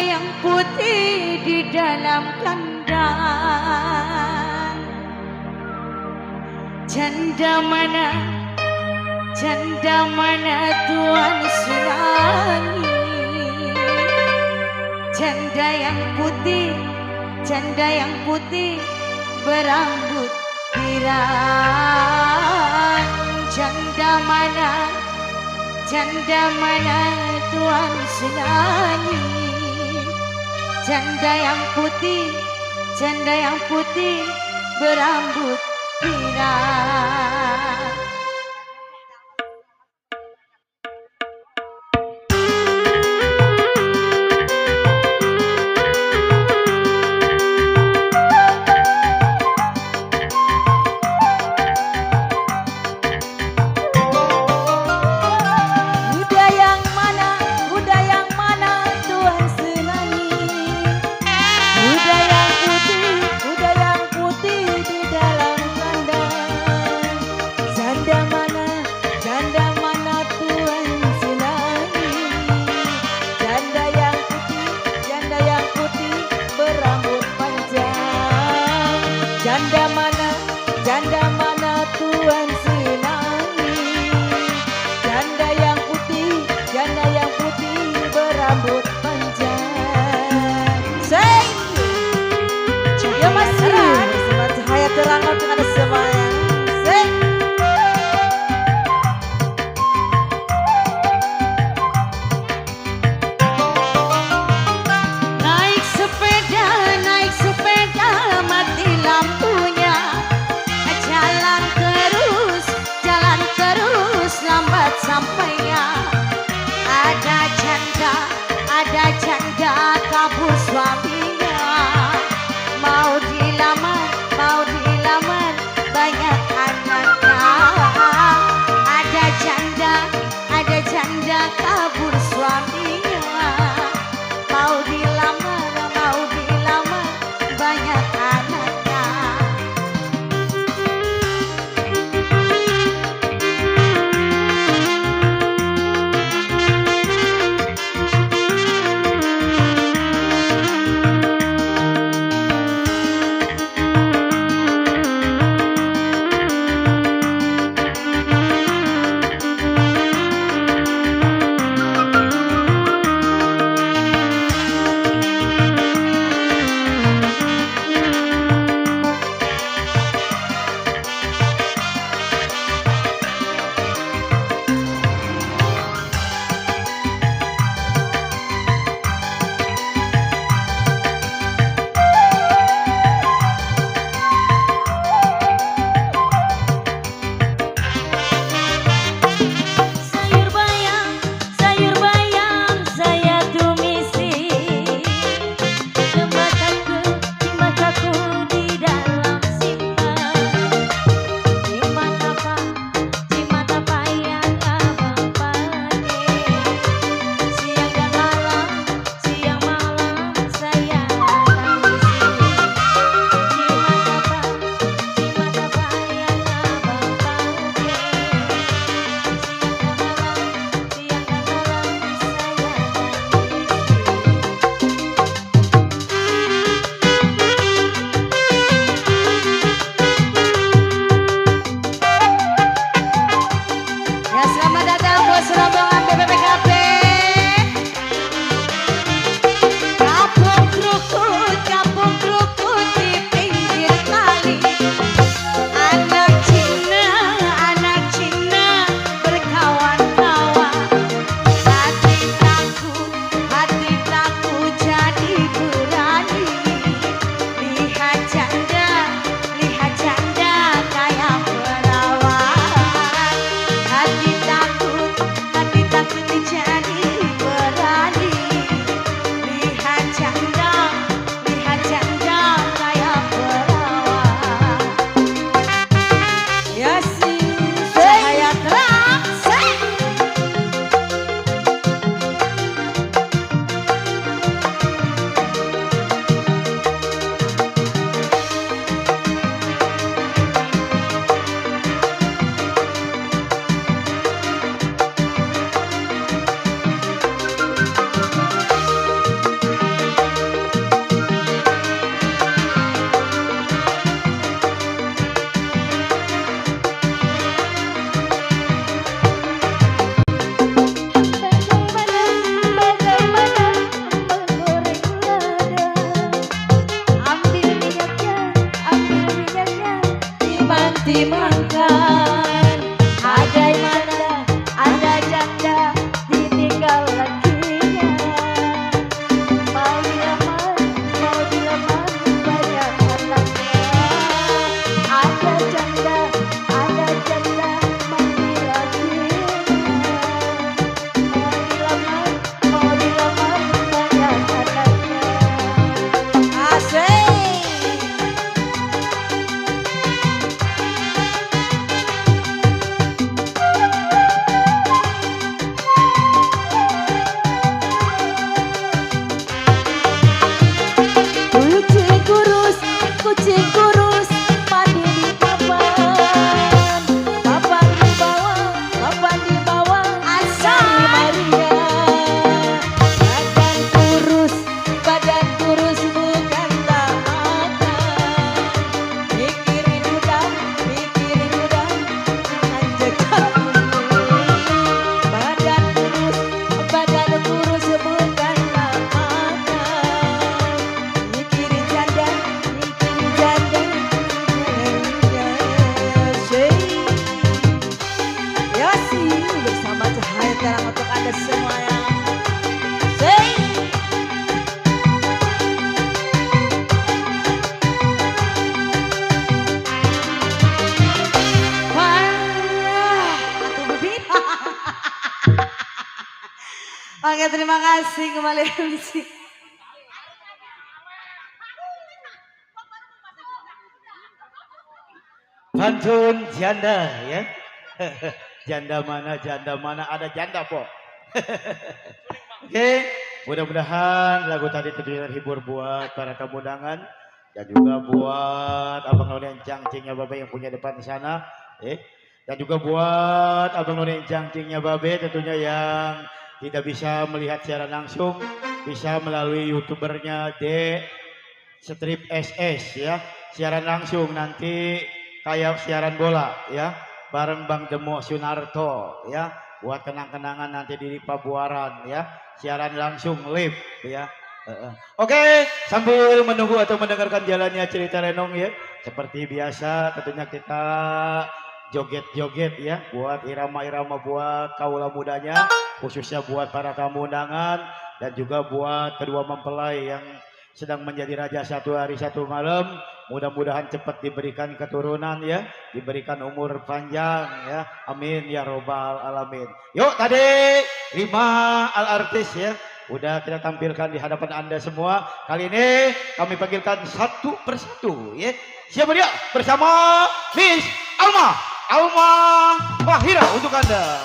yang putih di dalam kandang. Janda mana Tuhan senangi. Janda yang putih berambut pirang. Janda mana Tuhan senangi. Janda yang putih berambut pirang. Janda mana Tuhan senangi. Janda yang putih berambut panjang. Say, ya masih sama cahaya terang dengan semuanya. Say, naik sepeda mati lampunya. Jalan terus lambat sampainya. Ada Oke, terima kasih kembali MC. Pantun janda ya. Janda mana ada janda po. Oke, mudah-mudahan lagu tadi terhibur buat para tamu undangan dan juga buat abang none yang cangcingnya babe yang punya depan di sana, dan juga buat abang none yang cangcingnya babe tentunya yang tidak bisa melihat siaran langsung bisa melalui youtubernya Strip SS ya, siaran langsung nanti kayak siaran bola ya bareng Bang Demo Sunarto ya buat kenang-kenangan nanti di Pabuaran ya siaran langsung live ya. Oke, sambil menunggu atau mendengarkan jalannya cerita Renong ya seperti biasa tentunya kita joget-joget ya buat irama-irama buat kaula mudanya khususnya buat para tamu undangan dan juga buat kedua mempelai yang sedang menjadi raja satu hari satu malam. Mudah-mudahan cepat diberikan keturunan ya, diberikan umur panjang ya. Amin ya robbal alamin. Yuk tadi 5 artis ya udah kita tampilkan di hadapan Anda semua. Kali ini kami panggilkan satu persatu ya. Siapa dia? Bersama Miss Alma Fahira untuk Anda.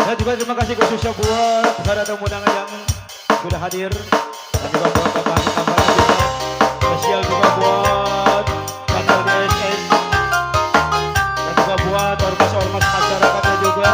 Dan juga terima kasih khususnya buat para tamu undangan yang sudah hadir dan juga buat tambahan-tambahan juga spesial juga buat kantor DSS dan juga buat ormas-ormas masyarakatnya juga.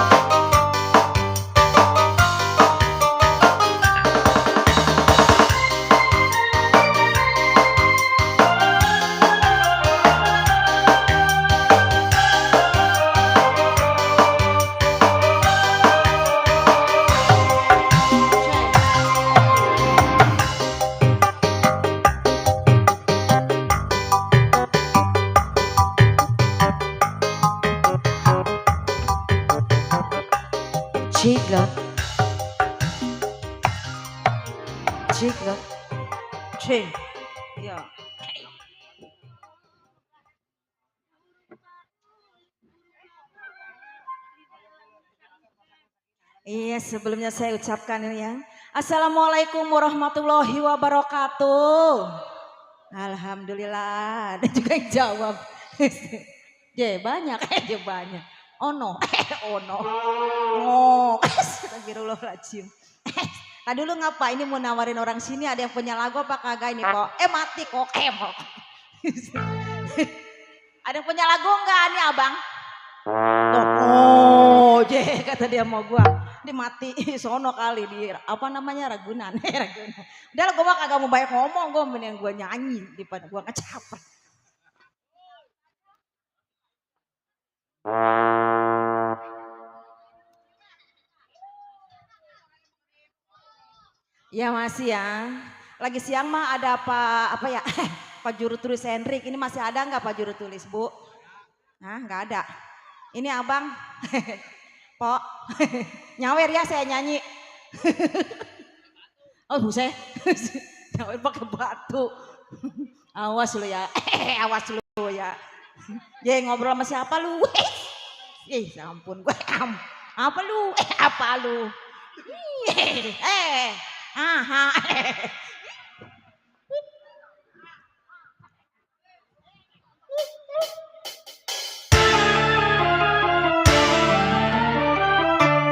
Jiglot, jiglot, cing, ya. Iya, sebelumnya saya ucapkan ini ya. Assalamualaikum warahmatullahi wabarakatuh. Alhamdulillah. Ada juga yang jawab. Ya banyak, ya banyak. Oh no, oh no, oh, astagfirullahaladzim. Tadi dulu ngapa ini mau nawarin orang sini ada yang punya lagu apa kagak ini kok? Mati kok, Ada yang punya lagu enggak nih abang? Oh, kata dia mau gua, dia mati sono kali di apa namanya Ragunan, Ragunan. Udah lah gua mah kagak mau banyak ngomong, gua mending gua nyanyi daripada gua ngecapar. Ya masih ya. Lagi siang mah ada apa ya? Pak Juru Tulis Hendrik. Ini masih ada nggak Pak Juru Tulis Bu? Nah nggak ada. Ini abang. Pok. Nyawer ya saya nyanyi. Oh buset. Nyawer pakai batu. Awas lu ya. Awas lu ya. Jadi ngobrol sama siapa lu? Ya ampun gue. Apa lu? Apa lu? Aha.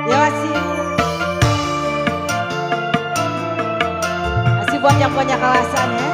Ya masih buat yang punya kawasan ya.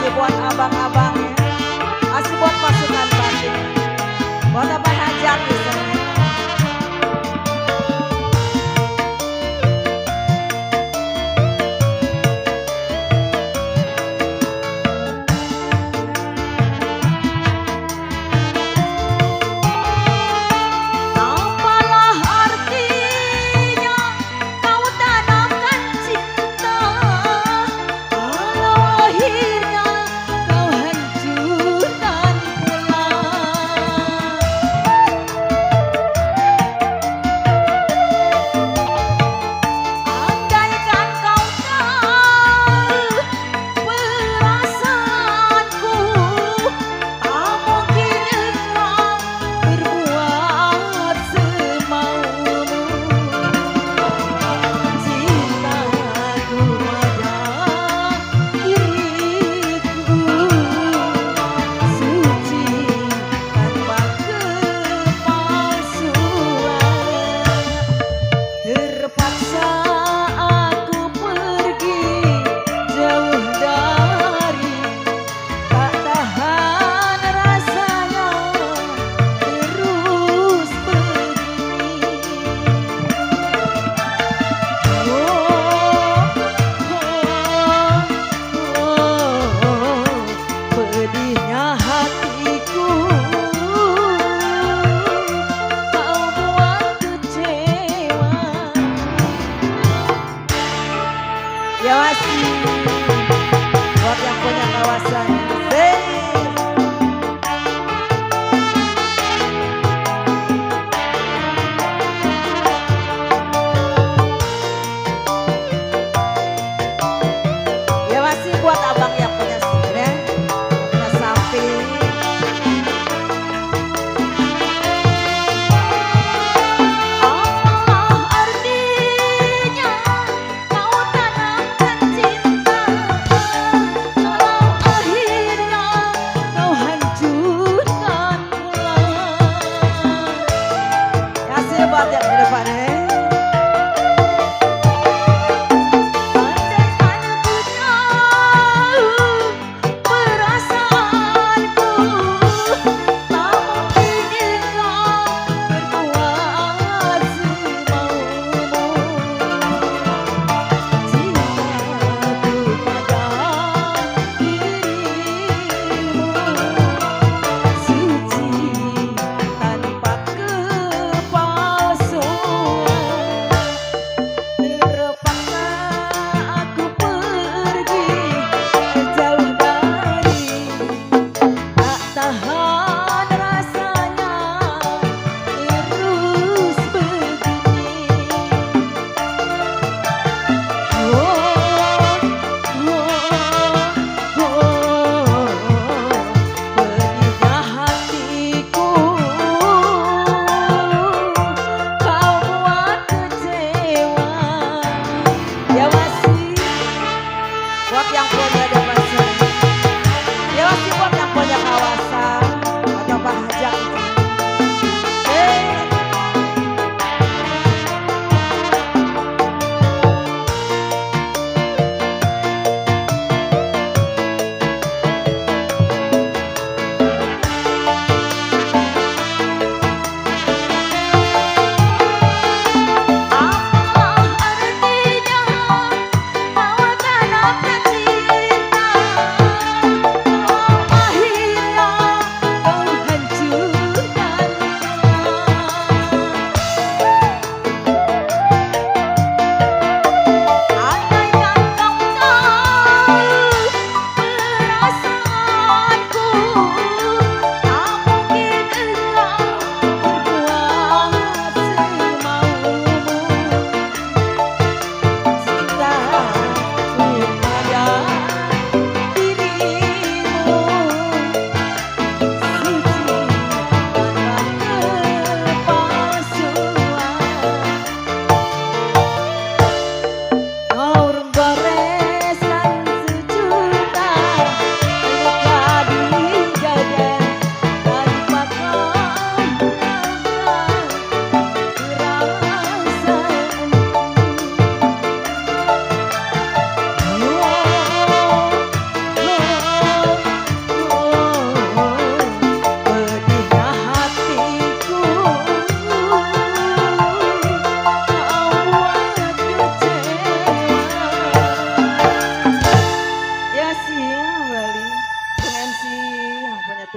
kasih buat abang-abangnya, kasih buat pasukan batik, buat abang hajat di sana. Apalah artinya kau tanamkan cinta kalau akhirnya kau hancurkan.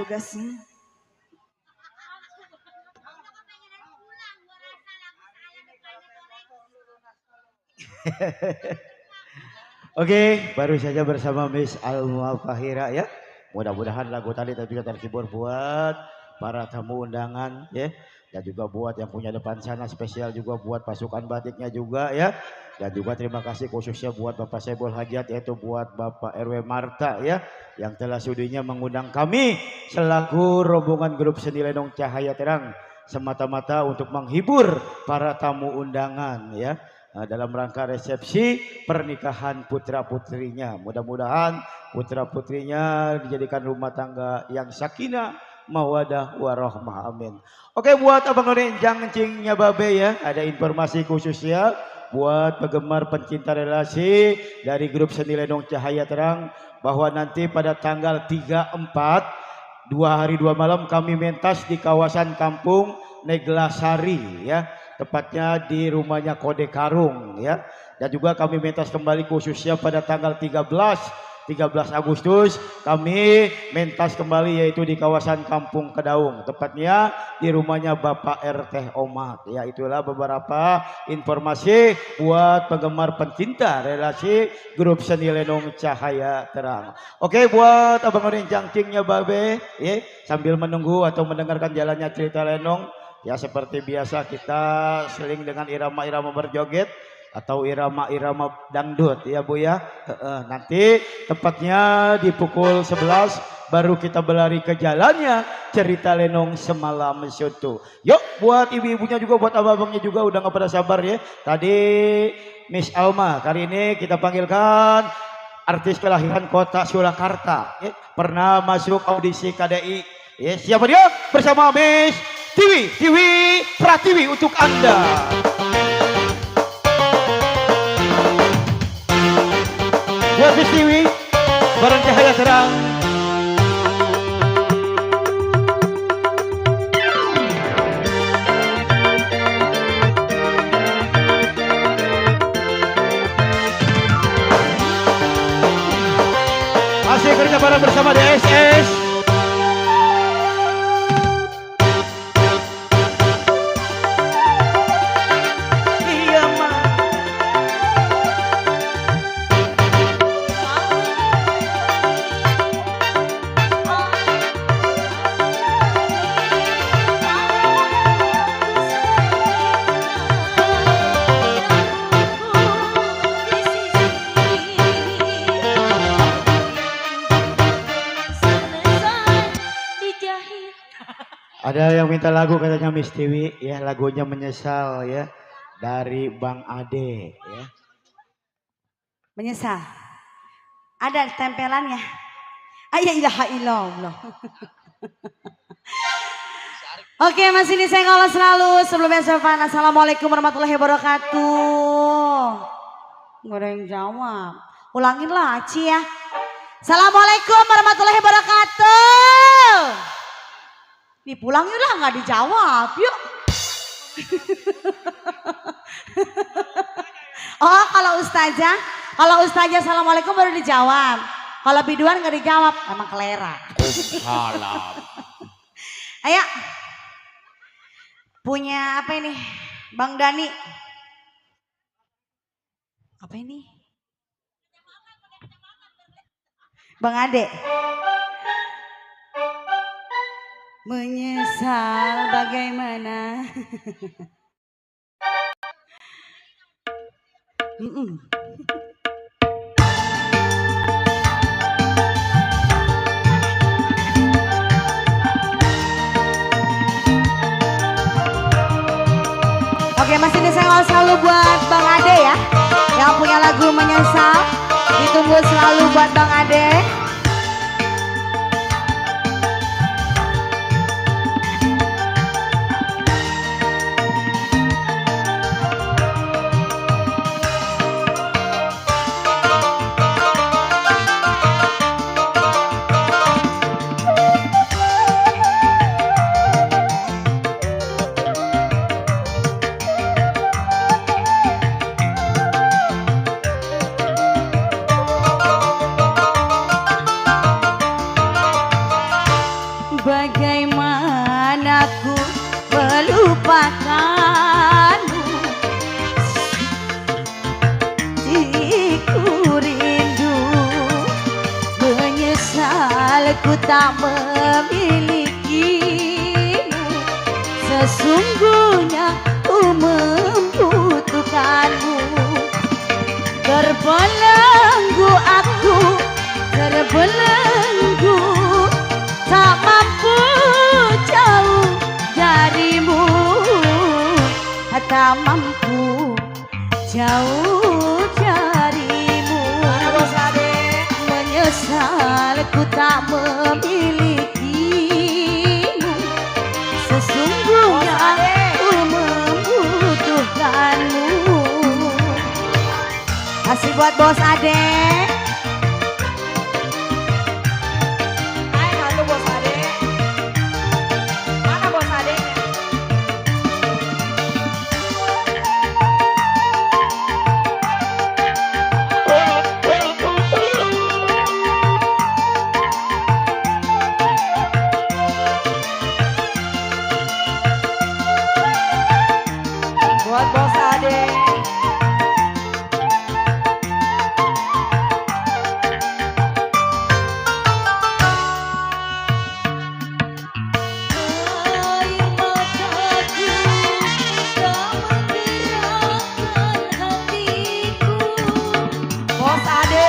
tugasnya. Oke, baru saja bersama Miss Alma Fahira ya. Mudah-mudahan lagu tadi juga terhibur buat para tamu undangan ya. Dan juga buat yang punya depan sana spesial juga buat pasukan batiknya juga ya. Dan juga terima kasih khususnya buat Bapak Saiful Hajat yaitu buat Bapak RW Marta ya. Yang telah sudinya mengundang kami selaku rombongan grup Seni Lenong Cahaya Terang. Semata-mata untuk menghibur para tamu undangan ya. Dalam rangka resepsi pernikahan putra-putrinya. Mudah-mudahan putra-putrinya dijadikan rumah tangga yang sakinah, mawadah, warahmah. Amin. Oke, buat abang none jangcingnya babe ya, ada informasi khususnya buat penggemar pencinta relasi dari grup Seni Lenong Cahaya Terang bahwa nanti pada tanggal 3/4 2 hari 2 malam kami mentas di kawasan Kampung Neglasari ya, tepatnya di rumahnya Kode Karung ya. Dan juga kami mentas kembali khususnya pada tanggal 13 Agustus kami mentas kembali yaitu di kawasan Kampung Kedaung, tepatnya di rumahnya Bapak RT Omat ya. Itulah beberapa informasi buat penggemar pencinta relasi grup Seni Lenong Cahaya Terang. Oke, buat abang orang jangcingnya babe ya, sambil menunggu atau mendengarkan jalannya cerita lenong ya, seperti biasa kita seling dengan irama-irama berjoget atau irama-irama dangdut ya Bu ya. Nanti tepatnya di pukul 11 baru kita berlari ke jalannya cerita lenong semalam syutu. Yuk buat ibu-ibunya juga, buat abang-abangnya juga udah gak pada sabar ya. Tadi Miss Alma, kali ini kita panggilkan artis kelahiran kota Surakarta ya. Pernah masuk audisi KDI ya. Siapa dia? Bersama Miss Tiwi Pratiwi untuk Anda. Buat Miss Tiwi, bareng Cahaya Terang. Masih kerja bareng bersama DSS. Ada yang minta lagu katanya Miss Tiwi ya, lagunya Menyesal ya dari Bang Ade ya. Menyesal. Ada tempelannya. Ya ilaha illallah. Oke, masih di saya kalau selalu sebelumnya sopan. Assalamualaikum warahmatullahi wabarakatuh. Gak ada yang jawab. Ulangin lah Aci ya. Assalamualaikum warahmatullahi wabarakatuh. Dipulang yuk lah, nggak dijawab yuk. Oh kalau ustazah assalamualaikum baru dijawab. Kalau biduan nggak dijawab, emang kelera. Salam. Ayo, punya apa ini, Bang Dani? Apa ini? Bang Ade. Menyesal bagaimana? Oke, masih disayang selalu buat Bang Ade ya, yang punya lagu Menyesal. Ditunggu selalu buat Bang Ade. Bagaimana ku melupakanmu, ku rindu, menyesal ku tak memilikimu. Sesungguhnya ku membutuhkanmu. Terbelenggu aku, terbelenggu, tak mampu jauh darimu, tak mampu jauh darimu. Menyesal ku tak memilikimu. Sesungguhnya ku membutuhkanmu. Kasih buat Bos Ade. Hai, halo Bos Ade. Mana Bos Adenya? Buat Bos Ade. Bos Ade.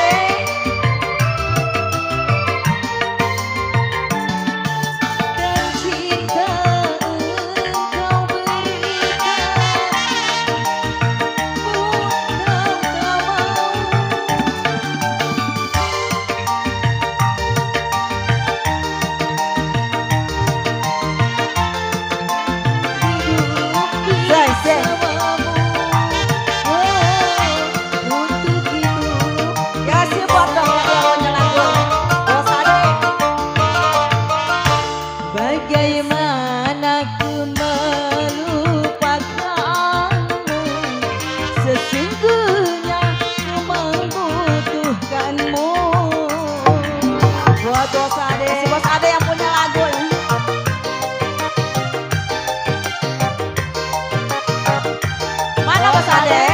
Dan cinta engkau berikan, bukan kau untuk hidup. Ya sih buat dong yang lagu. Bos Ade. Bagaimana ku melupakanmu, sesungguhnya ku membutuhkanmu. Buat Bos Ade. Si Bos Ade yang punya lagu. Mana Bos Ade?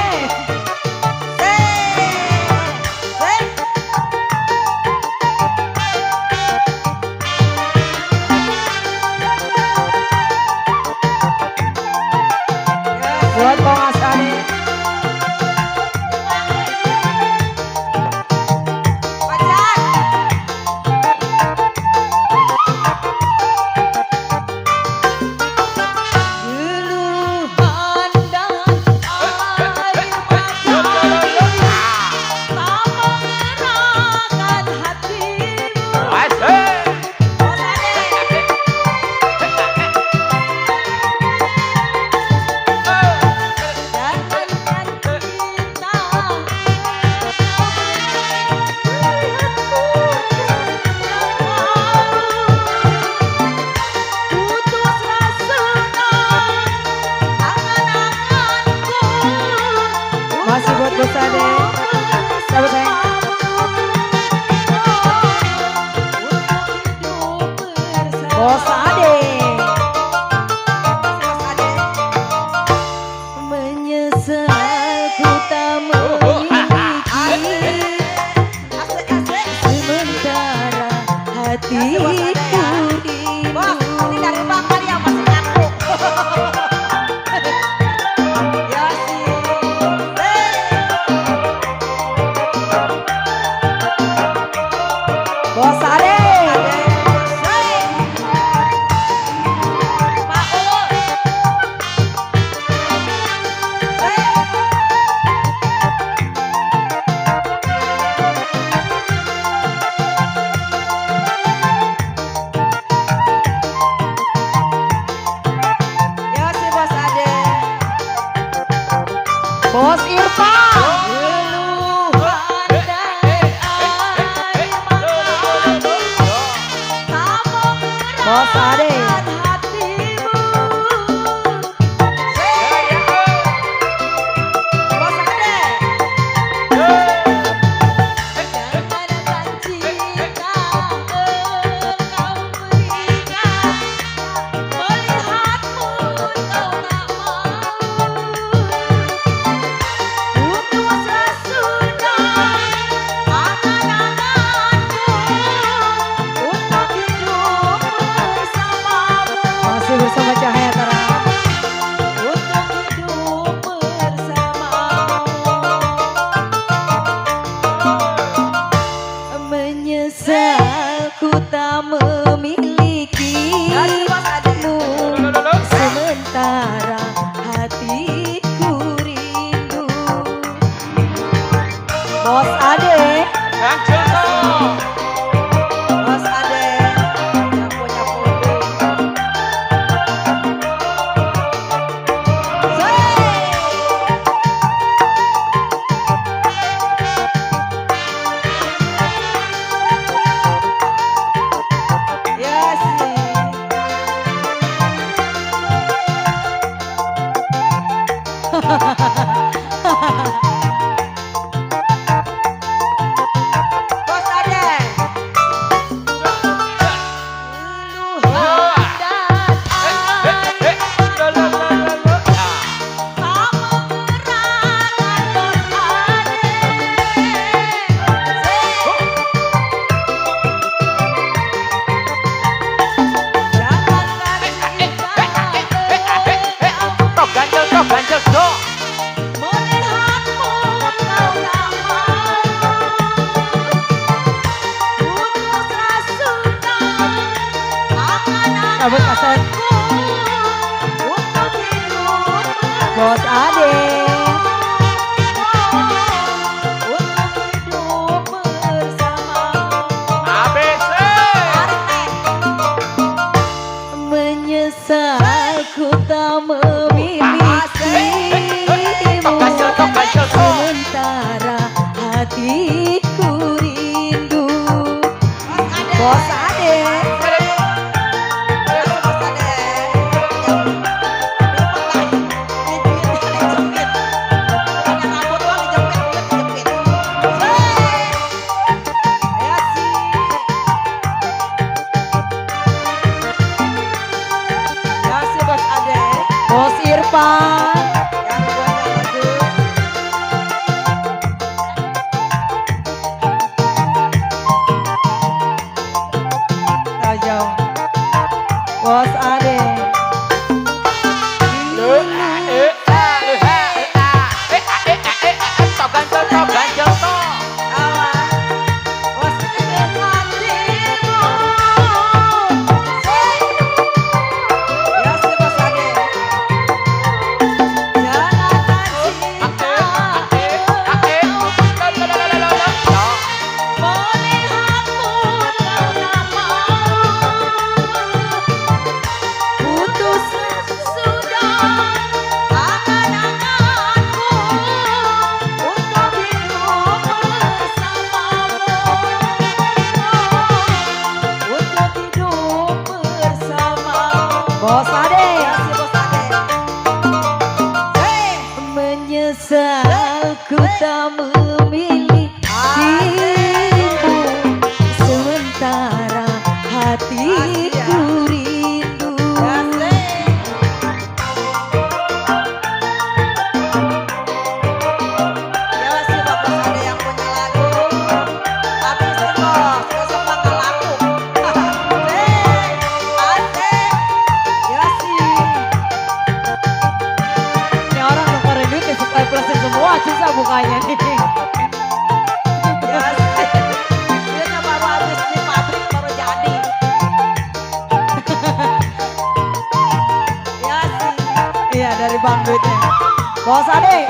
Buat Bos Ade. Geluhan dan air mata tak mengerahkan hatimu. Bos Ade. Jangankan cinta putus rasa angan-anganku. Masih buat Bos Ade. Sahabat saya. Bos Ade. Bos Ade. Menyesal ku tak memiliki, Asik. sementara hatiku rindu. Bos, ini dari Bang kali yang masih ngaku. Ya sih. Bos Ade. Pak Ul. Ya sih Bos Ade. Bos Irfan. Geluhan dan air mata tak Bos Ade. mengerahkan hatimu. Bos Ade. Jangankan cinta engkau berikan, memilikimu, sementara hatiku rindu. Bos Ade, Bos Ade yang punya puding. Ya sih. Bos Ade. Kabut kaset. Bos Ade. Untuk hidup bersama. Menyesal ku tak memilikimu, sementara hatiku rindu. Bos Ade. Bos Irfan yang buatnya lagu. Raja. Bos Ade. Bos Ade, menyesal ku tak memilikimu, sementara hatiku rindu. Ya sih Bos Ade yang punya lagu. Habisin bos, besok bakal laku. Ini orang nukerin duit ke supply plastik semua, susah bukanya nih. Ya sih. Duitnya baru habis di pabrik baru jadi. Ya sih. Iya dari bang duitnya. Bos Ade.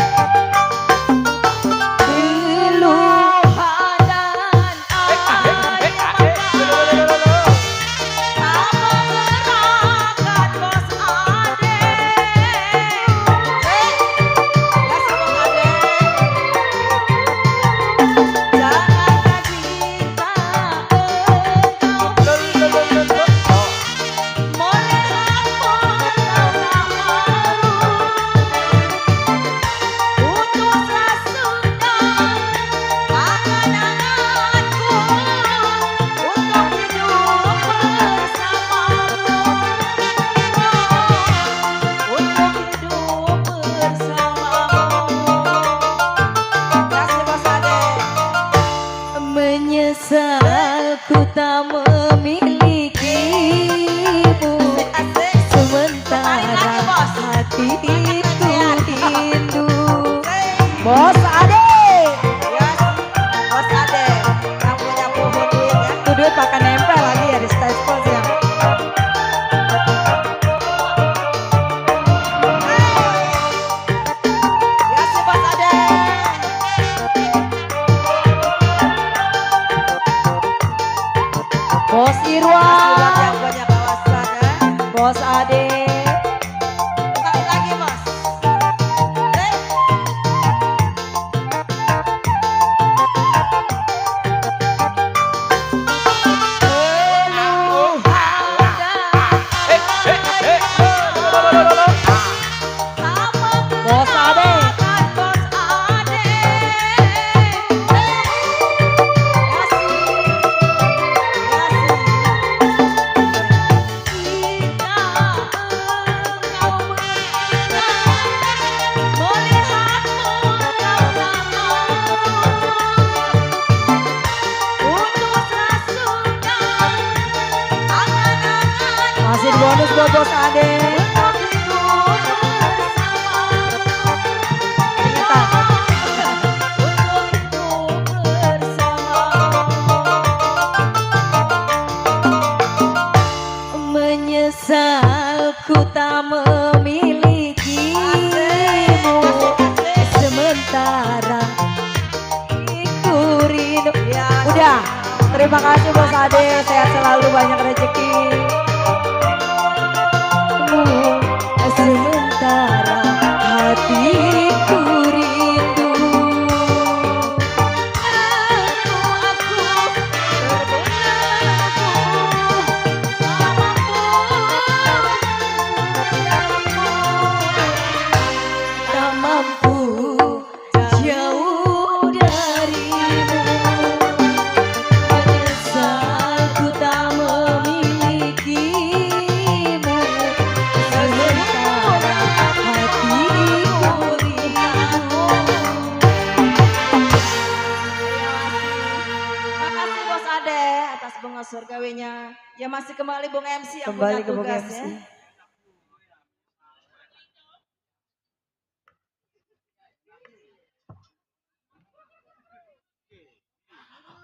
Masih buat Bos Ade. Menyesal ku tak memilikimu, sementara ku rindu. Udah, terima kasih Bos Ade, sehat selalu, banyak rezeki. Sementara hatiku rindu. Tak mampu jauh darimu. Menyesal ku tak memilikimu. Sementara hatiku rindu. Makasih Bos Ade atas bunga surgawinya. Ya masih kembali Bung MC yang Kembali punya ke Bung tugas MC. ya.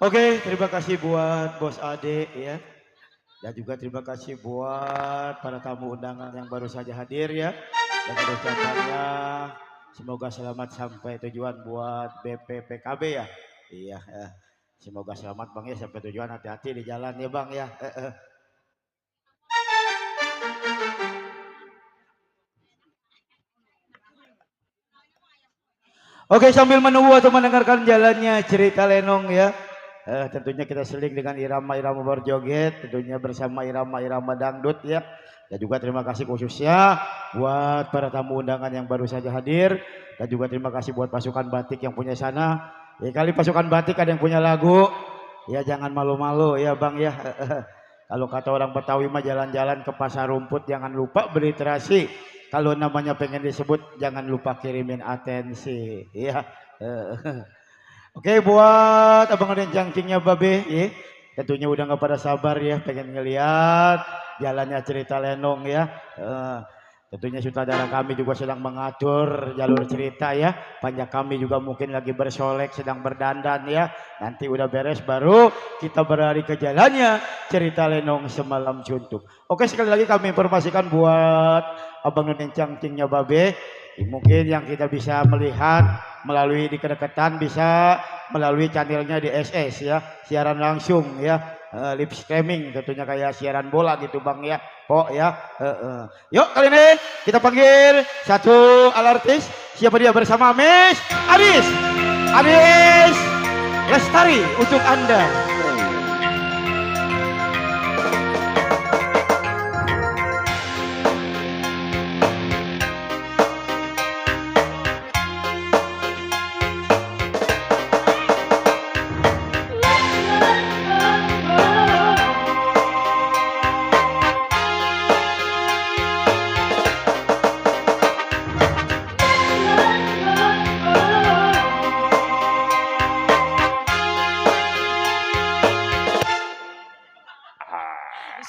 Oke, terima kasih buat Bos Ade ya. Dan juga terima kasih buat para tamu undangan yang baru saja hadir ya. Dan ucapannya semoga selamat sampai tujuan buat BPPKB ya. Iya, semoga selamat Bang ya sampai tujuan, hati-hati di jalan ya Bang ya. Oke, sambil menunggu atau mendengarkan jalannya cerita Lenong ya. Tentunya kita seling dengan irama-irama berjoget, tentunya bersama irama-irama dangdut ya. Dan juga terima kasih khususnya buat para tamu undangan yang baru saja hadir. Dan juga terima kasih buat pasukan batik yang punya sana. Ya kali pasukan batik ada yang punya lagu. Ya jangan malu-malu ya Bang ya. Kalau kata orang Betawi mah jalan-jalan ke pasar rumput jangan lupa beli terasi. Kalau namanya pengen disebut jangan lupa kirimin atensi ya. Oke, buat abang ada cangcingnya Babe ya. Tentunya udah nggak pada sabar ya pengen ngeliat jalannya cerita Lenong ya. Tentunya sutradara kami juga sedang mengatur jalur cerita ya. Banyak kami juga mungkin lagi bersolek sedang berdandan ya. Nanti udah beres baru kita berlari ke jalannya cerita Lenong semalam suntuk. Oke, sekali lagi kami informasikan buat abang dan cangcingnya Babe. Mungkin yang kita bisa melihat melalui di kedekatan bisa melalui channelnya di SS ya, siaran langsung ya, live streaming tentunya kayak siaran bola gitu Bang ya, Pok ya. Yuk kali ini kita panggil satu alartis, siapa dia bersama Miss Aris Lestari untuk Anda.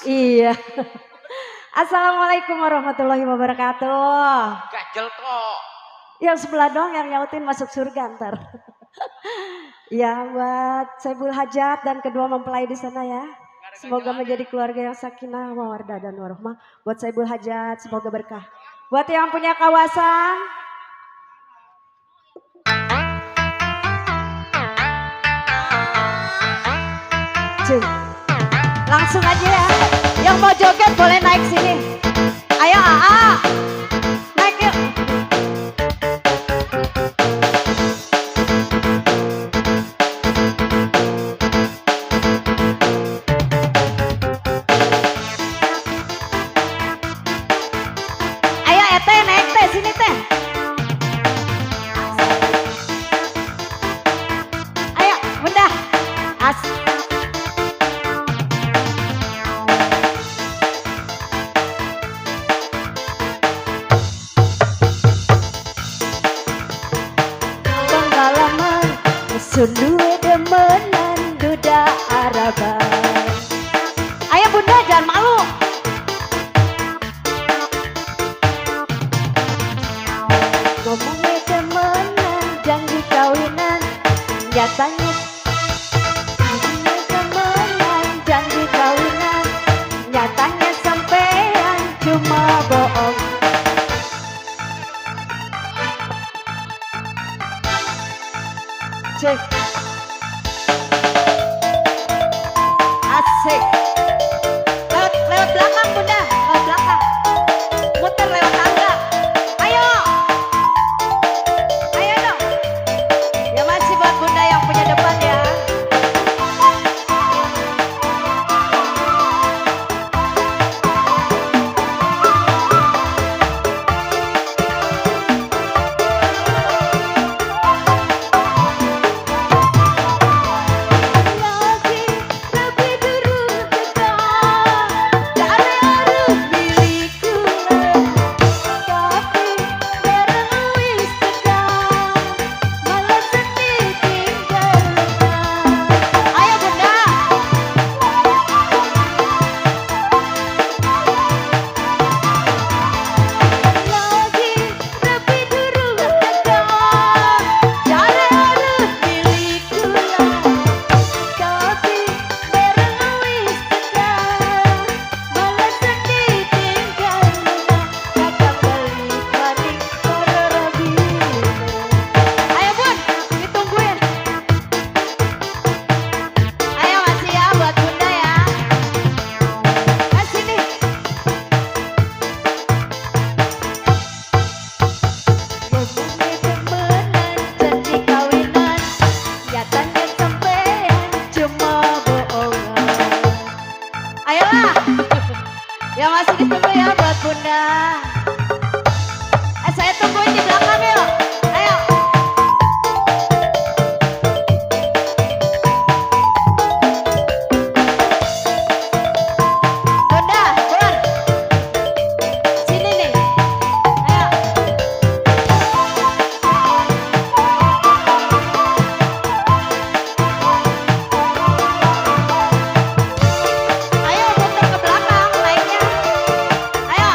Iya. Assalamualaikum warahmatullahi wabarakatuh. Gajel kok. Yang sebelah dong yang nyautin masuk surga ntar. Ya buat Saibul Hajat dan kedua mempelai di sana ya. Semoga menjadi keluarga yang sakinah, mawaddah dan warahmah. Buat Saibul Hajat semoga berkah. Buat yang punya kawasan. Cuy. Langsung aja ya. Yang mau joget boleh naik sini. Ayo AA. Naik yuk. Ayo Ete naik teh sini teh. Ayo Bunda. Ya masih ditunggu ya buat Bunda. Saya tungguin di belakang yuk. Ayo. Bunda, Bun. Sini nih. Ayo. Ayo mundur ke belakang naiknya. Ayo.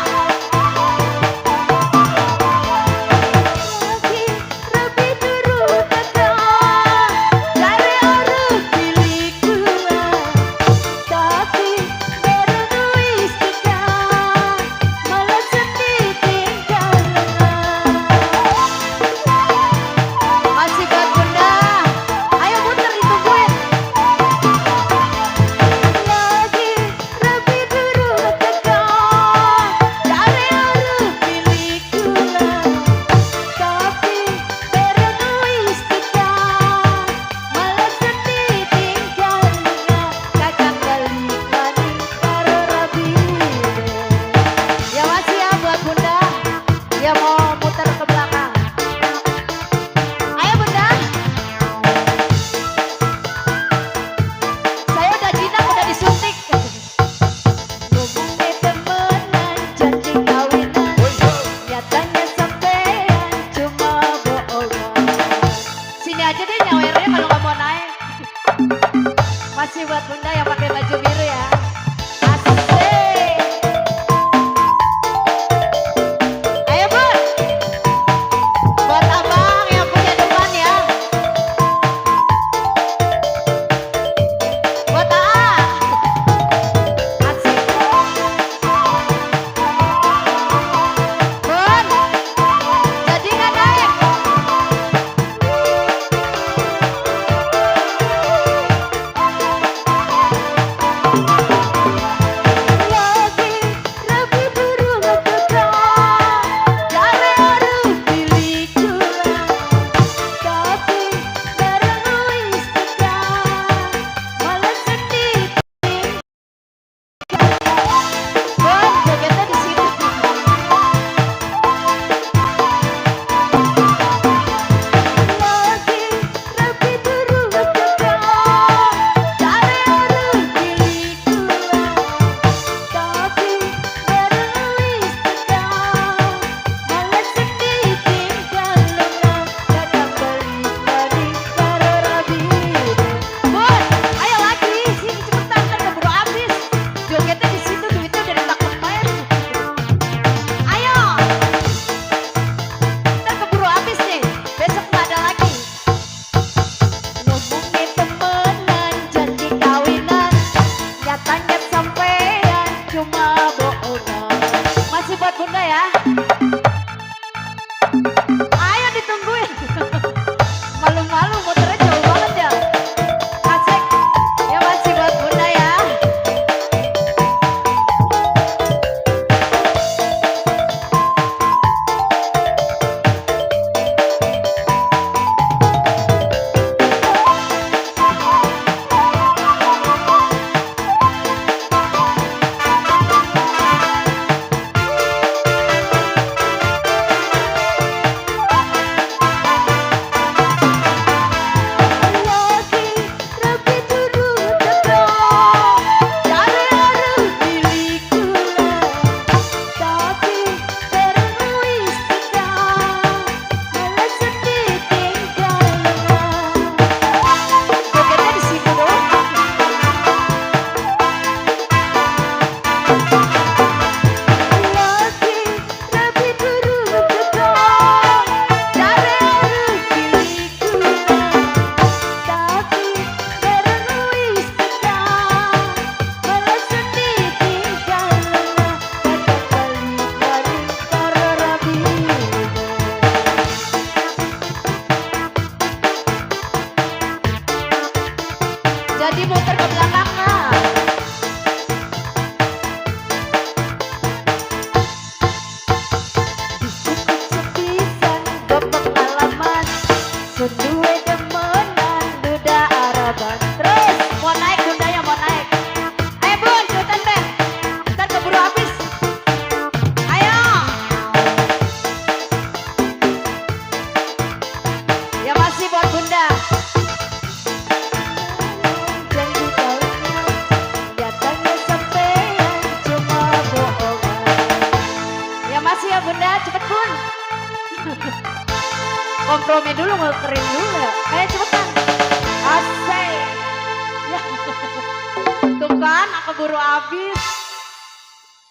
kompromi dulu, mau kering dulu ya. Ayo cepetan. Asik. Ya. Tuh kan, aku buru habis.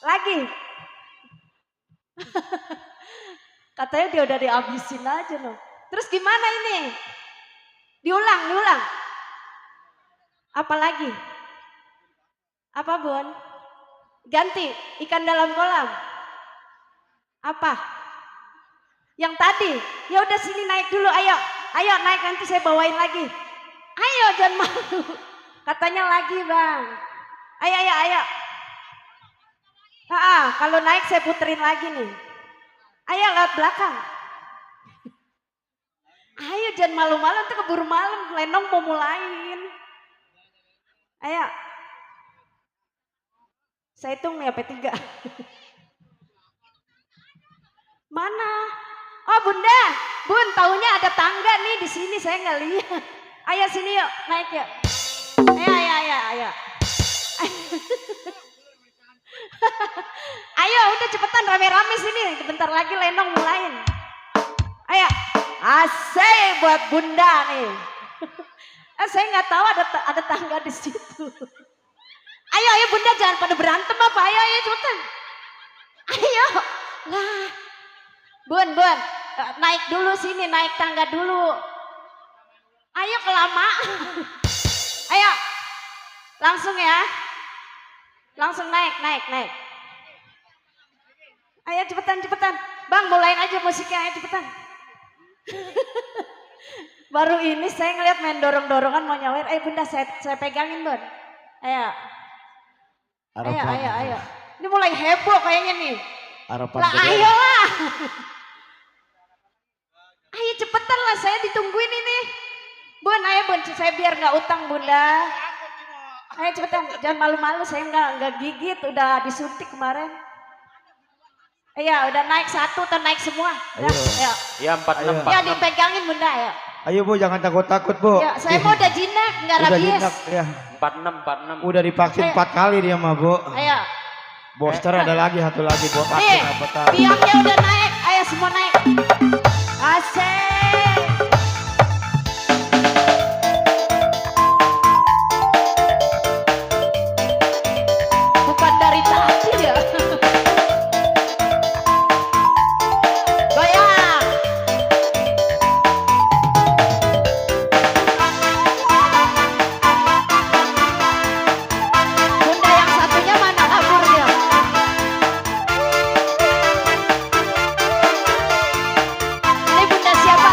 Lagi. Katanya dia udah dihabisin aja loh. Terus gimana ini? Diulang. Apa lagi? Apa Bun? Ganti, ikan dalam kolam. Apa? Yang tadi, ya udah sini naik dulu, ayo naik nanti saya bawain lagi. Ayo jangan malu. Katanya lagi bang. Ayo. Kalau naik saya puterin lagi nih. Ayo lewat belakang. Ayo jangan malu-malu, nanti keburu malam, Lenong mau mulain. Ayo. Saya hitung nih sampai 3. Mana? Oh Bunda, Bun, taunya ada tangga nih di sini, saya nggak lihat. Ayo sini yuk, naik yuk. Ayo. Ayo, udah cepetan rame-rame sini. Bentar lagi Lenong mulain. Ayo, asik buat Bunda nih. Saya nggak tahu ada tangga di situ. Ayo Bunda, jangan pada berantem apa? Ayo cepetan. Ayo, lah. Bun, naik dulu sini, naik tangga dulu. Ayo kelamaan. Ayo, langsung ya. Langsung naik. Ayo cepetan. Bang, mulain aja musiknya, ayo cepetan. Baru ini saya ngeliat main dorong-dorongan mau nyawer. Bunda, saya pegangin Bun. Ayo. Ini mulai heboh kayaknya nih. Lah ayolah. Ayo cepetan lah, saya ditungguin ini. Bun, ayo Bun, saya biar nggak utang Bunda. Ayo cepetan, jangan malu-malu, saya nggak gigit, udah disuntik kemarin. Iya, udah naik 1 atau naik semua. Ayo. Ya 46. Ya dipegangin Bunda, ayo. Ayo Bu, jangan takut Bu. Ya, saya mau udah jinak, nggak rabies. Ya. 46. Udah divaksin 4 kali dia mah Bu. Ayo. Booster ada lagi, satu lagi buat vaksin apa tahu. Biangnya udah naik, ayo semua naik. Asik. Bukan dari tadi ya. Goyang. Bunda yang satunya mana kaburnya? Ini Bunda siapa?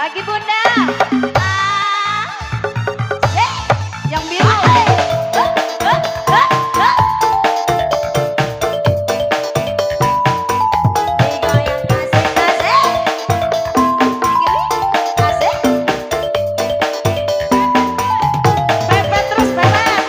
Lagi Bunda. Yang biru. Digoyang asik-asik. Asik. Pepet terus pepet.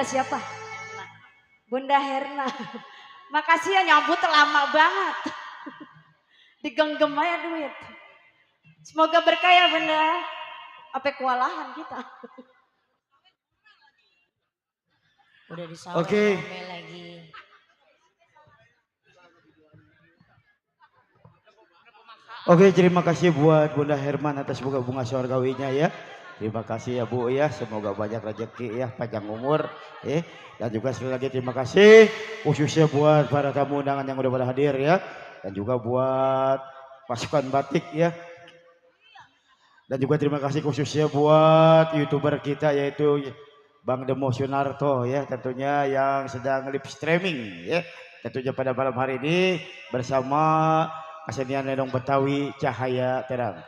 Bunda siapa? Bunda Herna. Makasih ya nyambut lama banget. Digenggam aja duit. Semoga berkah ya Bunda. Apa kewalahan kita. Udah disawat Oke. ngomel lagi. Oke, terima kasih buat Bunda Herman atas bunga surgawinya ya. Terima kasih ya Bu ya, semoga banyak rezeki ya, panjang umur ya. Dan juga sekali lagi terima kasih khususnya buat para tamu undangan yang udah pada hadir ya. Dan juga buat pasukan batik ya. Dan juga terima kasih khususnya buat YouTuber kita yaitu Bang Demo Sunarto ya, tentunya yang sedang live streaming ya. Tentunya pada malam hari ini bersama kesenian Lenong Betawi Cahaya Terang.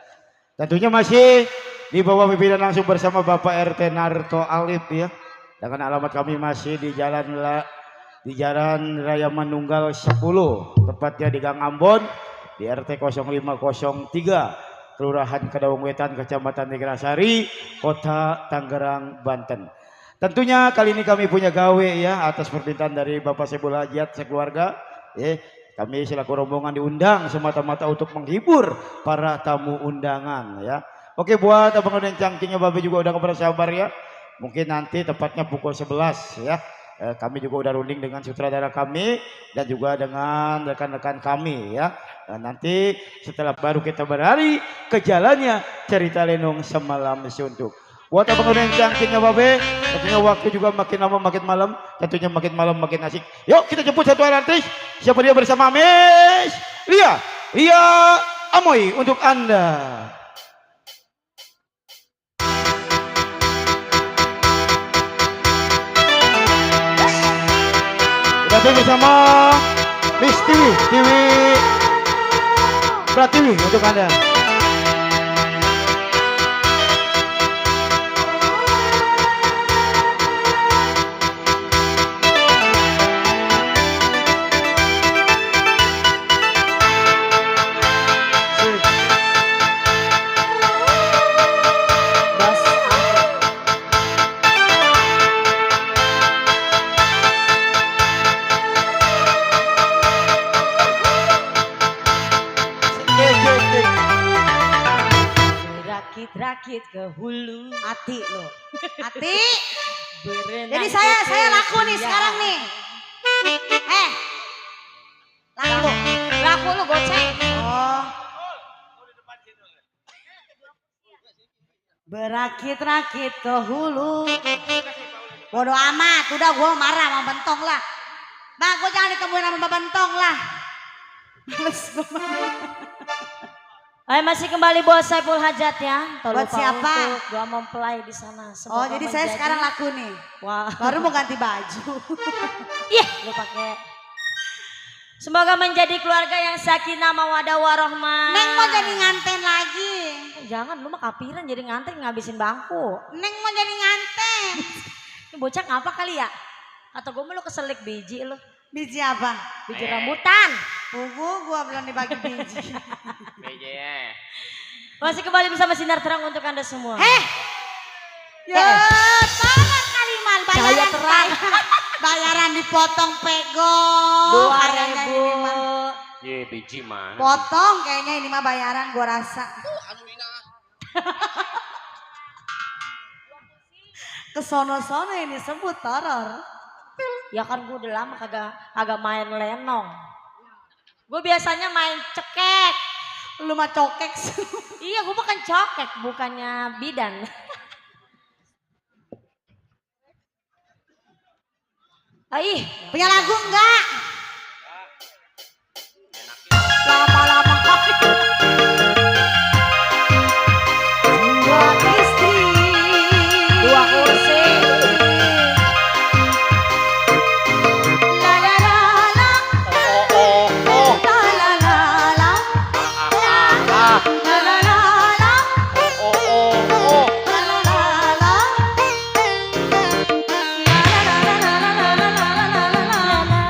Tentunya masih di bawah pimpinan langsung bersama Bapak RT Narto Alif ya. Dengan alamat kami masih di Jalan Raya Manunggal 10, tepatnya di Gang Ambon, di RT 0503, Kelurahan Kedaung Wetan, Kecamatan Negrasari, Kota Tangerang, Banten. Tentunya kali ini kami punya gawe ya, atas permintaan dari Bapak Sebul Hajat sekeluarga. Kami selaku rombongan diundang semata-mata untuk menghibur para tamu undangan ya. Oke, buat abang dan cangkingnya Babe juga udah bersabar ya. Mungkin nanti tepatnya pukul 11 ya. Kami juga udah runding dengan sutradara kami dan juga dengan rekan-rekan kami ya. Dan nanti setelah baru kita berlari ke jalannya cerita Lenong Semalam Suntuk. Buat abang dan cangkingnya Babe, tentunya waktu juga makin lama makin malam, tentunya makin malam makin asik. Yuk kita jemput satu artis. Siapa dia bersama Miss Lia Amoy untuk Anda. Udah bersama Miss Tiwi Pratiwi untuk Anda. Rakit ke hulu hati lo. Hati. Jadi saya laku nih sekarang nih. Laku lu goceng. Oh. Berakit-rakit ke hulu. Bodoh amat, udah gue marah sama Bentong lah. Bang, gue jangan ditemuin sama Bentong lah. Males gue. Masih kembali buat Saiful Hajat ya. Buat siapa? Untuk dua mempelai di sana. Oh, jadi saya sekarang laku nih. Wah. Baru mau ganti baju. Iya, lu pakai. Semoga menjadi keluarga yang sakinah mawaddah warahmah. Neng mau jadi nganten lagi. Jangan, lu mah kapiran jadi nganten ngabisin bangku. Neng mau jadi nganten. Ini bocah ngapa kali ya? Atau gue mau lu keselik biji lu. Biji apa? Biji rambutan. Gua belum dibagi biji. Biji ya. Masih kembali bersama Sinar Terang untuk Anda semua. Ya, tolong kalimat Cahaya terang. Bayaran dipotong pego. 2.000. Ye, biji mana? Potong kayaknya ini mah bayaran gua rasa. Kesono-sono ini sebut teror. Ya kan gue udah lama kagak main lenong. Gue biasanya main cekek. Lu mah cokek. Iya, gue bukan cokek, bukannya bidan. Aih, Punya lagu enggak? Lama-lama kali. Dua istri. dua kursi. La la la la. La la la la. La la la la. La la la la. La la la la la la la la la la la.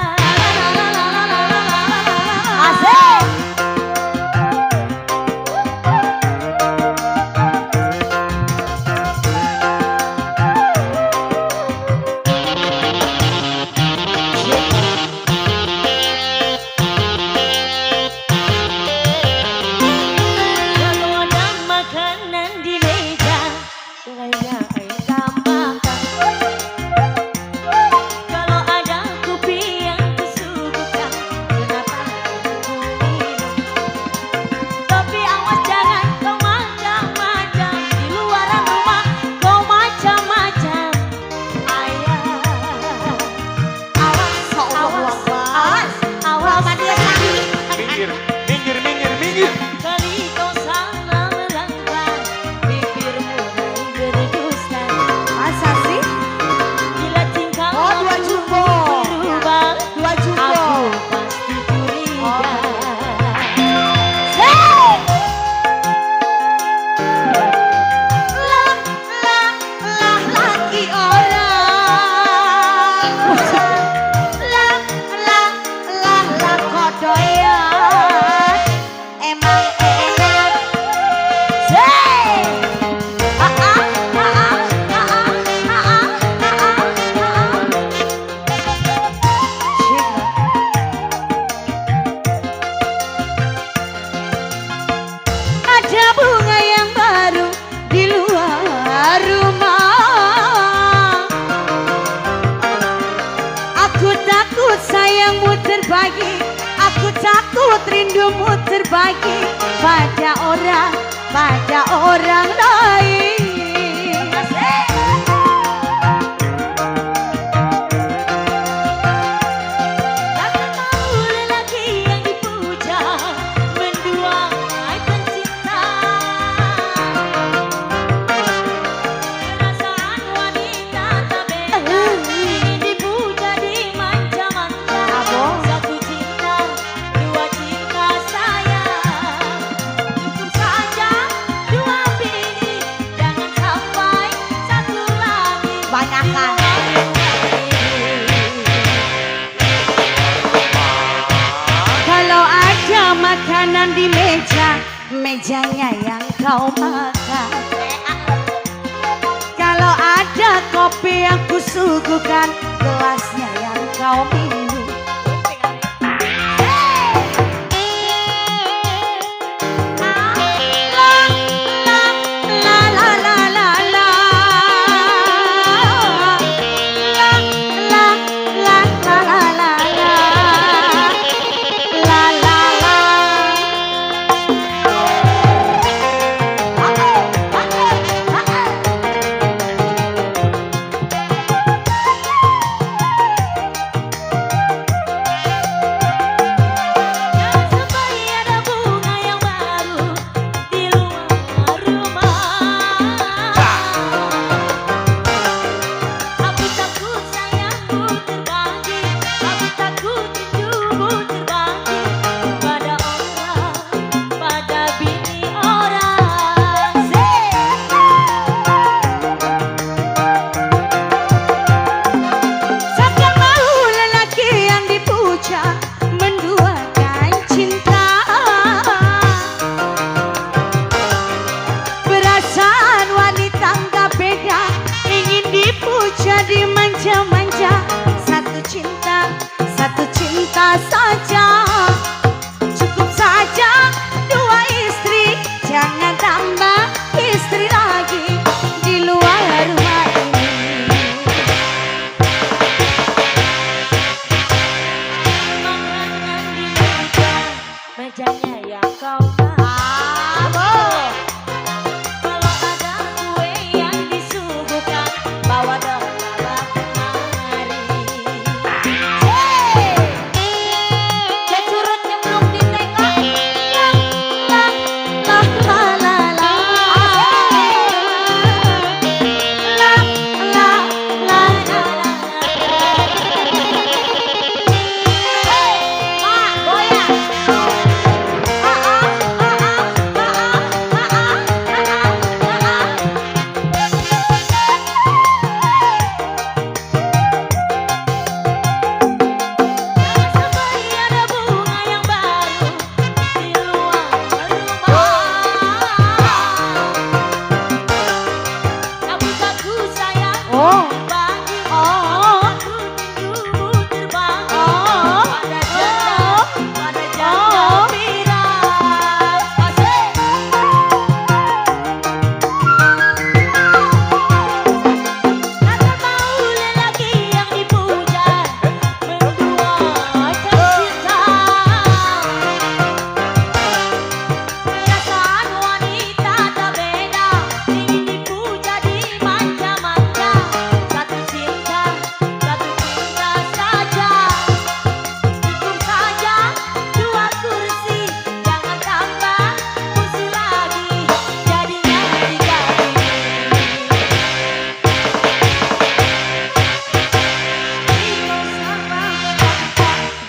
awas, awas, awas. Mandi lagi. Minggir, minggir, minggir, minggir. Kali kau salah melangkah, bibirmu mulai berdusta. Masa sih? Bila tingkahmu Oh, dua jumbo. berubah, Dua jumbo. aku pasti curiga. Laki orang. Kodoyan. Emang enak. Ada bunga yang baru di luar rumah. Aku takut sayangmu terbagi, aku takut rindumu terbagi pada orang lain. Takkan mau lelaki yang dipuja menduai pencinta. Perasaan wanita tak beda, ingin dipuja dimanja-manja. Satu cinta, dua cinta sayang. Cukup saja dua bini, jangan sampai satu lagi. Banyakan. Kalau ada makanan di meja, mejanya yang kau makan. Kalau ada kopi yang kusuguhkan, gelasnya yang kau minum. La la la la la. La la la la la la la. La la la.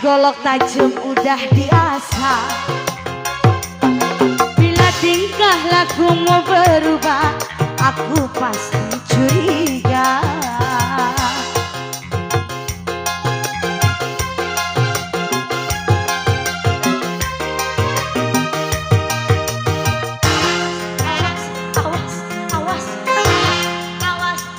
golok tajam udah diasah. Bila tingkah lakumu berubah, aku pasti curiga. Awas, awas, awas, awas.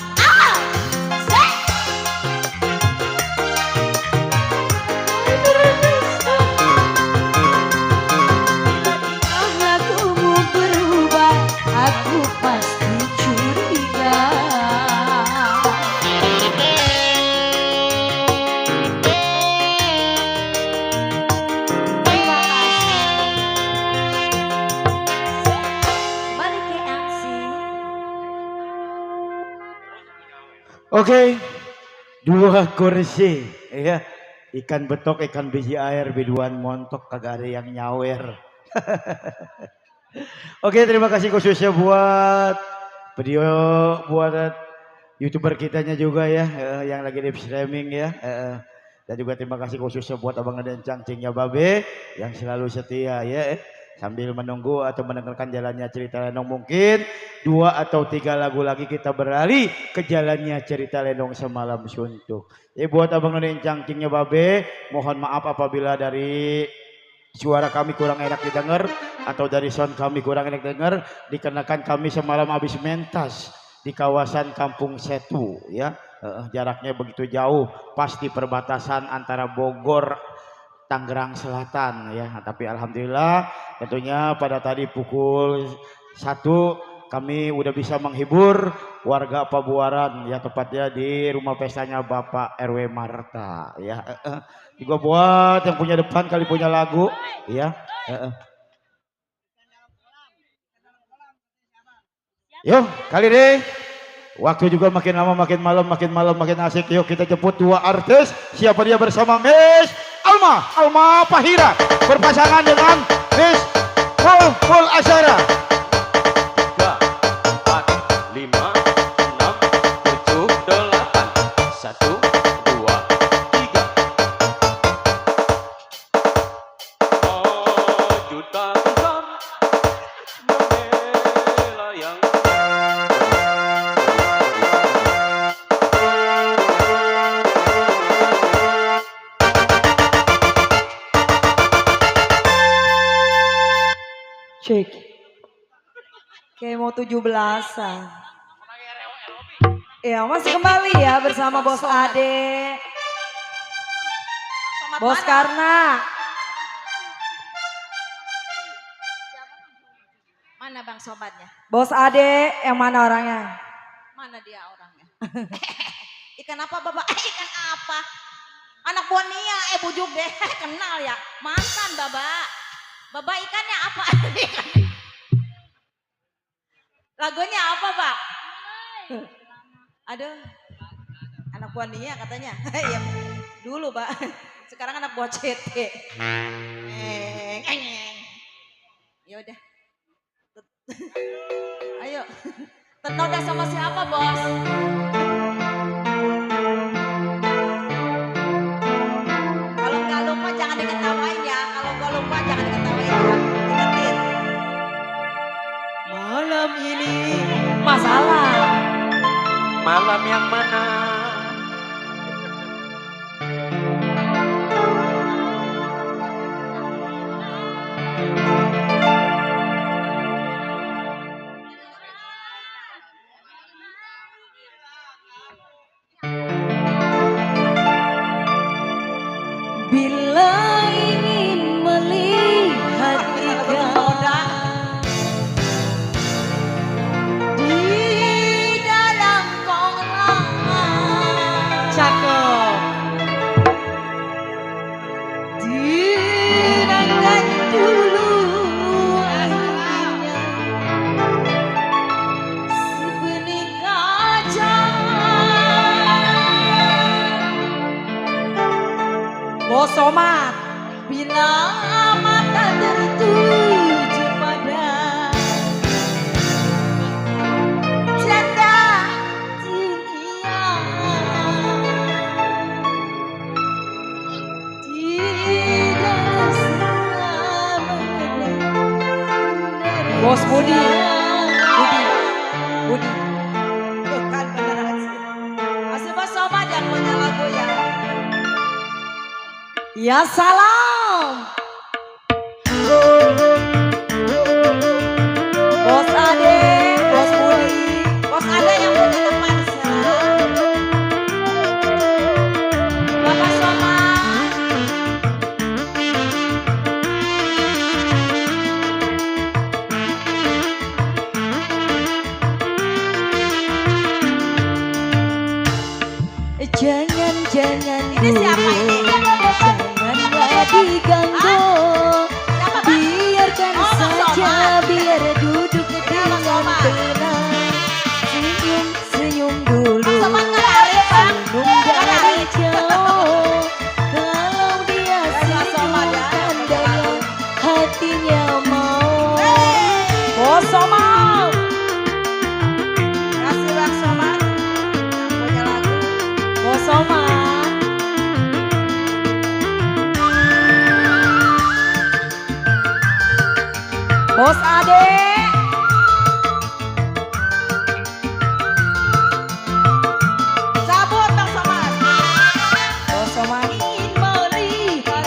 Lakumu berubah, aku pasti curiga. Terima kasih. Balik ke aksi. Oke, 2 kursi, ya. Ikan betok, ikan biji air, biduan montok, kagak ada yang nyawer. Oke, terima kasih khususnya buat video, buat YouTuber kitanya juga ya, yang lagi live streaming ya. Dan juga terima kasih khususnya buat Abang dan Cangcingnya Babe yang selalu setia ya. Sambil menunggu atau mendengarkan jalannya cerita Lenong, mungkin 2 atau 3 lagu lagi kita beralih ke jalannya cerita Lenong Semalam Suntuk. Buat Abang dan Cangcingnya Babe, mohon maaf apabila dari suara kami kurang enak didengar atau dari sound kami kurang enak didengar, dikarenakan kami semalam habis mentas di kawasan Kampung Setu ya. Jaraknya begitu jauh, pasti perbatasan antara Bogor Tangerang Selatan ya. Tapi alhamdulillah tentunya pada tadi pukul 1 kami udah bisa menghibur warga Pabuaran ya, tepatnya di rumah pestanya Bapak RW Marta ya. Juga buat yang punya depan kali punya lagu ya. Yuk kali deh. Waktu juga makin lama makin malam makin asik. Yuk kita jemput 2 artis. Siapa dia bersama Miss Alma Fahira berpasangan dengan Miss Full Asyara. 3, 4, 5, 6, 7, 8. 1, 2, 3. Maju tangkap membela yang Cek. Kayak mau 17-an. Ya masih kembali ya bersama Bos Ade, Somat Bos mana? Karna. Mana bang sobatnya? Bos Ade yang mana orangnya? Mana dia orangnya? Ikan apa Bapak? Ikan apa? Anak buah Nia, bujuk deh. Kenal ya? Mantan Bapak. Bapak ikannya apa? Lagunya apa Pak? Aduh. Anak buah Nia katanya. Ya dulu Pak. Sekarang anak buah CT. Ya udah. Ayo. Ternoda sama siapa bos? Kalau nggak lupa jangan diketawain ya. Kalau nggak lupa jangan diketawain ya. Ingetin. malam ini. Masalah. Malam yang mana? Bila ingin melihat Ternoda. di dalam kolam. Cakep. Denangkan dulu airnya si benih kacang. Bos Somat, bila mata tertuju pada janda dunia, di Bos Budi. Budi. Budi. Bukan bener Asih. Asih Bos Somad yang punya lagu ya. Ya salam. Bos Ade, Bos Budi. Bos ada yang punya teman sekarang. Bapak Somad. Jangan Ini siapa ini? Janganlah diganggu. Siapa Bang? Biarkan Oh, Bang saja, Somad. biar duduk dengan Somad. tenang. Senyum, senyum dulu. Bang Somad nggak lari Bang. Senyum dari jauh. Kalau dia Bang Somad ya, yang punya tandanya lagu. hatinya mau. Hey. Bos Somad. Kasih Bang Somad yang punya lagu. Bos Somad. Bos Ade. Cabut Bang Somad. Bos Somad. Ingin melihat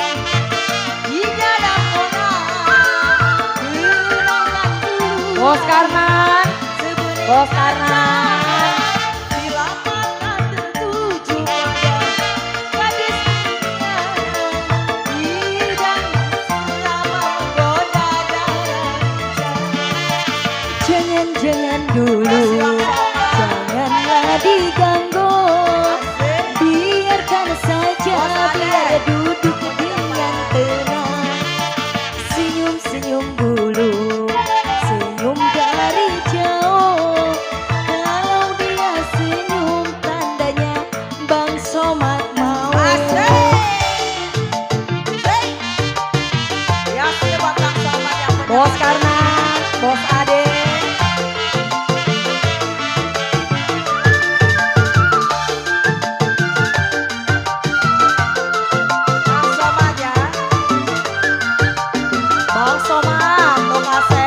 di dalam orang. Kenangan dulu. Bos Karman. Sebening Bos Karman. bila mata tertuju pada gadis hidang selama menggoda Jangan dulu. Janganlah diganggu. Biarkan saja, biar duduk dengan tenang. Senyum, senyum dulu. Senyum dari jauh. Kalau dia senyum, tandanya Bang Somad mau. Bos Karman, Bos Ade. Bang Somad, Bang Asep.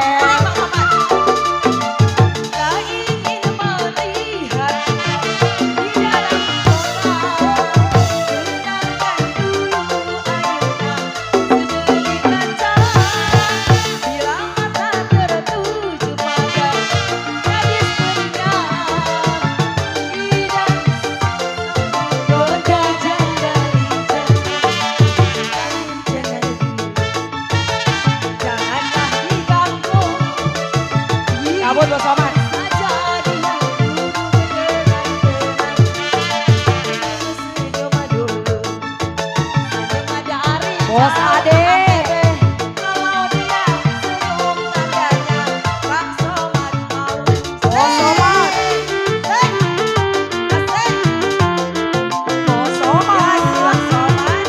Cabut Bos Somad. Bos Ade. Bos Somad. Bos Somad.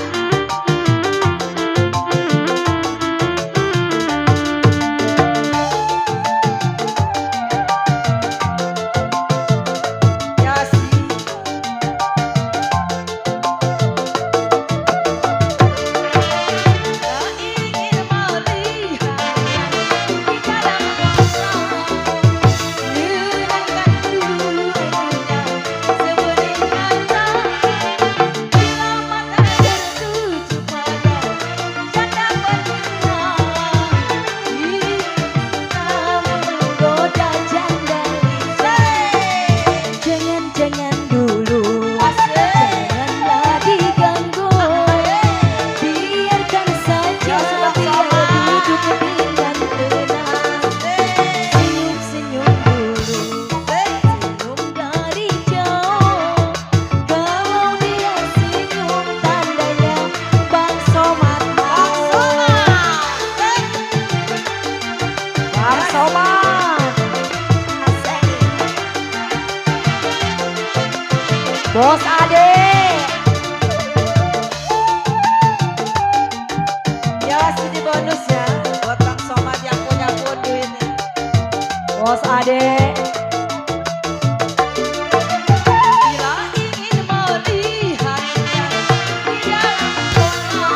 Jangan dulu, janganlah diganggu. Biarkan saja, biar duduk dengan tenang. Senyum, senyum dulu, senyum dari jauh. Kalau dia senyum, tandanya Bang Somad mau. Bang Somad. Bos Ade. Ya sini bonus ya buat Bang Somad yang punya kudu ini. Bos Ade. Bila ingin melihatnya di dalam kota,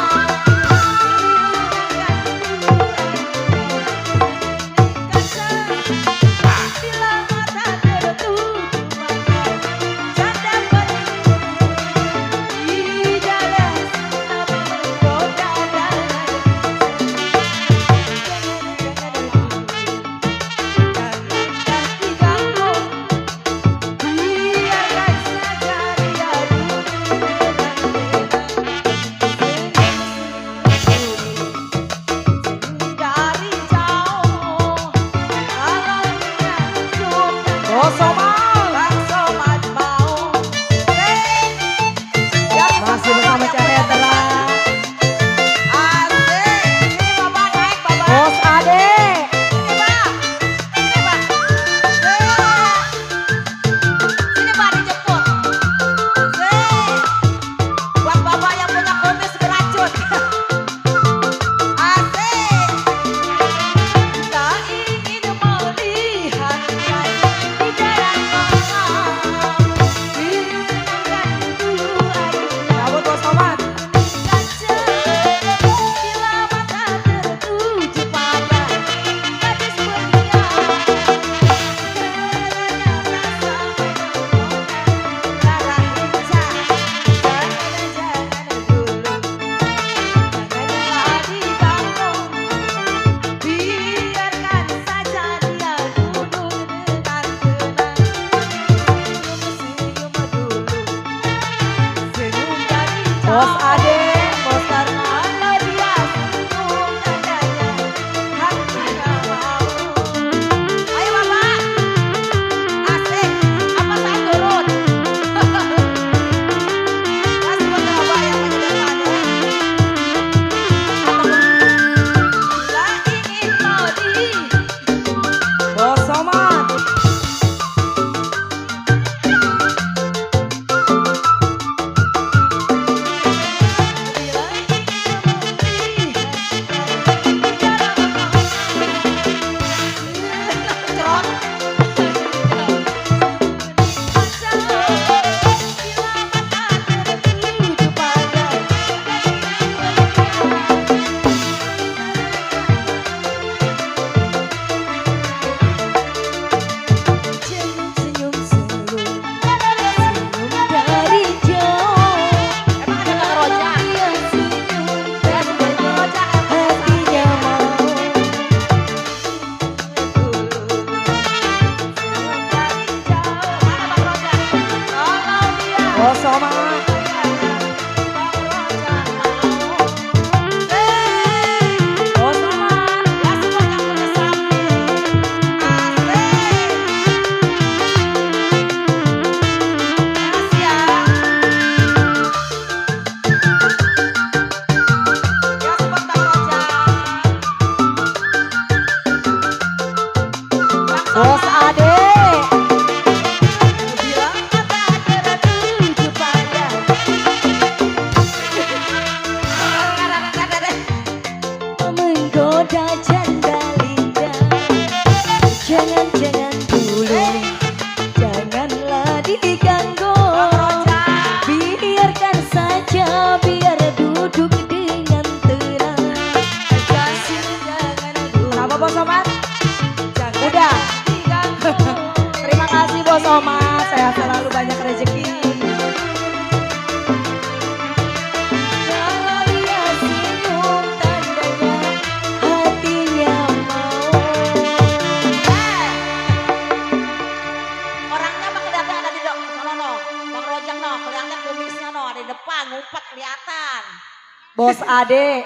Bos Ade.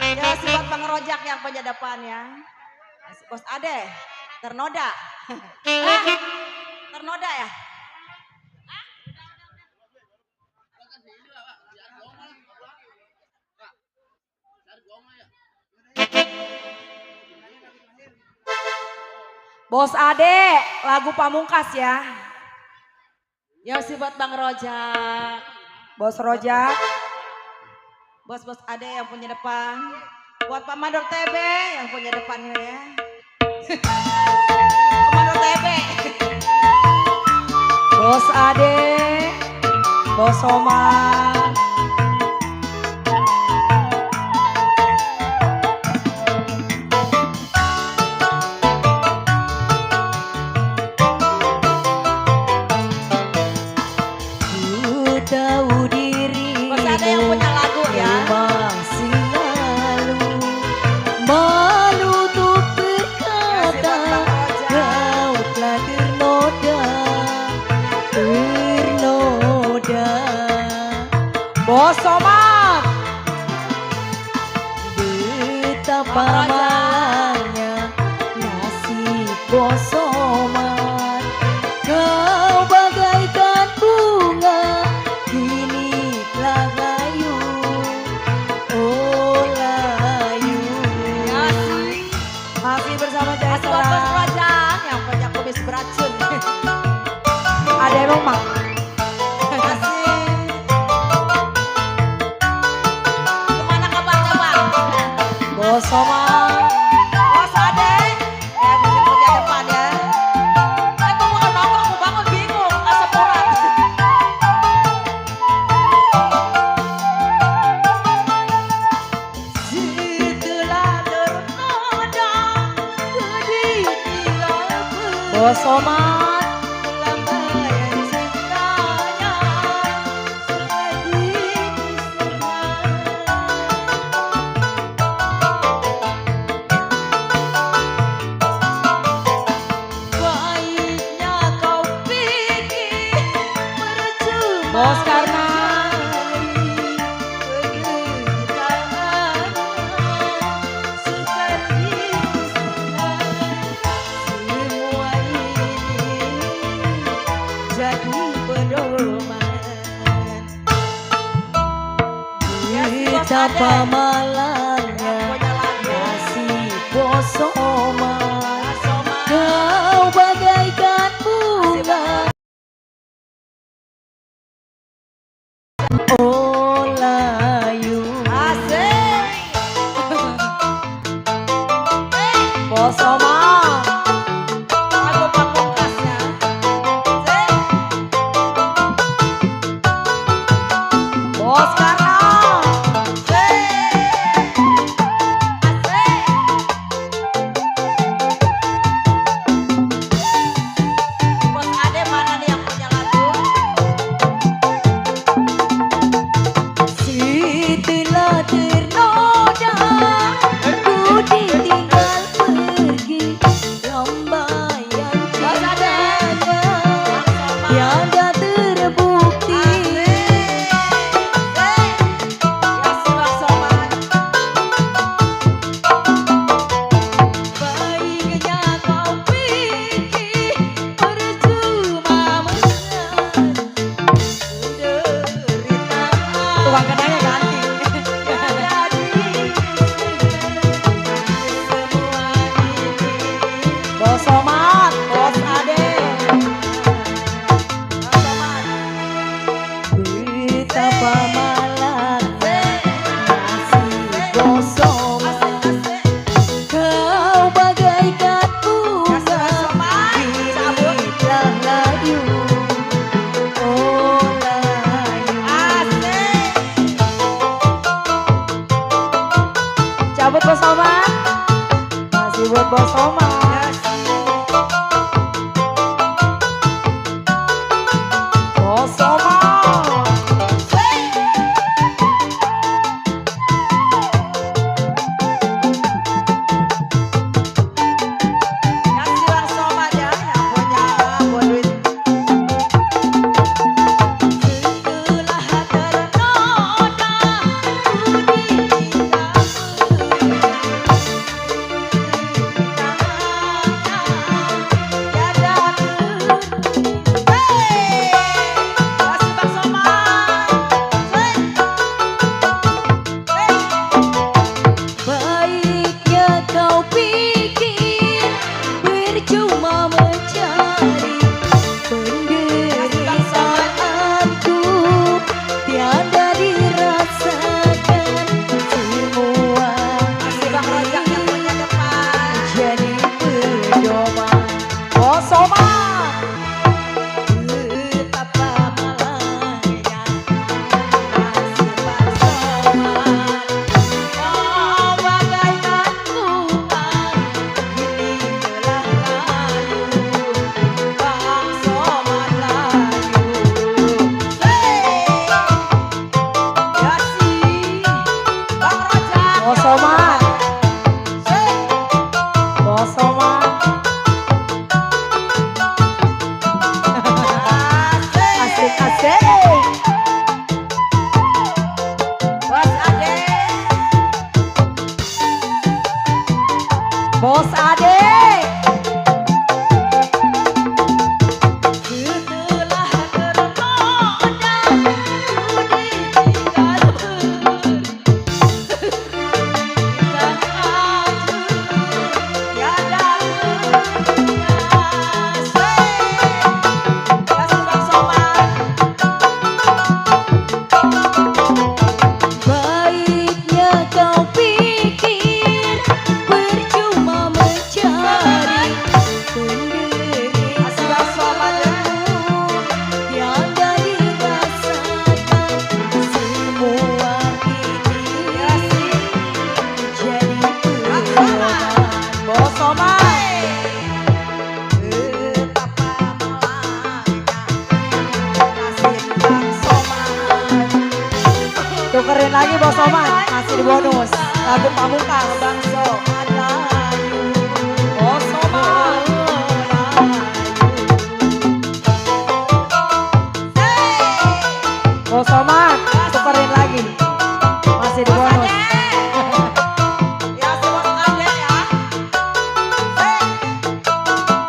Ya si buat Bang Rojak yang punya depan ya. Si Bos Ade, ternoda. Ternoda ya? Bos Ade, lagu Pamungkas ya. Ya si buat Bang Rojak. Bos Rojak. Bos-bos Ade yang punya depan. Buat Pak Mandor TB yang punya depannya ya. Pak Mandor TB. Bos Ade. Bos Somad. Ku tahu diri. Bos Ade yang punya lagu ya. Masih lalu menutup berkata kau telah ternoda. Bos Somad. Betapa malangnya nasib Bos Somad. Kau bagaikan bunga kini telah layu. Oh layu. Masih bersama Jaya Masih buat Bos Serang. Rojak yang punya kumis beracun. Ada emang mak. Masih. Kemana kabarnya Bang? Bos Somad. Bos Ade, punya depan ya. Aku mau nongkrong, aku bangun bingung, asap urat. Setelah ternoda Bos Somad. Lambaian cintanya baiknya kau pikir percuma. Bos Karna. Jadi pedoman. Betapa malangnya nasib Bos Somad. Kau bagaikan bunga. Oh layu. Asik. Bos Somad. Lagu Pamungkas ya. Asik. Bos Karna. Bos Ade mana nih yang punya lagu? Setelah ternoda ku ditinggal pergi. Lambaian cintanya tiada terbukti. Baiknya kau pikir percuma penderitaan. Tukang kedainya ganti. Bos Somad, Bos Ade. Betapa malangnya nasib Bos Somad. Kau bagaikan bunga kini telah layu. Oh layu. Cabut Bos Somad. Masih buat Bos Somad. Bos Somad. Yang silang sobat ya, yang punya buat duit. Setelah ternoda Bos Somad. Bos Somad. Asik asik. Bos Ade. Bos Ade. Setelah ternoda ku ditinggal beri. Dan aku tiada kenyang. Kasih Bang Somad. Baiknya kau pikir percuma mencari Kasih Bang Somad ya. tiada dirasakan semua ini jadi beban. Bos Somad. Betapa malangnya nasib Bang Somad. Tukerin lagi Bos Somad, masih di bonus lagu pamungkas. Bang Somad layu. Bos Somad layu. Bos Somad, tukerin lagi, masih di bonus. Ya si Bos Ade ya.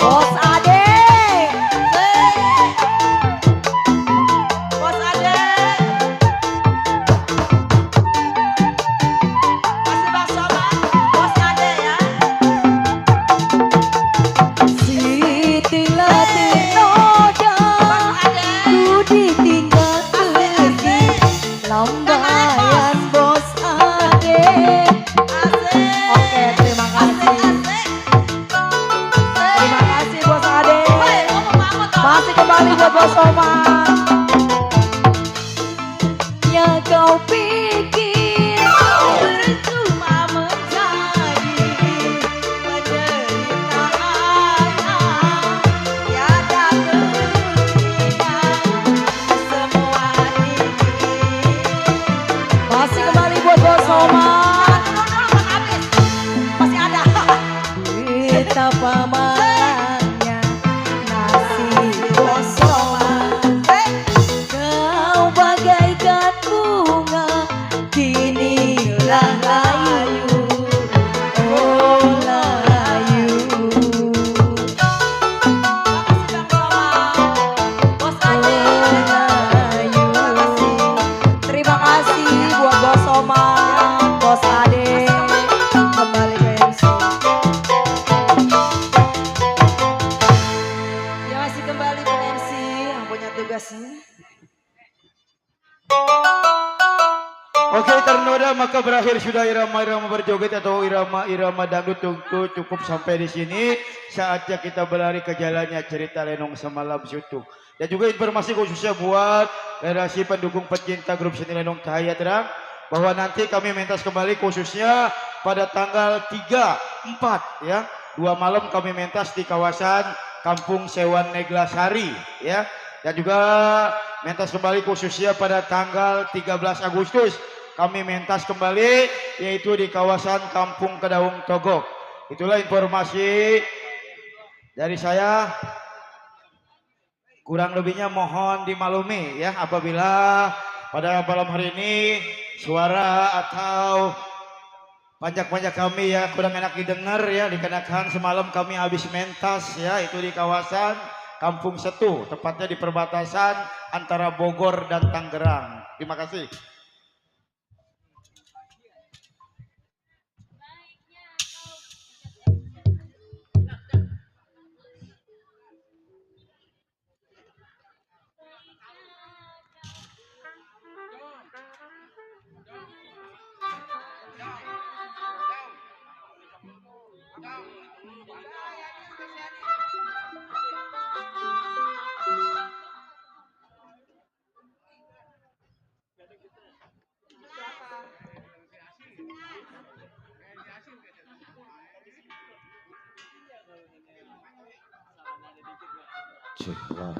Bos Ade, Bos Ade. Kasih Bang Somad. Bos Ade ya. setelah ternoda ku ditinggal pergi lambaian Bos Ade. Asik. Oke, terima kasih. Asik. Terima kasih Bos Ade. Woi, ngomong banget dong. Masih kembali buat Bos Somad. Ya kau pikir Percuma mencari penderitaan, tiada kepentingan semua ini. masih kembali buat Bos Somad. Jangan dulu habis, masih ada. Betapa malangnya nasib Bos Somad. Kau bagaikan bunga kinilah layu. Oh layu. Makasih Bang Somad, Bos Ade. Layu. Terima kasih buat Bos Somad, Bos Ade. Kembali ke MC. Ya masih kembali ke MC yang punya tugasnya. Oke, ternoda maka berakhir sudah irama-irama berjoget atau irama-irama dangdut tunggu cukup sampai di sini. Saatnya kita berlari ke jalannya cerita Lenong Semalam Suntuk. Dan juga informasi khususnya buat generasi pendukung pecinta grup seni Lenong Cahaya Terang bahwa nanti kami mentas kembali khususnya pada tanggal 3, 4 ya. 2 malam kami mentas di kawasan Kampung Sewan Neglasari ya. Dan juga mentas kembali khususnya pada tanggal 13 Agustus kami mentas kembali yaitu di kawasan Kampung Kedaung Togok. Itulah informasi dari saya. Kurang lebihnya mohon dimaklumi ya apabila pada malam hari ini suara atau panjak-panjak kami ya kurang enak didengar ya dikarenakan semalam kami habis mentas ya itu di kawasan Kampung Setu, tepatnya di perbatasan antara Bogor dan Tangerang. Terima kasih. Ceklah.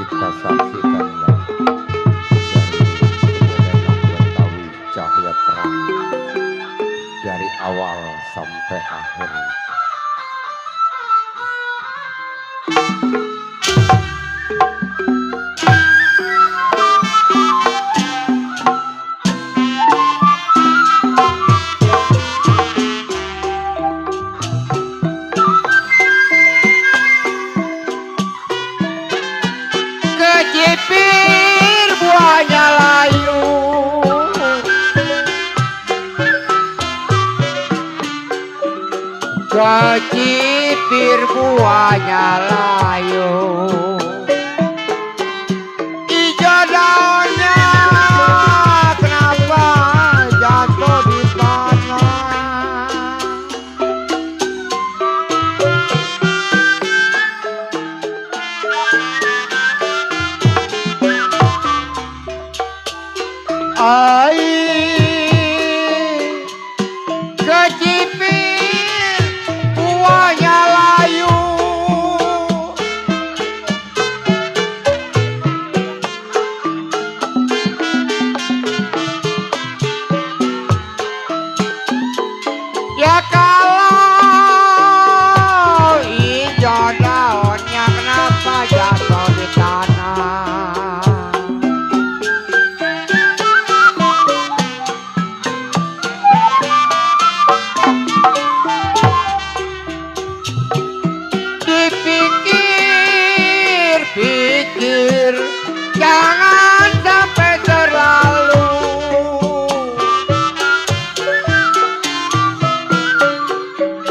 kita saksikanlah dari Betawi cahaya terang dari awal sampai akhir. Kecipir buahnya layu, kecipir buahnya layu, ijo daunnya kenapa jatuh di tanah? Air kecipir buahnya layu, ya kalau hijau daunnya kenapa jatuh di tanah? Dipikir-pikir jangan sampai terlalu,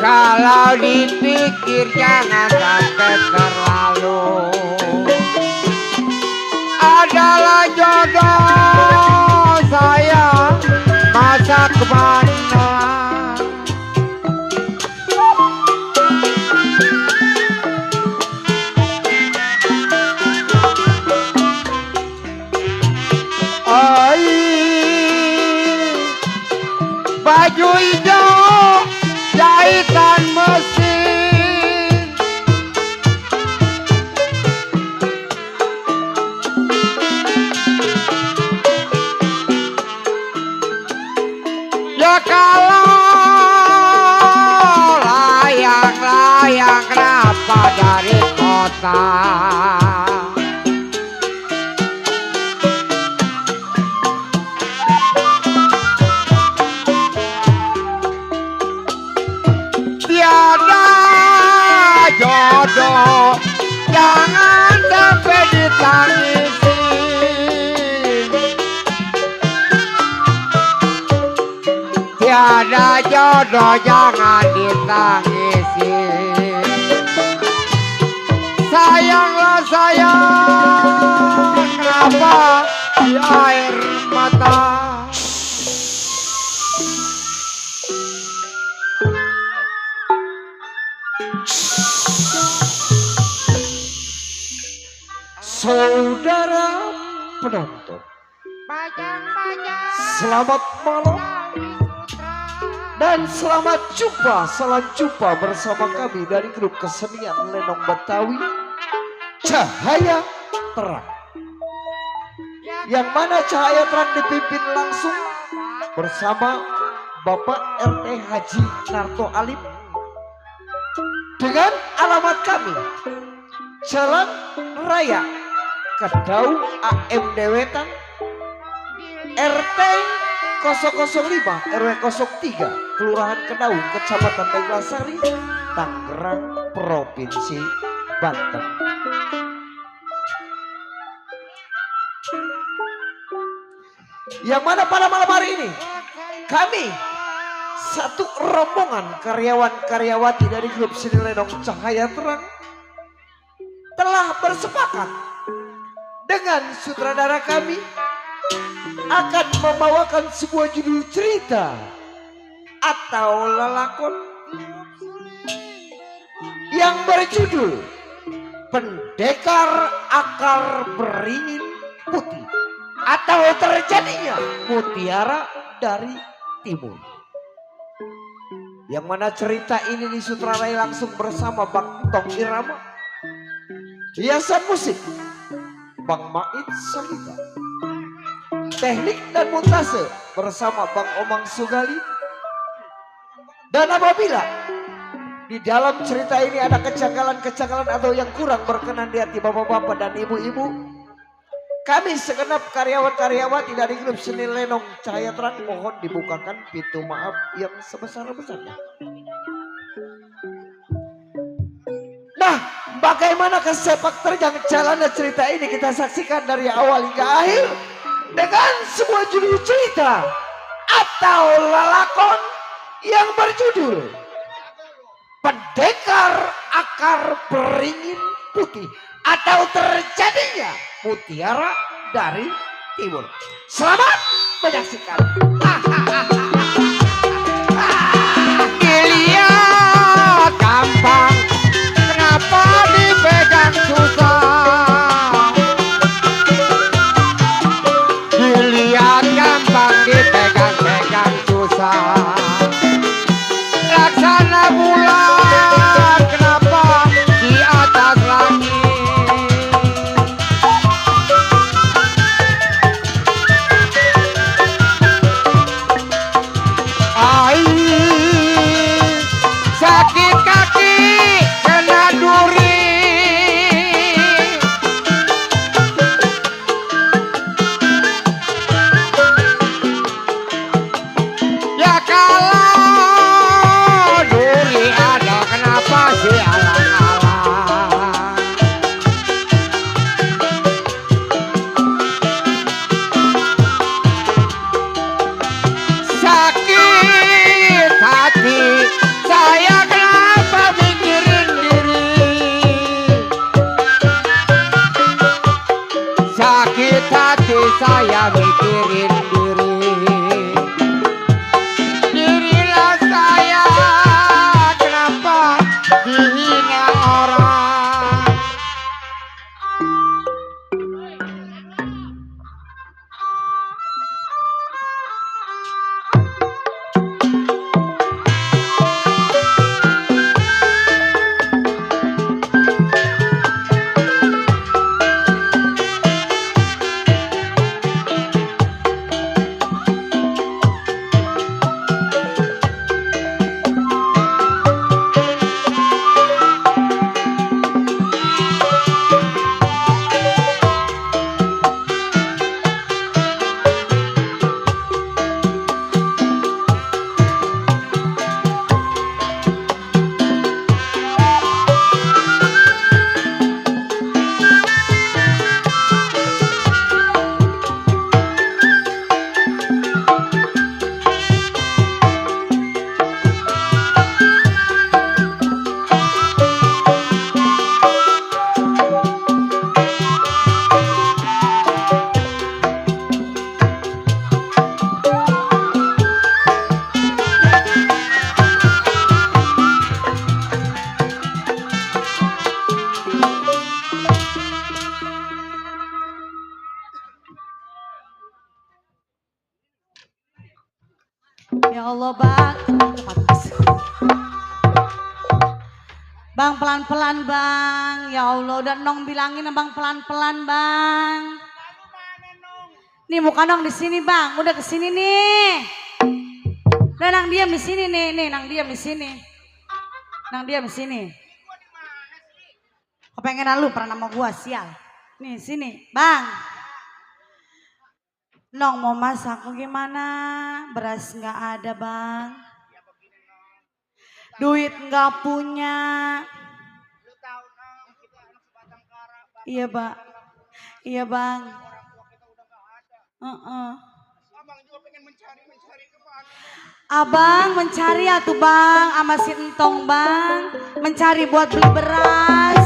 kalau dipikir jangan sampai terlalu, adalah jodoh saya masa kemana? Baju hijau jahitan mesin, ya kalau layang-layang kenapa dari kota? Tiada jodoh jangan sampai ditangisi, tiada jodoh jangan ditangisi, sayanglah sayang kenapa di air mata? Saudara penonton, selamat malam dan selamat jumpa, salam jumpa bersama kami dari grup kesenian Lenong Betawi Cahaya Terang, yang mana Cahaya Terang dipimpin langsung bersama Bapak RT Haji Narto Alim dengan alamat kami Jalan Raya Kedau AM Dewetan RT 005 RW 03 Kelurahan Kedau Kecamatan Neglasari Tangerang Provinsi Banten. Yang mana pada malam hari ini kami satu rombongan karyawan-karyawati dari grup seni Lenong Cahaya Terang telah bersepakat dengan sutradara kami akan membawakan sebuah judul cerita atau lelakon yang berjudul Pendekar Akar Beringin Putih atau Terjadinya Mutiara dari Timur. Yang mana cerita ini disutradarai langsung bersama Bang Tong Irama. Hiasan musik Bang Mait Salika, teknik dan montase bersama Bang Omang Sugali. Dan apabila di dalam cerita ini ada kecanggalan-kecanggalan atau yang kurang berkenan di hati bapak-bapak dan ibu-ibu, kami segenap karyawan-karyawati dari grup seni Lenong Cahaya Terang mohon dibukakan pintu maaf yang sebesar-besarnya. Nah, bagaimana sepak terjang jalannya cerita ini kita saksikan dari awal hingga akhir dengan sebuah judul cerita atau lalakon yang berjudul Pendekar Akar Beringin Putih atau Terjadinya Mutiara dari Timur. Selamat menyaksikan. Dilihat gampang, kenapa dipegang susah? Dilihat gampang, dipegang-pegang susah. Laksana bulan, kenapa di atas langit? Sakit kaki kena duri, ya kalau duri ada kenapa sih alang-alang? Sakit hati saya kenapa mikirin diri? Sakit hati saya mikirin diri. Dirilah saya kenapa dihina orang? Ya Allah bang. Bang pelan-pelan bang. Ya Allah udah Nong bilangin bang pelan-pelan bang. Nih muka Nong di sini bang. Udah kesini nih. Udah Nang diam di sini nih. Nang diam di sini. Nang diam di sini. Kepengenan lu pernah nama gua sial. Nih sini bang. Nong mau masak gimana? Beras nggak ada bang. Duit nggak punya. Iya bang. Iya bang. Abang mencari atuh bang, sama si Entong bang, mencari buat beli beras.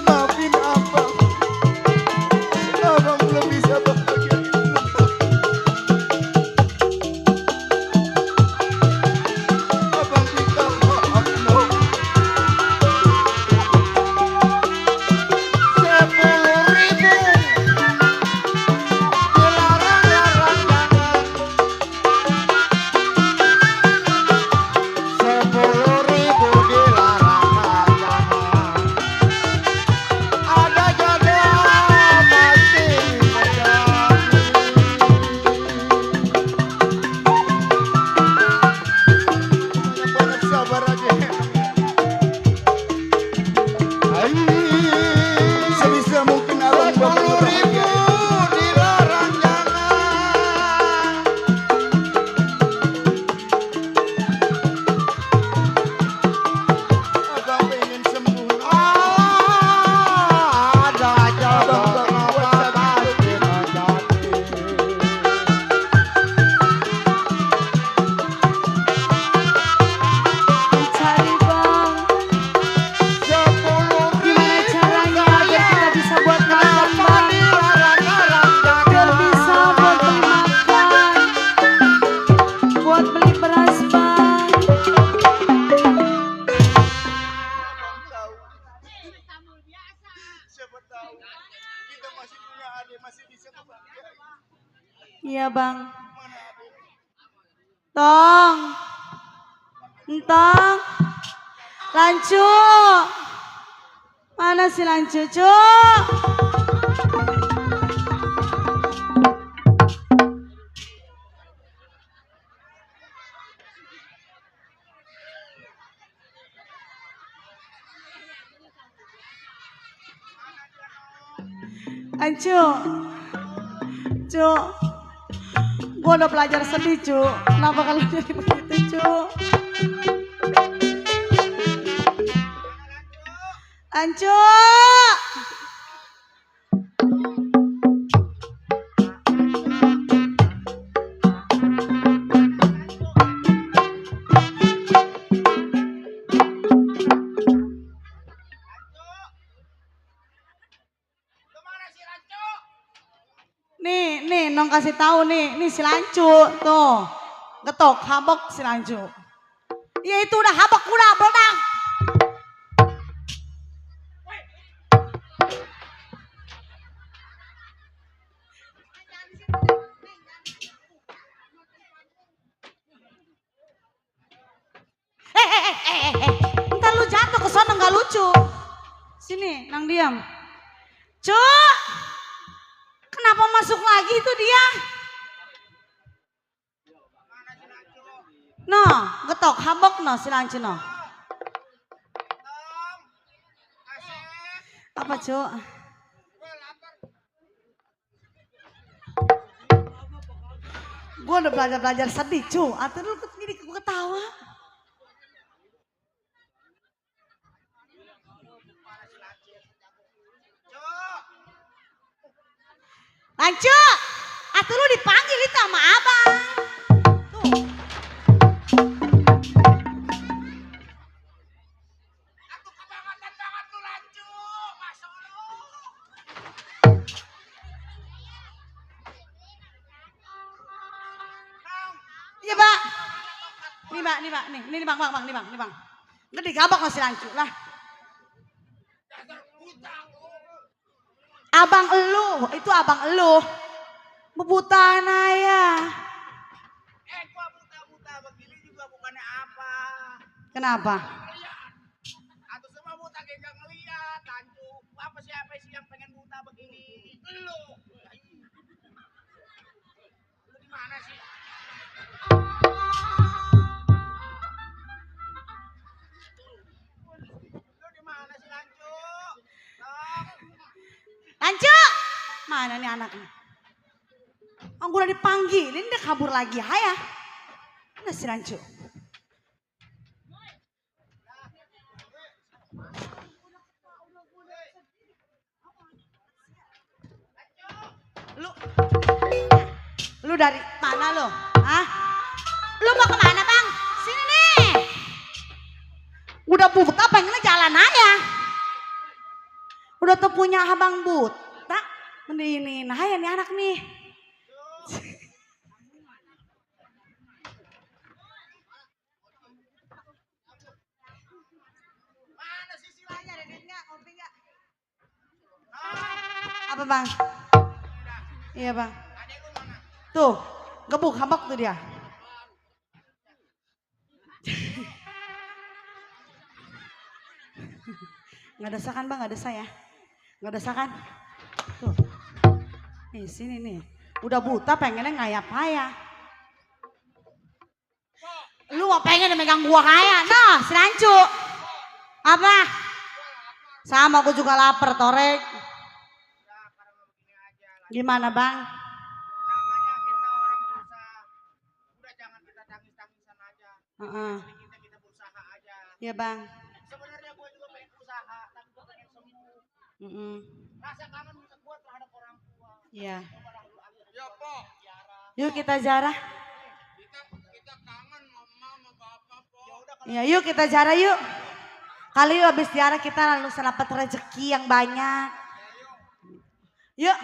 Maafin apa? Iya bang. Tong. Entong. Lancu. Mana si Lancu, Cuk? Lancu. Cuk. Gua udah belajar sedih, Cuk. Kenapa kalau jadi begitu, Cuk? Lancu. Nih, Nong kasih tahu nih si Lancu tuh, getok habok si Lancu. Ya itu udah habok udah berenang. Ntar lu jatuh ke sana nggak lucu. Sini, Nang diam. Cuk, kenapa masuk lagi itu dia? No, getok habok no si Lancu no. Apa Cuk? Gue udah belajar sedih Cuk. Atau lu gini gue ketawa. Lancu, atau lu dipanggil itu sama abang. Tuh. Atuh kebangetan banget lu Lancu, masuk lu. Iya Pak. Nih Pak, nih Bang. Gede gabak masih Lancu lah. Abang itu abang elu. Bebutaan ayah. Gua buta begini juga bukannya apa. Kenapa? Atau semua buta kayak gak ngeliat, Lancu. Apa sih yang pengen buta begini? Lu di mana sih? Lu di mana sih Lancu? Lancu! Mana nih anaknya? Oh, gue udah dipanggilin, dia kabur lagi. Haya. Mana si Lancu? Lu dari mana lu? Hah? Lu mau kemana bang? Sini nih. Udah buta pengennya jalan aja. Udah tuh punya abang buta. Mendingin aja nih anak nih. Mana sih silanya? Ada duit nggak? Kopi nggak? Apa bang? Iya bang. Adek lu mana? Tuh, gebuk habak tuh dia. Nggak dosa kan bang, nggak dosa ya? Nggak dosa kan? Tuh, nih sini nih. Udah buta pengennya ngayap-ngayap. Lu mau pengen megang gua kaya? Nah, si Lancu. Apa? Sama aku juga lapar, Torek. Gimana bang? Namanya kita orang berusaha. Udah jangan kita tangis-tangisan aja. Kita berusaha aja. Iya bang. Sebenarnya gue juga pengen usaha, tapi gue pengen sembuh. Rasa kangen gue terhadap orang tua. Iya. Ya po. Yuk kita ziarah. Kita kangen mama sama bapak po. Ya udah Ya yuk kita ziarah yuk. Kali yuk habis ziarah kita lalu dapat rezeki yang banyak. Yuk.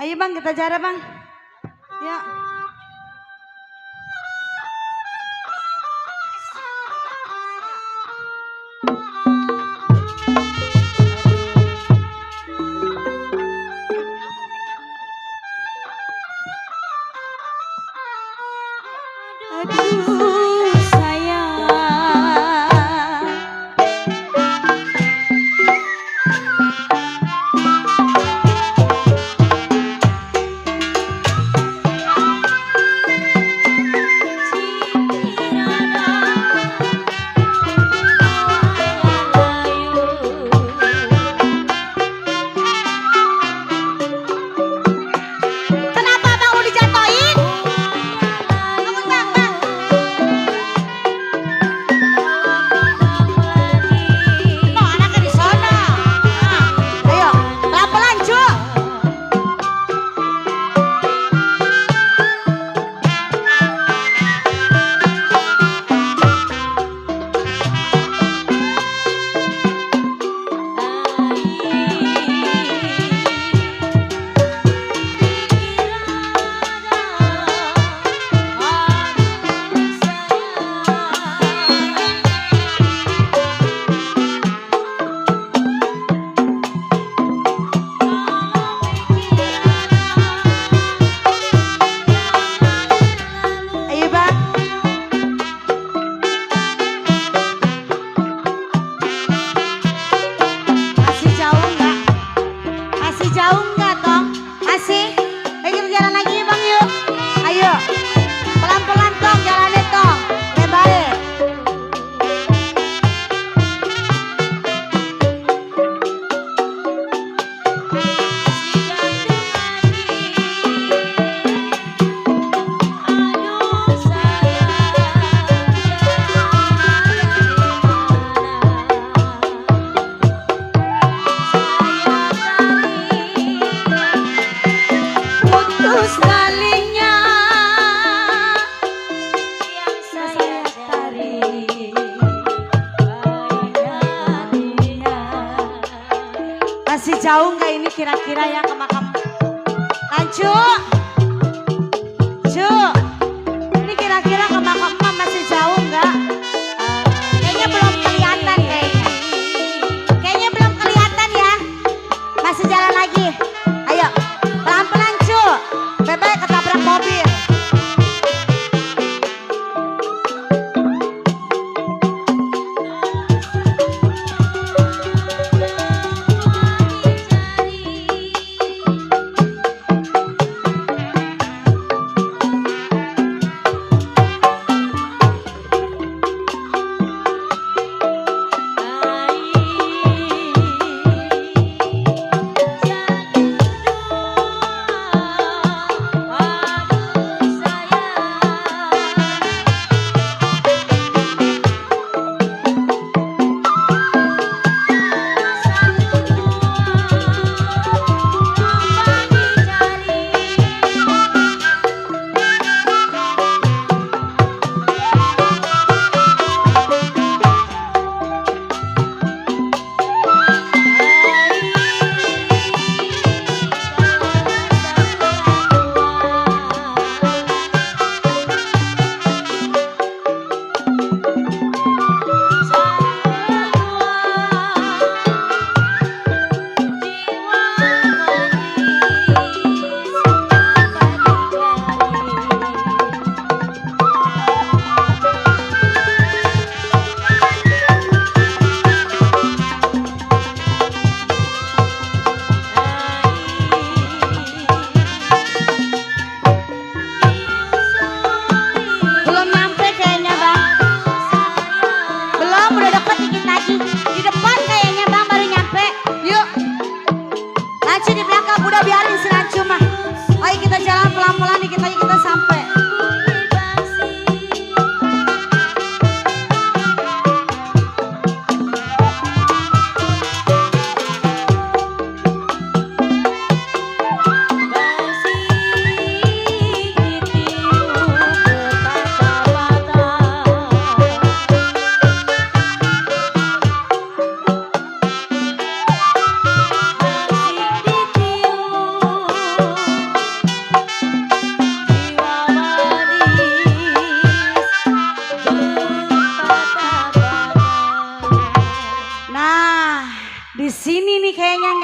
Ayo bang kita ziarah bang. Ya. Masih jauh nggak ini kira-kira ya ke makam Lancu? Cu, ini kira-kira ke makam emak masih jauh nggak? Kayaknya belum kelihatan kayaknya. Kayaknya belum kelihatan ya. Masih jalan lagi. Ayo, pelan-pelan cu. Bebek ketabrak mobil.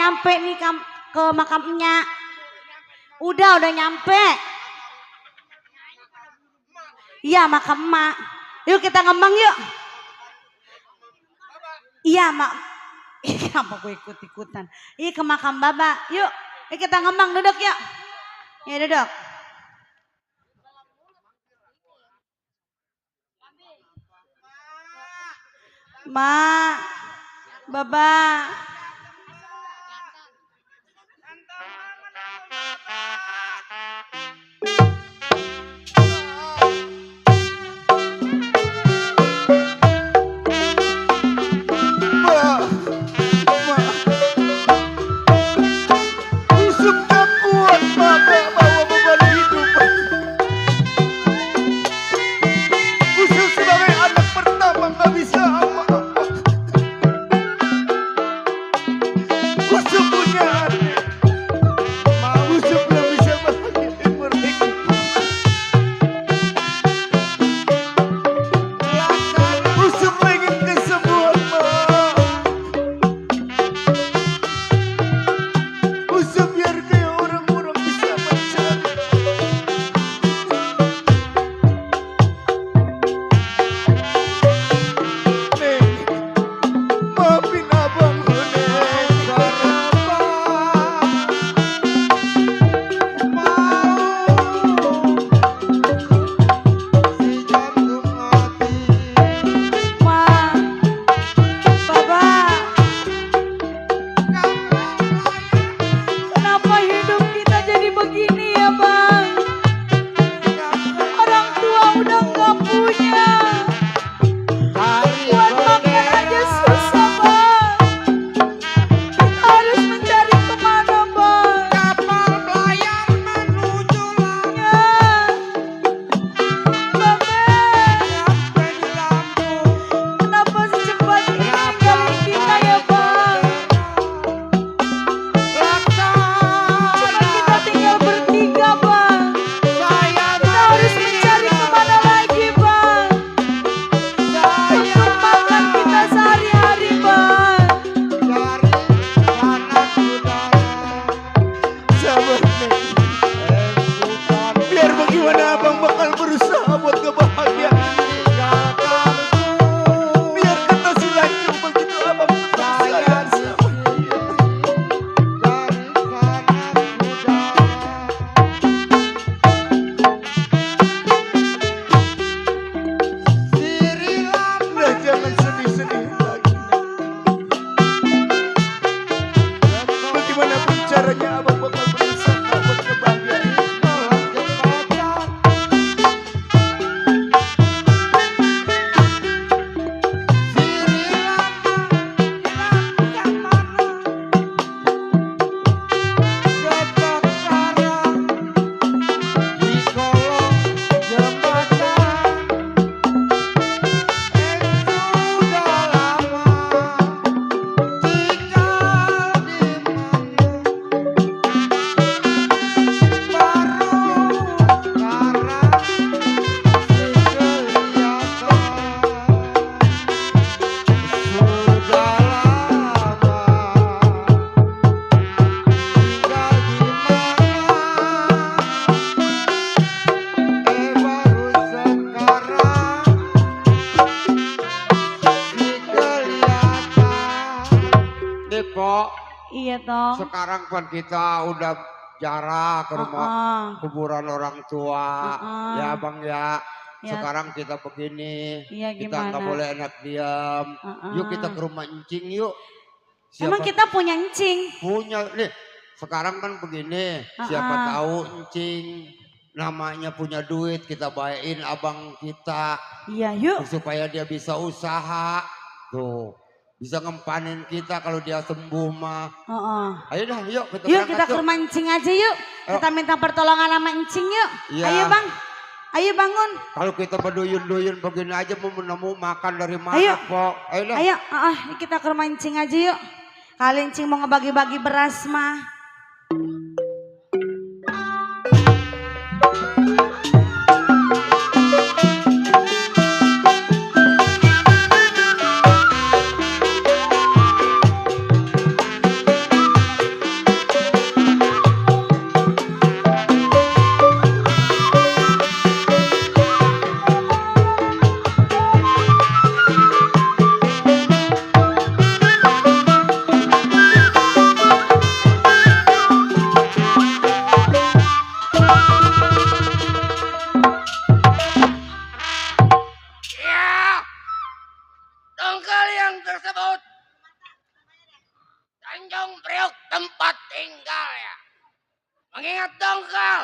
Nyampe nih ke makamnya. Udah nyampe. Iya makam emak. Yuk kita ngembang yuk. Iya mak. Kenapa gue ikut-ikutan? Iya ke makam baba. Yuk kita ngembang, duduk yuk. Ya duduk. Mak. Baba. Pok. Iya toh. Sekarang kan kita udah jarang ke rumah kuburan orang tua. Ya Bang ya. Ya. Sekarang kita begini. Iya, Kita gimana? nggak boleh enak diam. Yuk kita ke rumah encing yuk. Emang kita punya encing? Punya nih. Sekarang kan begini. Siapa tahu encing namanya punya duit, kita bayain abang kita. Iya yuk. Supaya dia bisa usaha. Tuh. Bisa ngempanin kita kalau dia sembuh mah. Ayo dah yuk kita Yuk kita berangkat, ke rumah encing aja yuk. Kita minta pertolongan sama encing yuk. Iya. Ayo bang. Ayo bangun. Kalau kita berduyun-duyun begini aja mau makan dari mana Ayo. Pok? Ayo dah. Ayo kita ke rumah encing aja yuk. Kali encing mau ngebagi-bagi beras mah. Dongkal yang tersebut Tanjung Priok tempat tinggalnya. Mengingat dongkal,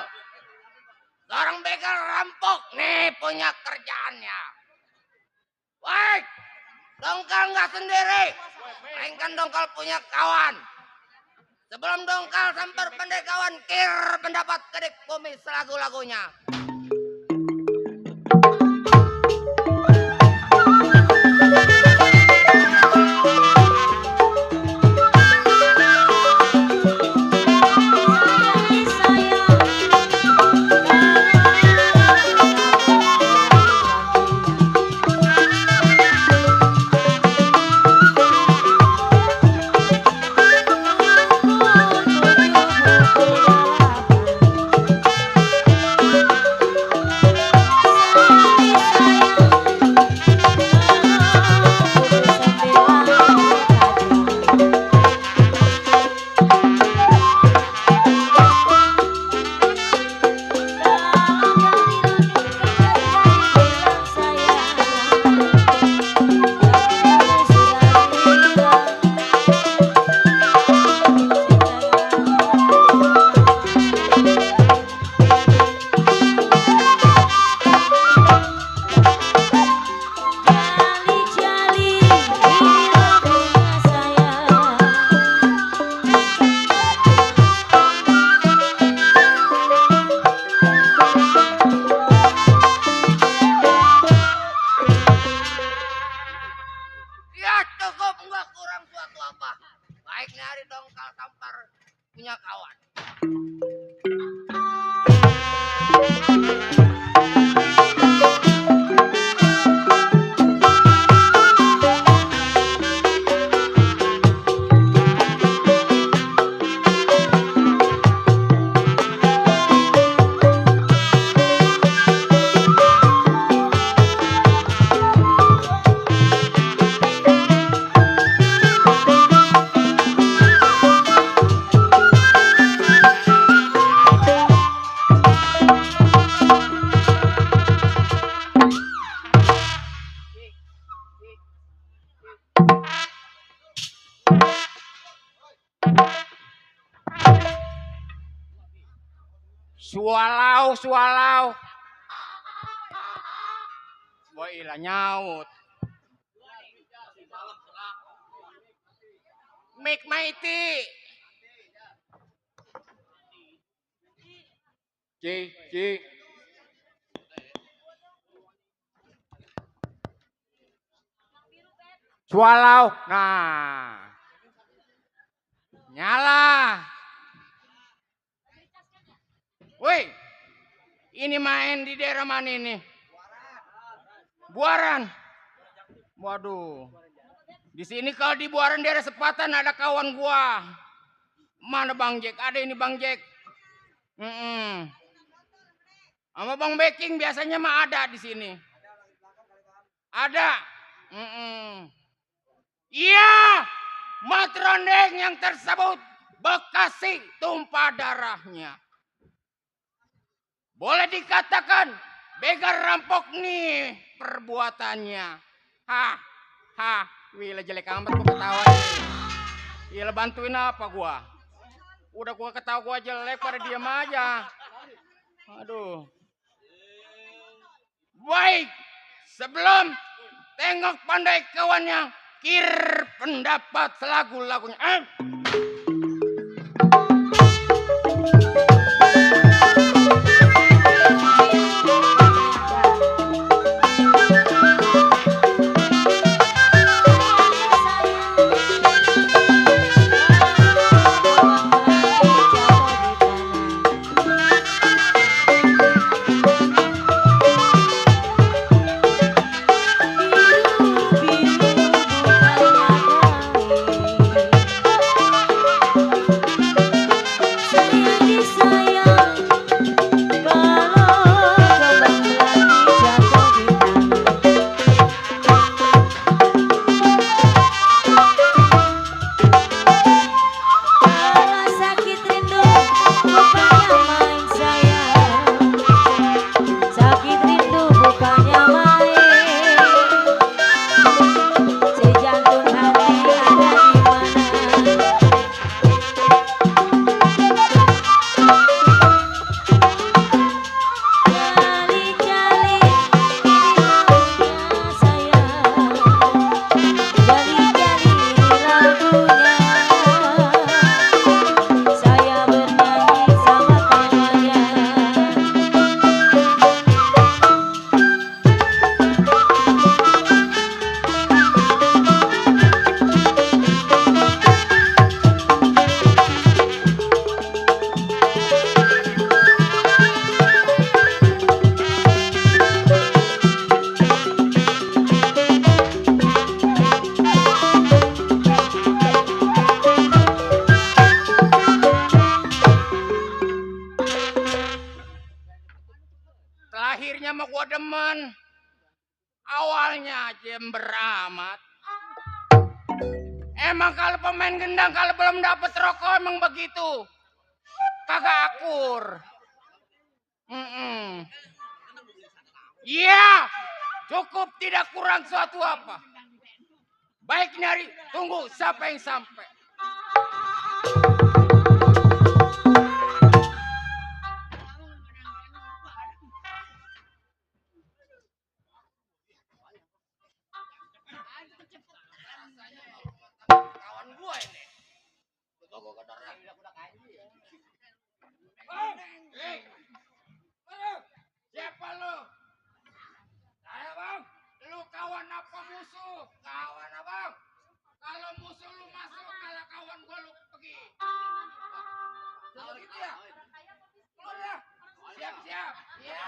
seorang begal rampok nih punya kerjaannya. Baik, dongkal nggak sendiri, melainkan dongkal punya kawan. Sebelum dongkal sampai pendek kawan, kir pendapat kedik bumi selagu-lagunya. Ya cukup nggak kurang suatu apa. Baik nyari dongkal tampar punya kawan. Sualau. Boy ilah nyaut. Make mighty. Ci. Sualau. Nah. Nyala. Woi, ini main di daerah mana ini? Buaran. Waduh. Di sini kalau di Buaran daerah Sepatan ada kawan gua. Mana Bang Jack? Ada ini Bang Jack. Sama Bang Beking biasanya mah ada di sini. Ada. Iya. Matrondeng yang tersebut Bekasi tumpah darahnya. Boleh dikatakan begal rampok nih perbuatannya. Wila jelek amat gua ketawa nih. Wila bantuin apa gua? Udah gua ketawa gua jelek pada diam aja. Aduh. Baik, sebelum tengok pandai kawannya, kir pendapat selagu-lagunya. Akhirnya mah gua demen. Awalnya jember amat. Emang kalau pemain gendang kalau belum dapet rokok emang begitu. Kagak akur. Iya, cukup tidak kurang suatu apa. Baik nyari, tunggu siapa yang sampai. Kawan gua ini. Siapa lu? Saya bang, lu kawan apa musuh? Kawan abang. Kalau musuh lu masuk, kalau kawan gua lu pergi. Kalau gitu ya? Udah, siap-siap. Iya.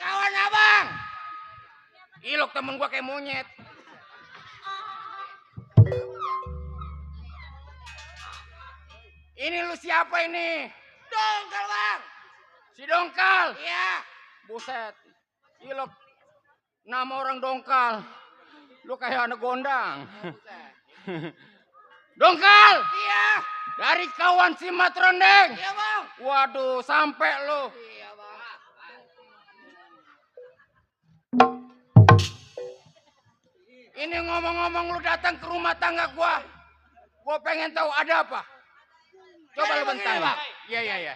Kawan abang. Ilok temen gua kayak monyet. Ini lu siapa ini? Dongkal bang. Si Dongkal? Iya. Buset. Iya lo, nama orang dongkal. Lu kayak anak gondang. Dongkal! Iya. Dari kawan si Matrondeng. Iya bang. Waduh, sampai lu. Iya bang. Ini ngomong-ngomong lu datang ke rumah tangga gua. Gua pengen tahu ada apa. Coba lu bentang bang. Iya iya iya.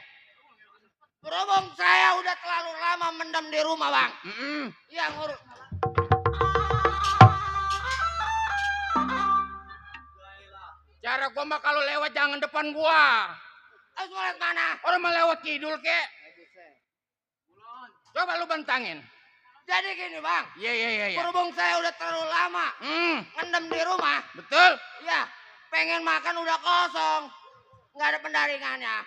Berhubung saya udah terlalu lama mendem di rumah bang. Iya ngurus. Cara gua mah kalau lewat jangan depan gua. Harus lewat mana? Orang mau lewat kidul kek. Coba lu bentangin. Jadi gini bang. Iya iya iya. Ya. Berhubung saya udah terlalu lama ngendem di rumah. Betul. Ya pengen makan udah kosong. Nggak ada pendaringannya.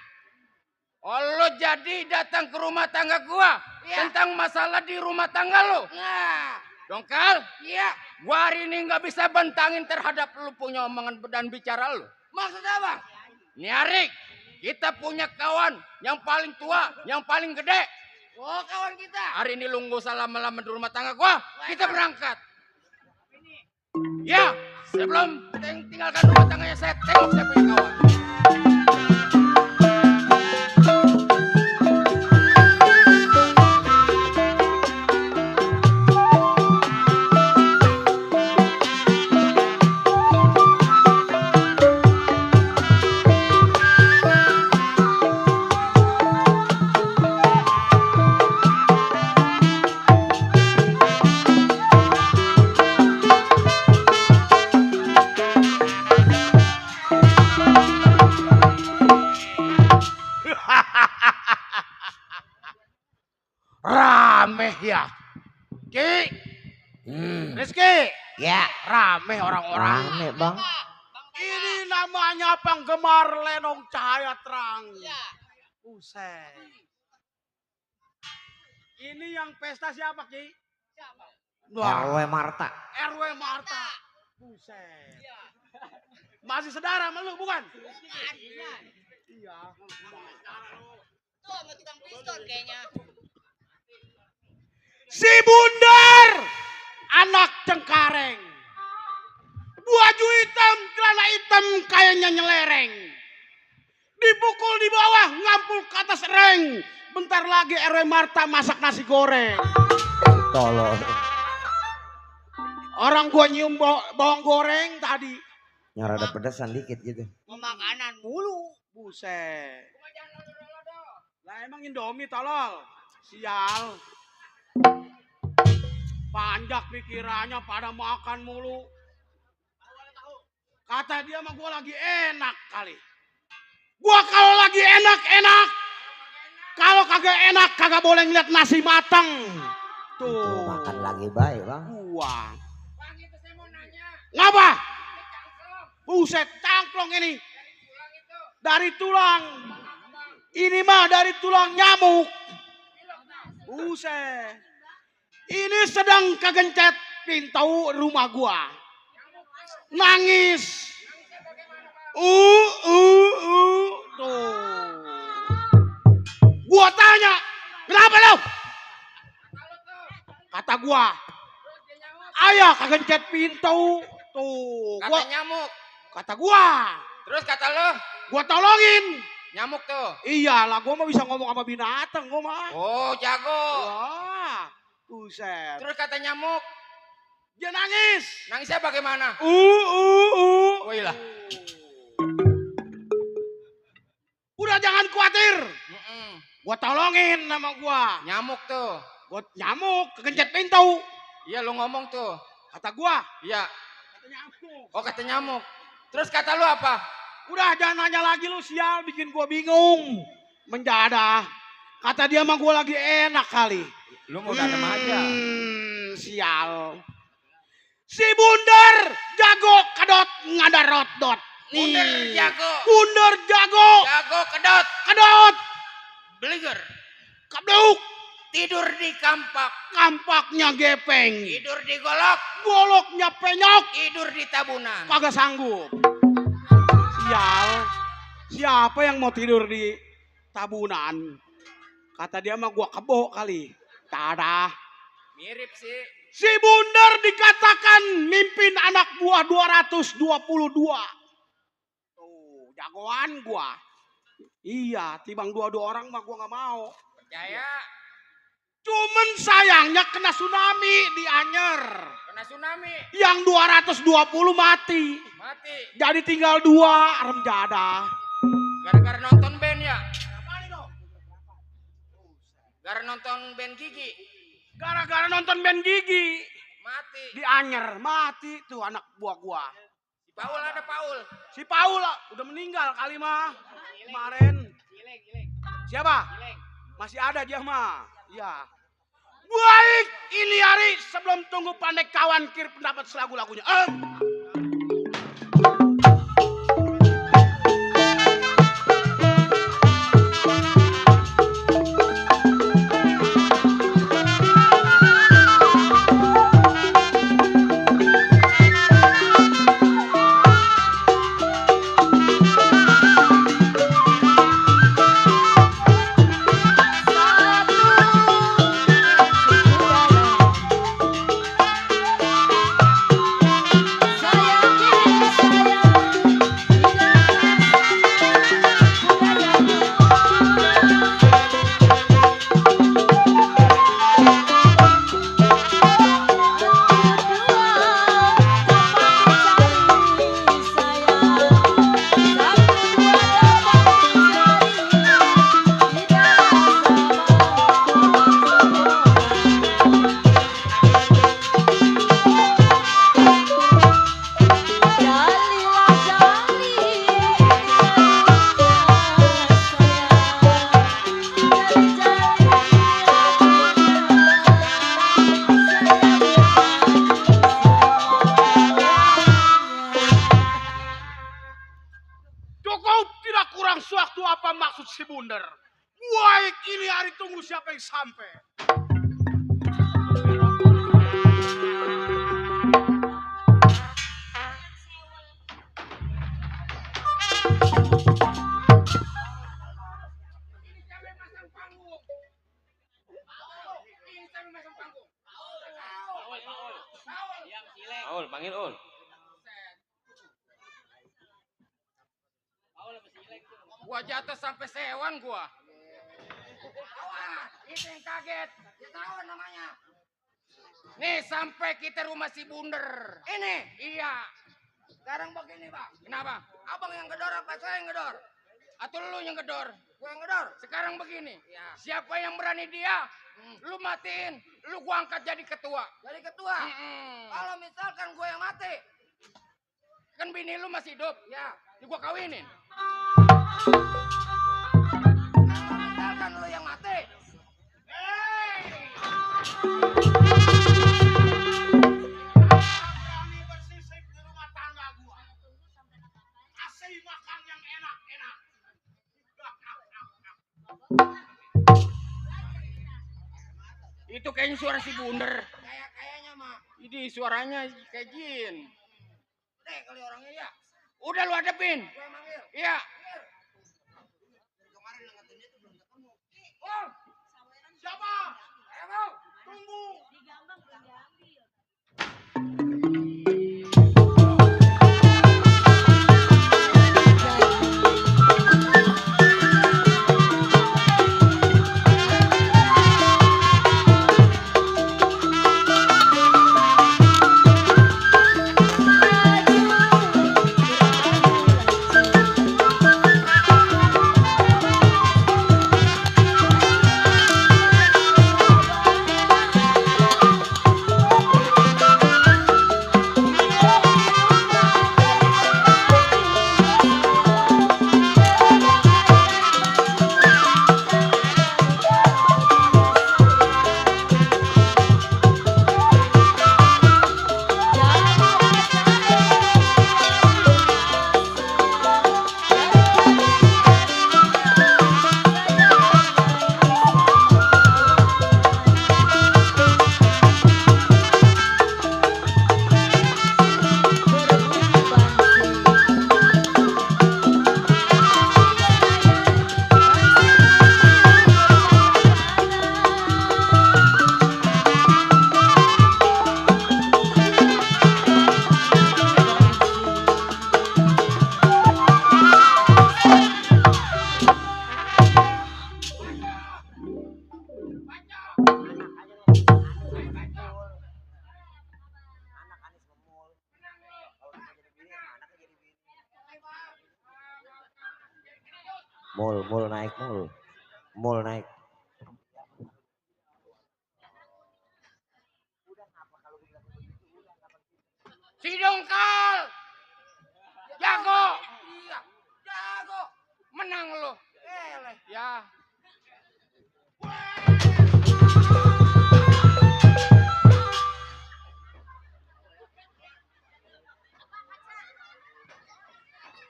Oh lo jadi datang ke rumah tangga gua. Iya. Tentang masalah di rumah tangga lo. Nah. Dongkal. Iya. Gua hari ini nggak bisa bentangin terhadap lu punya omongan dan bicara lu. Maksudnya bang? Nih Arik, kita punya kawan yang paling tua, yang paling gede. Oh kawan kita. Hari ini lu nggak usah lama-lama di rumah tangga gua. Kita berangkat. Ya, sebelum kita tinggalkan rumah tangganya saya tengok saya punya kawan. Rame ya. Ki. Rizky. Ya. Rame orang-orang. Rame bang. Ini namanya penggemar Lenong Cahaya Terang. Buset. Ini yang pesta siapa Ki? RW Marta. RW Marta. Buset. Masih saudara sama lu bukan? Iya. Tuh sama tukang pistol kayaknya. Si Bundar, anak Cengkareng. Baju hitam, celana hitam kayaknya nyelereng. Dipukul di bawah, ngampul ke atas reng. Bentar lagi RW Marta masak nasi goreng. Tolol. Orang gua nyium bawang goreng tadi. Yang rada pedesan dikit gitu. Makanan mulu. Buset. Lah emang Indomie tolol. Sial. Panjak pikirannya pada makan mulu. Kata dia mah gua lagi enak kali. Gua kalau lagi enak-enak. Kalau kagak enak kagak boleh ngeliat nasi matang. Tuh. Makan lagi baik bang. Gua. Ngapa? Buset cangklong ini. Dari tulang. Ini mah dari tulang nyamuk. Buset. Ini sedang kegencet pintu rumah gua. Nangis. Tuh. Gua tanya, kenapa lo? Kata gua, ayah kegencet pintu. Tuh. Gua, nyamuk. kata gua. Terus kata lo Gua tolongin. nyamuk tuh. Iyalah, gua mah bisa ngomong sama binatang, gua mah. Oh jago. Wah, buset. Terus kata nyamuk. Dia nangis. Nangisnya bagaimana? Oh iya. Udah jangan khawatir. Gua tolongin nama gua. Nyamuk tuh. Gua nyamuk, kegencet pintu. Iya lu ngomong tuh. Kata gua. Iya. Kata nyamuk. Oh kata nyamuk. Terus kata lu apa? Udah jangan nanya lagi lu sial, bikin gua bingung. Mendadak. Kata dia mah gua lagi enak kali. Lu mau danem aja. Sial. Si Bundar jago kedot ngadarot dot. Bundar jago. Bundar jago. Jago kedot. Kedot. Beliger. Kebluk. Tidur di kampak. Kampaknya gepeng. Tidur di golok. Goloknya penyok. Tidur di tabunan. Kagak sanggup. Sial. Siapa yang mau tidur di tabunan? Kata dia mah gua kebo kali. Tak ada. Mirip sih. Si Bundar dikatakan mimpin anak buah 222. Tuh, jagoan gua. Iya, timbang 22 orang mah gua nggak mau. Percaya. Cuman sayangnya kena tsunami di Anyer. Kena tsunami. Yang 220 mati. Mati. Jadi tinggal 2 remjada. Gara-gara nonton band ya. Gara nonton band Gigi. Gara-gara nonton band Gigi. Mati. Di Anyer mati tuh anak buah gua. Si Paul ada Paul. Si Paul udah meninggal kali mah kemarin. Siapa? Masih ada dia mah. Ya. Baik, ini hari sebelum tunggu pandai kawan kir pendapat selagu-lagunya. Sewaktu apa maksud si Bundar? Baik, ini hari tunggu siapa yang sampai. Paul, panggil Ul. Gua jatuh sampai sewan gua. Awas, itu yang kaget. Dia tahu namanya. Nih sampai kita rumah si Bundar. Ini? Iya. Sekarang begini, Bang. Kenapa? Abang yang gedor apa saya yang gedor? Atau lu yang gedor? Gua yang gedor. Sekarang begini. Ya. Siapa yang berani dia? Lu matiin, lu gua angkat jadi ketua. Jadi ketua? Kalau misalkan gua yang mati, kan bini lu masih hidup. Ya. Gua kawinin. Kalau misalkan lu yang mati. Berani bersisik di rumah tangga gua. Kasih makan yang enak-enak. Itu kayaknya suara si Bundar. Kayaknya mah. Ini suaranya kayak jin. Deh kali orangnya ya. Udah lu hadepin. Gua manggil. Iya. Kemarin ngeliatin dia tuh belum ketemu. Oh. Siapa? Ayo, Tunggu. Digambang belum diambil. Saya mul naik mul. Mul naik. Si Dongkal. Jago. Iya, jago. Menang lo. Ya.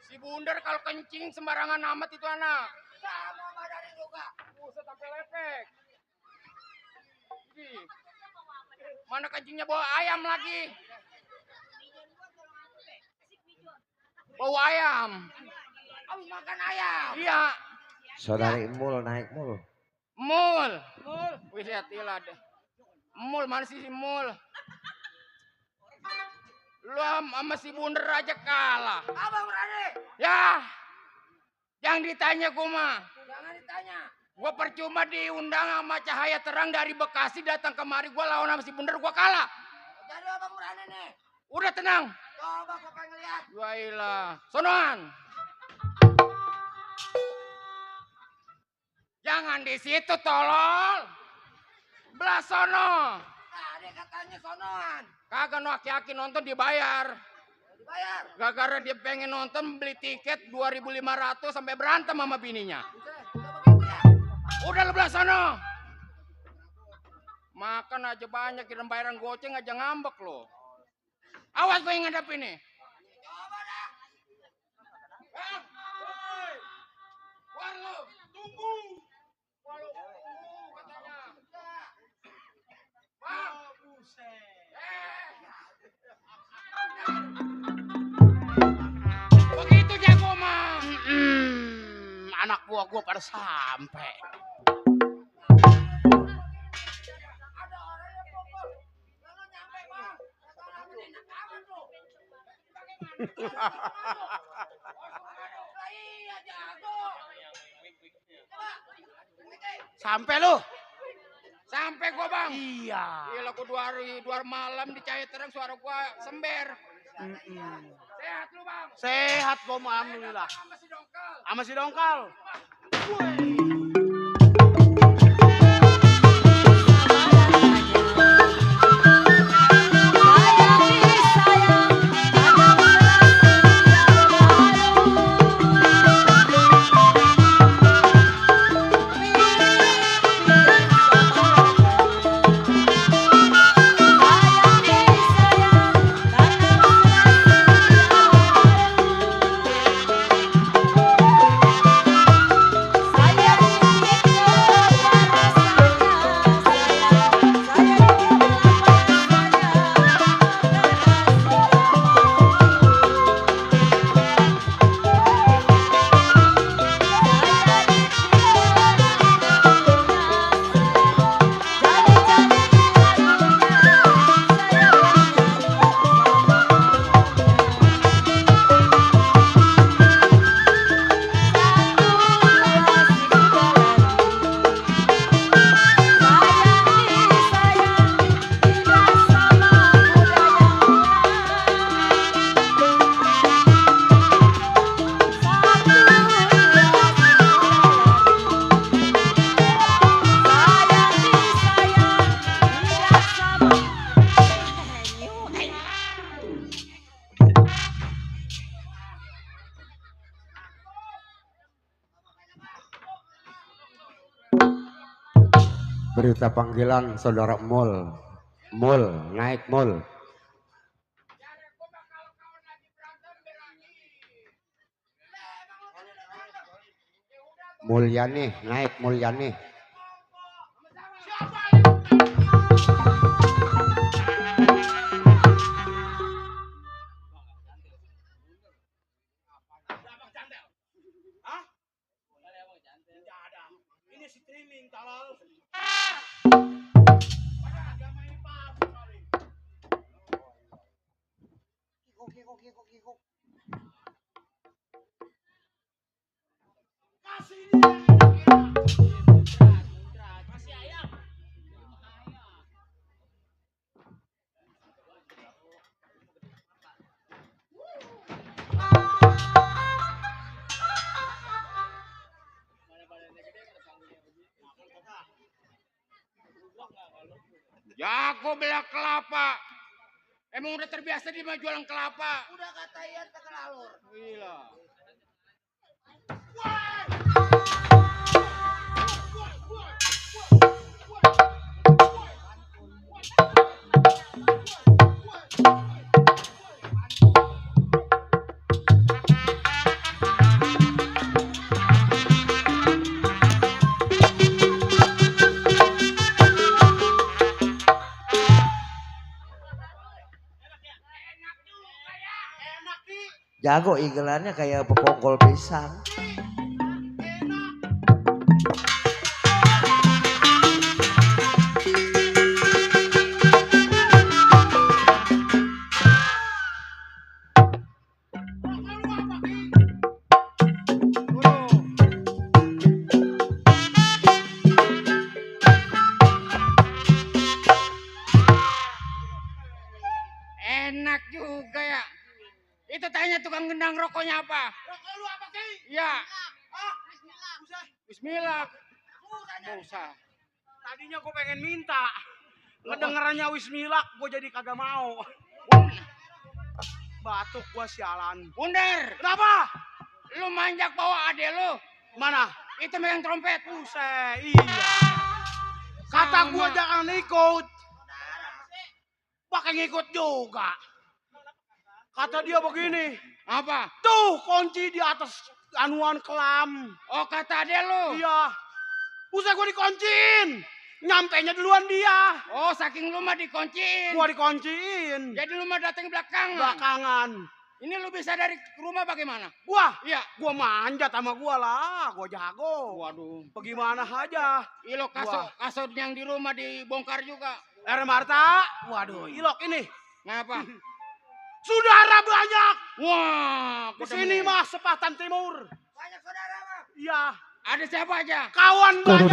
Si Bundar kalau kencing sembarangan amat itu anak. Sama badannya juga. Buset sampai lepek. Ih. Mana kencingnya bawa ayam lagi? Bawa ayam. Habis makan ayam. Iya. Saudari mul naik mul. Mul. Wih lihat ilah deh. Mul mana sih si Mul? Lu sama si Bundar aja kalah. Abang berani? Ya. Yang ditanya gua mah. Jangan ditanya. Gua percuma diundang sama Cahaya Terang dari Bekasi datang kemari, gua lawan sama si Bundar, gua kalah. Jadi abang berani nih. Udah tenang. Coba gua pengen lihat. Wailah. Sonoan. Jangan di situ tolol. Belah sono. Tadi katanya sonoan. Kagak no aki-aki nonton dibayar. Dibayar. Gara-gara dia pengen nonton beli tiket 2.500 sampai berantem sama bininya. Udah lu belah sono. Makan aja banyak kirim bayaran goceng aja ngambek lo. Awas gue yang ngadep ini. Coba dah. War lo, tunggu. Walau katanya. Bang. Begitu jago mah. Anak buah gua pada sampai. Ada orang yang pokok. Kalau nyampe bang. Iya jago. Sampai lu. Sampai gua bang. Iya. Gila gua 2 hari malam di Cahaya Terang suara gua sember. Sehat lu bang. Sehat gua mah alhamdulillah. Sama si Dongkal. Sama si Dongkal. Berita panggilan saudara Mul. Mul, naik Mul. Mulyani, naik Mulyani. Ini streaming tolol. Jago bela kelapa. Emang udah terbiasa di mah jualan kelapa. Udah kata Ian tegelalur. Gila. Jago igelannya kayak pepongkol pisang. Enak juga ya. Itu tanya tukang gendang rokoknya apa? Rokok lu apa, Ki? Ya. Ah, Bismillah. Bismillah. Usah. Tadinya gue pengen minta. Ngedengerannya Wismillah, gue jadi kagak mau. Batuk gue sialan. Bundar, Kenapa? lu manjak bawa ade lu. Mana? Itu megang trompet. Buset, iya. Kata gue Sama. jangan ikut. Pakai ngikut juga. Kata dia begini. Apa? Tuh kunci di atas anuan kelam. Oh, kata ade lu. Iya. Buset gue dikunciin. Nyampenya duluan dia. Oh, saking lu mah dikunciin. Gua dikunciin. Jadi lu mah datang belakangan. Belakangan. Ini lu bisa dari rumah bagaimana? Gua, Iya. gua manjat sama gua lah. Gua jago. Waduh. Bagaimana aja. Ilok kasur yang di rumah dibongkar juga. Marta. Waduh, ilok ini. Ngapa? Saudara banyak. Wah, Di sini mah Sepatan Timur. Banyak saudara bang. Iya. ada siapa aja? Kawan banyak.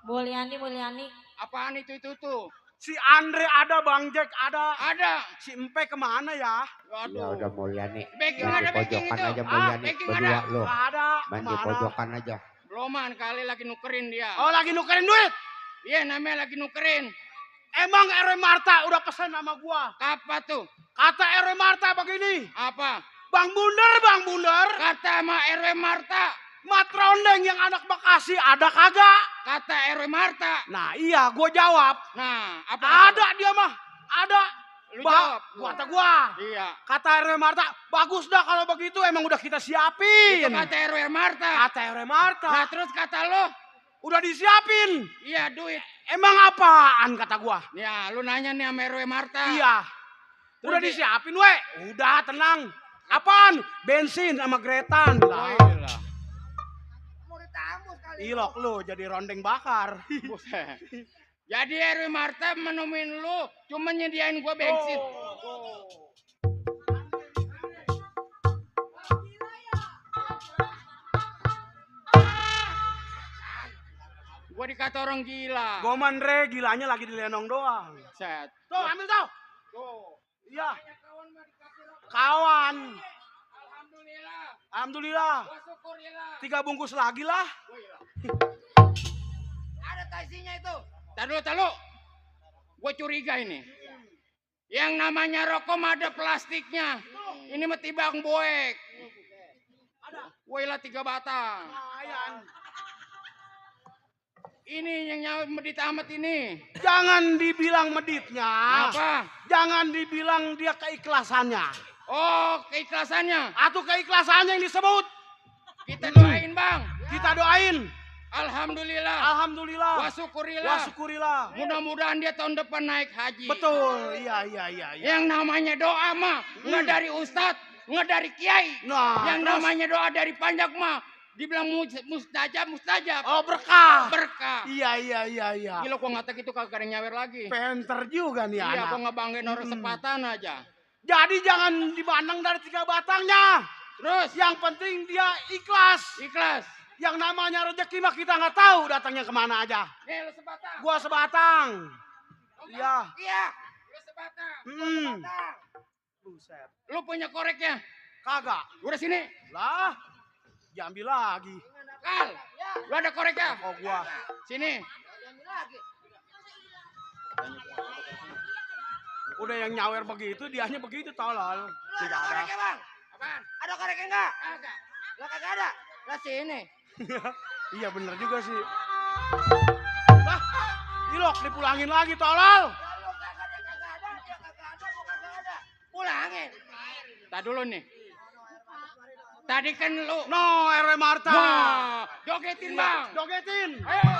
Mulyani. Apaan itu tuh? Si Andre ada, Bang Jack ada. Ada. Si Empe kemana ya? Ya Waduh. udah Mulyani. Backing Main ada di backing pojokan itu. aja Mulyani. Backing Berdua ada. lo. Gak ada. Main di Kemana? pojokan aja. Beloman kali lagi nukerin dia. Oh lagi nukerin duit? Iya namanya lagi nukerin. Emang RW Marta udah pesan sama gua. Apa tuh? Kata RW Marta begini. Apa? Bang Bundar. Kata sama RW Marta. Mat Rondeng yang anak Bekasi ada kagak? Kata RW Marta. Nah iya gua jawab. Nah, apa? Ada dia mah. Ada. Lu jawab. Kata gua. Iya. Kata RW Marta. Bagus dah kalau begitu emang udah kita siapin. Itu kata RW Marta. Kata RW Marta. Nah, terus kata lo? Udah disiapin. Iya, duit. Emang apaan kata gua? Ya, lu nanya nih sama RW Marta. Iya. Udah Terus disiapin we. Udah tenang. Apaan? Bensin sama gretan. Oh, iya. Mau ditambus kali. Ilok lu jadi rondeng bakar. Buset. Jadi RW Marta menemuin lu cuma nyediain gua bensin. Gua dikata orang gila. Goman Re gilanya lagi di lenong doang. Set. Tuh ambil tuh. Tuh. Iya. Kawan mah dikasih rokok. Kawan. Alhamdulillah. Alhamdulillah. Gua syukurillah. 3 bungkus lagi lah. Ada taisinya itu. Tahu. Gua curiga ini. Yang namanya rokok mah ada plastiknya. Ini mah tibang boek. Wailah 3 batang. Lumayan. Ini yang nyawa medit amat ini. Jangan dibilang meditnya. Apa? Jangan dibilang dia keikhlasannya. Oh, keikhlasannya. Atau keikhlasannya yang disebut. Kita doain, Bang. Kita doain. Alhamdulillah. Alhamdulillah. Wa syukurillah. Wa syukurillah. Mudah-mudahan dia tahun depan naik haji. Betul. Iya. Yang namanya doa mah nggak dari ustadz, nggak dari kiai. Nah, Yang terus? namanya doa dari panjang mah dibilang mustajab. Oh berkah. Berkah. Iya. Gila gua ngatek itu kagak ada yang nyawer lagi. Penter juga nih Iya, anak. gua ngebanggain orang sepatan aja. Jadi jangan dipandang dari 3 batangnya. Terus Yang penting dia ikhlas. ikhlas. Yang namanya rezeki mah kita nggak tahu datangnya kemana aja. Nih lu sebatang. Gua sebatang. Iya. Iya. Lu sebatang. Buset. Lu punya koreknya? Kagak. Udah sini. Lah. Diambil lagi. Kal. Gua ada koreknya? Oh gua. Sini. Udah yang nyawer begitu, dianya begitu tolol. Tidak ada. Koreknya, Bang. Apaan? Ada koreknya enggak? Agak. Lah kagak ada. Lah sini. Iya bener juga sih. Lah, ilok dipulangin lagi tolol. Pulangin. Tadi dulu nih. Tadi kan lu. No, RW Marta. Wah, jogetin Bang. Jogetin. Ayo.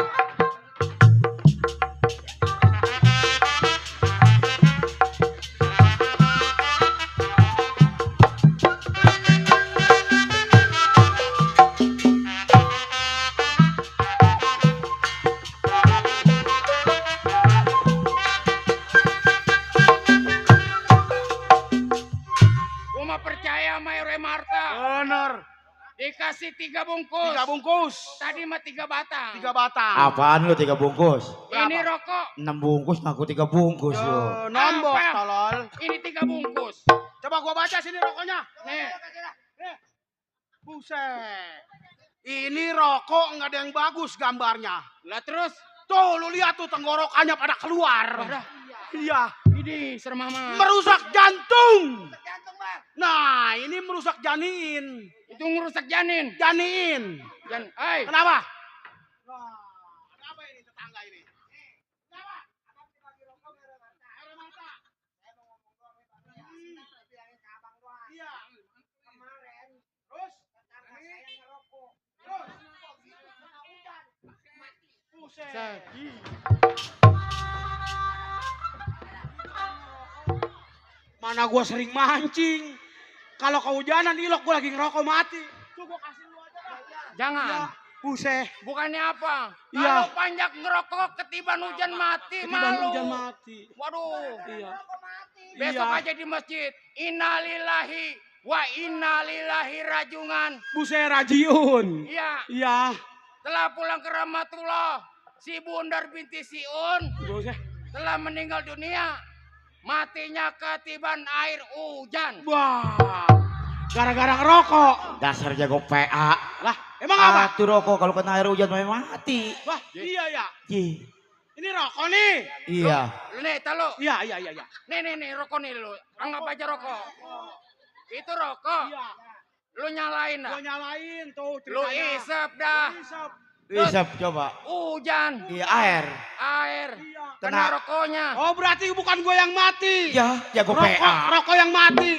Gua mah percaya sama RW Marta. Bener. Dikasih 3 bungkus. 3 bungkus. Tadi mah 3 batang. 3 batang. Apaan lu 3 bungkus? Ini rokok. 6 bungkus ngaku 3 bungkus lu. Nombok Apa? tolol. Ini 3 bungkus. Coba gua baca sini rokoknya. Nih. Buset. Ini rokok nggak ada yang bagus gambarnya. Lah terus. Tuh lu lihat tuh tenggorokannya pada keluar. Pada. Iya. Ini serem amat. Merusak jantung. Jantung Bang. Nah ini merusak janin. Itu ngerusak janin. Janin. Hai. Kenapa? Wah, ada apa ini tetangga ini? Kenapa? Iya. Kemarin. Terus? Buset. Mana gua sering mancing. Kalau kehujanan ilok gua lagi ngerokok mati. Tuh gua kasih lu aja. Jangan. Ya, buset. Bukannya apa? Iya. Kalau panjang ngerokok ketiban hujan mati, Ketiban malu. hujan mati. Waduh. Iya. Besok Iya. aja di masjid. Innalillahi wa innalillahi rajungan. Buset Rajiun. Iya. Iya. Telah pulang ke rahmatullah. Si Bundar binti Siun Buset. telah meninggal dunia. Matinya ketiban air hujan. Wah. Gara-gara ngerokok. Dasar jago PA. Lah, emang apa? Tuh rokok kalau kena air hujan memang mati. Wah, iya ya. Ih, Ini rokok nih. iya. Nih, talo. Iya. Nih, rokok nih lu. Anggap aja rokok. Itu rokok. Iya. Lu nyalain dah. Gua nyalain tuh Lu ceritanya. isep dah. Isep. Bisa coba. Hujan. Iya air. Air. Iya. Kena rokoknya. Oh, berarti bukan gue yang mati. Ya, jago Rokok, PA. rokok yang mati.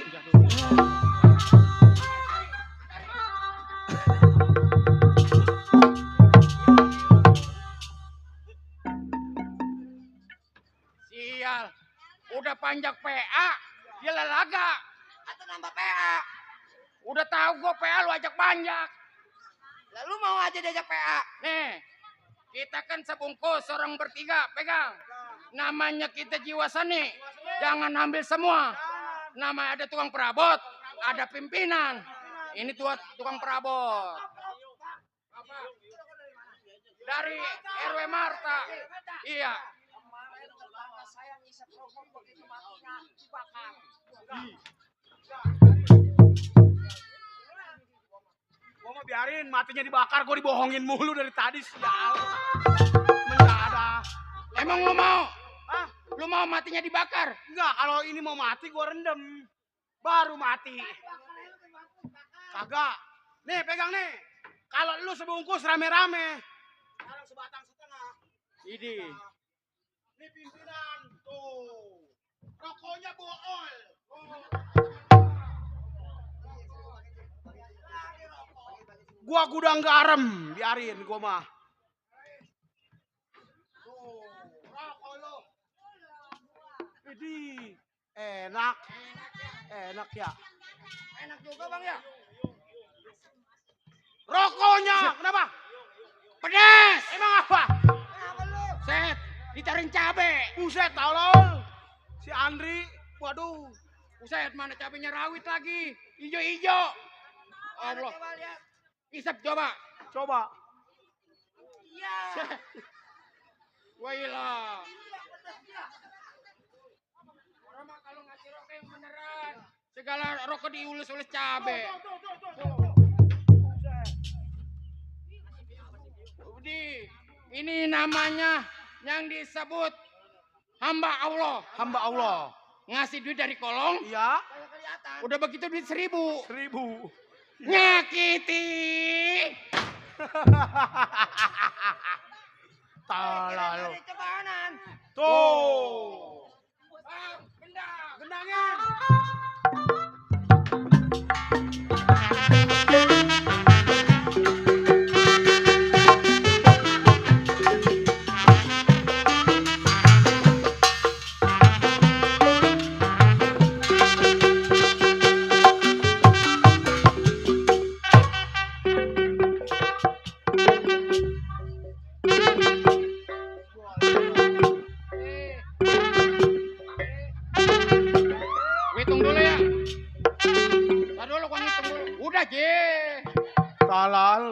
Sial. Udah panjang PA. Dia lalaga. Atau nambah PA. Udah tahu gue PA lu ajak panjang. Lalu mau aja diajak PA. Nih. Kita kan sebungkus orang bertiga. Pegang. Namanya kita jiwa seni. Jangan ambil semua. Nama ada tukang perabot. Ada pimpinan. Ini tukang perabot. Dari RW Marta. Iya. Gua mau biarin matinya dibakar, gua dibohongin mulu dari tadi sial. Mendadak. Emang lu mau? Hah? Lu mau matinya dibakar? Enggak, kalau ini mau mati gua rendem. Baru mati. Kagak. Nih, pegang nih. Kalau lu sebungkus rame-rame. Sekarang sebatang setengah. Ini. Ini pimpinan. Tuh. Rokoknya bool. Gua gudang garam. Biarin gua mah. Tuh. Rokok lu. Ini. Enak. Enak ya. Enak juga bang ya? Rokoknya. Kenapa? Pedas! Emang apa? Set, ditaruhin cabe. Buset tolol. Si Andri. Waduh. Buset, mana cabenya rawit lagi. Ijo-ijo. Allah. Isep coba. Coba. Iya. Wailah. Orang mah kalau ngasih rokok yang beneran. Segala rokok diulus-ulus cabe. Ini namanya yang disebut hamba Allah. Hamba Allah. Ngasih duit dari kolong, Iya. udah begitu duit 1.000. 1000. Nyakiti. Tolol lu. Cebanan. Tuh. Gendang. Gendangin. Hitung dulu ya. Tar dulu gua ngitung dulu. Udah, Je. Tolol.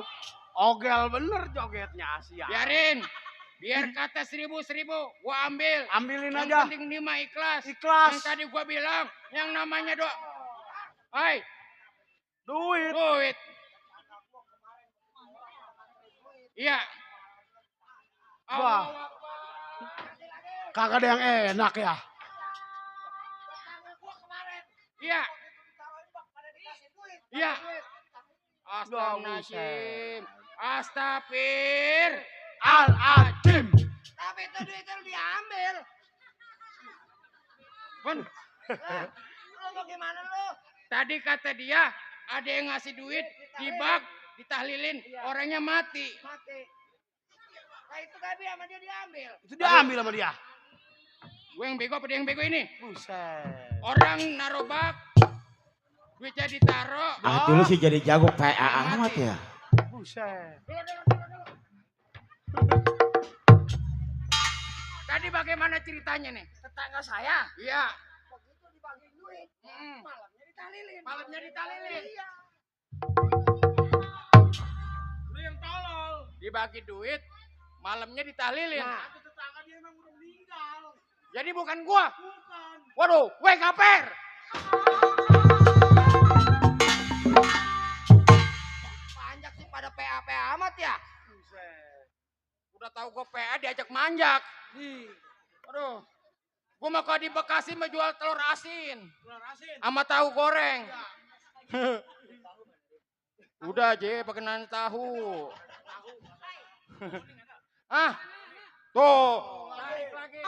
Ogel bener jogetnya Asia. Biarin. Biar kata 1.000, gua ambil. Ambilin Yang aja. penting ini mah ikhlas. Ikhlas. Yang tadi gua bilang, yang namanya doa. Hai, Duit. duit. Iya. Wah. Kagak ada yang enak ya. Iya. Iya. Astagfirullahaladzim. Astagfir. Al-Azim. Tapi itu duitnya lu diambil. Pun, Lu bagaimana lu? tadi kata dia ada yang ngasih duit di bak, ditahlilin, orangnya mati. Mati. Nah itu Gabi sama dia diambil. Itu diambil sama dia. Gue yang bego apa dia yang bego ini? Buset. Orang naruh bak, duitnya ditaro. Ah, dulu sih jadi jago PA amat ya. Buset. Tadi bagaimana ceritanya nih? Tetangga saya. Iya. Begitu dibagi duit. Mm. Malamnya ditalilin. Malamnya ditalilin. Iya. Lu yang tolol. Dibagi duit, malamnya ditahlilin. Nah. Itu tetangga dia emang udah meninggal. Jadi bukan gua. Bukan. Waduh, gue kaper. Panjak sih pada PA amat ya. Buset. Udah tahu gue PA diajak manjak. Nih. Aduh. Gue mau kalau di Bekasi menjual telur asin Telur asin. sama tahu goreng. Udah aja pakai tahu. Ah. Tuh. Naik lagi.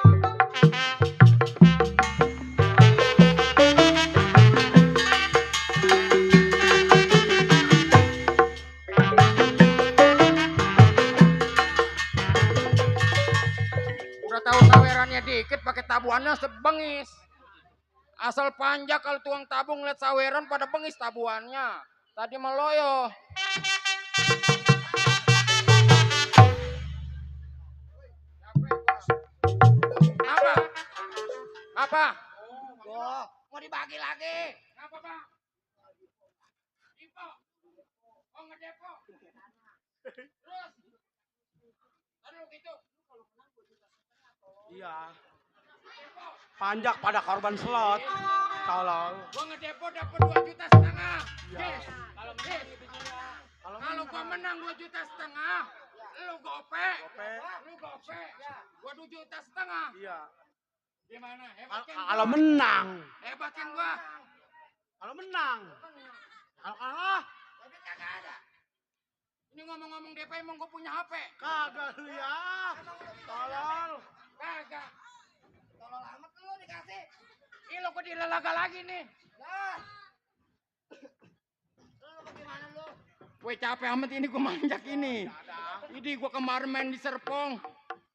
Udah tahu sawerannya dikit pakai tabuannya sebengis. Asal panjang kalau tuang tabung lihat saweran pada bengis tabuannya. Tadi meloyo. Apa? Apa? Oh, mau dibagi lagi. Apa, Pak? Info. Oh, ngedepo. Terus. Aduh, gitu. Iya. Panjak pada korban slot. Tolol. Gua ngedepo dapat 2,5 juta. Yes. Kalau gua menang 2,5 juta, lu gope. Lu gope. Gua 2,5 juta. Iya. Gimana? Hebatin Kalau gua. menang. Hebatin gua. Kalau menang. Kalau kalah. Tapi kagak ada. Ini ngomong-ngomong DP emang gua punya HP. Kagak lu ya. Tolol. Kagak. Tolol amat lu dikasih. Ih, lo gua dilalaga lagi nih. Lah. Lu bagaimana lu? Gue capek amat ini gua manjak ini. Ini gua kemarin main di Serpong.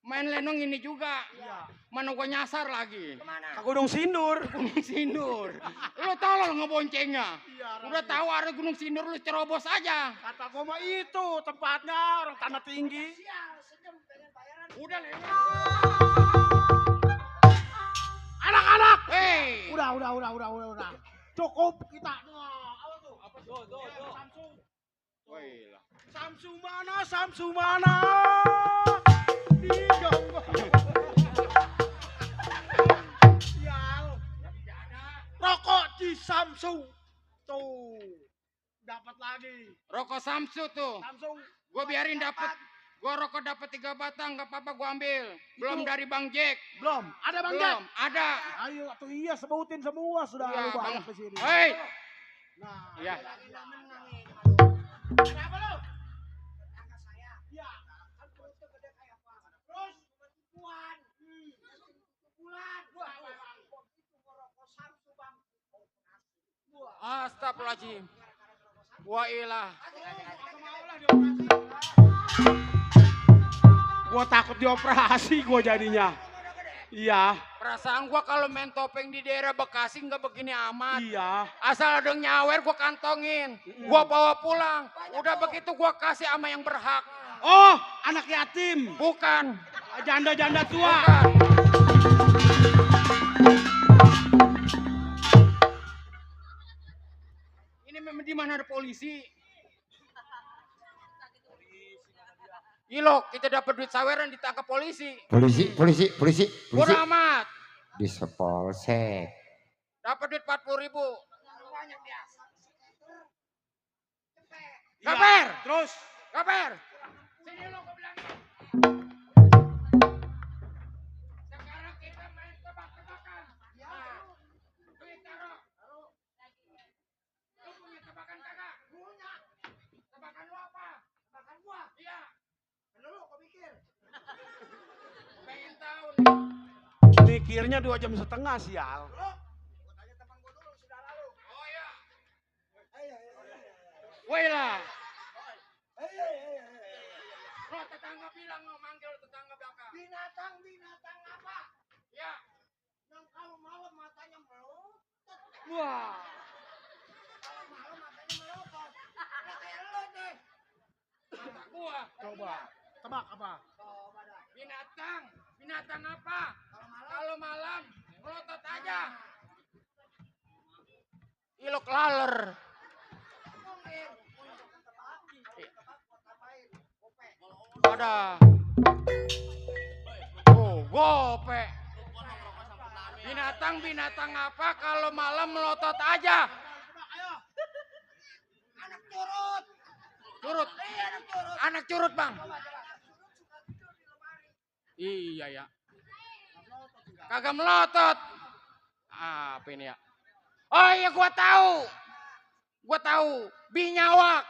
Main lenong ini juga. Iya. Mana gua nyasar lagi. Kemana? Ke Gunung Sindur. Gunung Sindur. Lu tolol ngeboncengnya. Iya, Udah tahu ada Gunung Sindur lu cerobos aja. kata gua mah itu tempatnya orang tanah tinggi. Sial, sejam pengen bayaran. Udah lenong. Anak-anak. Hei. Udah. Cukup kita. Nah, apa tuh? Apa tuh? Samsu. Woi lah. Samsu mana? Iya. Sial. Rokok di Samsu. Tuh. Dapat lagi. Rokok Samsu tuh. Samsu. Gue biarin dapat. Gua rokok dapat 3 batang, nggak apa-apa gua ambil. Belum dari Bang Jack. Belum. Ada Bang Belum, Jack? ada. Ayo atuh iya sebutin semua sudah Iya, lu banyak Bang. di sini. Hei. Nah, Iya. Astagfirullahaladzim. Wa ilah. gua takut dioperasi gua jadinya. Iya, Perasaan gua kalau main topeng di daerah Bekasi nggak begini amat. iya. Asal ada yang nyawer gua kantongin. Gua bawa pulang. Udah begitu gua kasih sama yang berhak. Oh, anak yatim. Bukan. Janda-janda tua. Bukan. Ini memang di mana ada polisi? Ilo, kita dapat duit saweran ditangkap polisi. Polisi. Bodoh amat. Di sepolsek. Dapat duit 40.000. Iya. Kaper. Terus Kaper. Sini lo gua bilangin. Sekarang kita main tebak-tebakan. Nah, duit taruh. Lu punya tebakan kagak? Punya. Tebakan lu apa? Tebakan gua? Iya. Lu kok mikir? Pengen tahu nih. mikirnya 2 jam setengah sial. Oh ya. Woi lah. Lo tetangga bilang lo manggil tetangga belakang. Binatang apa? Ya. Yang kalau malam matanya melotot. Wah. Kalau malam matanya melotot. Nah, kayak lo deh. Mata gua. Coba. Tebak apa? Binatang apa? Kalau malam melotot aja. Ilok laler. Ada. Oh, gope. Binatang apa kalau malam melotot aja? Anak curut. Curut. Anak curut, Bang. Iya ya. Kagak melotot. Apa ini ya? Oh iya gua tahu. Binyawak.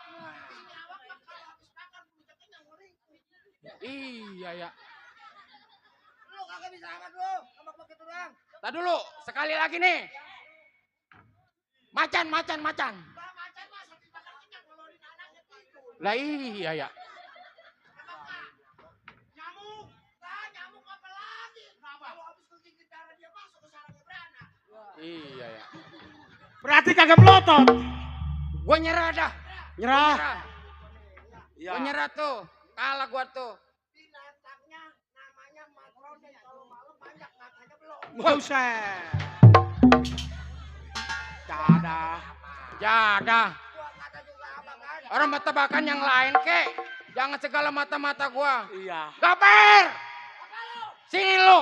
Iya ya. Lu kagak bisa amat lu, ngambek begitu doang. Tar dulu, sekali lagi nih. Macan. Lah iya ya. Nyamuk apa lagi? Kalau habis kegigit darah dia masuk ke sarangnya beranak. Iya ya. Berarti kagak melotot. Gua nyerah dah. Nyerah. Gua nyerah tuh. Kalah gua tuh. Binatangnya namanya matrone. Kalau malam banyak matanya belum. Buset. Jadah. Gua kata juga abang kan. Orang mata bahkan yang lain kek. Jangan segala mata-mata gua. Iya. Gaper! Sini lu.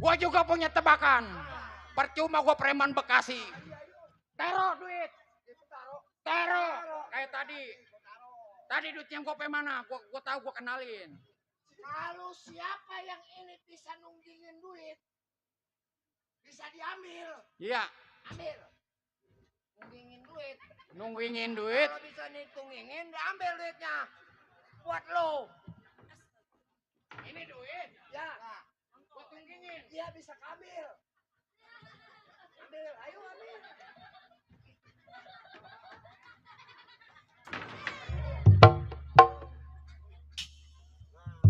Gua juga punya tebakan. Percuma gua preman Bekasi. Taruh duit. Taruh. Kayak tadi. Tadi duit yang gua mana? Gua tahu gua kenalin. Kalau siapa yang ini bisa nunggingin duit, bisa diambil. Iya. Ambil. Nunggingin duit. Nunggingin duit. Kalau bisa nunggingin, diambil duitnya. Buat lo. Ini duit. Ya. Gua tunggingin. Dia bisa ambil. Ambil. Ayo ambil.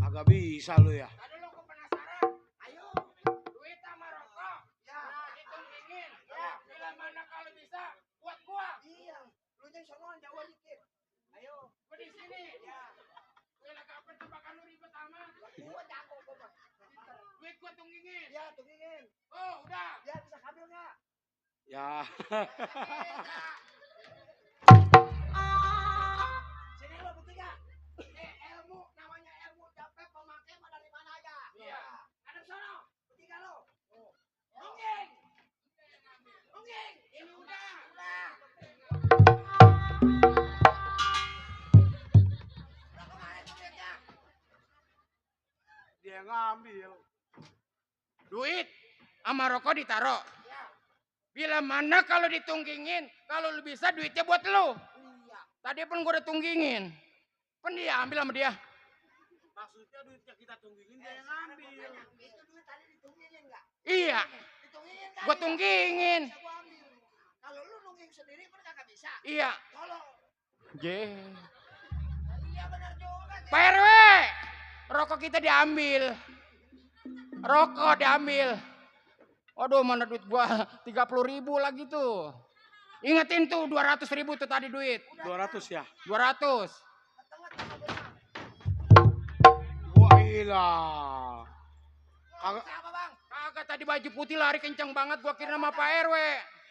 Agak bisa lu ya. Tadi lu gua penasaran. Ayo. Duit sama rokok. Ya. Ditunggingin. Ya. Bila mana kalau bisa buat gua. Iya. Lu jangan sonoan jauh dikit. Ayo. Gua di sini. Ya. Bila kapan tebakan lu ribet amat. Gua jago gua mah. Duit gua tunggingin. Ya, tunggingin. Oh, udah. Dia bisa ambil enggak? Ya. Sini lo bertiga. Ilmu namanya ilmu dapat pemakai mah dari mana aja. Iya. Ada sono. Bertiga lo. Tungging. Tungging. Ini udah. Udah. dia yang ngambil. Duit sama rokok ditaro. Bila mana kalau ditunggingin, kalau lu bisa duitnya buat lu. Tadi pun gue udah tunggingin. Kan dia ambil sama dia. Maksudnya duitnya kita tunggingin dia yang ngambil. Itu duit tadi ditunggingin nggak? Iya, Ditunggingin kan? gue tunggingin. Bisa gua ambil. Kalau lu nungging sendiri pun kagak bisa. Iya. Tolong. Iya benar juga. Pak RW, rokok kita diambil. Rokok diambil. Waduh, mana duit gua 30.000 lagi tuh. Ingetin tuh 200.000 tuh tadi duit. 200 ya? 200. Wah ilah. Kagak. Apa bang? Kagak, tadi baju putih lari kencang banget, gua kira sama Pak RW.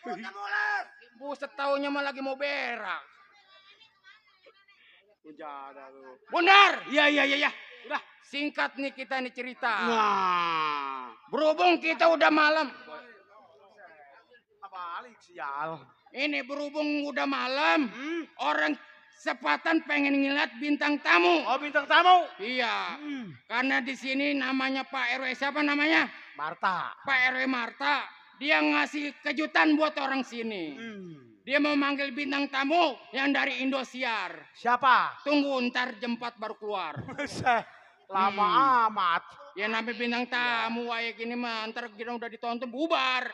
Kita mulut. Buset, taunya mah lagi mau berak. Ada lu. Bundar, Iya. Udah. singkat nih kita nih cerita. Nah. Berhubung kita udah malam. Apa alik sial. Ini berhubung udah malam, orang sepatan pengen ngeliat bintang tamu. Oh bintang tamu. Iya, karena di sini namanya Pak RW, siapa namanya? Marta. Pak RW Marta. Dia ngasih kejutan buat orang sini. Dia mau manggil bintang tamu yang dari Indosiar. Siapa? Tunggu ntar jam 4 baru keluar. Lama amat. Ya namanya bintang tamu kayak gini mah, ntar kita udah ditonton bubar.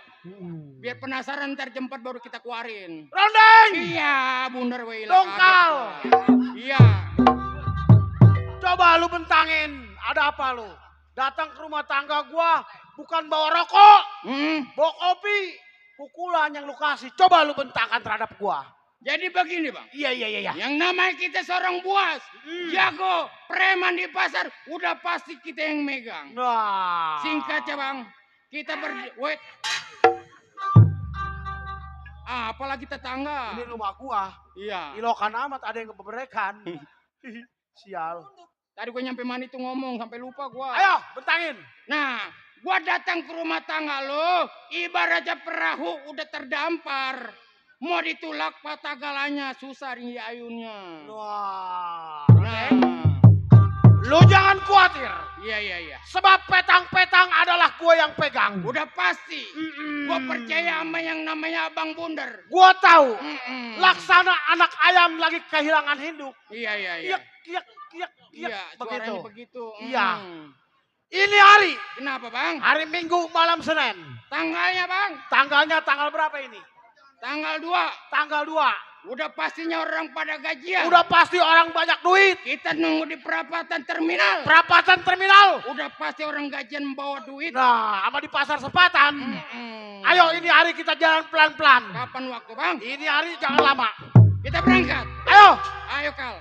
Biar penasaran ntar jam 4 baru kita keluarin. Rondeng. Iya, Bundar Weila. Dongkal. Iya. Coba lu bentangin. Ada apa lu? Datang ke rumah tangga gua bukan bawa rokok, bawa kopi. Pukulan yang lu kasih. Coba lu bentangkan terhadap gua. Jadi begini bang. Iya. Yang namanya kita seorang buas, jago, preman di pasar, udah pasti kita yang megang. Nah. Singkat ya bang, kita wait. Apalagi tetangga. Ini rumah gua. Iya. Ilokan amat ada yang keberekan. Sial. Tadi gue nyampe mana itu ngomong sampai lupa gua. Ayo bentangin. Nah, gua datang ke rumah tangga lo, ibaratnya perahu udah terdampar. Mau ditulak patah galanya, susah nih ayunnya. Wah. Nah, Lu jangan khawatir. iya. Sebab petang-petang adalah gua yang pegang. Udah pasti. Gua percaya sama yang namanya Abang Bundar. Gua tahu. Laksana. Laksana anak ayam lagi kehilangan induk. Iya. Kiak. Iya, suaranya begitu. Iya. Ini hari. Kenapa bang? Hari Minggu malam Senin. Tanggalnya bang? Tanggalnya tanggal berapa ini? Tanggal 2. Tanggal 2. Udah pastinya orang pada gajian. Udah pasti orang banyak duit. Kita nunggu di perapatan terminal. Perapatan terminal. Udah pasti orang gajian bawa duit. Nah, sama di pasar sepatan. Ayo. Ayo ini hari kita jalan pelan-pelan. Kapan waktu bang? Ini hari jangan lama. Kita berangkat. Ayo. Kal.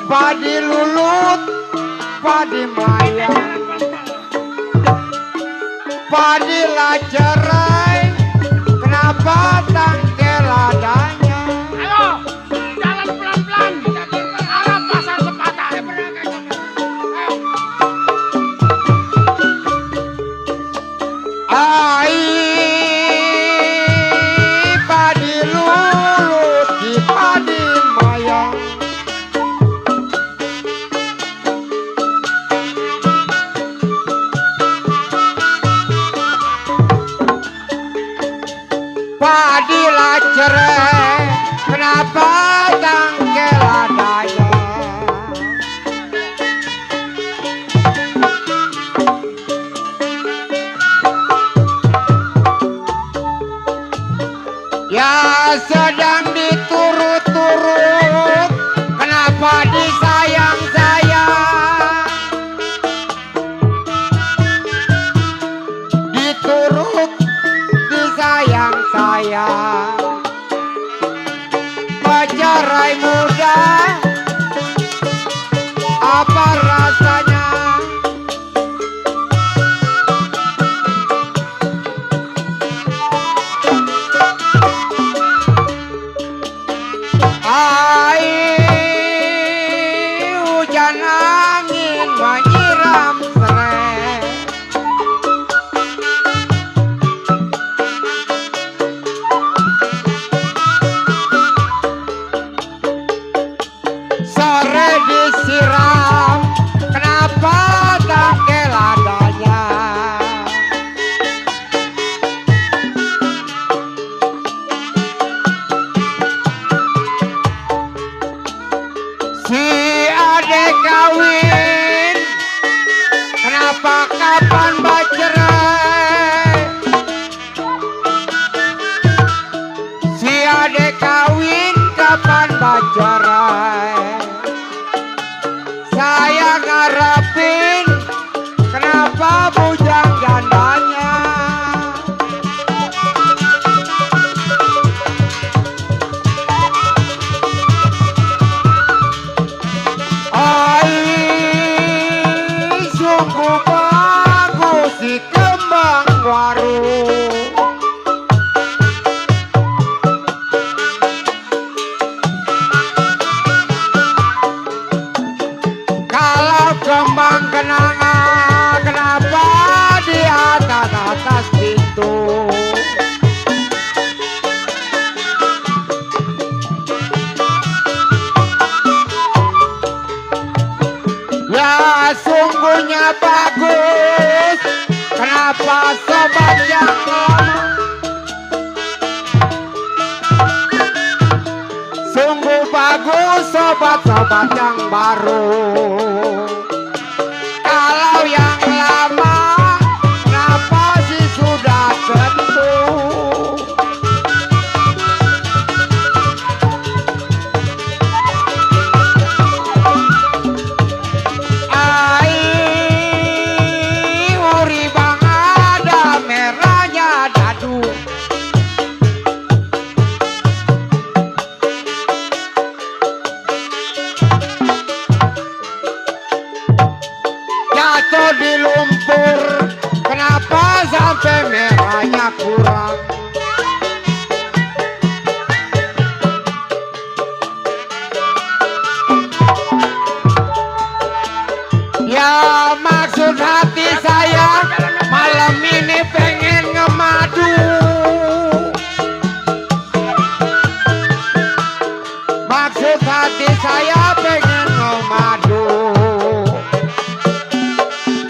Padi lulut, padi mayang, padi lacerai, kenapa tangkel adanya? Ayo. Jalan pelan-pelan. Arah pasar sepatan. Ai, padi lulut, di padi mayang. Padi lacerai, kenapa tangkel adanya? Ya sedang diturut-turut, kenapa disayang-sayang? Diturut, disayang-sayang. Kenapa kapan bercerai? Si adek kawin kapan bercerai? Saya ngarepin kenapa bujang gandanya? Sungguh bagus si kembang waru. Kalau kembang kenanga, kenapa di atas pintu? Ya sungguhnya bagus, kenapa sobat yang lama? Sungguh bagus sobat-sobat yang baru. Kalau yang lama, kenapa sih sudah tentu? Uri bang ada merahnya dadu. Jatuh di lumpur, kenapa sampai merahnya kurang? Ya maksud hati saya malam ini pengen ngemadu. Maksud hati saya pengen ngemadu.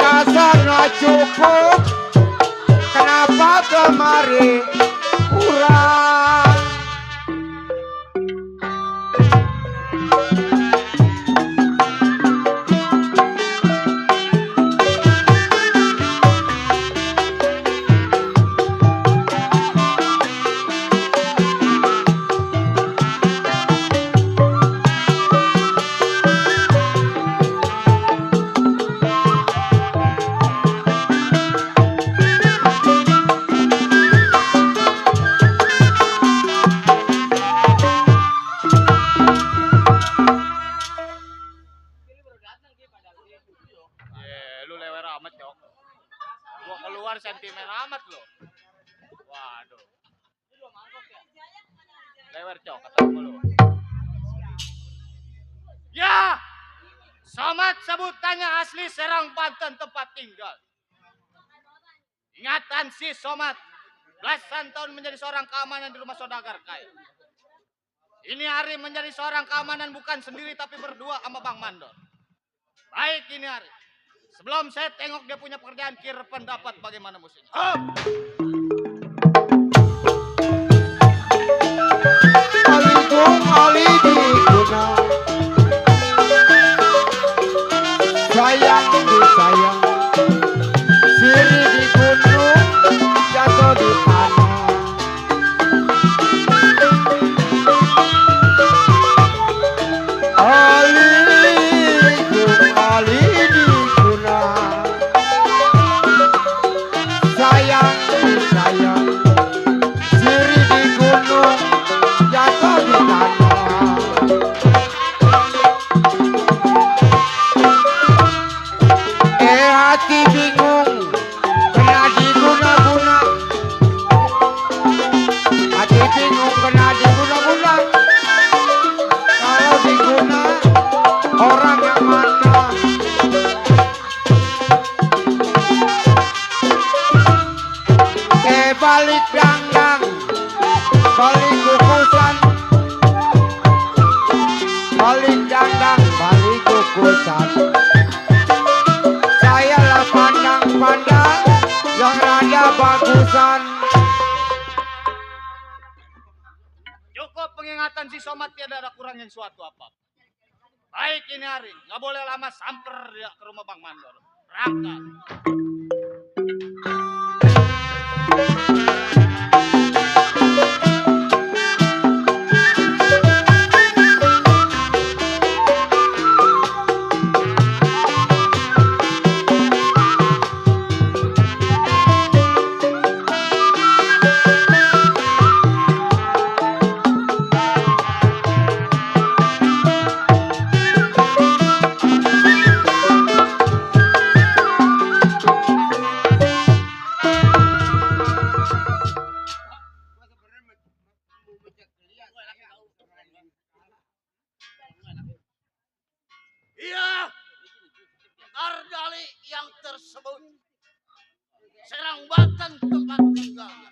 Kasarnya cukup, kenapa kemari kurang? Lu lewer amat, Cok. Gua keluar sentimen amat lo. Waduh. Lewer, Cok, kata lu. Ya. Somat sebutannya asli Serang, Banten tempat tinggal. Ingatan si Somat. Belasan tahun menjadi seorang keamanan di rumah saudagar kaya. Ini hari menjadi seorang keamanan bukan sendiri tapi berdua sama Bang Mandor. Baik ini hari. Sebelum saya tengok dia punya pekerjaan, kira pendapat bagaimana musiknya. Aligung ali diguna, sayang disayang, siri di gunung, jatuh di tanah. Aligung ali diguna, sayang disayang, siri di gunung, jatuh di tanah. Hati bingung, kena diguna-guna. Hati bingung, kena diguna-guna. Kalau diguna, orang yang mana? Balik dangdang, balik kukusan. Balik dangdang, balik kukusan. Saya lah pandang-pandang yang rada bagusan. Cukup pengingatan si Somat, tiada ada kurangnya suatu apa. Baik ini hari, nggak boleh lama samper dia ke rumah Bang Mandor. Berangkat. Iya, Ardali yang tersebut Serang Banten tempat tinggalnya.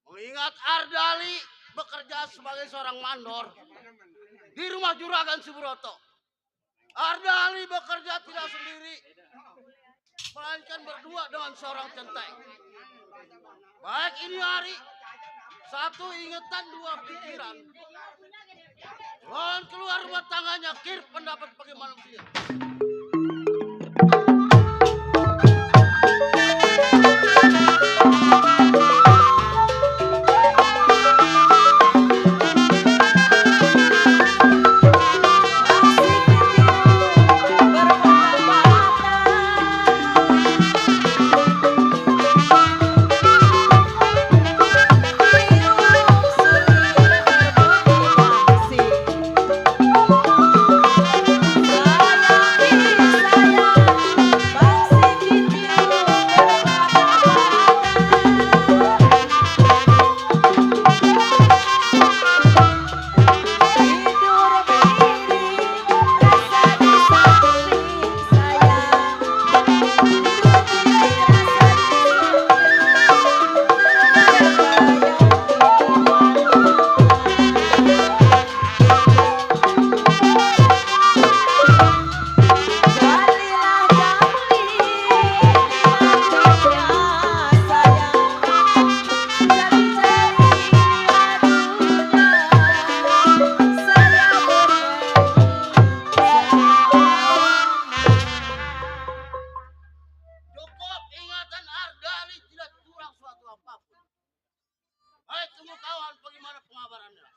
Mengingat Ardali bekerja sebagai seorang mandor di rumah Juragan Subroto. Ardali bekerja tidak sendiri, melainkan berdua dengan seorang centeng. Baik ini hari, satu ingatan dua pikiran. Lawan keluar rumah tangganya, kir pendapat bagaimana mestinya. Cukup ingatan Ardali tidak kurang suatu apapun. Baik tunggu kawan bagaimana pengabarannya.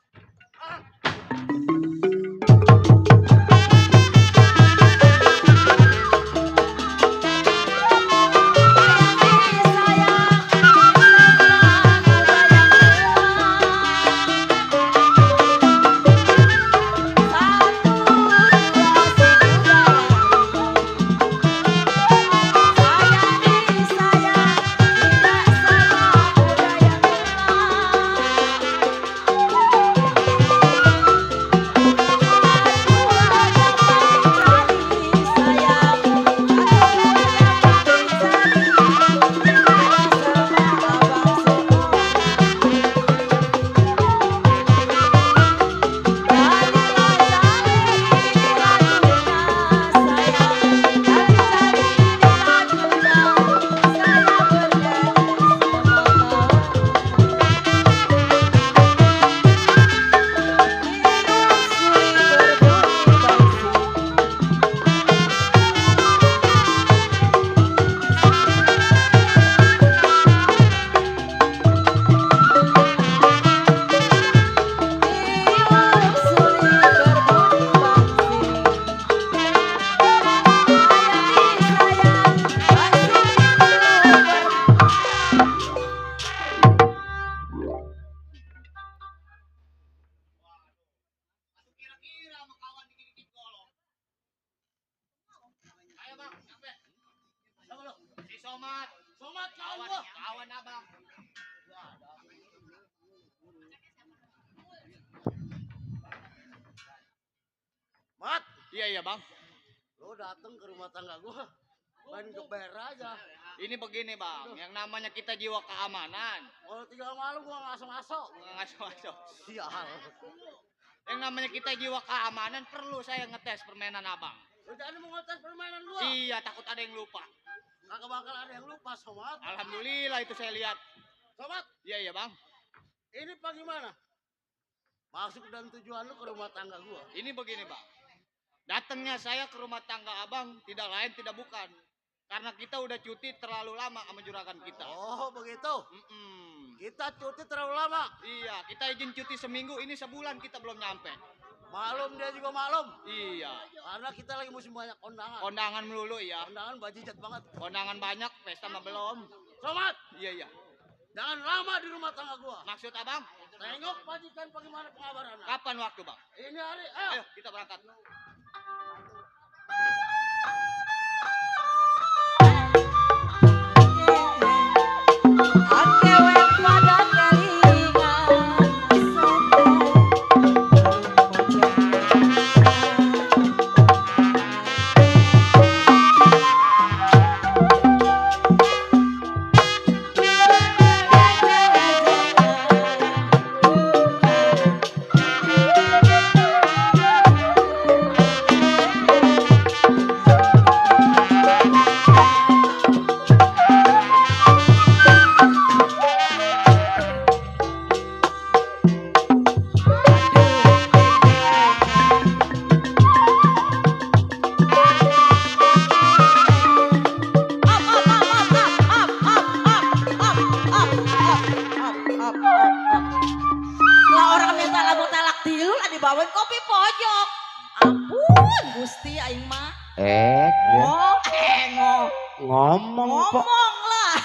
Kira-kira sama kawan dikit-dikit kolong. Ayo bang, sampai. Siapa lu? Si Somat. Somat kawan gua. Kawan abang. Mat. Iya bang. Lo dateng ke rumah tangga gua. Main geber aja. Ini begini bang, yang namanya kita jiwa keamanan. Kalau tinggal malam gua ngaso-ngaso. Ngaso-ngaso. Sial. Yang namanya kita jiwa keamanan perlu saya ngetes permainan abang. Lo jangan mau ngetes permainan gua. Iya, takut ada yang lupa. Kagak bakal ada yang lupa, Somat. Alhamdulillah itu saya lihat. Somat, Iya bang. ini bagaimana? Masuk dan tujuan lu ke rumah tangga gua. Ini begini bang. Datangnya saya ke rumah tangga abang tidak lain tidak bukan. Karena kita udah cuti terlalu lama sama juragan kita. Oh begitu. Mm-mm. Kita cuti terlalu lama. Iya, kita izin cuti seminggu, ini sebulan kita belum nyampe. Maklum dia juga maklum. Iya. Karena kita lagi musim banyak kondangan. Kondangan melulu ya. Kondangan bajijat banget. Kondangan banyak, pesta mah belum. Somat, Iya, iya. jangan lama di rumah tangga gua. Maksud abang, Tengok majikan bagaimana pengabarannya. kapan waktu bang? Ini hari, ayo. Ayo kita berangkat. Oke, wek pada kelingan Lah orang minta lagu talak tilu lah dibawain kopi pojok. Ampun Gusti aing mah. Ngomong kok. Ngomong lah.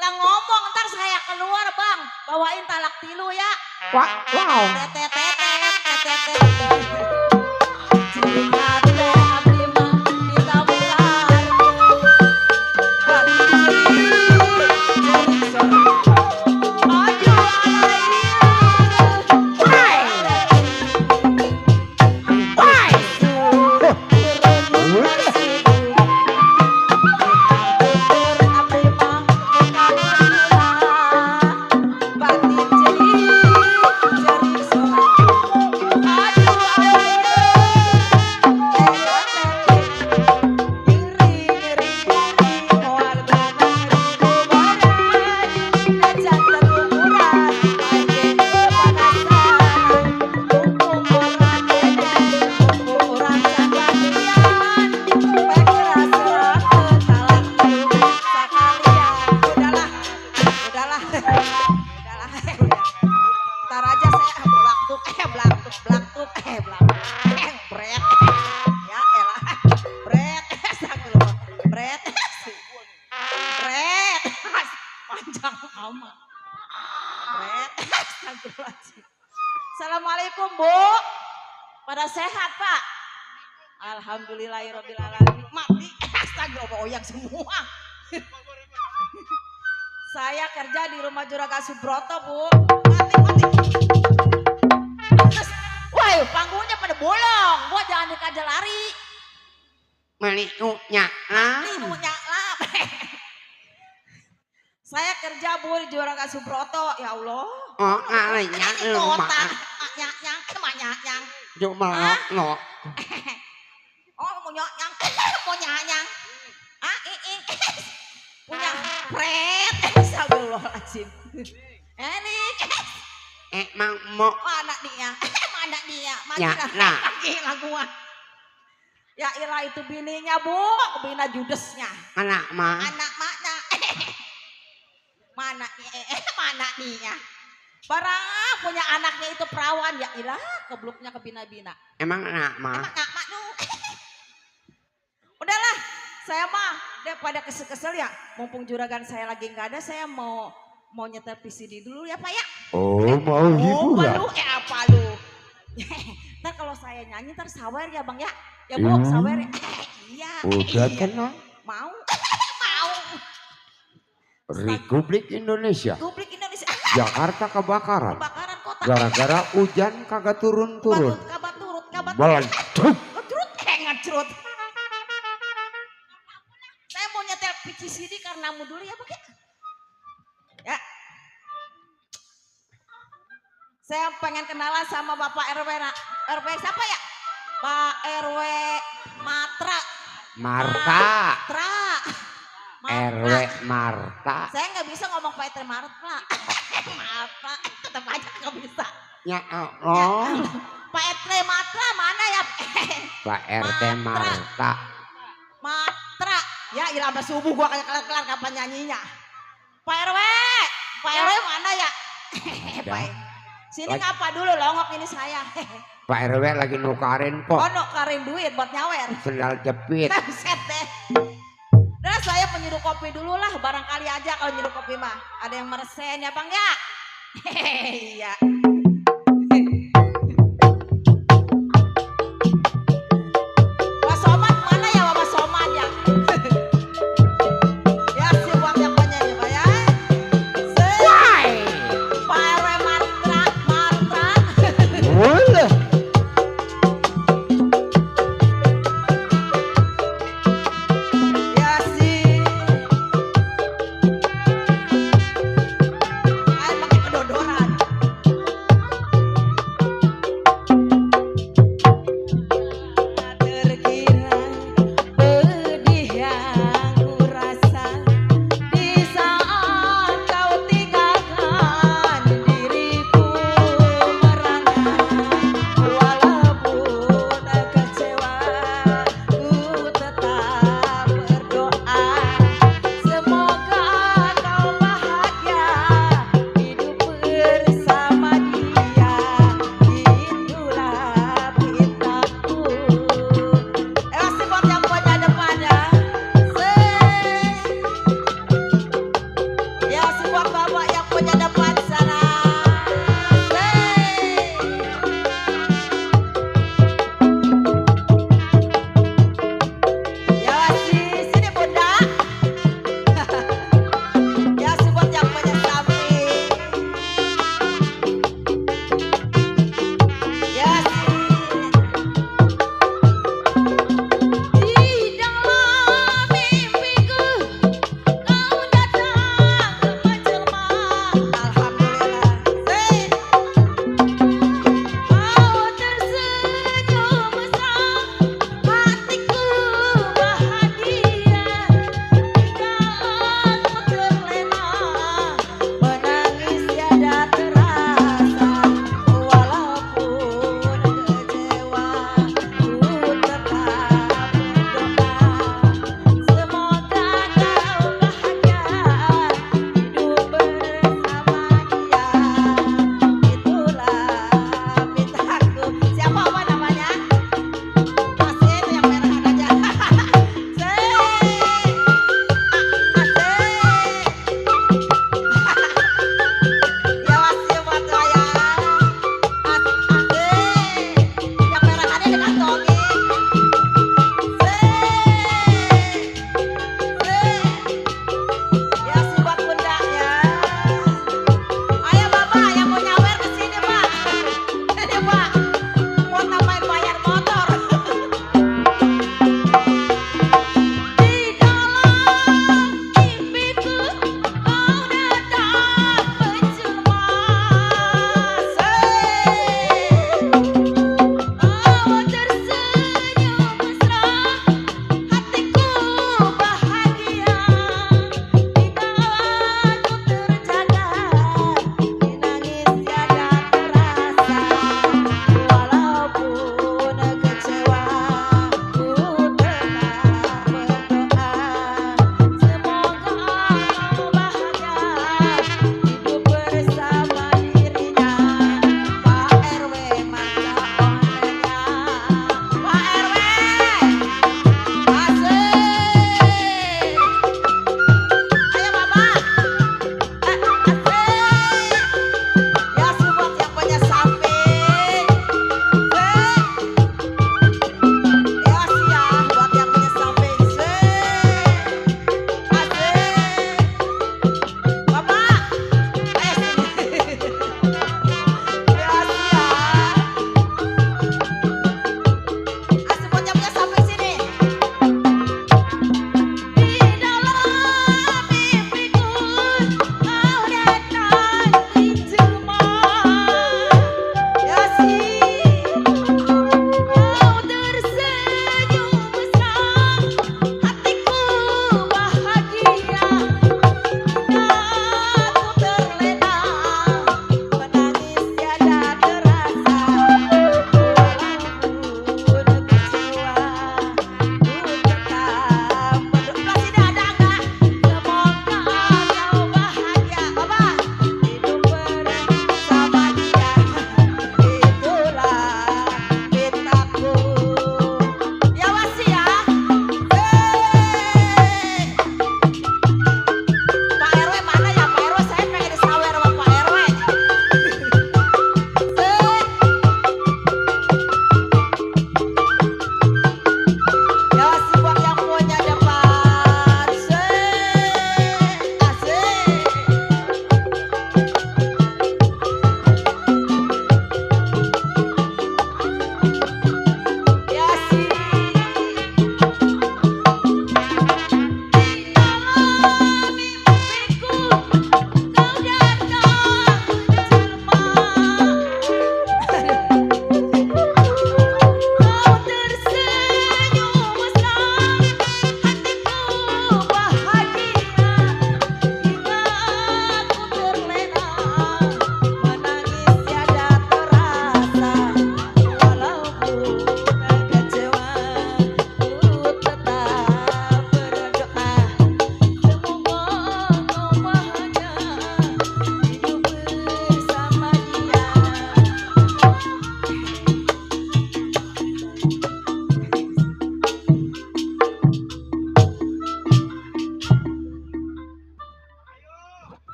Lah ngomong ntar saya keluar Bang, bawain talak tilu ya. Wow. Assalamualaikum Bu. Pada sehat Pak? Alhamdulillahirobbilalamin. Mati. Astagfirullah oyang semua. Saya kerja di rumah Juragan Subroto Bu. Mati. Wah, panggungnya pada bolong. Gua jangan dikaja lari. Meniunya. Minunya lah. Saya kerja Bu di Juragan Subroto. Ya Allah. Oh, ngalinya lu mah. Nyang. Cuma lo. Oh, mau nyang. Punya pret. Astagfirullahaladzim. Ini. Emang mau. Mana dia? Ya, nah. Gila gua. Ya ilah itu bininya Bu. Bina judesnya. Anak mah. Anak maknya. Mana nih ya? Barang punya anaknya itu perawan ya ilah kebluknya ke bina-bina. Emang anak mah. Udahlah, saya mah daripada kesel-kesel ya. Mumpung juragan saya lagi nggak ada, saya mau nyetel PCD dulu ya Pak ya. Oh, mau hiburan. Apa lu? Ntar kalau saya nyanyi ntar sawer ya Bang ya. Ya Bu, sawer ya. Iya. Udah kenal. Mau. Republik Indonesia. Jakarta kebakaran. Kebakaran kota. Gara-gara hujan kagak turun-turun. Kabat. Meledak. Ngecrut. Saya mau nyetel PCD karena mu dulu ya Pak ya. Saya pengen kenalan sama Bapak RW. RW siapa ya? Pak RW Matra. RW Marta. Saya nggak bisa ngomong Pak RW Marta. Marta, tetap aja nggak bisa. Ya Allah. Pak RT Matra mana ya? Pak RT Marta. Matra. Ya ilah sampai subuh gua kayak kelar-kelar kapan nyanyinya. Pak RW mana ya? Pak sini Lagi- ngapa dulu longok ini saya. Pak RW lagi nukarin Oh kok. nukarin duit buat nyawer. Sendal jepit. Buset deh. Nah saya penyeduh kopi dulu lah, barangkali aja kalau nyeduh kopi mah. Ada yang meresen ya bang ya? Iya. Mas Somad mana ya Mas Somad ya? Ya sih buat yang banyak ya Pak ya. Pak RW Matra. Boleh. Ya sih. Air pakai kedodoran.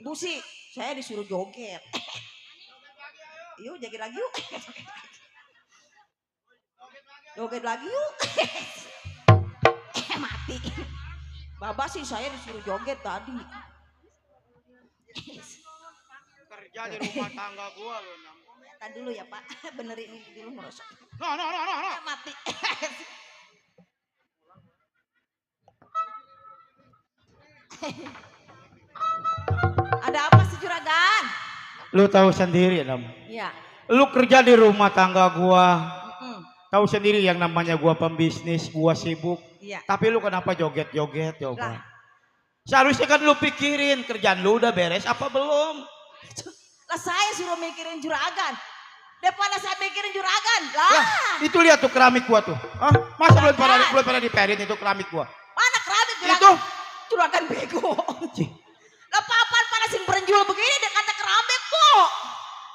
Ibu sih, saya disuruh joget. Yuk, joget lagi yuk. Joget lagi yuk. Mati. Baba sih saya disuruh joget tadi. Kerja di rumah tangga gua lo. Tadi dulu ya Pak, benerin ini dulu merosot. No. Mati. Ada apa sih juragan? Lu tahu sendiri, Nam. Iya. Lu kerja di rumah tangga gua. Mm-mm. Tahu sendiri yang namanya gua pembisnis, gua sibuk. Iya. Tapi lu kenapa joget-joget Lah. coba? Seharusnya kan lu pikirin kerjaan lu udah beres apa belum? Lah saya suruh mikirin juragan. Daripada saya mikirin juragan. Lah, Lah, itu lihat tuh keramik gua tuh. Hah? Masa belum pernah diperin itu keramik gua? mana keramik juragan? Itu. Juragan bego. Cih. Lah papan pada sing berenjul begini dia kata keramik po.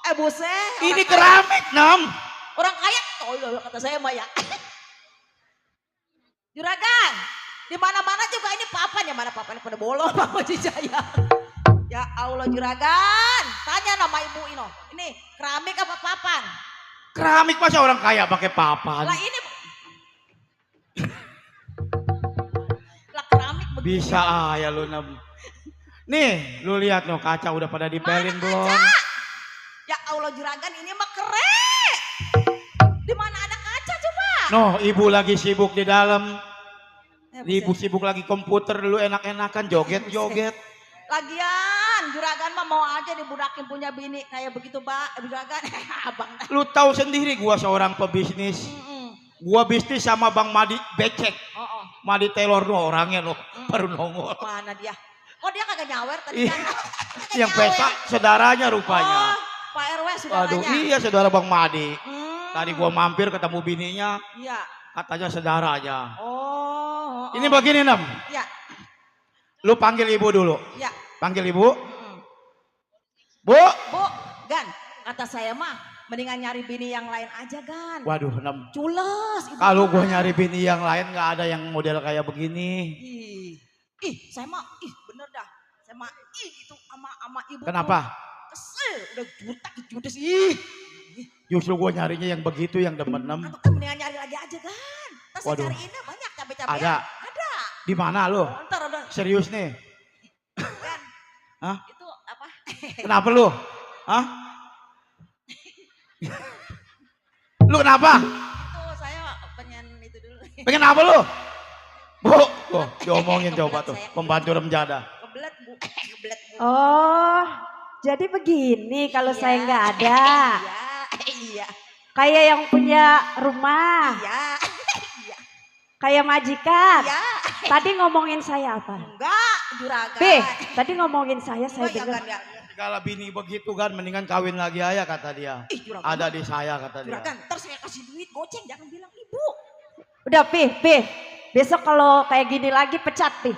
Buset. Ini keramik, Nam. Orang kaya, tolol kata saya mah ya. Juragan, di mana-mana juga ini papan ya, mana papan pada bolong Pak Haji Jaya. Ya Allah juragan, tanya nama ibu ini. Ini keramik apa papan? Keramik masa orang kaya pakai papan? Lah ini lah keramik begini. Bisa ya lu, Nam. Nih, lu lihat no kaca udah pada dipelin Mana belum? kaca? Ya Allah juragan ini mah keren. Di mana ada kaca coba? Noh, ibu lagi sibuk di dalam. Ibu Buset. sibuk lagi komputer, lu enak-enakan joget-joget. Lagian juragan mah mau aja dibudakin punya bini kayak begitu Pak juragan. Abang. Lu tahu sendiri gua seorang pebisnis. Mm-mm. Gua bisnis sama Bang Madi Becek. Oh. Madi Taylor no orangnya no, baru nongol. Mana dia? Oh dia kagak nyawer tadi Iya. kan? Kagak Yang nyawer. pesta saudaranya rupanya. Oh, Pak RW saudaranya. Aduh, iya saudara Bang Madi. Hmm. Tadi gua mampir ketemu bininya, Iya. katanya saudaranya. Oh. Ini begini, Nam. Ya, Lu panggil ibu dulu. ya. Panggil ibu. Mm-mm. Bu. Bu, Gan, kata saya mah mendingan nyari bini yang lain aja Gan. Waduh, Nam. Cules. ibu Kalau mah. gua nyari bini yang lain nggak ada yang model kayak begini. Saya mah, bener dah. Saya mah, itu ama ibu. Kenapa? tuh Kesel, udah judes. Justru gua nyarinya yang begitu, yang demen, Nam. Atau mendingan nyari lagi aja Gan. Ntar saya Waduh. cariinnya banyak cabai-cabai. Ada. Ada. Di mana lu? Ntar ada. Serius nih? Gan. Hah? Itu apa? Kenapa lu? Hah? Lu kenapa? Itu saya pengen itu dulu. Pengen apa lu? Bu, tuh diomongin coba tuh, pembantu remjada. Kebelet Bu. Kebelet Bu. Oh, jadi begini kalau Iya. saya nggak ada. Iya. Kayak yang punya rumah, Iya. kayak majikan. Iya. Tadi ngomongin saya apa? Enggak, juragan. Be, tadi ngomongin saya Oh, ya dengar. kan ya. Segala bini begitu kan, mendingan kawin lagi aja kata dia. Juragan. Ada di saya kata dia. Juragan, ntar saya kasih duit goceng, jangan bilang ibu. Udah, Pi. Besok kalau kayak gini lagi pecat, Pi.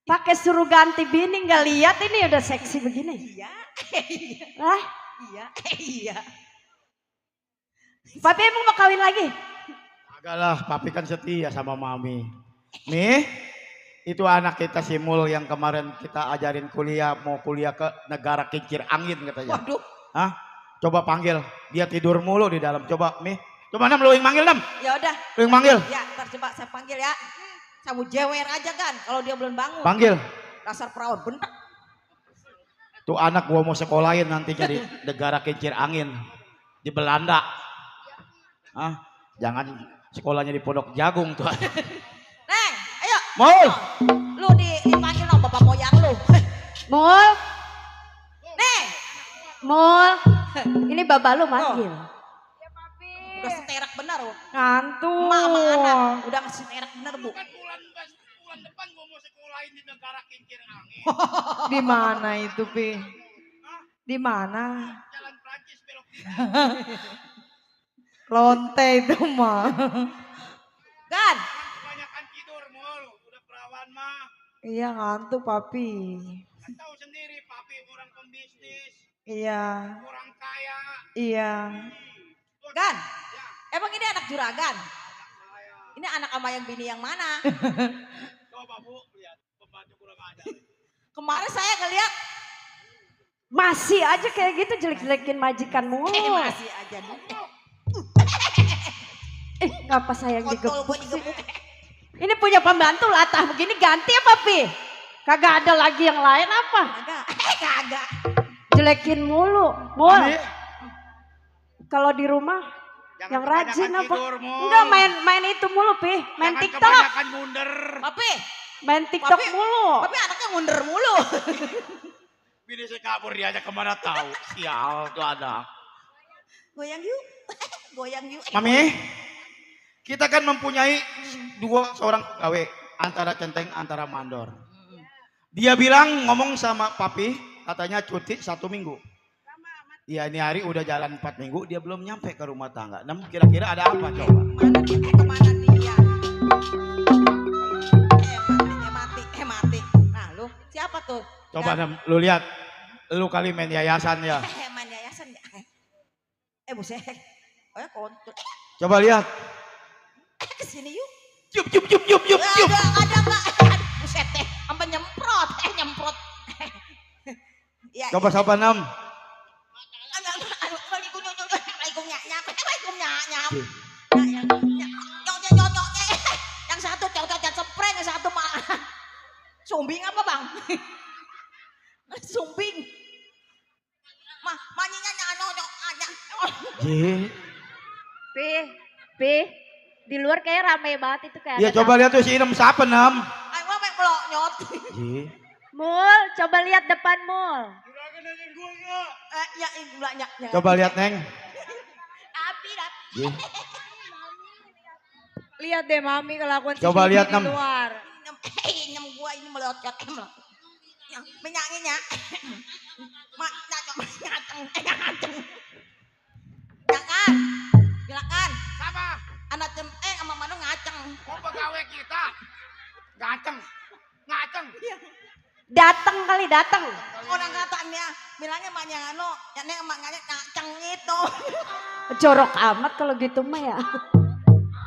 Pakai suruh ganti bini, nggak lihat ini udah seksi begini. Iya. Lah, Iya. Iya. Papi emang mau kawin lagi? Agak lah, papi kan setia sama mami. Nih, itu anak kita si Mul yang kemarin kita ajarin kuliah, mau kuliah ke negara kincir angin katanya. Waduh. Hah? Coba panggil, dia tidur mulu di dalam. Coba, Nih. Coba Nam, lu yang manggil Nam. Ya udah. Lu yang manggil. Ya, ntar coba saya panggil ya. Saya mau jewer aja kan kalau dia belum bangun. Panggil. Dasar perawan bentak. Tuh anak gua mau sekolahin nantinya di negara kincir angin. Di Belanda. Hah? Jangan sekolahnya di Pondok Jagung tuh. Neng, ayo. Mul. Lu dipanggil sama bapak moyang lu. Mul, Neng. Mul. Ini baba lu manggil. Udah seterak benar loh. Ngantuk. Emak sama anak udah seterak benar Bu. Kan bulan depan gua mau sekolahin di negara kincir angin. Di mana itu, Pi? Di mana? Jalan Prancis belok kiri. Lonte itu mah. Gan, Kebanyakan tidur mulu. Udah perawan mah. Iya ngantuk, Papi. Kan tahu sendiri papi orang pembisnis. Iya, Orang kaya. iya. Gan. Emang ini anak juragan? Ini anak ama yang bini yang mana? Coba Bu lihat pembantu kurang ada. Kemarin saya ngeliat Masih aja kayak gitu jelek-jelekin majikan mulu. masih aja nih. Ngapa saya yang Kontol digebuk gue sih? digebuk. Ini punya pembantu latah begini ganti apa Pi? Kagak ada lagi yang lain apa? Kagak. Jelekin mulu. Mul. Kalau di rumah Jangan yang rajin kebanyakan apa? tidur, Mul. Enggak main itu mulu Pi. Main Jangan TikTok. kebanyakan bunder. Papi, Main TikTok Papi- mulu. papi anaknya mundur mulu. Bini saya kabur dia aja kemana tahu. Sial tuh anak. Goyang yuk. Goyang yuk. Mami, kita kan mempunyai seorang pegawai antara centeng antara mandor. Dia bilang ngomong sama papi katanya cuti 1 minggu. Iya ini hari udah jalan 4 minggu dia belum nyampe ke rumah tangga. Nah, kira-kira ada apa coba? Mana dia? Kemana dia? Mati. Nah lu siapa tuh? Coba Nem, lu lihat, lu kali main yayasan ya. Main yayasan ya. Buset. Oh ya kontol. Coba lihat. Kesini yuk. Yup. Ada enggak? Buset teh, sampai nyemprot. Ya, Coba siapa Nem? Yang satu cocok spray, yang satu malah sumbing apa bang? Sumbing. Manyinya nyanyok aja. Pi. Di luar kayak rame banget itu kayak. Ya ada coba lihat tuh si Inem siapa Nem? Ayo apa yang melonyot? Mul, coba lihat depan Mul. Ya banyak. Coba lihat Neng. Api dah. Lihat deh Mami kelakuan si Coba Bibi lihat, di Nem. luar. Nem gua ini melonyot yang menyanyinya. Ngaceng. Silakan. Sama. Anak centeng sama Manu ngaceng. Oh pegawai kita. Ganteng. Ngaceng. Datang kali datang. Orang katanya bilangnya emaknya anu, yang emaknya ngaceng itu. Jorok amat kalau gitu mah ya.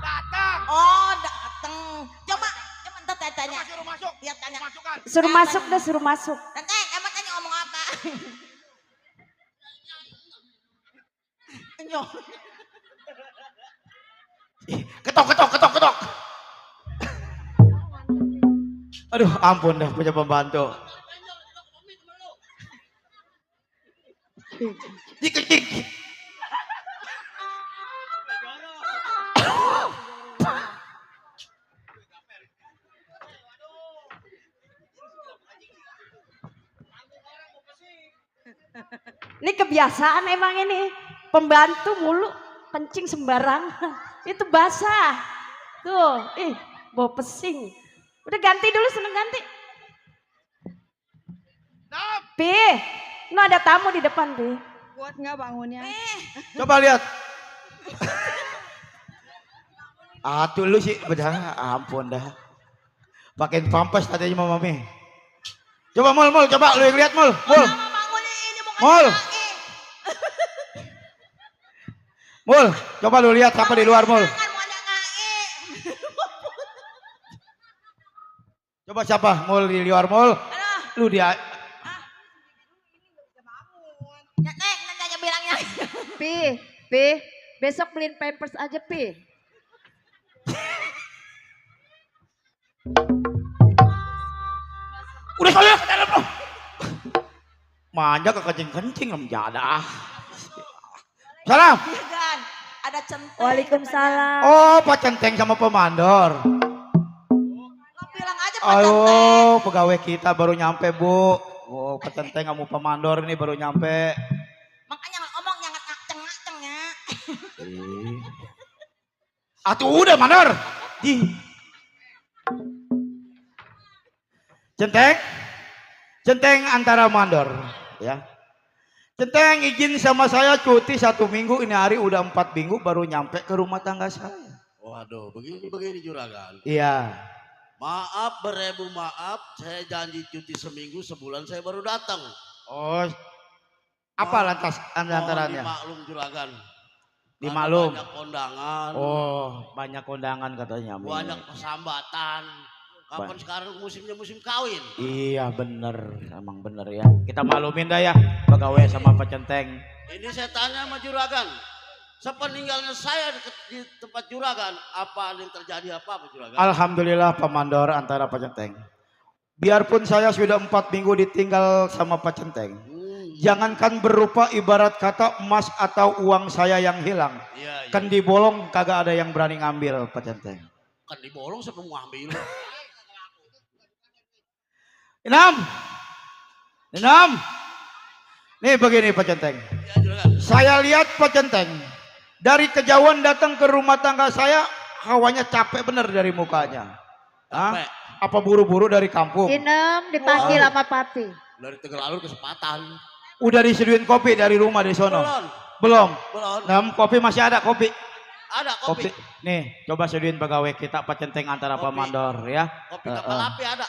Datang. Oh, dateng. Coba entar tanya. Suruh masuk. Dia tanya. Masukkan. Suruh masuk dah, suruh masuk. Tenteng, emang tanya ngomong apa? Nyok. Ketok. Aduh, ampun dah punya pembantu. Dik. Ini kebiasaan emang ini. Pembantu mulu kencing sembarangan. Itu basah. Tuh, bau pesing. Udah ganti dulu, seneng ganti. Pi, lu ada tamu di depan, Pi. Kuat nggak bangunnya? Coba lihat. Tuh lu sih bedah, ampun dah. Pakein pampers tadinya sama Mami. Coba Mul, coba lu yang lihat Mul. Mul, coba lu lihat siapa di luar Mul. Coba siapa Mul di luar Mul. Lu dia. Nanya bilangnya. Pi, besok beliin pampers aja, Pi. Udah saya ke dalam loh. Manja ke kencing-kencing lem jada. Salam. Iya kan, ada centeng. Waalaikumsalam. Oh, Pak Centeng sama pemandor. Lo bilang aja Pak Centeng. Ayo, pegawai kita baru nyampe, Bu. Oh, Pak Centeng sama pemandor ini baru nyampe. Makanya ngomong jangan ngaceng ya. Atuh udah mandor. Centeng antara mandor, ya. Centeng izin sama saya cuti 1 minggu, ini hari udah 4 minggu baru nyampe ke rumah tangga saya. Waduh, begini juragan. Iya. Maaf beribu maaf, saya janji cuti seminggu sebulan saya baru datang. Oh, apa lantas antarannya? Dimaklum juragan. Dimaklum. Banyak kondangan. Oh, banyak kondangan katanya. Banyak persambatan. Kapan sekarang musimnya musim kawin? Iya bener, emang bener ya. Kita maklumin dah ya, pegawai sama pecenteng. Ini saya tanya sama juragan. Sepeninggalnya saya di tempat juragan, apa yang terjadi apa juragan? Alhamdulillah Pak Mandor antara pecenteng. Biarpun saya sudah 4 minggu ditinggal sama pecenteng. Jangankan berupa ibarat kata emas atau uang saya yang hilang. Iya, iya. Kan dibolong kagak ada yang berani ngambil pecenteng. Kan dibolong siapa mau ambil? Inam. Nih begini pecenteng. Ya, juragan. Saya lihat pecenteng dari kejauhan datang ke rumah tangga saya, hawanya capek bener dari mukanya. Capek. Apa buru-buru dari kampung? Inem dipanggil sama papi. Dari Tegalalur kesempatan. Udah disediain kopi dari rumah di sono? Belum. Belum. Kopi masih ada kopi. Ada kopi. Nih, coba sediain pegawai kita pecenteng antara Pak Mandor ya. Kopi kapal api ada.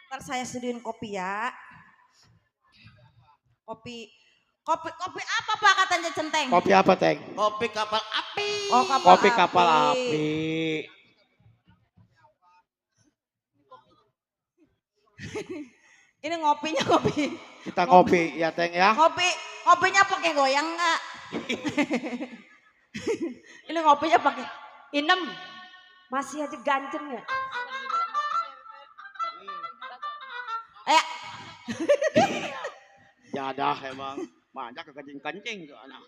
Ntar saya sediain kopi ya. Kopi apa Pak katanya centeng? Kopi apa, Teng? Kopi kapal api. Oh, Kopi kapal api. Ini ngopinya kopi. Kita ngopi ya, Teng ya. Kopinya pakai goyang nggak? Ini ngopinya pakai. Inem masih aja ganjen ya. Jadah emang. Banyak kekencing-kencing tuh anak.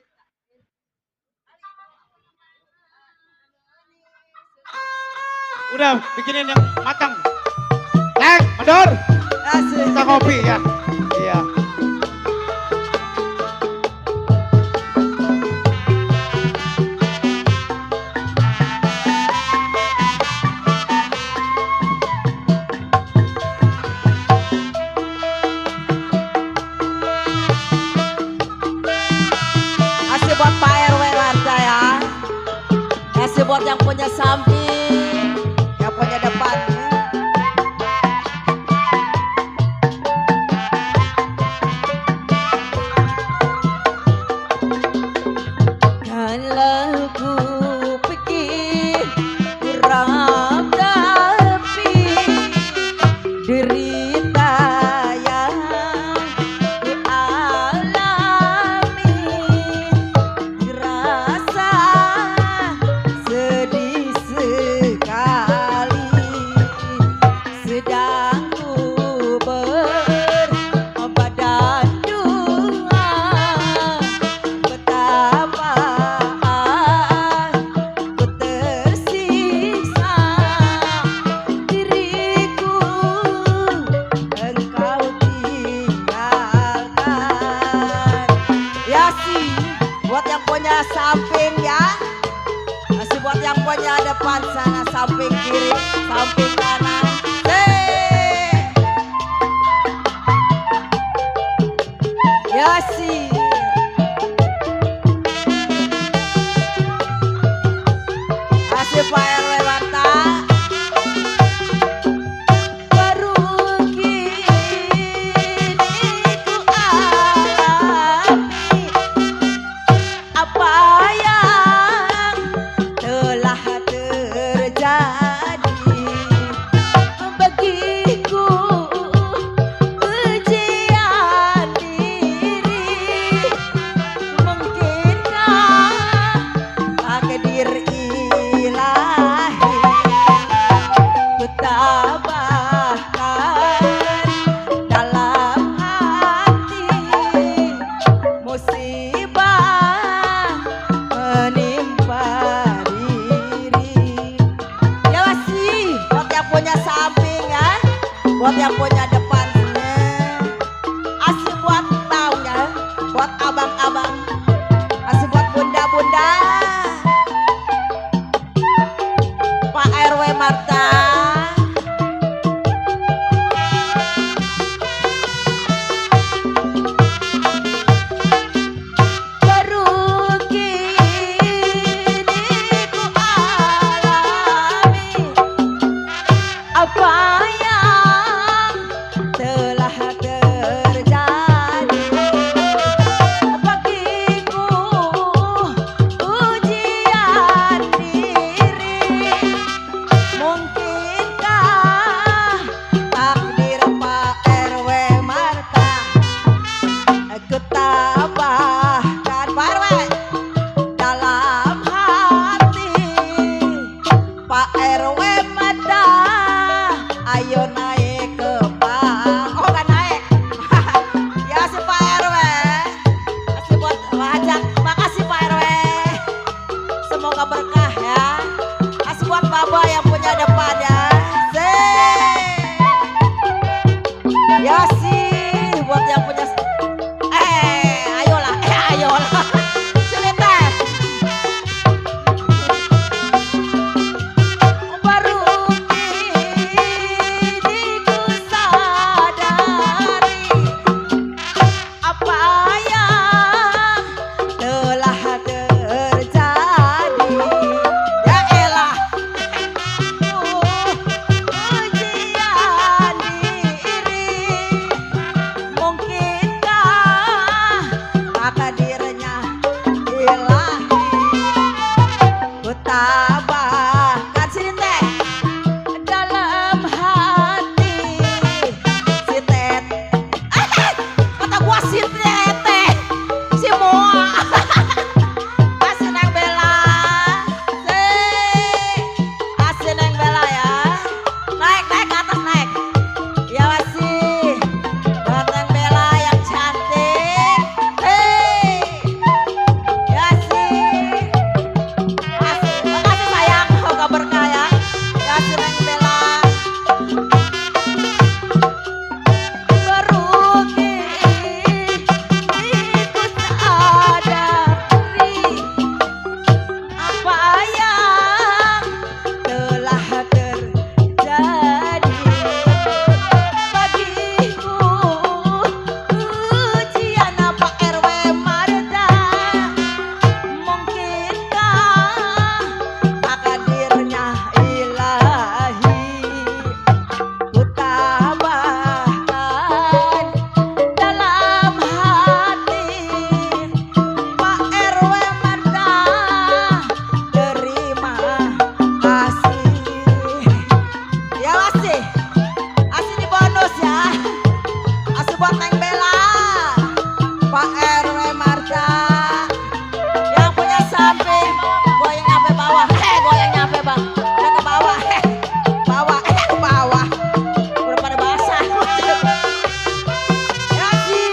Udah bikinin yang matang. Teng, Mandor. Kita ngopi ya. Iya. Kasih buat Pak RW Warta ya. Kasih buat yang punya samping, yang punya depan. Kalau ku pikir kurang tapi derita yang ku alami rasa sedih sekali sedang ku berbadan doa betapa ku tersiksa diriku engkau tinggalkan ya sih buat yang punya samping ya masih buat yang punya depan sana samping kiri samping kanan ya sih kasih Pak RW Warta baru kini ku alami apa yang telah terjadi bagiku ujian diri mungkinkah takdir ilahi ku tabahkan dalam hati musibah menimpa diri ya sih buat yang punya samping ya buat yang punya depannya asli buat tahu ya buat abang-abang asli buat bunda-bunda Pak RW Marta baru kini ku alami apa yang berkah ya. Kasih buat Baba yang punya depan ya. Ya sih buat yang punya. Ayolah, ayolah. Sini teh. Baru kini ku sadari apa yang telah terjadi. Ya elah, ujian diri, mungkinkah takdirnya ilahi ku tambahkan sini teh dalam hati si Tet. Kata gua si Teteh, si Moa. Kasih Neng Bella, kasih Neng Bella ya. Naik ke atas naik. Ya masih buat Neng Bella yang cantik. Ya sih. Makasih sayang, semoga berkah ya. Kasih Neng Bella. Baru kini ku sadari apa yang telah terjadi bagiku. Ujian apa RW Marda, mungkinkah takdirnya ilahi ku tambahkan dalam hati. Pak RW Marda, terima kasih. Ya masih di bonus ya. Asih buat Neng Bella, Pak RW Marda yang punya samping. Gue yang nyampe bawah, gue yang nyampe bang. Udah ke bawah, bawah, ke bawah. Udah pada basah. Ya sih.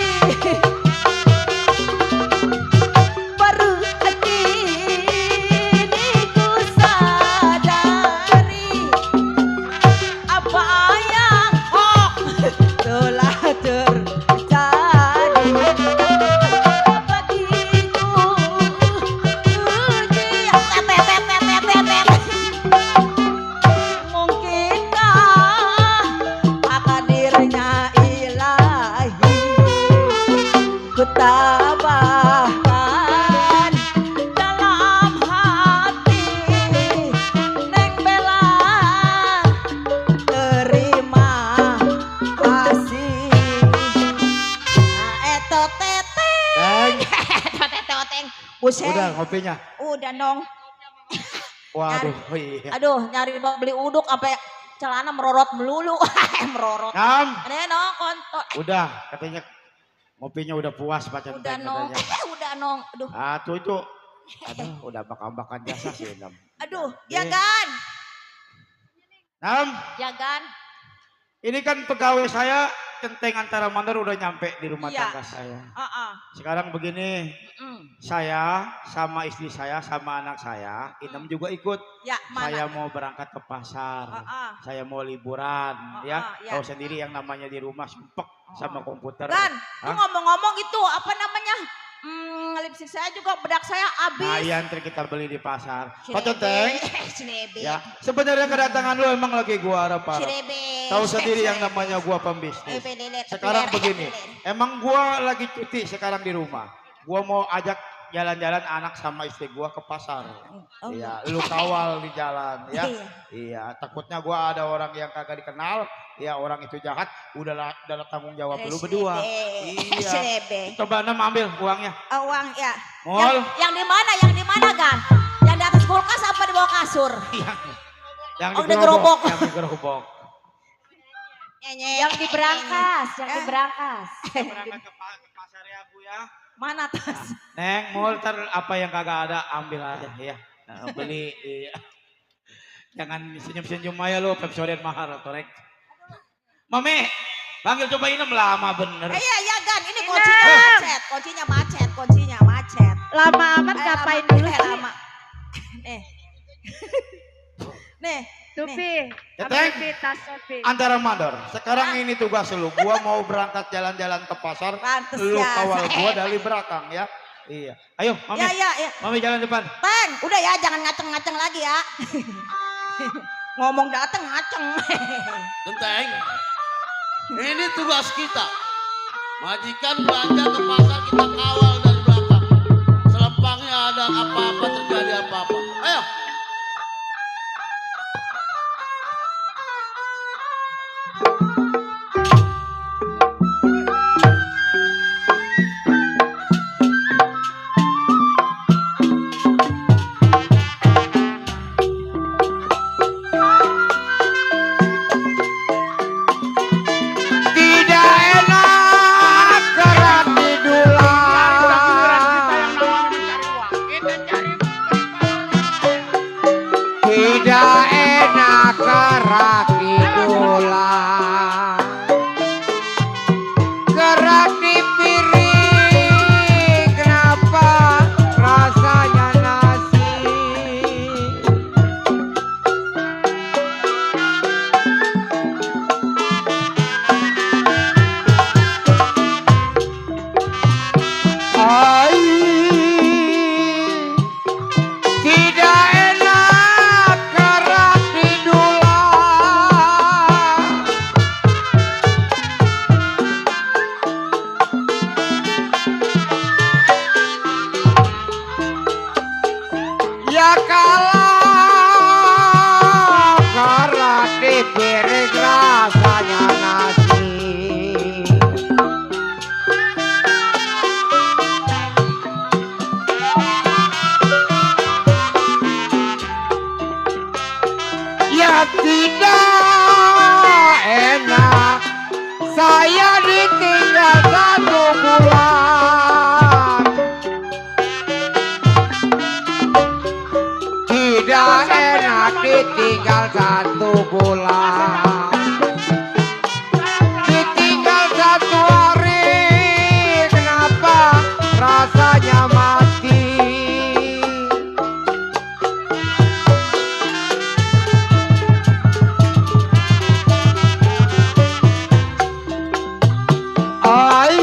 Baru kini ku sadari apa yang telah terjadi bagiku. Ujian mungkinkah takdirnya ilahi ku tambahkan dalam hati. Neng Bella, terima kasih. Eto teteng. Eto teteng. Buset. Udah ngopinya. Udah nong. Waduh, iya. Aduh, nyari beli uduk sampai celana merorot melulu. Merorot. Nam, Ini nong kontol. udah katanya ngopinya udah puas Pak Udah Centeng nong. katanya. Udah nong. Aduh. Tuh itu. Aduh, udah bakal-bakal jasa sih Nam. Aduh, ya Gan. Nam, Ya Gan. ini kan pegawai saya Centeng Antara Mandor udah nyampe di rumah Iya. tangga saya. Heeh. Sekarang begini, saya sama istri saya sama anak saya, Inem juga ikut. Ya, mana? Saya mau berangkat ke pasar. Saya mau liburan, ya. ya. Tahu sendiri yang namanya di rumah sumpek sama komputer. Gan, lu Hah? ngomong-ngomong itu apa namanya? Lipstick saya juga bedak saya habis. Nah, iya ntar kita beli di pasar. Pak Cinebe. Centeng, Cinebe. ya. Sebenarnya kedatangan lu emang lagi gua harap-harap. Cinebe. Tahu sendiri yang namanya gua pembisnis. Sekarang begini, emang gua lagi cuti sekarang di rumah. Gua mau ajak jalan-jalan anak sama istri gua ke pasar. Iya, lu kawal di jalan ya. Iya, takutnya gua ada orang yang kagak dikenal, ya orang itu jahat, udah tanggung jawab lu berdua. Iya. Coba Nam ambil uangnya. Uang ya. Mol. Yang di mana? Yang di mana, Gan? Yang di atas kulkas apa di bawah kasur? Yang digerobok. Yang digerobok. Yang di berangkas, yang di berangkas. Berangkat ke pasar ya Bu ya. Mana tas? Neng, mau ntar apa yang kagak ada ambil aja ya. Beli. Iya. Jangan senyum-senyum aja lo, Pepsodent mahal torek. Mami, panggil coba Inem lama bener. Iya, iya Gan, ini kuncinya macet, kuncinya macet, kuncinya macet. Lama amat ngapain dulu sih? Lama. nih. Nih, Tupi, Ya, ambil Teng. Pi, tas Tupi. Antara mandor. Sekarang ini tugas lu. Gua mau berangkat jalan-jalan ke pasar. Pantes Lu ya, kawal saya. gua dari belakang ya. Iya. Ayo, Mami. Ya. Mami jalan depan. Teng, udah ya jangan ngaceng-ngaceng lagi ya. Ngomong dateng ngaceng. Genteng, ini tugas kita. Majikan belanja ke pasar, kita kawal dari belakang. Selempangnya ada apa-apa, terjadi apa-apa. Ayo. Tidak enak kerat di dulang. Kita cari Tidak enak kerak di dulang. Kerak di piring, kenapa rasanya nasi? Ai, tidak enak kerak di dulang. Ya kalau kerak di piring rasanya nasi. Ya tidak enak, saya ditinggal 1 bulan. Tidak enak ditinggal 1 bulan. Ditinggal 1 hari, kenapa rasanya mati? Ai,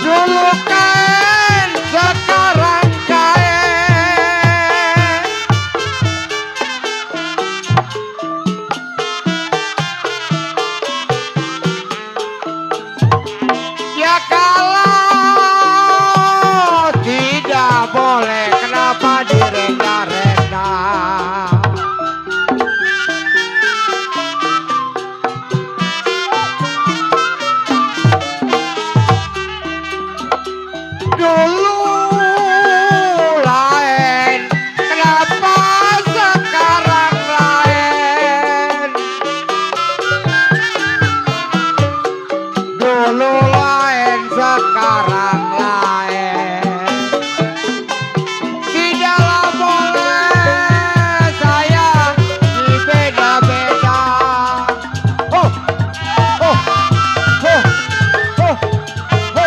dulu kain, sekarang kain. Ya kalau tidak boleh, kenapa direnda-renda? Dulu lain, kenapa sekarang lain? Dulu lain, sekarang lain. Tidaklah boleh saya dibeda-beda. Oh, oh, oh, oh, oh.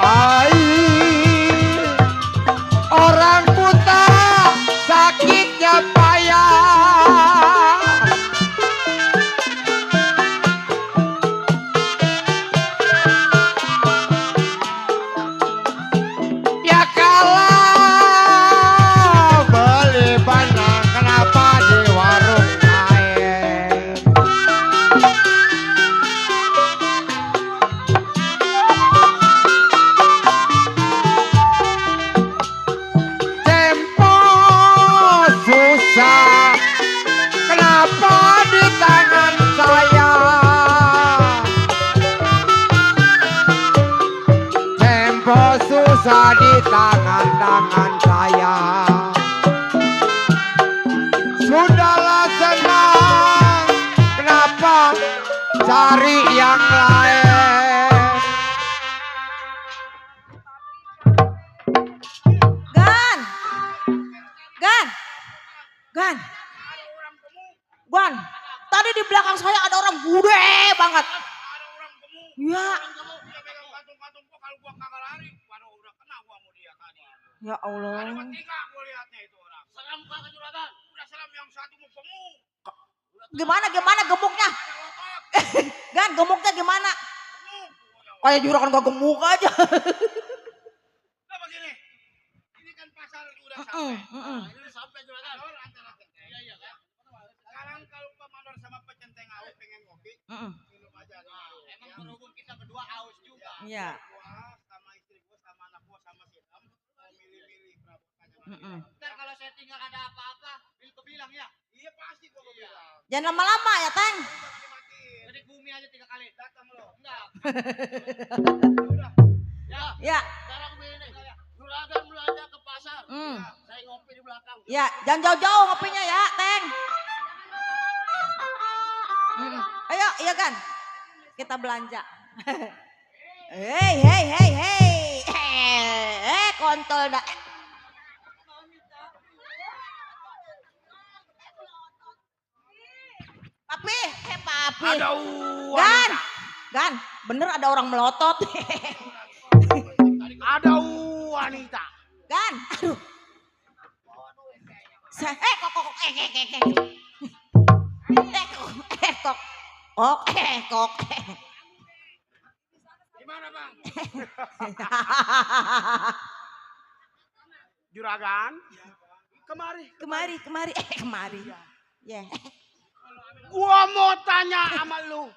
Ai, orang buta sakitnya payah. Ya kalau beli bandang, kenapa di warung lain? Tempo susah, kenapa di tangan saya? Tempo susah di tangan-tangan saya. Sudahlah senang, kenapa cari yang lain? Gan. Gan. Gan. Gan. Tadi di belakang saya ada orang gede banget. Ya. Kalau gua kagak Ya Allah. Ada bertiga gue lihatnya itu orang. Seram kagak juragan? Udah selam yang satu mau gemuk. Gimana gemuknya? Ada otot. Gan, gemuknya gimana? Kayak juragan gak gemuk aja. Nah begini. Ini kan pasar udah sampai. Ini sampai juragan. Mandor antara Centeng. Iya kan? Sekarang kalau Pak Mandor sama Pak Centeng haus pengen kopi, minum aja. Emang berhubung kita berdua haus juga. Iya. Gua sama istri gua sama anak gua sama si Tam mau milih-milih perabotannya. Ntar kalau saya tinggal ada apa-apa, bilang ya. Iya pasti gua bilang. Jangan lama-lama ya, Teng. Jangan dimatiin. Jadi bumi aja 3 kali. Datang lo. Enggak. Udah. Ya, Ya. sekarang begini. Juragan belanja ke pasar. Saya ngopi di belakang. Ya, jangan jauh-jauh ngopinya ya, Teng. Ayo, iya kan? Kita belanja. Hei. Kontol dah. Papi. Ada Gan, bener ada orang melotot. Ada wanita. Gan, aduh. Kok. Gimana bang? Juragan, kemari. Kemari. Ya. Gua mau tanya sama lu.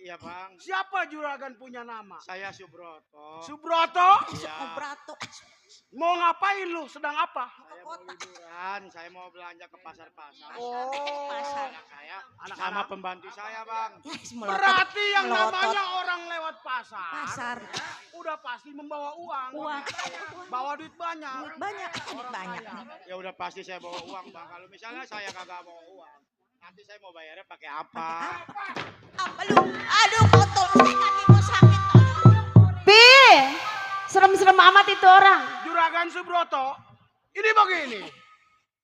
Iya bang. Siapa juragan punya nama? Saya Subroto. Subroto? Iya. Berato. Mau ngapain lu? Sedang apa? Saya mau liburan. Saya mau belanja ke pasar-pasar. Oh, Anak saya sama pembantu saya bang. berarti yang Melotot. namanya orang lewat Pasar. udah pasti membawa uang. Uang. Bawa duit banyak. Banyak. Ya udah pasti saya bawa uang bang. Kalau misalnya saya kagak bawa uang, nanti saya mau bayarnya pakai apa? Apa lu? Aduh, kotor. Saya kaki gua sakit. Pi, serem-serem amat itu orang. Juragan Subroto, ini begini.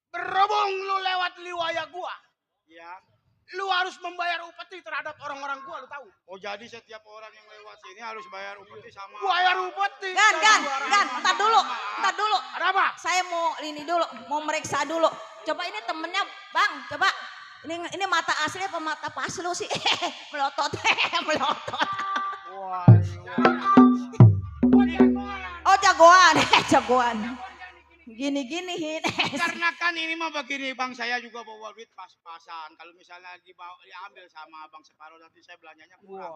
Berhubung lu lewat liwaya gua, Ya. lu harus membayar upeti terhadap orang-orang gua, lu tahu? Oh jadi setiap orang yang lewat sini harus bayar upeti sama. Bayar upeti. Gan, entar dulu. Ada apa? Saya mau ini dulu, mau meriksa dulu. Coba ini temennya, Bang, coba. Ini mata asli apa mata palsu sih? Melotot. Wah. Oh, jagoan. Gini. Karena kan ini mah begini bang, saya juga bawa duit pas-pasan. Kalau misalnya diambil sama abang separuh nanti saya belanjanya kurang.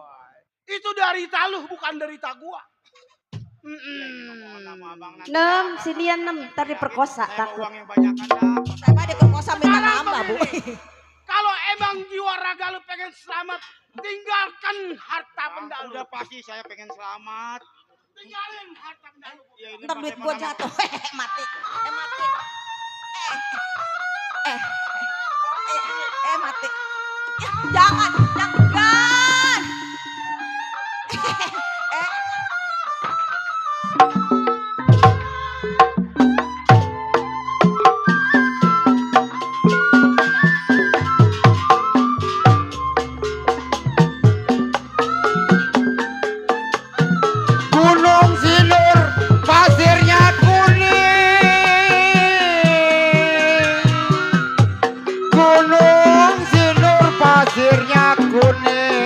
Itu derita lu, bukan derita gua. Ya, ini mah mohon sama abang nanti. 6, sinian 6, ntar diperkosa Saya bawa takut. uang yang banyak kan dah. Saya mah diperkosa minta nambah, Bu. Kalau emang jiwa raga lu pengen selamat, tinggalkan harta benda lu. Udah pasti saya pengen selamat. Tinggalin harta benda lu. Ya, ini Ntar mah duit saya gua mau jatuh. Mati. Mati. Jangan. Gunung Sinur pasirnya kuning. Gunung Sinur pasirnya kuning.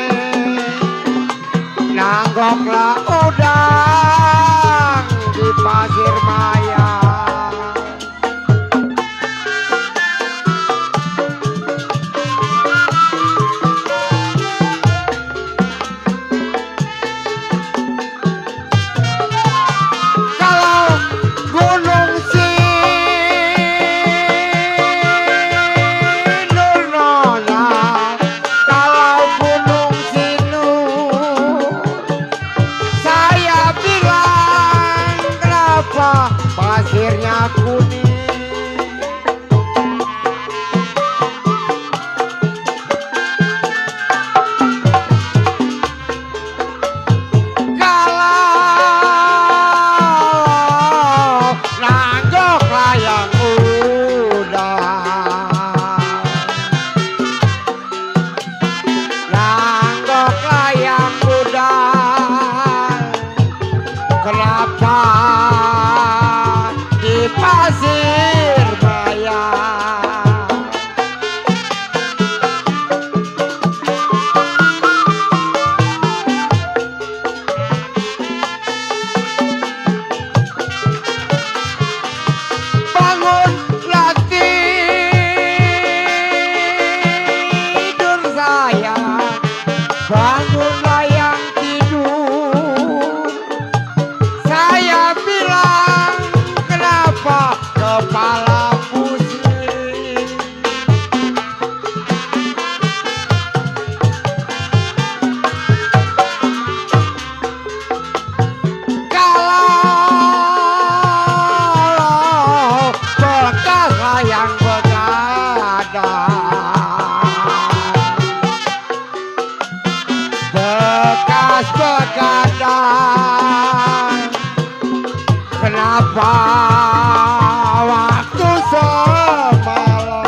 Kenapa waktu semalam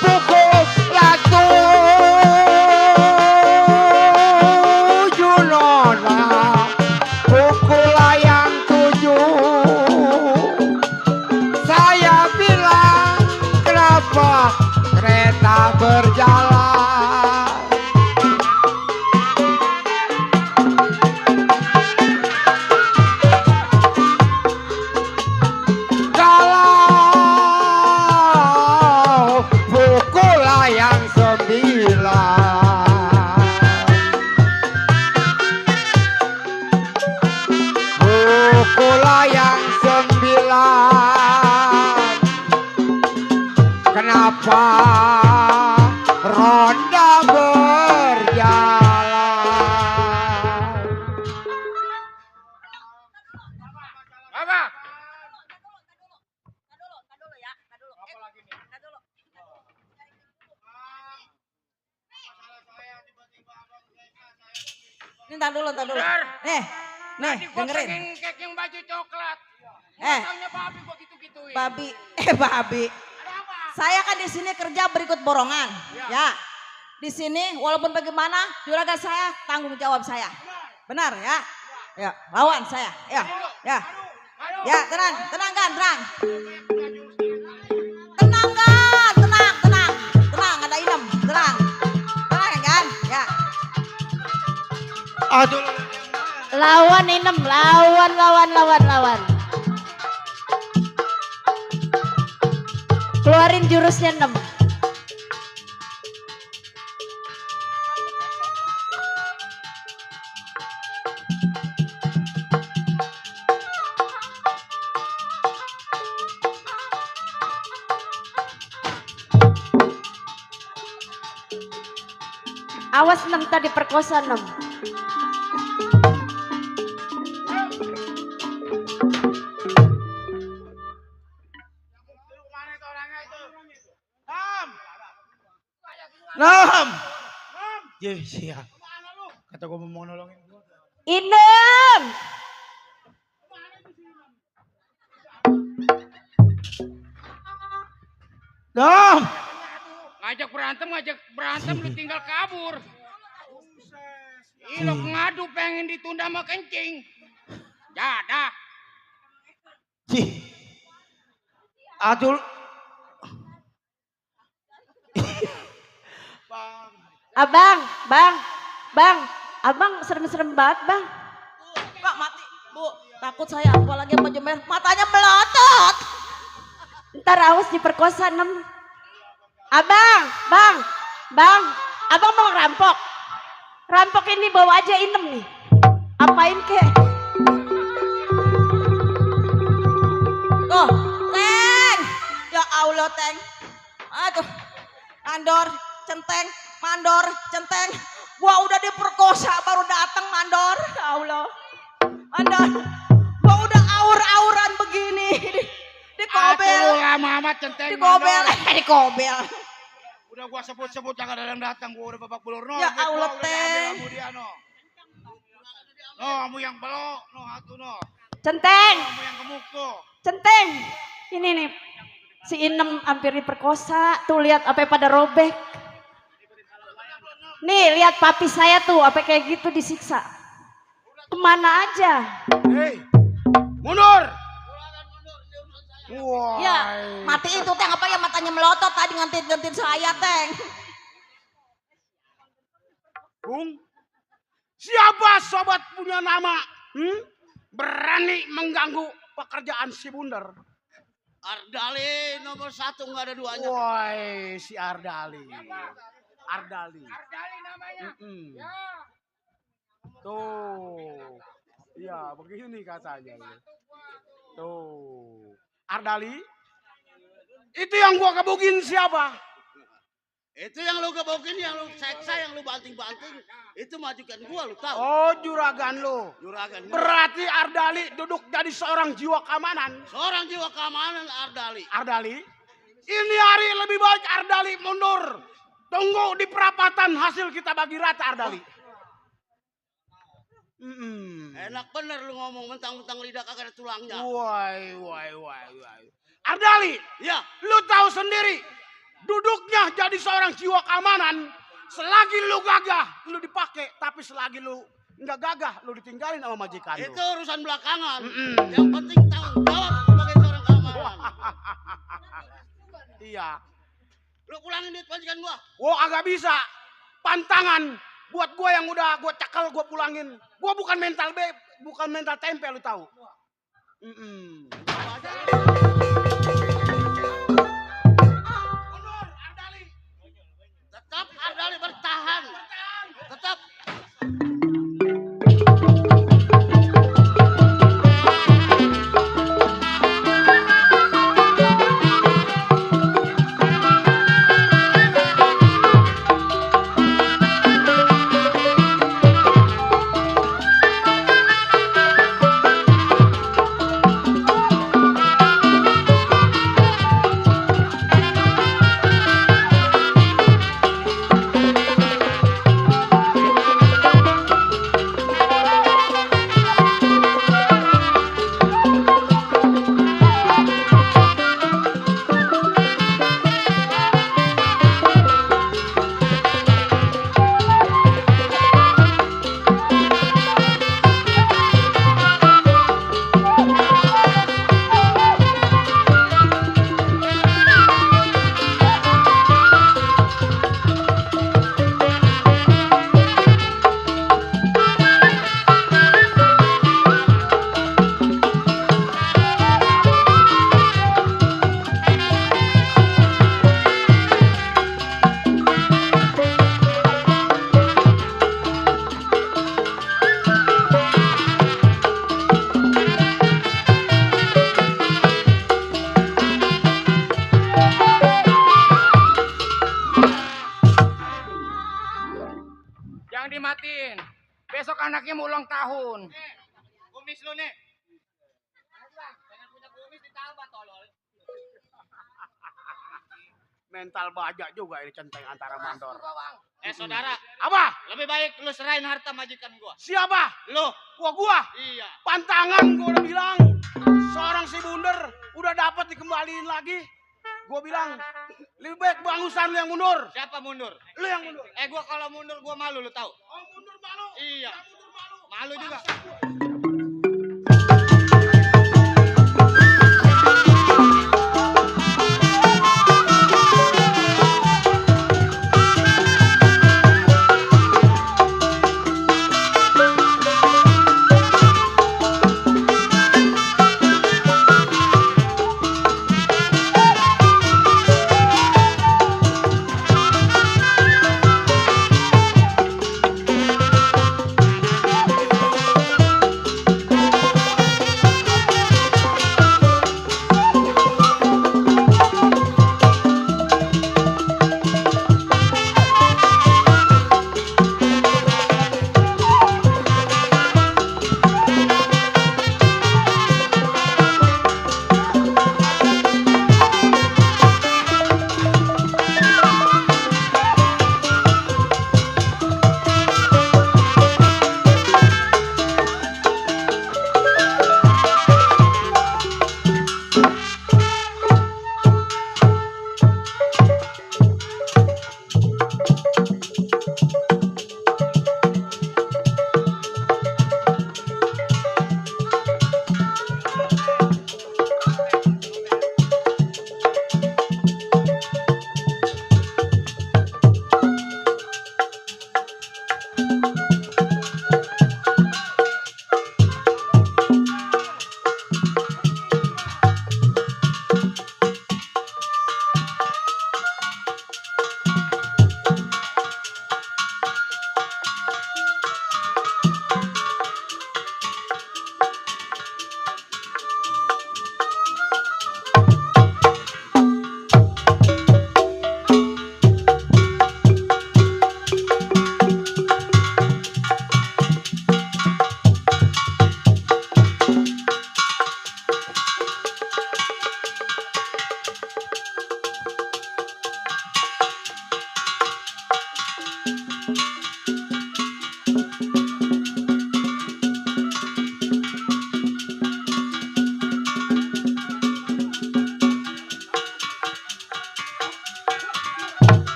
pukul lagu Junona, pukul yang 7. Saya bilang kenapa kereta berjalan. Kalau pukul yang 9, pukul yang 9, kenapa ronda berjalan? Apa? Ini ntar dulu. Bener. Nih, Tadi gua dengerin. pengen yang baju coklat. Eh. Taunya babi gua gitu-gituin. Babi. Saya kan di sini kerja berikut borongan. Ya. Di sini walaupun bagaimana juragan saya tanggung jawab saya. Benar ya? Ya, lawan saya. Ya. Ya, tenang kan, tenang. Tenang kan, tenang. Tenang, ada inem, tenang. Tenang kan? Ya. Aduh. Lawan Inem, lawan. Keluarin jurusnya 6. Awas 6 tadi perkosa 6. Nam. Siap. Kata gua mau nolongin gua. Inem. Nam. Ngajak berantem lu tinggal kabur. Ih, lo ngadu pengen ditunda sama kencing. Ya, dah. Aduh. Abang serem-serem banget, Bang. Pak mati, Bu. Takut saya apalagi baju merah. Matanya melotot. Ntar awas diperkosa 6. Bang. Abang mau ngerampok. Rampok ini bawa aja Inem nih. Apain kek? Tuh, Teng. Ya Allah, Teng. Aduh. Mandor, centeng. Gua udah diperkosa baru datang mandor. Ya Allah. Mandor. Gua udah aur-auran begini. Dikobel. Aduh, lama amat centeng. Dikobel. Udah gua sebut-sebut jangan datang. Gua udah babak belur. Ya Allah, Teng. Kamu yang belok, Centeng. kamu yang gemuk tuh. Centeng. Ini nih. Si Inem hampir diperkosa. Tuh lihat apa pada robek. Nih lihat papi saya tuh apa kayak gitu disiksa. Kemana aja? Hei, mundur. Wah. Ya, mati itu Teng apa ya matanya melotot tadi ngantin saya, Teng. Bung, siapa sobat punya nama? Berani mengganggu pekerjaan si Bunder? Ardali nomor 1 nggak ada duanya. Woi, si Ardali. Ardali namanya. Tuh. Iya, begini katanya. Tuh. Ardali. Itu yang gua kebukin siapa? Itu yang lu gebukin, yang lu seksa, yang lu banting-banting, itu majikan gua, lu tahu. Oh, juragan lu. Juragan gua. Berarti Ardali duduk jadi seorang jiwa keamanan. Seorang jiwa keamanan Ardali. Ardali, ini hari lebih baik Ardali mundur. Tunggu di perapatan hasil kita bagi rata Ardali. Enak bener lu ngomong mentang-mentang lidah kagak ada tulangnya. Wai. Ardali, Ya, lu tahu sendiri, duduknya jadi seorang jiwa keamanan, selagi lu gagah, lu dipakai, tapi selagi lu nggak gagah, lu ditinggalin sama majikan lu. itu urusan belakangan. Yang penting tanggung jawab sebagai seorang keamanan. Iya. Lu pulangin duit majikan gua. Wah, agak bisa. Pantangan buat gua yang udah gua cakal, gua pulangin. Gua bukan mental tempe, lu tahu. Tetap Ardali bertahan. Tetap. Jangan dimatiin. Besok anaknya mau ulang tahun. Kumis lu nih. Pengen punya kumis ditambah tolol. Mental bajak juga ini centeng antara mandor. Saudara, Apa? lebih baik lu serahin harta majikan gua. Siapa? Lu. Gua. Iya. Pantangan gua udah bilang. Seorang si bunder udah dapat dikembaliin lagi. Gua bilang, lebih baik bangusan lu yang mundur. Siapa mundur? Lu yang mundur. Gua kalau mundur gua malu, lu tahu? Oh, mundur malu. Iya. Mundur malu. Malu juga.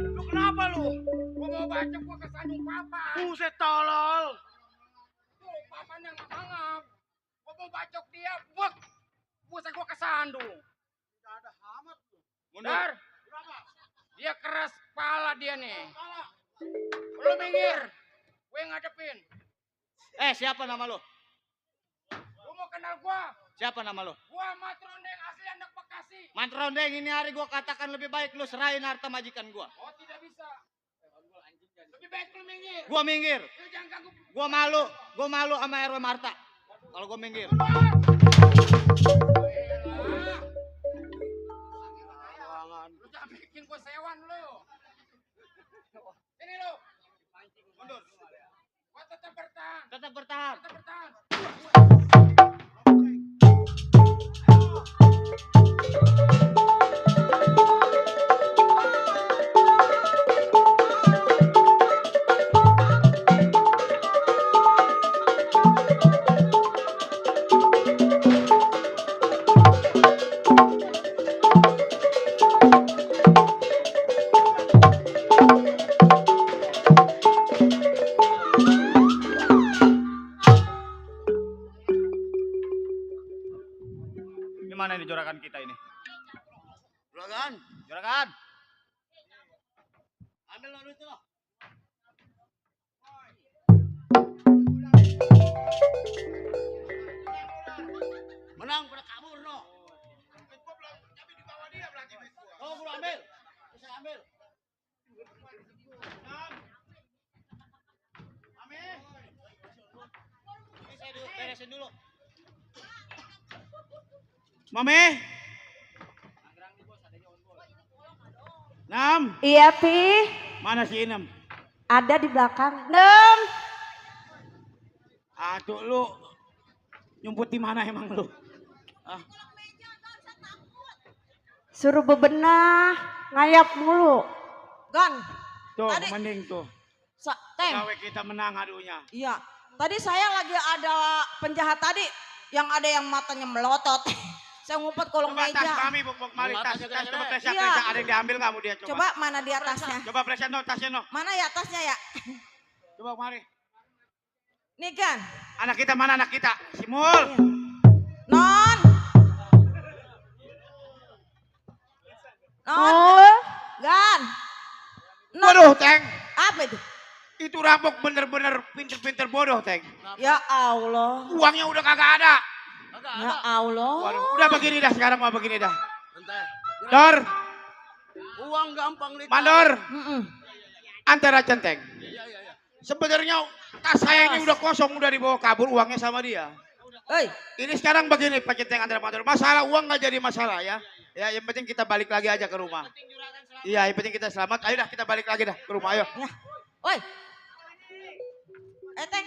Lu kenapa lu? Gua mau baca gua kesandung papa. Buset tolol. Tuh, papanya nggak mangap. Gua mau bacok dia, buk. Buset gua kesandung. Mundur. Dia keras kepala dia nih. Lu minggir. Gue ngadepin. Siapa nama lu? Lu mau kenal gua? Siapa nama lu? Gua Matrondeng asli anak Bekasi. Mantrondeng, ini hari gua katakan lebih baik lu serahin harta majikan gua. Oh, tidak bisa. Lebih baik lu minggir. Gua minggir. Lu jangan ganggu. Gua malu sama RW Marta. Kalau gua minggir. Lu jangan bikin gua sewan lu. Ini lu. Mundur. Gua tetap bertahan. Tetap bertahan. Tetap bertahan. Gimana ini jorakan kita ini? Juragan. Jorakan. Ambil lo duit lo. Menang pada kabur no. Oh, gua ambil. Bisa ambil. Ini saya dulu beresin dulu. Mame. Nam, Iya, Pi. mana si Inem? Ada di belakang. Nem. Aduh lu nyumput di mana emang lu? Suruh bebenah, ngayap mulu. Gan, Tuh, Tadi- mending tuh. Teng. Gawe kita menang adunya. Iya, tadi saya lagi ada penjahat tadi yang ada yang matanya melotot. Saya ngumpet kolong Coba tas meja. kami, buk mari tas, coba pleset, Iya. ada yang diambil nggak mau dia coba. Coba mana di atasnya? Coba pleset no, tasnya no. Mana ya tasnya ya? Coba mari. Nih Gan, Anak kita mana anak kita? Si Mul. Non. Non, Oh, Gan. Non. Waduh, Teng. Apa itu? Itu rampok bener-bener pinter-pinter bodoh, Teng. Ya Allah. Uangnya udah kagak ada. Ya Allah. Waduh, udah begini dah sekarang mau begini dah. Dor, Uang gampang ditarik. Mandor, Mm-mm. antara centeng. Sebenarnya tas saya ini udah kosong, udah dibawa kabur uangnya sama dia. Hei, Ini sekarang begini Pak Centeng antara Mandor. Masalah uang nggak jadi masalah ya. Ya yang penting kita balik lagi aja ke rumah. Iya, yang penting kita selamat. Ayo dah kita balik lagi dah ke rumah ayo. woi. Teng.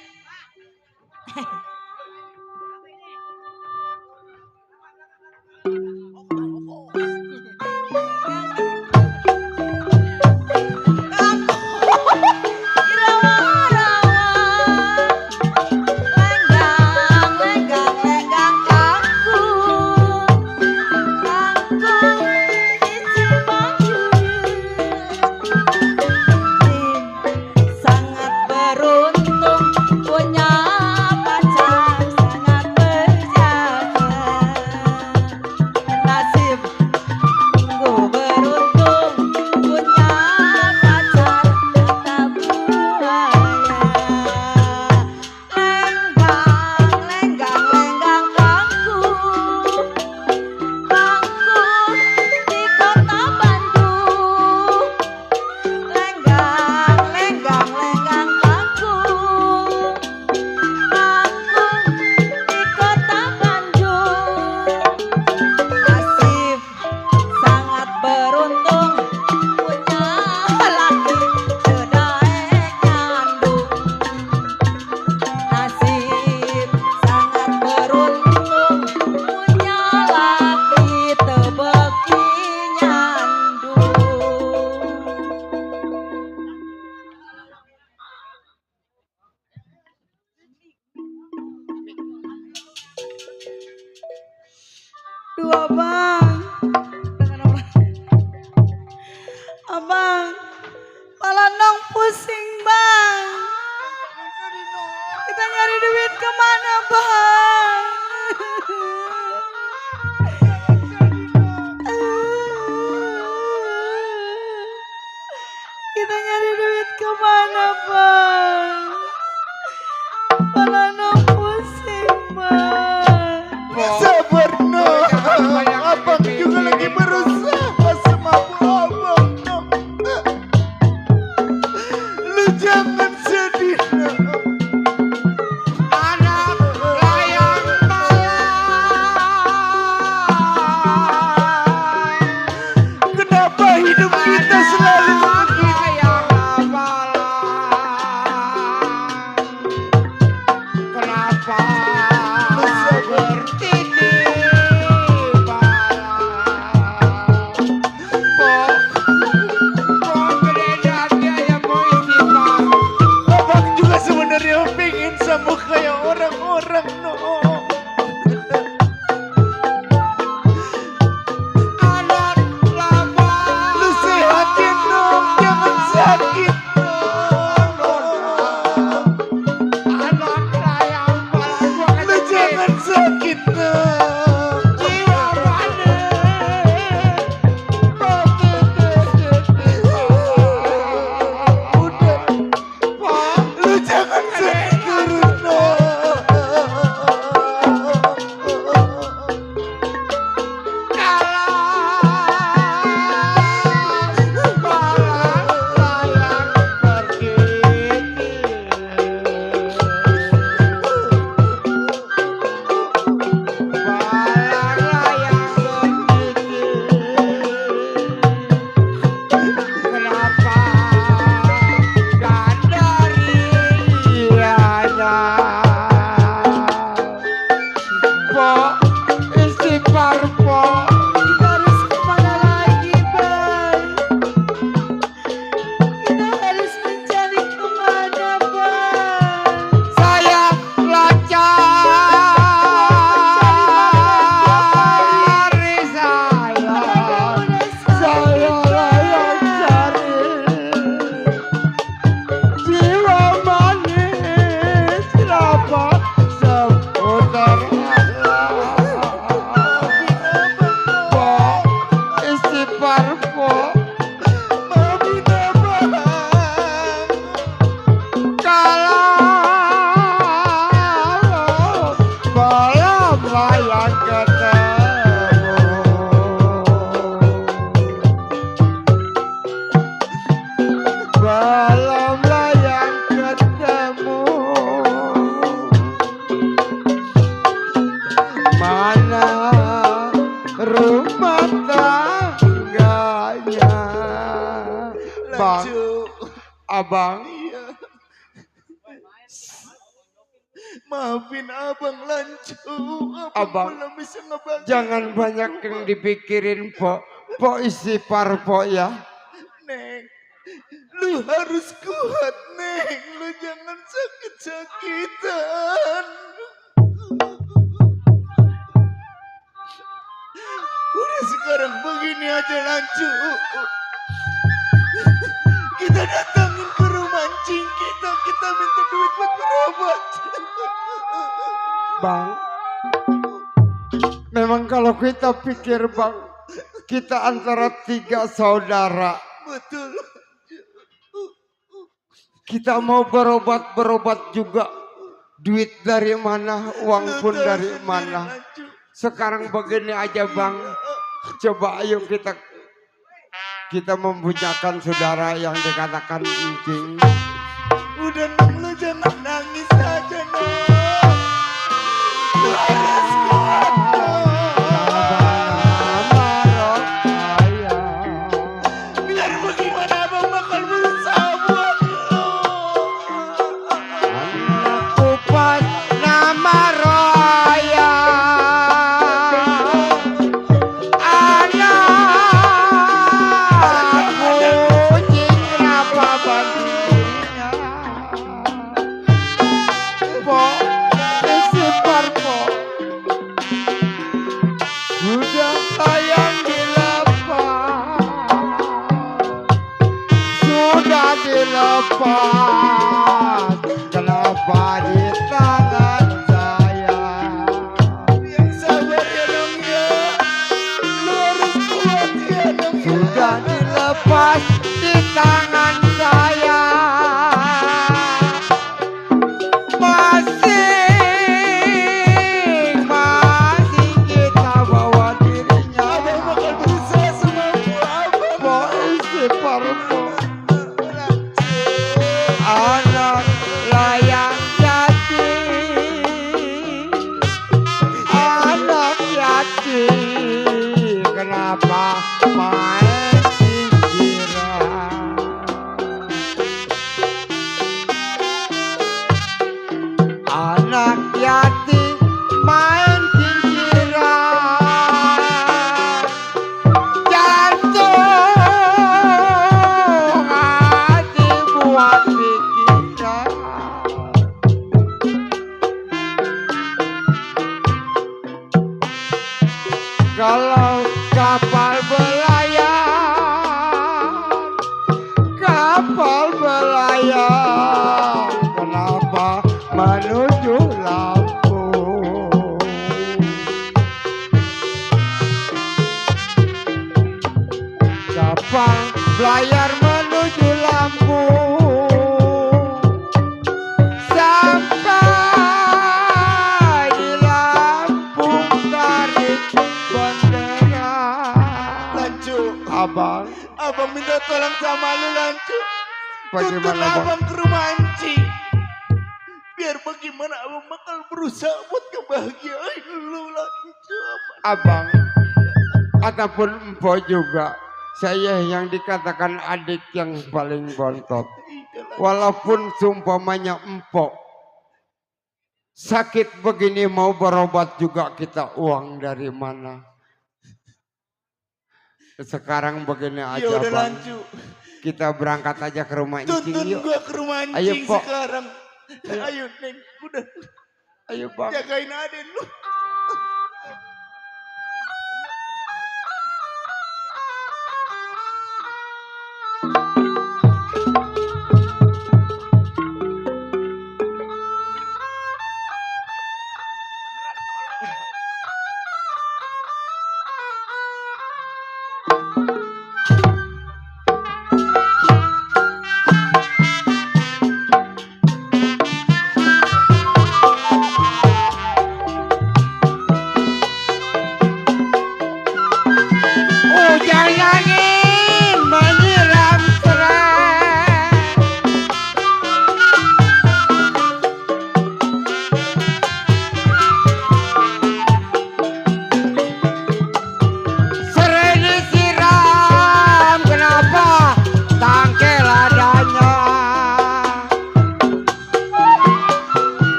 sangat beruntung punya pacar sangat berjaga. rumah tangganya. Bang, abang. Maafin abang Lancu. Abang, belum bisa ngebantu. jangan banyak yang dipikirin, Po. Po istighfar, Po ya. Neng, lu harus kuat, Neng. Lu jangan sakit-sakitan. Udah sekarang begini aja, Lancu. Kita datangin ke rumah Cing kita. Kita minta duit buat berobat. Bang, memang kalau kita pikir, Bang, kita antara 3 saudara. Betul. Kita mau berobat juga. Duit dari mana, uang pun dari mana. Sekarang begini aja, Bang. Coba ayo kita membunyakan saudara yang dikatakan Encing. Udah, Neng, lu jangan nangis aja, Neng. Lu harus kuat, biar bagaimana abang bakal berusaha buat lu. Kupas nama Raya, anakku Cing apa bantunya. Po, istighfar, Po. Sudah sayang dilepas, sudah dilepas. Kenapa di tangan saya? Yang sabar ya, Neng, ya. Lu harus kuat ya, Neng, ya. Sudah dilepas di tangan saya. Masih kita bawa dirinya. Abang bakal berusaha semampu abang. Po istighfar, Po. Anak layang yatim, anak yatim, kenapa main pikiran? Anak yatim main pikiran, jantung hati buat pikiran. Kalau kapal belayar, kenapa menuju Lampung? Kapal belayar menuju Lampung, sampai di Lampung tarik bendera. Lancu, Abang, abang minta tolong sama lu, Lancu. Tuntun bagaimana, Bang? abang ke rumah Encing. Biar bagaimana abang bakal berusaha buat kebahagiaan lu, Lancu. Abang ataupun Empo juga, saya yang dikatakan adik yang paling bontot. Walaupun seumpamanya Empo sakit begini mau berobat juga kita uang dari mana? Sekarang begini Ya aja, udah, Bang. Lancu. Kita berangkat aja ke rumah Encing Tuntun yuk. gua ke rumah Ayo, Encing Pok. sekarang. Ayo, Neng. Udah, Ayo, Bang. jagain aden lu.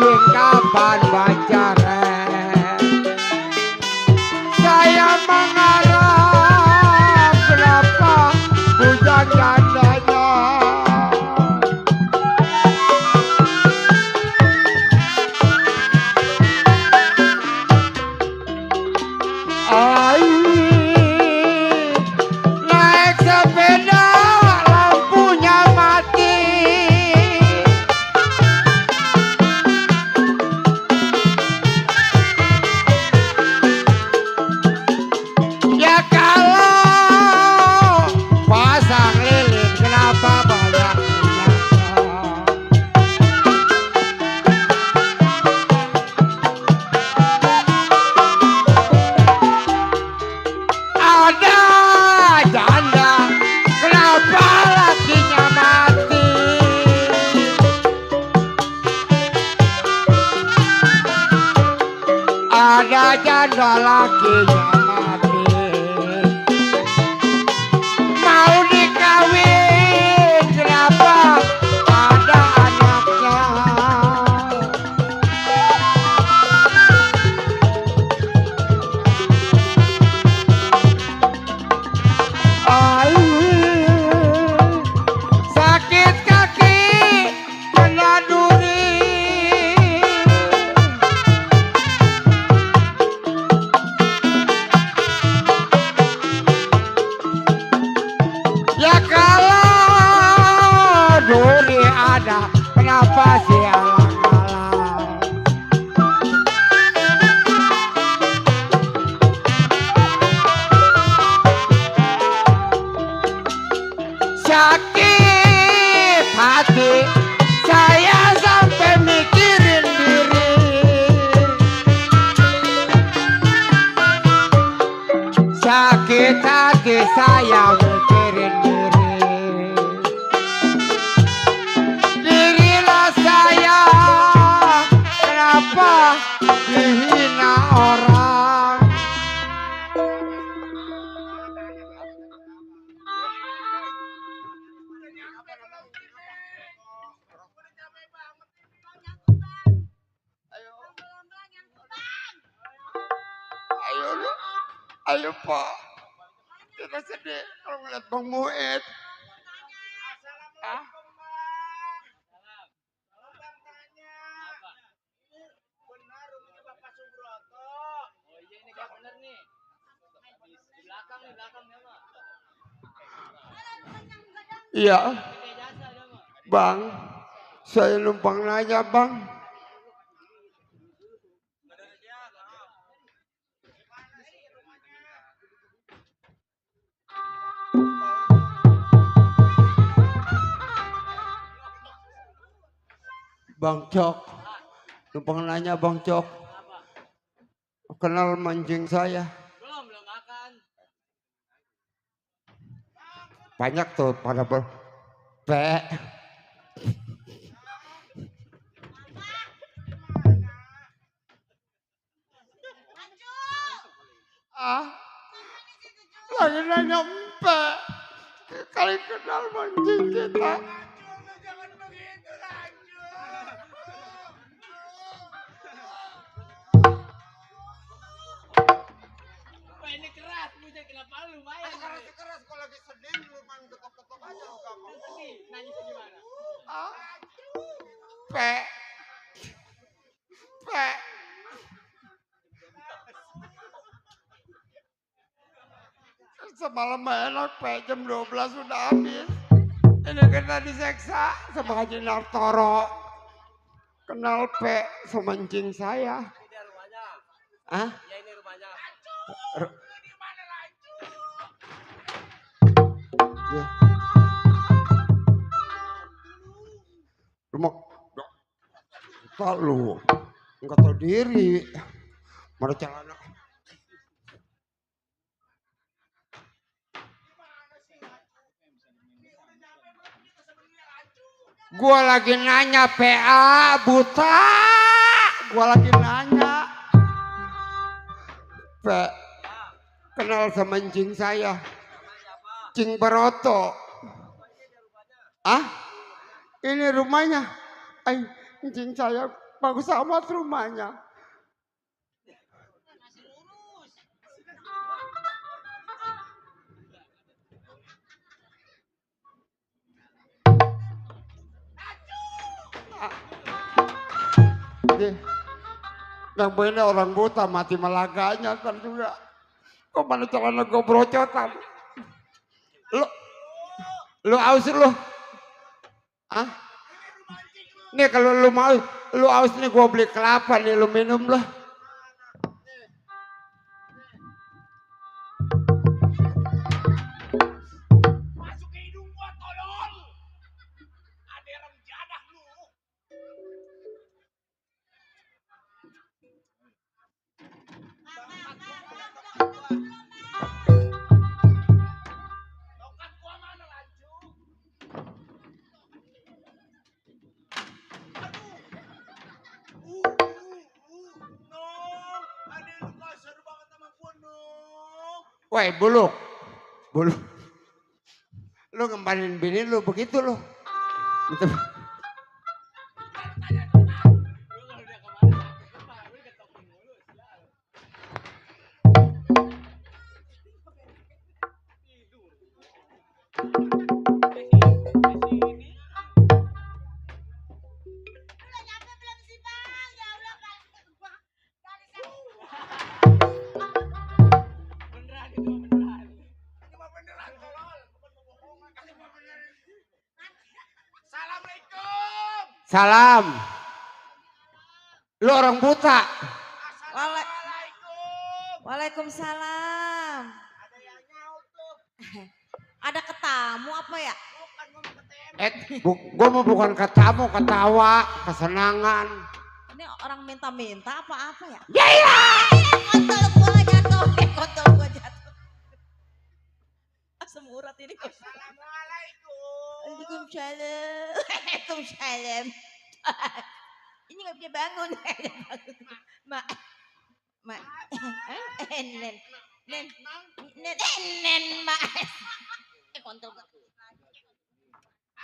aing kapan pacaran. Saya mengharap berapa hujan jandanya. Aing naik sepeda lampunya mati. Ya kalau pasang lilin kenapa banyak binatang. Ada janda kenapa lakinya mati. Ada janda lakinya mati. Mau dikawin kenapa ada anaknya. Aing sakit kaki kena duri. Ya kalau duri ada kenapa sih alang-alang. Sakit hati saya sampai mikirin diri. Sakit hati saya mikirin diri. Dirilah saya kenapa dihina orang. Ayo lu, ayo Pak. Kita sedih kalau ngeliat Bang Mued. Ah? Iya, Bang. Saya numpang nanya, Bang. Bang Cok, numpang nanya Bang Cok. Kenal mancing saya? Belum makan. Banyak tuh pada Pe. Ah, lagi nanya Pe. Kali kenal mancing kita. Ini keras, Bujang. Kenapa lumayan? Keras kalau lagi sedih lu main ketok-ketok aja kamu. Nanya gimana? Ah, Pe. Pe. Semalam enak Pe, jam 12 sudah habis. Ini kita diseksa sama Haji Nartoro. Kenal Pe, semancing saya. Ini rumahnya. Hah? Ya ini rumahnya. Ya. Rumah tak lu nggak tahu diri mana celana. Gua lagi nanya PA buta, gua lagi nanya Pe, kenal sama Cing saya, Cing Baroto. Ah, ini rumahnya. Cing saya bagus amat rumahnya. Yang begini orang buta mati melaganya kan juga. Kok mana celana gue berocotan? Lu aus lu? Ah? Nih kalau lu mau, lu aus nih gue beli kelapa nih lu minum lah. Masuk ke hidung gua tolong. Ada rem jadah lu. Tongkat gua mana lanjut? No, ada lu kasar banget sama gua no. Woi buluk, buluk. Lu ngembalin bini lu begitu lu. Gitu. Assalamualaikum. Salam. Lu orang buta. Waalaikumsalam. Ada ketamu apa ya? Gua mau bukan ketamu, ketawa, kesenangan. Ini orang minta-minta apa-apa ya? Ya ya. Kontol gua jatuh, kontol gua jatuh. Asam urat ini. Assalamualaikum. Waalaikumsalam. Waalaikumsalam. Ini nggak bisa bangun. Mak, mak, nen, mak. Kontol gua.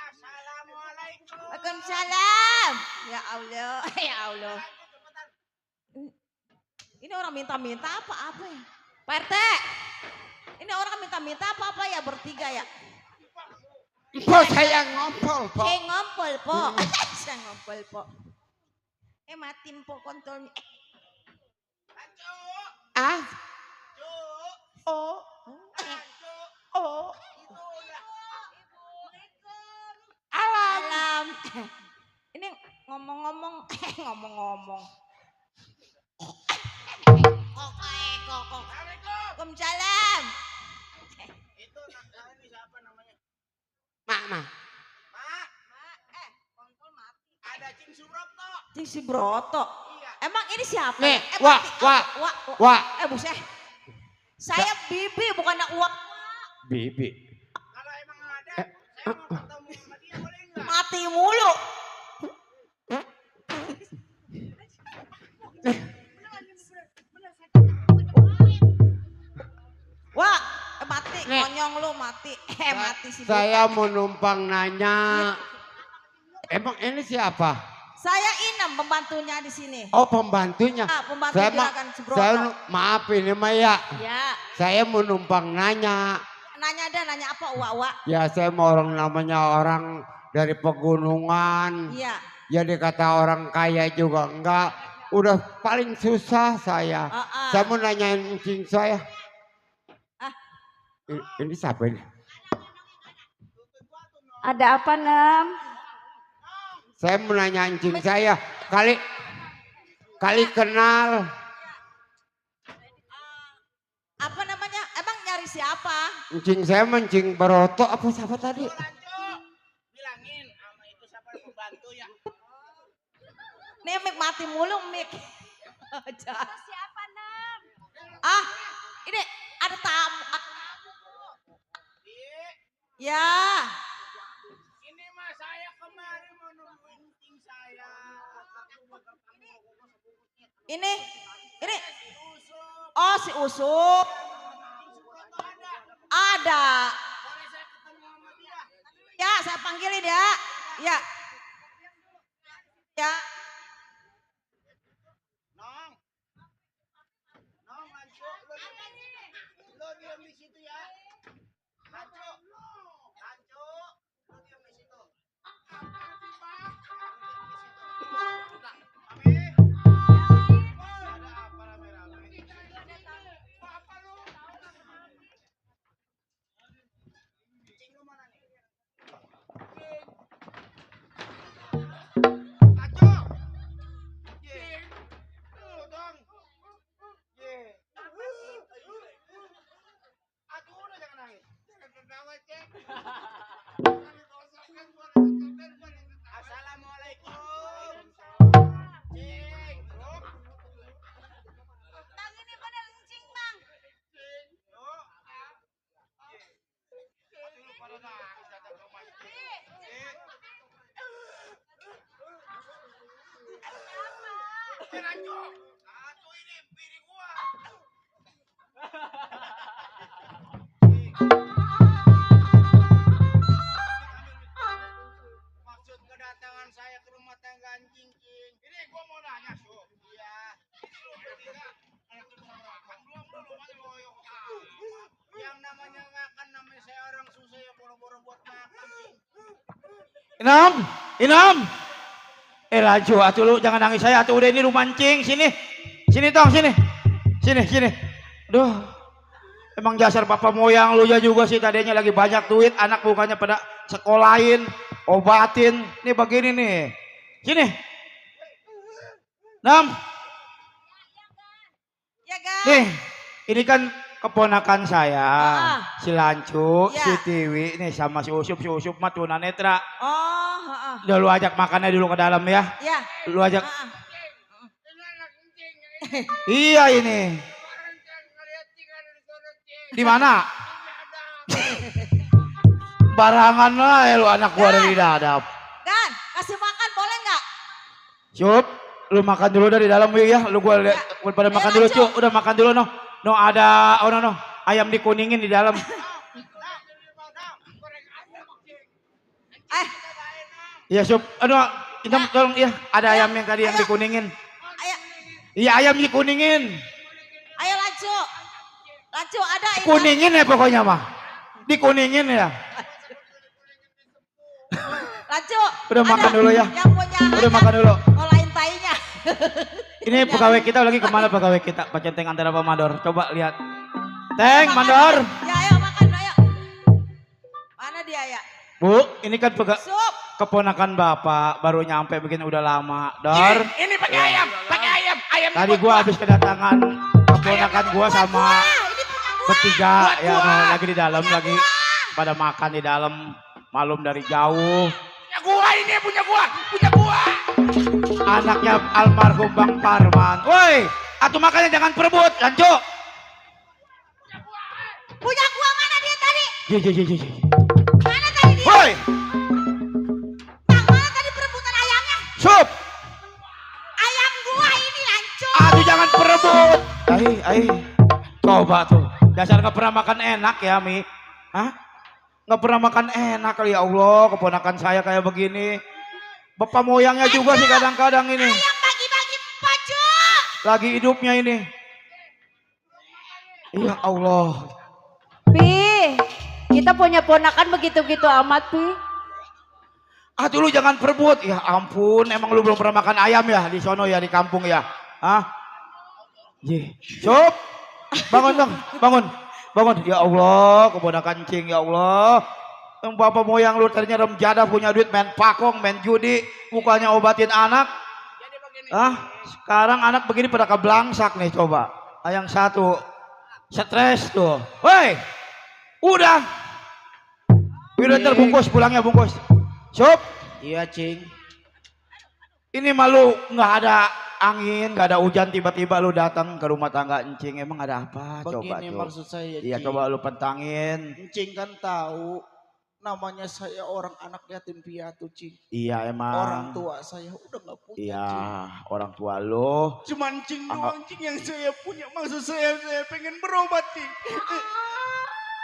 Assalamualaikum. Waalaikumsalam. Ya Allah, ya Allah. Ini orang minta-minta apa-apa ya? Pak RT, ini orang minta-minta apa-apa ya bertiga ya? Po saya ngompol, po. Saya ngompol, po. Saya ngompol, po. Mati po kontolnya. Ah? Oh. Oh. Alam. Ini ngomong-ngomong. Kokok. Waalaikumsalam. Itu ini siapa namanya? Mak. Kontol mati. Ada Cing Subroto. Cing Subroto. Iya. Emang ini siapa? Nih, wah. Buset. Saya Bibi bukan Wak. Bibi. Kalau emang ada, saya mau ketemu sama dia boleh nggak? Mati mulu. Wah, mati, Nih. konyong lu mati. Mati sih. Saya mau numpang nanya. Emang ini siapa? Saya Inem pembantunya di sini. Oh pembantunya. Pembantu Saya Juragan Subroto. maaf ini mah ya. Ya, Saya mau numpang nanya. nanya apa uak-uak? Ya saya mau namanya orang dari pegunungan. Iya. Ya dikata orang kaya juga enggak. Udah paling susah saya. Saya mau nanyain encing saya. Ini siapa ini? Ada apa, Nem? Saya mau nanya encing saya. Kali kenal. Apa namanya? Emang nyari siapa? Encing saya mencing Baroto apa siapa tadi? Bilangin sama itu siapa pembantu ya. Nih Mik mati mulu Mik. Siapa, Nem? Ini ada tamu. Ya. Ini mah saya kemarin mau nungguin Cing saya. Ini. Oh si Usuk. Ada. Ya saya panggilin ya. Ya. Ya. Maksud kedatangan saya ke rumah tangga Cing. Ini gua mau nanya, Su. Iya. Lu bertiga belum masih loyok. Yang namanya makan namanya saya orang susah ya boro-boro buat makan, Cing. Inam. Laju atuh lu jangan nangis saya atuh udah ini lu mancing sini. Sini tong sini. Sini. Duh. Emang dasar papa moyang lu ya juga sih tadinya lagi banyak duit, anak bukannya pada sekolahin, obatin. Nih begini nih. Sini. Nam. Ya kan? Nih, ini kan keponakan saya, si Lancu, Ya. si Tiwi, nih sama si Usup mah tunanetra. Oh, Udah lu ajak makannya dulu ke dalam ya. ya. Lu ajak. Iya ini. Di mana? Barangan lah ya lu anak gua dari dadap. Dan kasih makan boleh nggak? Cup, lu makan dulu dari dalam ya. Lu gua lihat pada makan dulu, Cuk. Udah makan dulu no. No ada ayam dikuningin di dalam. Iya, Sup. Aduh, Inam tolong ya, ada ayam yang tadi yang dikuningin. Iya, ayam dikuningin. Ayo Lancu. Lancu ada ini. Kuningin ya pokoknya mah. Dikuningin ya. Lancu. Udah makan dulu ya. Yang punya Udah makan dulu. ngolain tainya. Ini pegawai kita lagi kemana pegawai kita? Pak Centeng antara Pak Mandor. Coba lihat. Teng, Mandor. Ya ayo makan ayo. Mana dia ya? Bu, ini kan Sup. keponakan Bapak baru nyampe begini udah lama. Dor. Ini pakai ayam. Tadi gua habis kedatangan keponakan gua sama bertiga ya no, lagi di dalam lagi pada makan di dalam malum dari jauh. Punya gua ini punya gua. Anaknya almarhum Bang Parman. Woi, atuh makannya jangan perebut, Lancu. Punya gua mana dia tadi? Ye. Mana tadi dia? Woi, Yang mana tadi perebutan ayamnya? Sup. Ayam gua ini Lancu. Aduh jangan perebut. Ai. Coba tuh. Dasar nggak pernah makan enak ya, Mi. Hah? Nggak pernah makan enak kali ya Allah, keponakan saya kayak begini. Bapak moyangnya juga sih kadang-kadang ini. Ayam bagi-bagi baju. Lagi hidupnya ini. Ya Allah. Pi, kita punya ponakan begitu-gitu amat, Pi. Aduh lu jangan perebut. Ya ampun, emang lu belum pernah makan ayam ya di sono ya di kampung ya? Hah? Ye. Sup. Bangun dong, bangun. Ya Allah, keponakan cing ya Allah. Yang bapak moyang lu ternyata remjada punya duit main pakong, main judi, bukannya obatin anak. Sekarang anak begini pada keblangsak nih coba. Yang satu stres tuh. Woi, udah terbungkus pulangnya bungkus. Sup. Iya cing. Ini malu nggak ada angin, nggak ada hujan, tiba-tiba lu datang ke rumah tangga encing. Emang ada apa? Coba Begini tuh. maksud saya. Iya Cing. coba lu pentangin. Cing kan tahu namanya saya orang anak yatim piatu, Cing. Iya emang. Orang tua saya udah nggak punya. Iya Cing. orang tua lu. Cuman Cing doang Cing yang saya punya. Maksud saya pengen berobat Cing.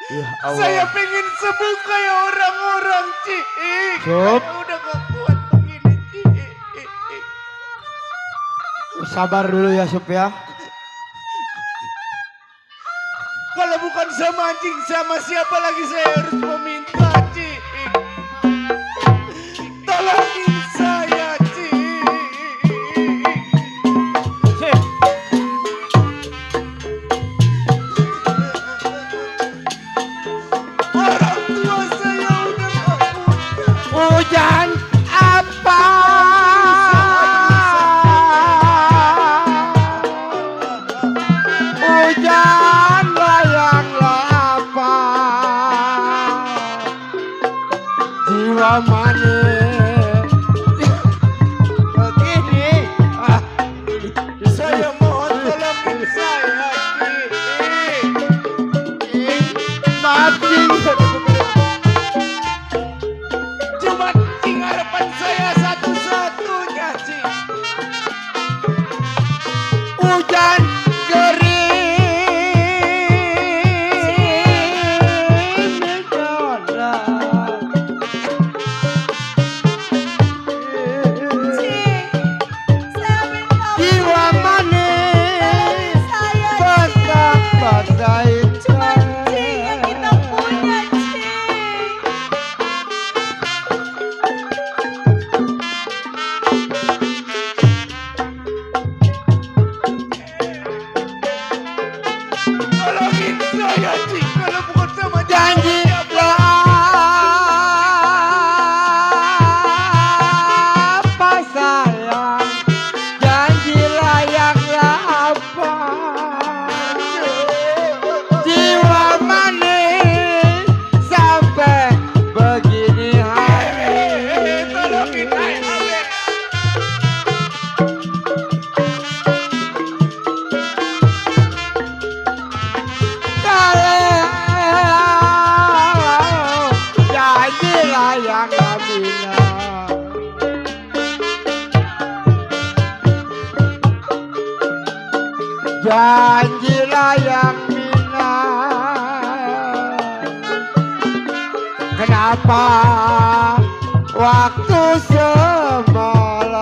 Ya Allah. Saya pengen sembuh kayak orang-orang Cing. Sup. Saya udah gak kuat begini Cing. Sabar dulu ya Sup ya. Kalau bukan bukan sama Cing, sama siapa lagi saya harus meminta, Cing. Tolongin saya, Cing. Orang tua saya udah gak punya. Hujan apa? Hujan layanglah apa? Jiwa manis. Begini. Saya mohon tolongin saya, Cing. Maaf, Cing. Cuma Cing harapan saya satu-satunya, Cing. Hujan jiwa manis betapa Cuma Cing yang kita punya, Cing. Tolongin saya, Cing. Kalau bukan sama janji apa sayang, janji layaklah apa, jiwa manis sampai begini hari. tolongin saya, Abe. Kalau janji layang Amina, janji layang Mina. Kenapa waktu semalam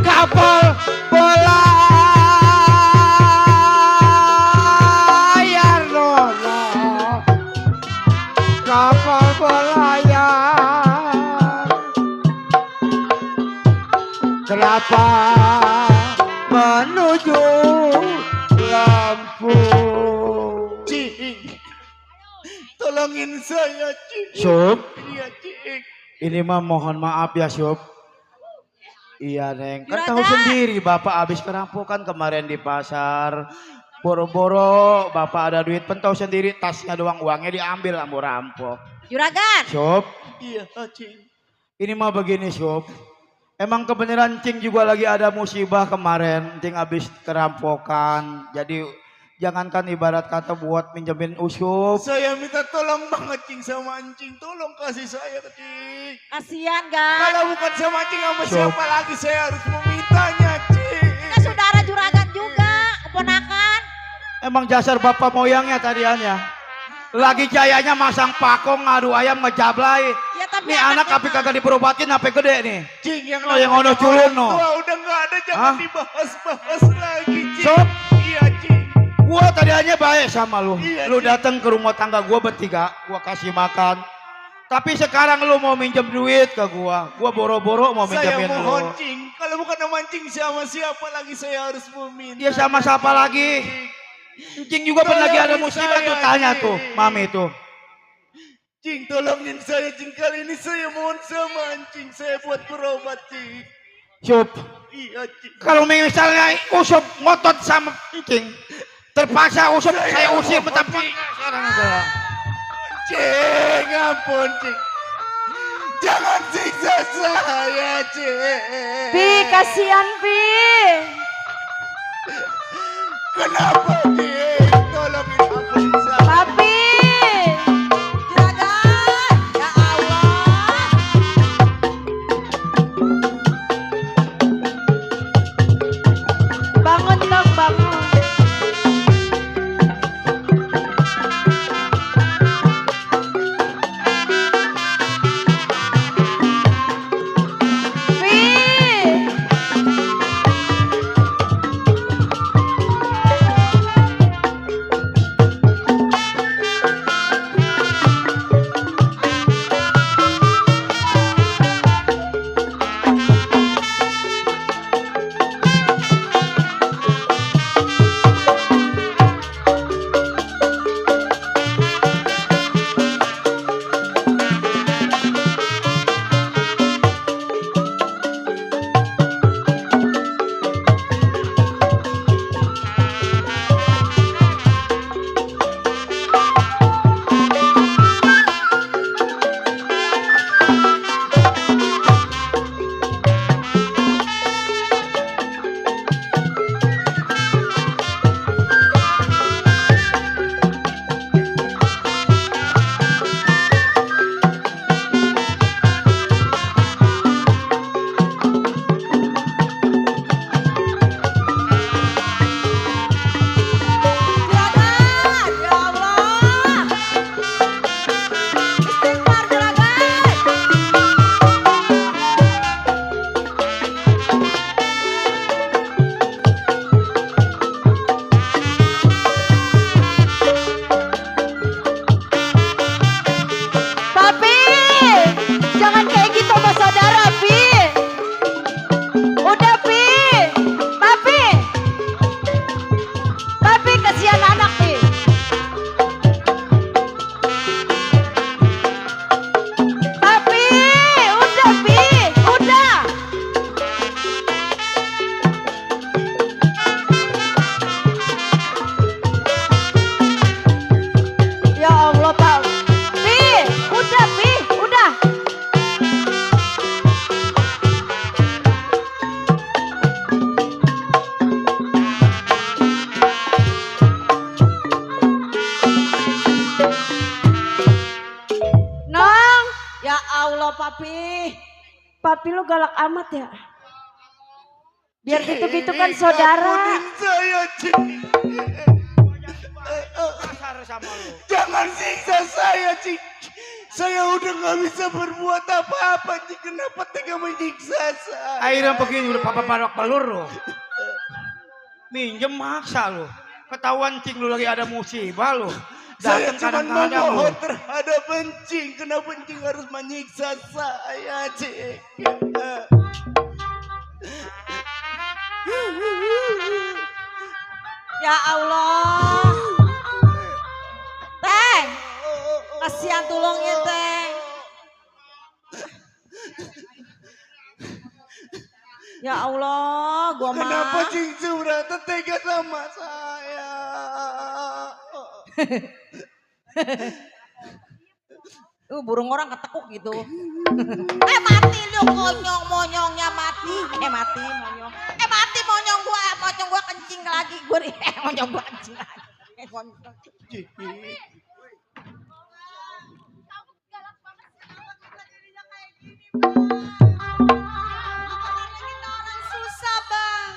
kapal belayar Nona, kapal belayar, kenapa menuju Lampung? Cing. Tolongin saya, Cing. Sup, Iya, Cing. ini mah mohon maaf ya Sup. Iya Neng, kan tahu Juragan. sendiri Bapak habis kerampokan kemarin di pasar. Boro-boro Bapak ada duit, pentau sendiri tasnya doang, uangnya diambil sama rampok. Juragan. Sup, Iya, Cing. ini mah begini Sup. Emang kebenaran Cing juga lagi ada musibah kemarin, Cing habis kerampokan. Jadi jangankan ibarat kata buat minjemin usup. Saya minta tolong banget, Cing, sama Cing. Tolong kasih saya, Cing. Kasihan kan? Kalau bukan sama Cing, sama Sob. siapa lagi saya harus memintanya, Cing. Kita saudara juragan juga, keponakan. Emang dasar bapak moyangnya tadiannya. Lagi jayanya masang pakong ngadu ayam ngejablay. Ya tapi Nih anak tapi kagak diperobatin sampai gede nih. Cing, yang Oh, yang ono culun, no. tua udah nggak ada, jangan Hah? dibahas-bahas lagi, Cing. Sob. Iya, Cing. Gua tadiannya baik sama lu. Iya, Lu Cing. datang ke rumah tangga gua bertiga, gua kasih makan. Tapi sekarang lu mau minjem duit ke gua boro-boro mau Saya minjemin mohon, lu. Cing. Kalau bukan sama Cing, sama siapa lagi saya harus meminta? Dia sama siapa lagi? Cing juga pernah lagi ada musibah tuh, tanya tuh, mami tuh. Cing, tolongin saya, Cing. Kali ini saya mohon sama Cing. Saya buat berobat, Cing. Sup, Iya, Cing. kalau misalnya usup ngotot sama Cing, terpaksa usup saya usir tapi sekarang adalah. Cing, ampun, Cing. Jangan siksa saya, Cing. Pi, kasihan Pi. Kenapa, Cing? Tolongin ampun saya. Papi. Juragan, ya Allah. Bangun dong, bangun. bapi lu galak amat ya. Biar gitu-gitu kan saudara. Ampunin saya, Cing. Kasar sama lu. Jangan siksa saya, Cing. Saya udah gak bisa berbuat apa-apa, Cing. Kenapa tega menyiksa saya? Akhirnya begini udah papa parak pelur lu. Minjem maksa lu. Ketahuan Cing lu lagi ada musibah lu. Saya Datang cuma kadang-kadang lu. memohon terhadap Encing. Kenapa Encing harus menyiksa saya, Cing? Ya Allah. Teng. Kasihan tulungnya, Teng. Ya Allah, gua mah. Kenapa Cing Subrata tega sama saya? Burung orang ketekuk gitu. Mati lu konyong monyongnya mati. Mati monyong. Mati monyong gua kencing lagi. Monyong gua kencing lagi. Susah, Bang.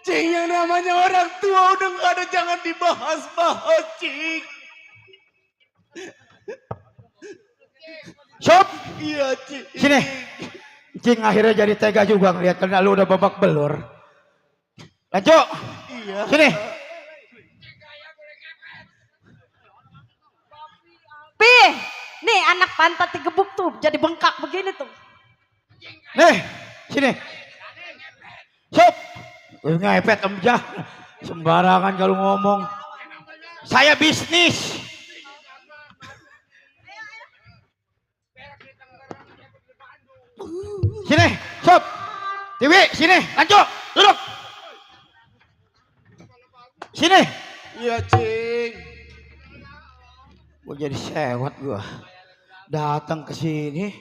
Cing, yang namanya orang tua udah gak ada, jangan dibahas-bahas, Cing. Sob, Iya, Cing. sini. Cing akhirnya jadi tega juga ngeliat karena lu udah babak belur. Lanjut. Iya. Sini. Pi, nih anak pantat digebuk tuh jadi bengkak begini tuh. Nih, sini. Sob. Ngepet aja. Sembarangan kalau ngomong. Saya bisnis. Sini, sob. Tiwi, sini, lanjut, duduk. Sini. Iya, Cing. Gue jadi sewot gua. Datang ke sini,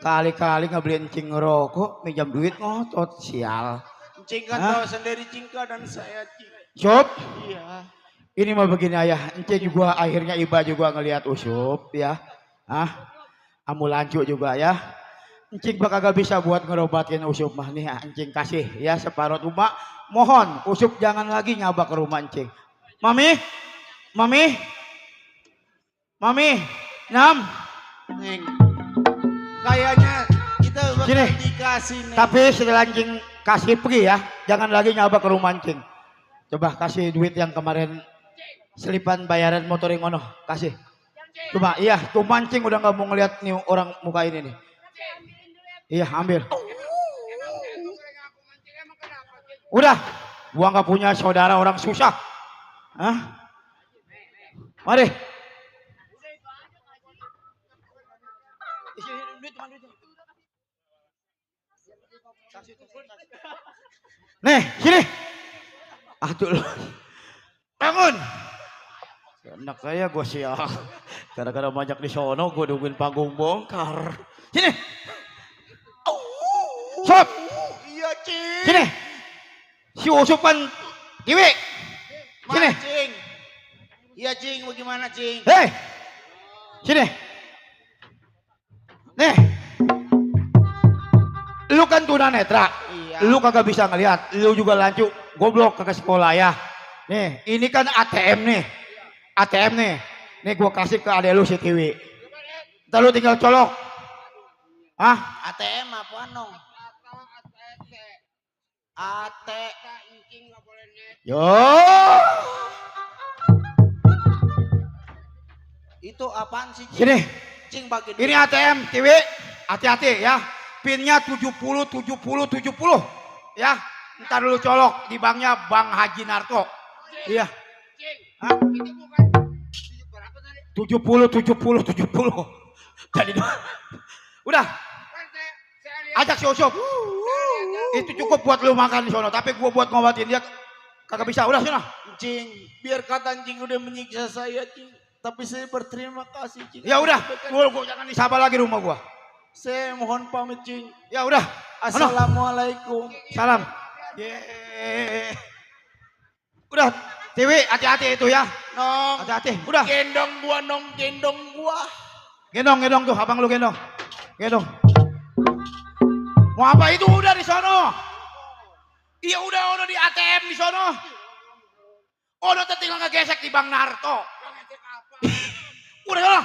kali-kali ngebeliin Cing ngerokok, minjam duit ngotot, sial. Cing kan Hah? tahu sendiri Cing dan saya, Cing. Sob, Iya. ini mah begini ayah, Cing juga akhirnya Iba juga ngelihat Usup ya. Amulancu juga ya. Encing bakal gak bisa buat ngerobatin Usup mah nih, Encing kasih ya separuh rumah. Mohon Usup jangan lagi nyabak ke rumah Encing. Mami, Mami, Mami, Nam. Neng, kayaknya kita bakal Sini. dikasih, Neng. Tapi setelah Encing kasih pergi ya, jangan lagi nyabak ke rumah Encing. Coba kasih duit yang kemarin selipan bayaran motor yang ono, kasih. Cuma iya, tuh mancing udah gak mau ngeliat nih orang muka ini nih. Iya, ambil. Udah, gua nggak punya saudara orang susah. Mari. Nih, sini. Aduh, bangun. Enak saya gue sial. Gara-gara banyak di sono, gue nungguin panggung bongkar. Sini. Sob. Iya, Cing. Sini. Si Usup kan Kiwi. Sini. Cing. Iya, Cing. Bagaimana, Cing? Hei. Sini. Nih. Lu kan tunanetra. Iya. Lu kagak bisa ngelihat. Lu juga lanjut goblok kagak sekolah ya. Nih, ini kan ATM nih. ATM nih. Nih gua kasih ke adek lu si Tiwi. Ntar lu tinggal colok. ATM apa, Nong? Yo. Itu apaan sih, Cing? Sini. Cing bagi Ini ATM, Tiwi. Hati-hati ya. Pinnya 70 ya. Ntar lu colok di banknya Bang Haji Narto. Iya. Hah? 70. Tadi udah. Ajak si Usup. Itu cukup buat lu makan di sono, tapi gua buat ngobatin dia kagak bisa. Udah sana. Cing, biar kata Cing udah menyiksa saya, Cing. Tapi saya berterima kasih, Cing. Ya udah, gua jangan disabar lagi rumah gua. Saya mohon pamit, Cing. Ya udah. Assalamualaikum. Salam. Yeay. Udah, Tiwi hati-hati itu ya. Nong. Hati-hati. Udah. Gendong gua, Nong. Gendong gua. Gendong tuh, abang lu gendong. Gitu. Mau apa itu udah di sono? Iya udah di ATM di sono. Ono tinggal ngegesek di Bang Narto. Udah lah.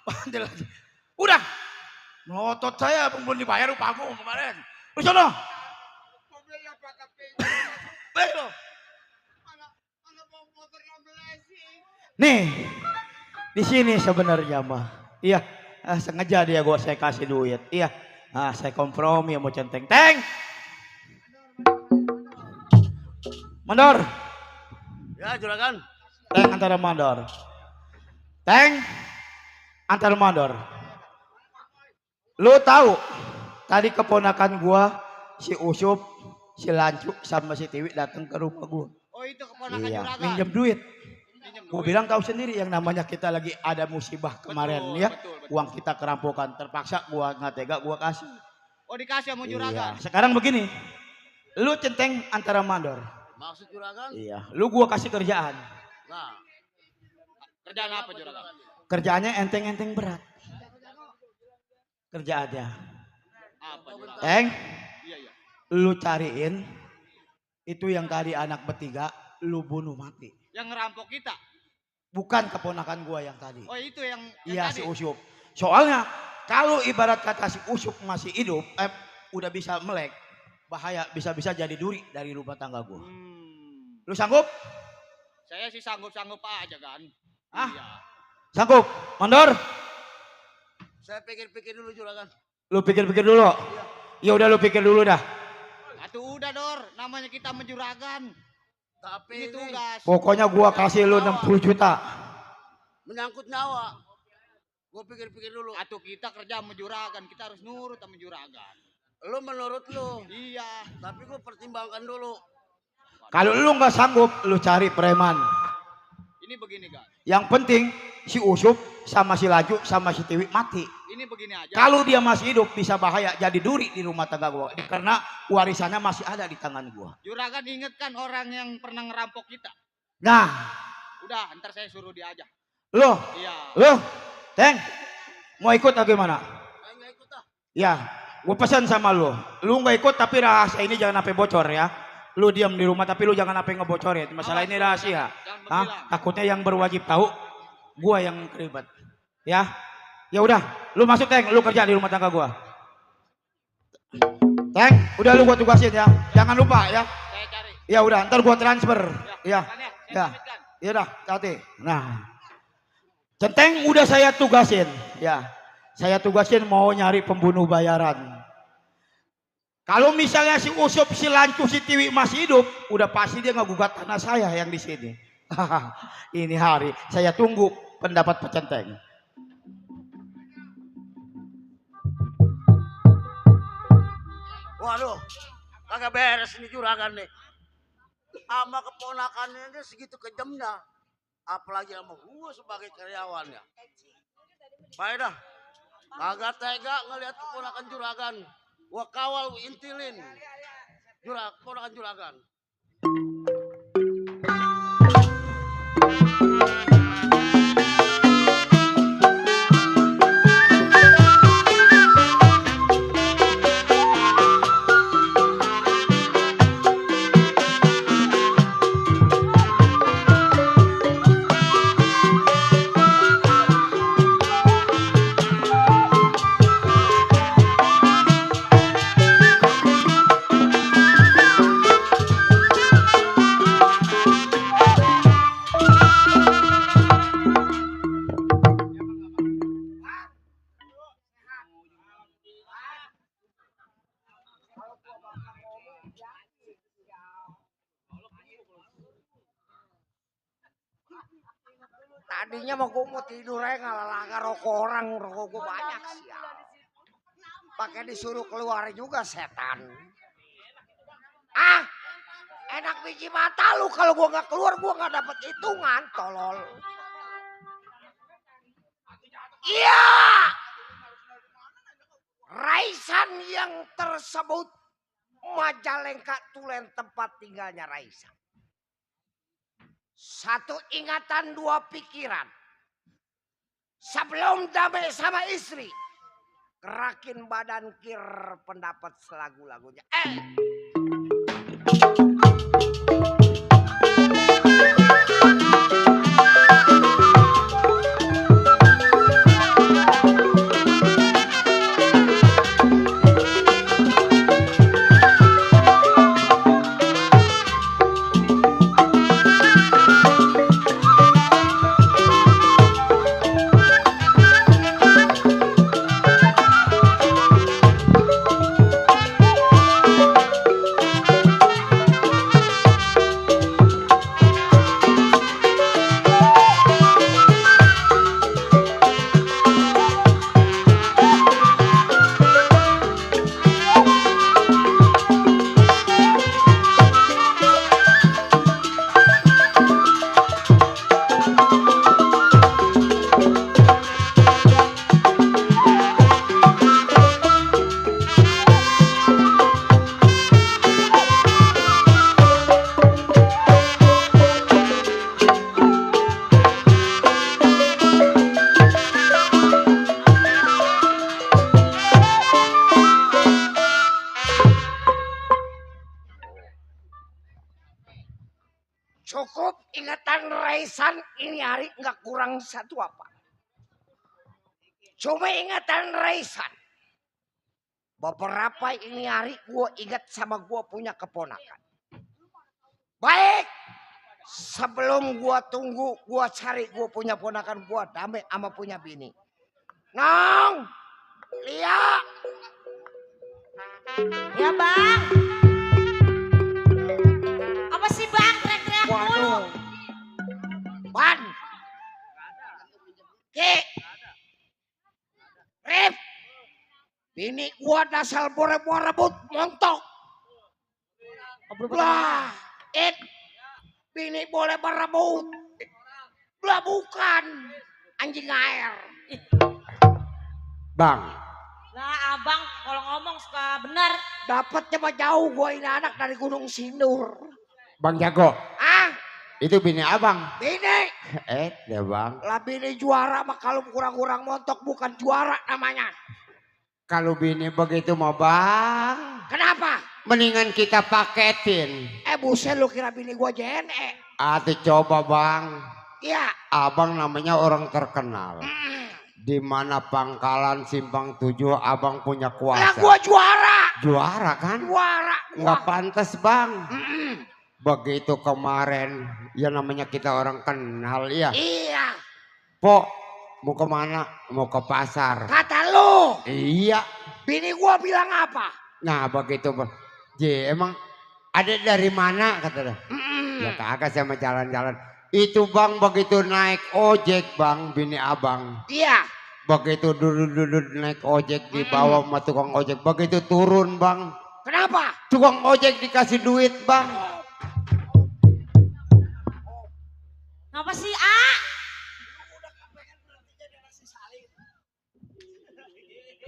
Bandel lagi. Udah. Ngotot saya belum dibayar upamu kemarin. Di sono. Baik loh. Nih, di sini sebenarnya mah, iya, sengaja dia saya kasih duit, iya, saya kompromi mau centeng, teng, mandor, Ya juragan. teng antara mandor, teng antara mandor, lu tahu tadi keponakan gua si Usup, si Lancu sama si Tiwi datang ke rumah gua, Oh itu keponakan iya, juragan. minjem duit. Minjem Gue duit. bilang tahu sendiri yang namanya kita lagi ada musibah kemarin Betul, ya. betul. Uang kita kerampokan terpaksa gua nggak tega gua kasih. Oh dikasih sama juragan. Iya. Sekarang begini. Lu centeng antara mandor. Maksud juragan? Iya. Lu gua kasih kerjaan. Nah. Kerjaan apa juragan? Kerjaannya enteng-enteng berat. Kerjaannya. Apa juragan? Teng, Iya iya. lu cariin itu yang tadi anak bertiga lu bunuh mati. Yang ngerampok kita. Bukan keponakan gua yang tadi. Oh itu yang Iya tadi. si Usup. Soalnya kalau ibarat kata si Usup masih hidup, udah bisa melek, bahaya bisa-bisa jadi duri dari rumah tangga gua. Lu sanggup? Saya sih sanggup-sanggup aja kan. Hah? Iya. Sanggup? Mandor? Saya pikir-pikir dulu juragan. Lu pikir-pikir dulu. Ya udah lu pikir dulu dah. Atuh udah Dor, namanya kita menjuragan. Tapi Ini ini tugas. Pokoknya gua kasih lu 60 juta. menyangkut nyawa. Gue pikir-pikir dulu. Atuh kita kerja menjuragan, kita harus nurut sama juragan. Lu menurut lu. Iya. Tapi gue pertimbangkan dulu. Kalau lu nggak sanggup, lu cari preman. Ini begini guys. Yang penting si Usup sama si Laju sama si Tiwi mati. Ini begini aja. Kalau dia masih hidup bisa bahaya jadi duri di rumah tangga gua. Karena warisannya masih ada di tangan gua. Juragan ingetkan orang yang pernah ngerampok kita. Nah, Udah, ntar saya suruh dia aja. lu, Iya. lu, Teng, mau ikut atau gimana? Saya nggak ikut ah. Ya, gua pesan sama lu. Lu nggak ikut tapi rahasia ini jangan sampai bocor ya. Lu diam di rumah tapi lu jangan sampai ngebocorin. Masalah ini rahasia. Jangan Hah? berbilang. Takutnya yang berwajib tahu gua yang terlibat. Ya. Ya udah, lu masuk Teng, lu kerja di rumah tangga gua. Teng, udah lu gua tugasin ya. Jangan lupa ya. Saya cari. Ya udah, ntar gua transfer. Ya. Kan ya, saya Ya. pamitkan. Ya udah, hati. Nah. Centeng udah saya tugasin, ya. Saya tugasin mau nyari pembunuh bayaran. Kalau misalnya si Usup, si Lancu, si Tiwi masih hidup, udah pasti dia ngegugat tanah saya yang di sini. Ini hari saya tunggu pendapat Pak Centeng. Waduh, kagak beres ini juragan nih. Sama keponakannya ini segitu kejamnya. Apalagi sama gua sebagai karyawannya. Baik dah. Kagak tega ngelihat keponakan juragan. Gua kawal, gua intilin. Keponakan juragan. Tadinya mau gue mau tidur aja ngalah rokok orang, rokok gue banyak sial. Pakai disuruh keluar juga setan. Ah, enak biji mata lu kalau gue nggak keluar gue nggak dapet hitungan, tolol. Iya, Raisan yang tersebut Majalengka Tulen tempat tinggalnya Raisan. Satu ingatan, dua pikiran. Sebelum damai sama istri, Gerakin badan kir pendapat selagu-lagunya. Cukup ingatan Raisan ini hari nggak kurang satu apa. Cuma ingatan Raisan. Beberapa ini hari gue ingat sama gue punya keponakan. Baik. Sebelum gue tunggu, gue cari gue punya ponakan gue damai sama punya bini. Nong. Lia. Ya bang. Apa sih bang teriak-teriak mulu? Waduh. Ban. Ki. Rip. Bini gua dasar rebut montok. Lah. Bini boleh berebut. Lah bukan. Anjing air. Bang, Lah abang kalau ngomong suka benar. Dapatnya mah jauh gua ini anak dari Gunung Sindur. Bang Jago, Ah, itu bini abang. bini. Ya bang. Lah bini juara mah kalau kurang-kurang montok bukan juara namanya. Kalau bini begitu mah bang, Kenapa? mendingan kita paketin. Buset lu kira bini gua JNE. Atau coba bang, Iya. abang namanya orang terkenal. Di mana pangkalan Simpang 7 abang punya Lah kuasa. gua juara. Juara kan? Juara. Nggak pantas bang. Mm-mm. Begitu kemarin, ya namanya kita orang kenal ya. Iya. Pok, mau kemana? Mau ke pasar. Kata lu. Iya. Bini gua bilang apa? Nah begitu bang. Emang ada dari mana kata dia. Mm-mm. Ya kagak sama jalan-jalan. Itu bang begitu naik ojek bang, bini abang. Iya. Begitu duduk naik ojek di bawah sama tukang ojek. Begitu turun bang. Kenapa? Tukang ojek dikasih duit bang. Ngapa sih A?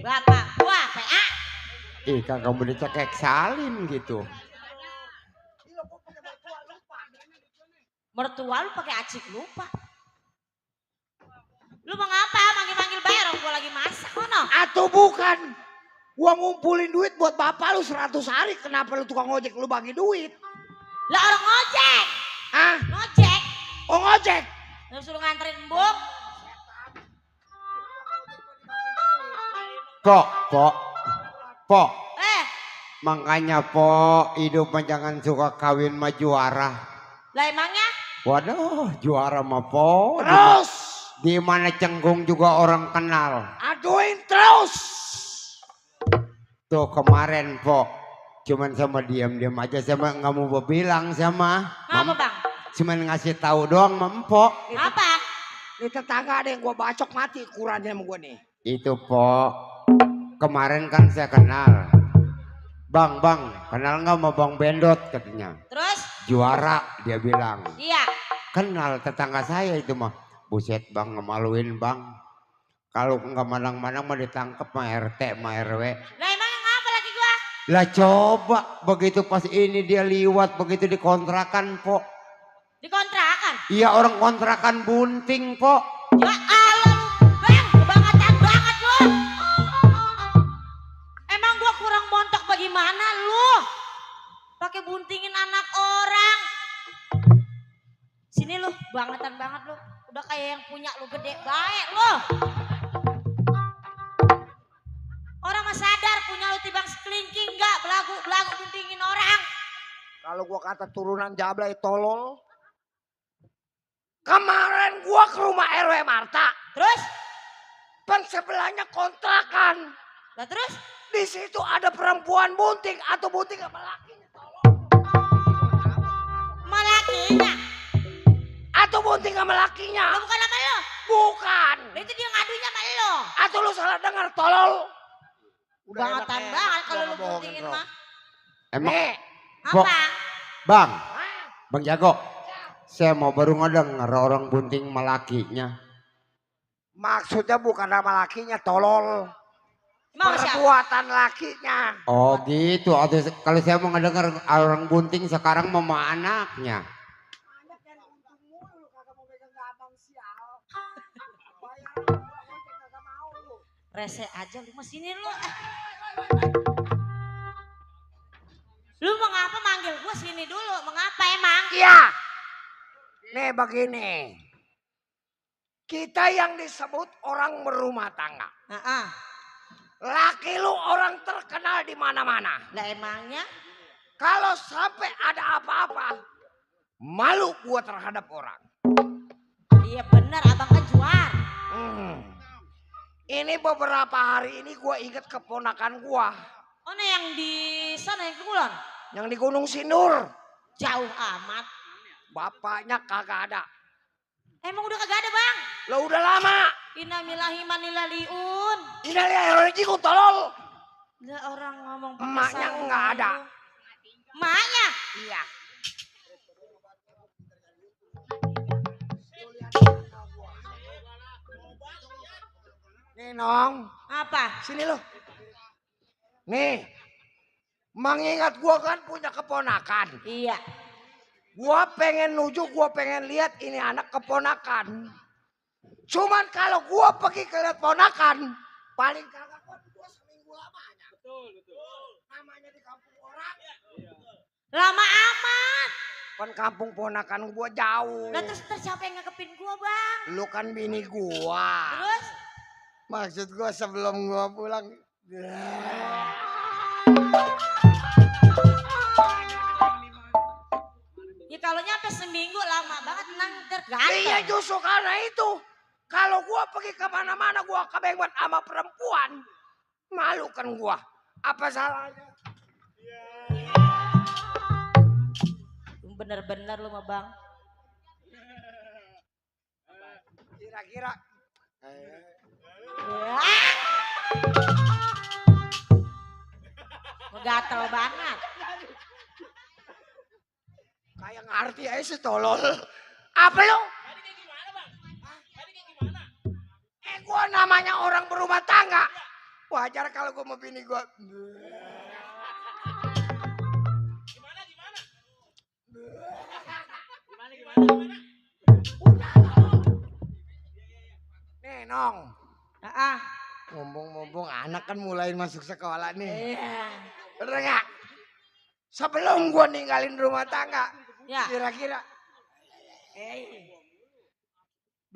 Bapak gua PA. Kagak mau dicekek salim gitu. Mertua lu pakai acik lupa. Lu mau ngapa? Manggil-manggil bayar orang gua lagi masak kono. Atau bukan? Gua ngumpulin duit buat bapak lu 100 hari. Kenapa lu tukang ojek lu bagi duit? Lah orang ngojek. Hah? Ngojek. Oh ngojek? Lu suruh nganterin embuk. Pok. Makanya pok, hidup mah jangan suka kawin sama juara. Lah emangnya? Waduh, juara mah pok. Terus? Di mana Cenggung juga orang kenal. Aduin terus. Tuh kemarin pok, cuman sama diam-diam aja sama nggak mau bilang sama. Apa bang? Cuman ngasih tahu doang mempok. Apa? Di tetangga ada yang gua bacok mati ukurannya sama gua nih. Itu pok, kemarin kan saya kenal. Bang, kenal nggak sama Bang Bendot katanya. Terus? Juara dia bilang. Iya. Kenal tetangga saya itu mah. Buset bang, ngemaluin bang. Kalau nggak manang-manang mah ditangkap mah RT mah RW. Lah emangnya ngapa lagi gua? Lah coba begitu pas ini dia liwat begitu dikontrakan pok. Dikontrakan? Iya orang kontrakan bunting pok. Ya alam, bang, kebangetan banget lu. gimana lu? Pakai buntingin anak orang. Sini lu, bangetan banget lu. Udah kayak yang punya lu gede baik lu. Orang mah sadar punya lu tibang sekelingking enggak belagu buntingin orang. Kalau gua kata turunan Jablay tolol. Kemarin gua ke rumah RW Marta. Terus? Pan sebelahnya kontrakan. Lah terus? Di situ ada perempuan bunting atau bunting sama lakinya. Malakinya. Atau bunting sama lakinya. Lo bukan sama lo? Bukan. Lah itu dia ngadunya sama lo. Atau lu salah dengar tolol. Bangetan banget kalau lu buntingin mah. Emang Apa? Bang, Bang Jago, saya mau baru ngedenger orang bunting malakinya. Maksudnya bukan nama lakinya tolol. Mau siapa? Perbuatan lakinya. Oh gitu, atau kalau saya mau ngedenger orang bunting sekarang mau anaknya. Rese aja lu mah sini lu. Lu mengapa manggil gua sini dulu? Mengapa emang? Iya. Nih begini. Kita yang disebut orang berumah tangga. Heeh. Laki lu orang terkenal di mana-mana. Lah emangnya? Kalau sampai ada apa-apa, malu gua terhadap orang. Iya benar, abang kan juar. Ini beberapa hari ini gua inget keponakan gua. Oh nah yang di sana yang Kulon? Yang di Gunung Sindur. Jauh amat. Bapaknya kagak ada. Emang udah kagak ada bang? Lo udah lama. Innalillahi manilaliun. Innalillahi ku tolol. Lah orang ngomong pakai Emaknya sarung nggak ada. dulu. Emaknya? Iya. Nih Nong. Apa? Sini lo. Nih. Mengingat gua kan punya keponakan. Iya. Gua pengen nuju, gua pengen lihat ini anak keponakan. Cuman kalau gua pergi ke lihat ponakan, paling kagak gua seminggu lamanya. Betul. Namanya di kampung orang. Lama amat. Kan kampung ponakan gua jauh. Lah terus siapa yang ngekepin gua bang? Lu kan bini gua. Terus? Maksud gua sebelum gua pulang. Ya kalau nyampe seminggu lama banget nang tergantung. Iya justru karena itu. Kalau gua pergi kemana-mana gua kebengot sama perempuan. Malu kan gua. Apa salahnya? Bener-bener lu mah bang. Kira-kira. Gatel banget. Kayak ngerti aja sih tolol. Apa lu? Gua namanya orang berumah tangga. Wajar kalau gua mau bini gua. Nih Nong. Ngomong-ngomong anak kan mulai masuk sekolah nih. Iya. Bener gak? Sebelum gua ninggalin rumah tangga. Ya. Kira-kira.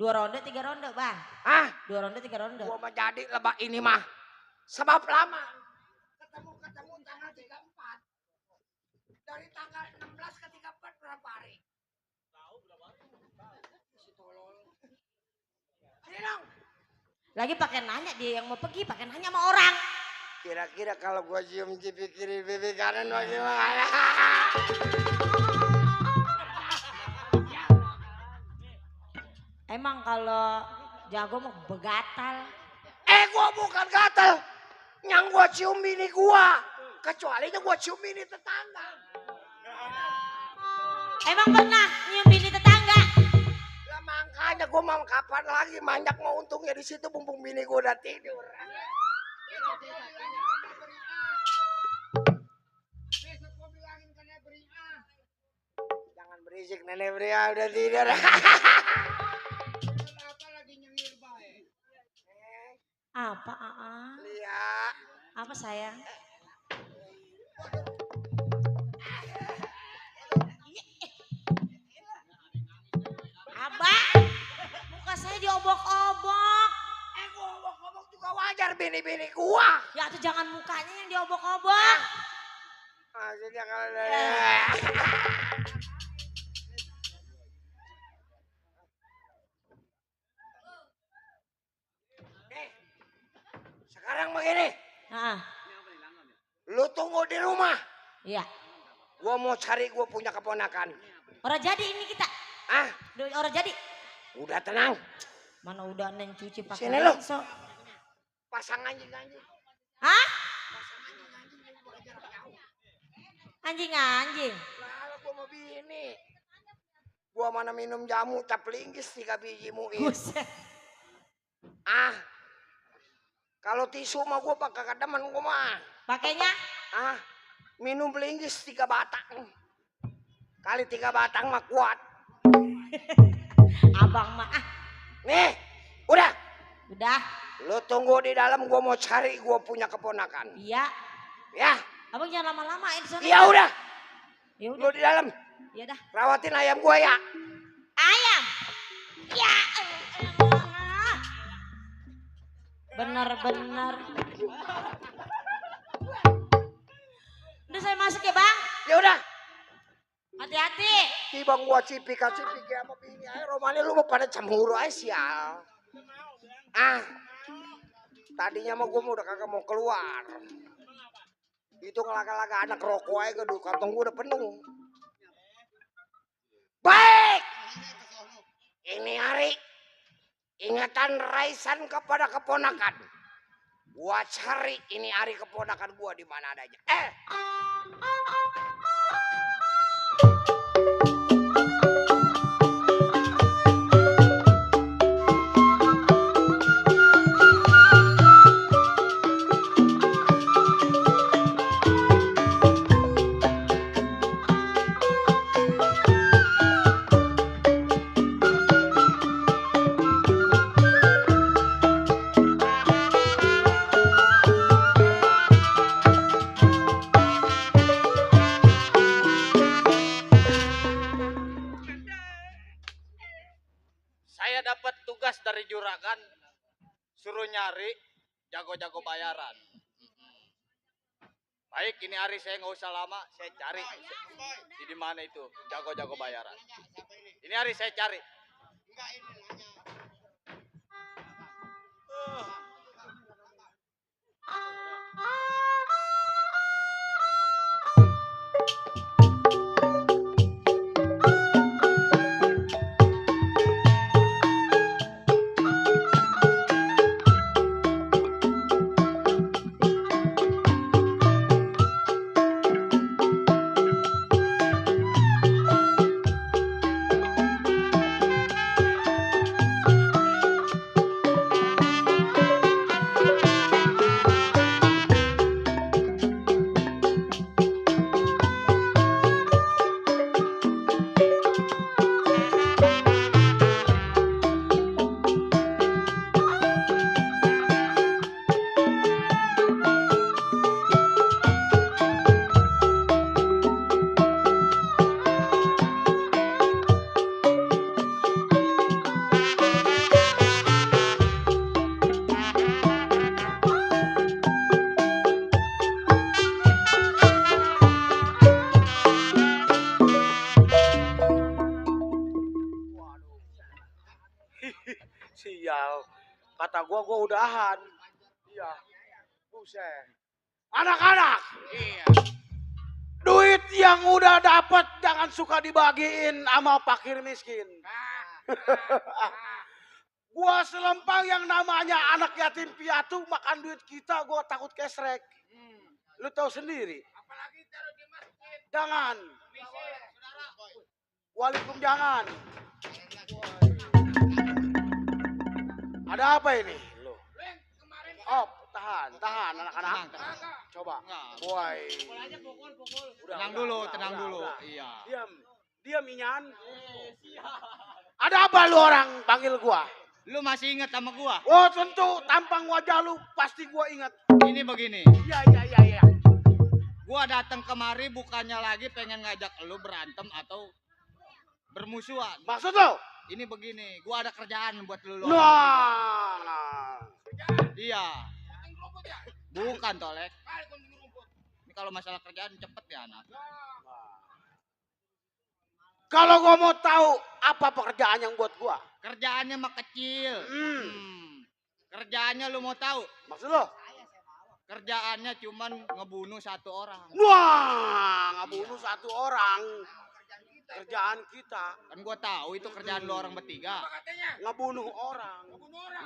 2 ronde 3 ronde bang. Hah? 2 ronde 3 ronde. Gua mah jadi lebak ini mah. Sebab lama. Ketemu tanggal 34. Dari tanggal 16 ke 34 berapa hari? Tahu berapa hari? Si tolol. Sini dong. Lagi pakai nanya dia yang mau pergi pakai nanya sama orang. Kira-kira kalau gua cium pipi kiri pipi kanan bagaimana? Emang kalau jago mau begatal. Gua bukan gatel. Yang gua cium bini gua. Kecuali gua cium bini tetangga. Emang pernah nyium bini tetangga? Lah makanya gua mau kapan lagi manjak mau untungnya di situ mumpung bini gua udah tidur. Jangan berisik Nenek Bria udah tidur. Apa Aa? Lia. Apa sayang? sih diobok-obok? Gua obok-obok juga wajar bini-bini gua. Ya tuh jangan mukanya yang diobok-obok. Maksudnya kalau sekarang begini, Nah, lu tunggu di rumah. iya. Gua mau cari gua punya keponakan. Orang jadi ini kita. Ah, Orang jadi. udah tenang. Mana udah neng cuci pakai Sini lu. rinso. Pasang anjing-anjing. Hah? Anjing-anjing. Lah, gua mau bini. Gua mana minum jamu cap linggis 3 biji muin. Buset. Ah, kalau tisu mah gua pakai kademen gua mah. Pakainya? Ah, minum linggis 3 batang. Kali 3 batang mah kuat. Abang mah. Nih, udah. Udah. Lu tunggu di dalam, gua mau cari gua punya keponakan. Iya. Ya, Abang jangan lama-lama di sana. iya udah. Ya Lu udah. di dalam, Ya dah. rawatin ayam gua ya. Ayam. Ya. Bener-bener. Udah saya masuk ya bang. Ya udah. Hati-hati. Tiba gua cipik sama bini aja. Romani lu mau pada cemburu aja sial. Ah, tadinya mah gua mau udah kagak mau keluar. Itu ngelaga-laga anak rokok aja ke kantong gua udah penuh. Baik. Ini hari ingatan Raisan kepada keponakan. Gua cari ini hari keponakan gua di mana adanya. Saya dapat tugas dari juragan, suruh nyari jago-jago bayaran. Baik, ini hari saya nggak usah lama, saya cari di mana itu jago-jago bayaran. Ini hari saya cari. Sial. Kata gua udahan. Iya. Buset. Anak-anak. Iya. Duit yang udah dapat jangan suka dibagiin sama fakir miskin. Gua selempang yang namanya anak yatim piatu makan duit kita gua takut kesrek. Lu tahu sendiri. Apalagi taruh di masjid. Jangan. Misir, saudara. Waalaikum jangan. Ada apa ini? Lu. Oh, tahan anak-anak. Coba. Boy. Tenang dulu, tenang dulu. Iya. Diam Inyan. Ada apa lu orang panggil gua? Lu masih ingat sama gua? Oh tentu, tampang wajah lu pasti gua ingat. Ini begini. Iya. Gua datang kemari bukannya lagi pengen ngajak lu berantem atau bermusuhan. Maksud lu? Ini begini, gua ada kerjaan buat lu. Nah. Iya. Bukan Tolek. Ini kalau masalah kerjaan cepet ya anak. Kalau gua mau tahu apa pekerjaan yang buat gua? Kerjaannya mah kecil. Kerjaannya lu mau tahu? Maksud lo? Kerjaannya cuman ngebunuh 1 orang. Wah, ngebunuh 1 orang. Kerjaan kita. Kan gua tahu itu kerjaan lu orang bertiga. Ngebunuh orang.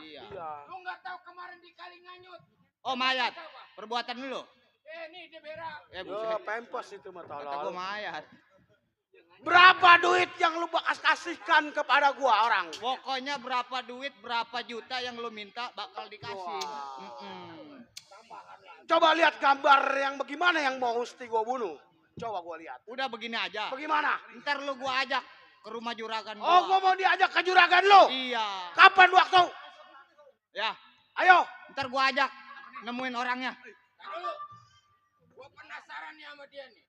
Iya. Lu nggak tahu kemarin di Kalinganyut. Oh mayat. Perbuatan lu? Nih dia berak. Ya, pempes itu mah Kata tolol. gua mayat. Berapa duit yang lu bakal kasihkan kepada gua orang? Pokoknya berapa duit, berapa juta yang lu minta bakal dikasih. Coba lihat gambar yang bagaimana yang mau mesti gua bunuh. Coba gua lihat. Udah begini aja. Bagaimana? Ntar lu gua ajak ke rumah juragan gua. Oh, gua mau diajak ke juragan lu? Iya. Kapan waktu? Ya. Ayo. Ntar gua ajak. Nemuin orangnya. Dulu. Gua penasaran nih sama dia nih.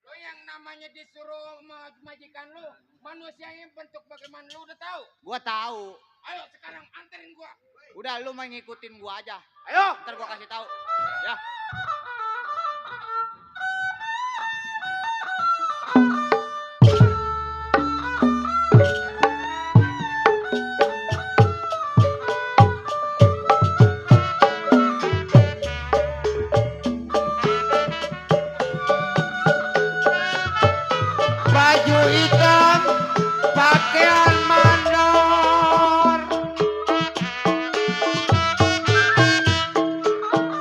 Lo yang namanya disuruh majikan lu, manusianya bentuk bagaimana lu udah tahu? Gua tahu. Ayo sekarang anterin gua. Udah lu main ngikutin gua aja. Ayo. Ntar gua kasih tahu. Ya. Baju hitam, pakaian mandor.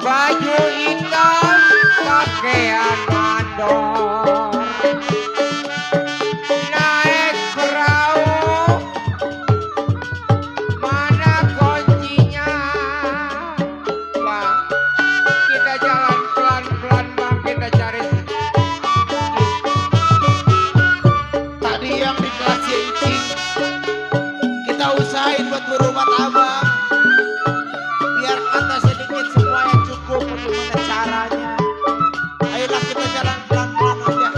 Baju hitam, pakaian mandor. Naik perahu, mana kuncinya? Bang, kita jalan pelan-pelan bang, kita cari. Tadi yang di kelas Cing, kita usahain buat berobat abang. Biar kata sedikit supaya cukup. Bagaimana caranya? Ayolah kita jalan pelan-pelan aja.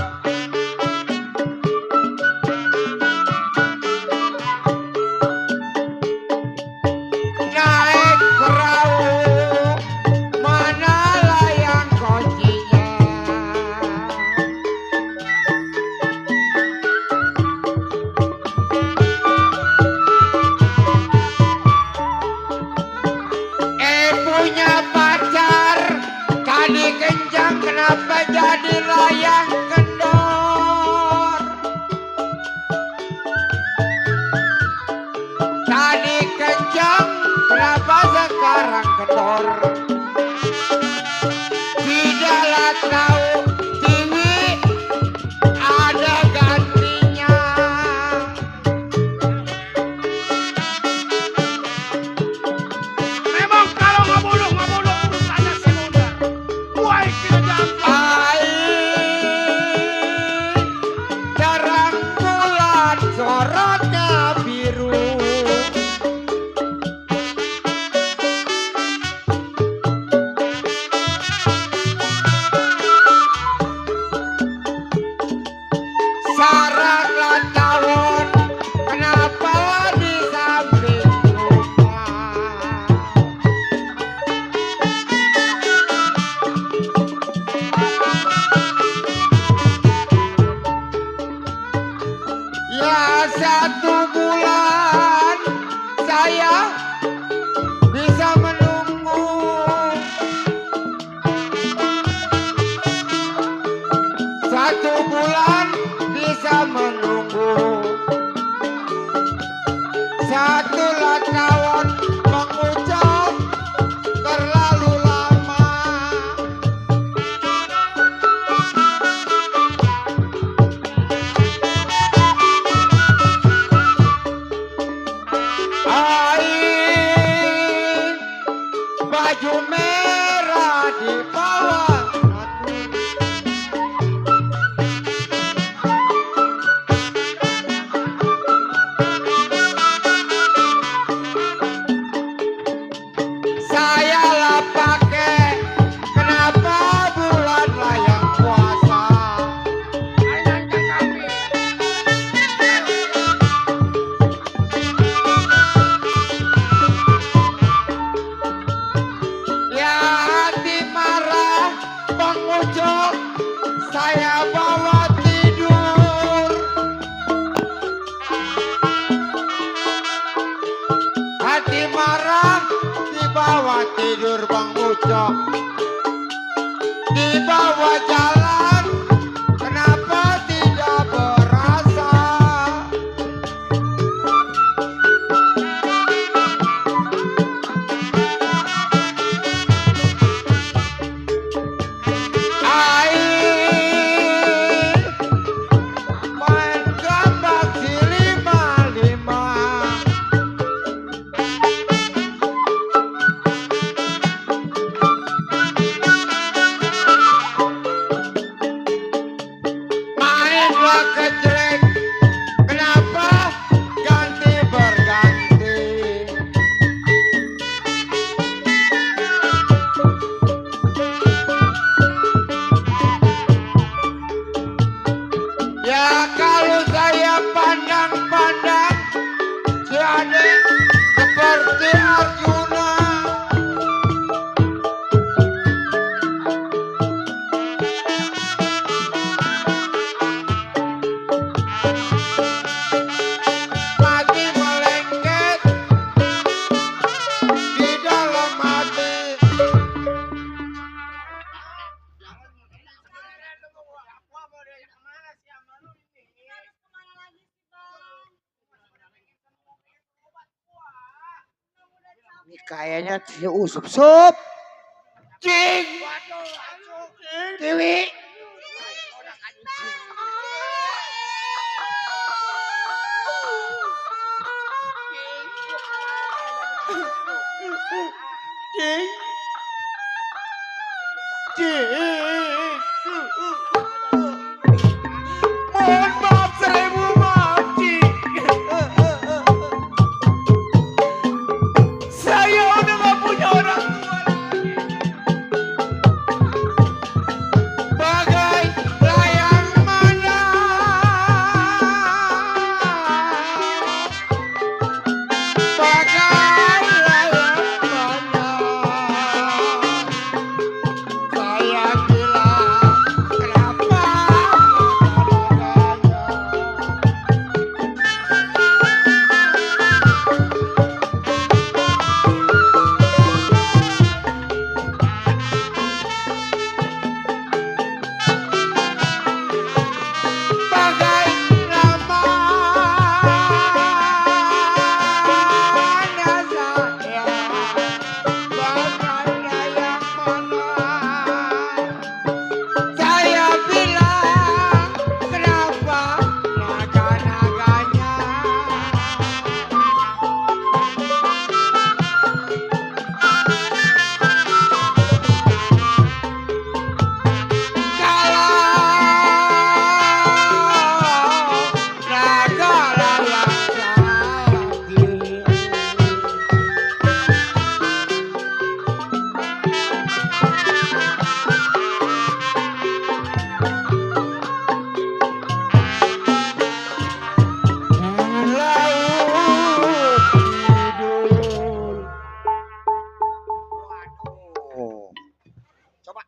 Naik perahu, mana layang kuncinya? Punya pacar, tadi kencang kenapa jadi layang kendor? Tadi kencang, kenapa sekarang kendor? Tidaklah tahu, Tiwi ada gantinya. Memang kalau ngebunuh urusannya si Bundar. Wah, kita jangan. Terang bulan sorotnya biru. Sarang lantawan, kenapa di samping rumah? Ya 1 bulan saya bisa menunggu. Satu bulan bisa menunggu. 1 tahun mengucap terlalu lama. Air Ini kayaknya si Usup. Sup. Cing. Dewi. Cing. Cing. Mohon maaf 1000 maaf Cing. Saya udah gak punya orang tua lagi. Bagai layang mana bagai layang mana saya bilang kenapa bagai lama saya bagai layang mana saya bilang kenapa naga-naganya kalau naga layang Coba.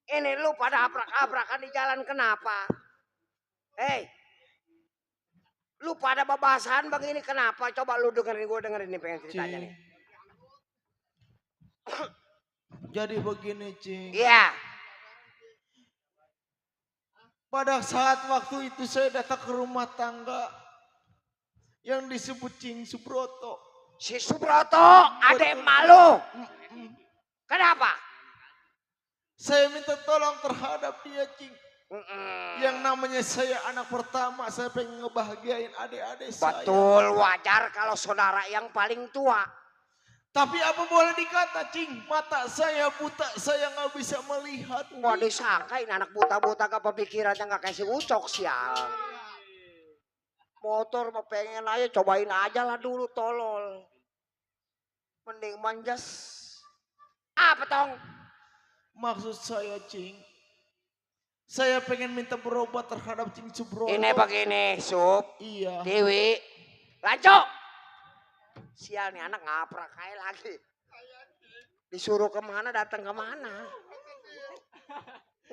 Ini lu pada abrak-abrakan di jalan kenapa? Hei. Lu pada babasan begini kenapa? Coba lu dengerin, gue dengerin nih pengen ceritanya nih. Jadi begini Cing. Iya. Pada saat waktu itu saya datang ke rumah tangga yang disebut Cing Subroto. Si Subroto, adek malu. Kenapa? Saya minta tolong terhadap dia Cing. Yang namanya saya anak pertama, saya pengen ngebahagiain adik-adik saya. Betul, wajar kalau saudara yang paling tua. Tapi apa boleh dikata Cing, mata saya buta, saya nggak bisa melihat. Wah disangkain anak buta-buta ke pemikirannya nggak kasih ucok sial. Motor mau pengen aja, cobain aja lah dulu tolol. Mending manjas. Apa tong? Maksud saya Cing, saya pengen minta berobat terhadap Cing Subroto. Ini begini, Sup. Iya. Dewi. Lanjut. Sial nih anak ngaprak kayak lagi. Disuruh kemana datang kemana.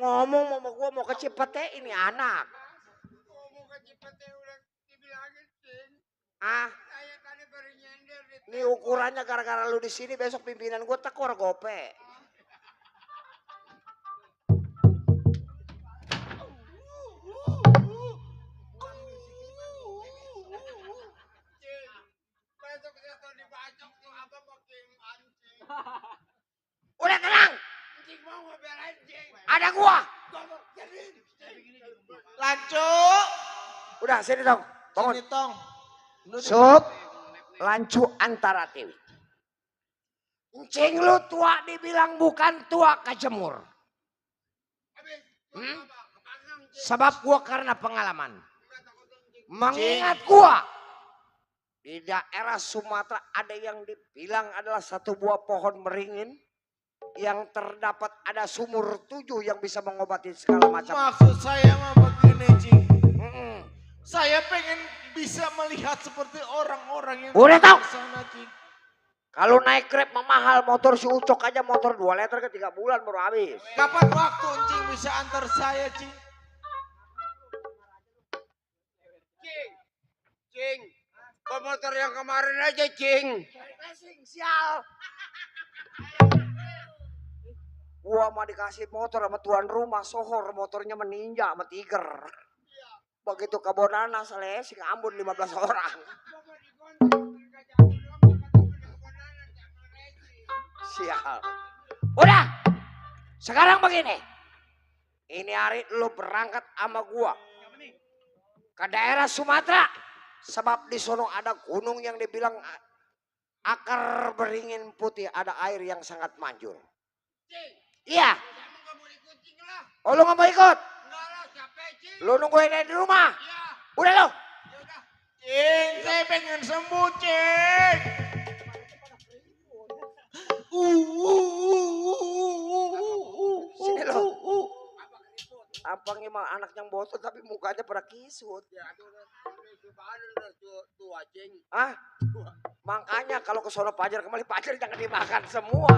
Ngomong sama gua mau ke Cipete ini anak. Ngomong ke Cipete udah dibilangin Cing. Ah, Saya tadi baru nyender di ini ukurannya gara-gara lu di sini besok pimpinan gua tekor gope. besok saya tuh dibacok tuh apa pakai anjing. Udah tenang. Cing mau ngebelain Cing. Ada gua. Ngomong jadi. Lancu. Udah sini dong. Bangun. Sini tong. Sup. Lancu antara Tiwi. Cing lu tua dibilang bukan tua kejemur. Sebab gua karena pengalaman. Mengingat gua. Di daerah Sumatera ada yang dibilang adalah satu buah pohon beringin. Yang terdapat ada sumur 7 yang bisa mengobati segala macam. Maksud saya mah begini Cing. Saya pengen bisa melihat seperti orang-orang yang Udah tahu. di sana Cing. Kalau naik Grab mahal motor si Ucok aja motor 2 liter ke 3 bulan baru habis. Kapan waktu Cing bisa antar saya Cing? Cing. Motor yang kemarin aja Cing. Sial. Gua mah dikasih motor sama tuan rumah sohor motornya meninja sama tiger. Begitu ke Bonana saleh sing Ambon 15 orang. Sial. Udah. Sekarang begini. Ini hari lu berangkat sama gua ke daerah Sumatera. Sebab di sono ada gunung yang dibilang akar beringin putih, ada air yang sangat manjur. Iya. Oh lu gak mau ikut? Lu nungguin di rumah? Udah lo? Cing, saya pengen sembuh, Cing. Sini lo. Tampangnya mah anak yang botol tapi mukanya pada kisut. Ah, makanya kalau ke sono Pajar kembali Pajar jangan dimakan semua.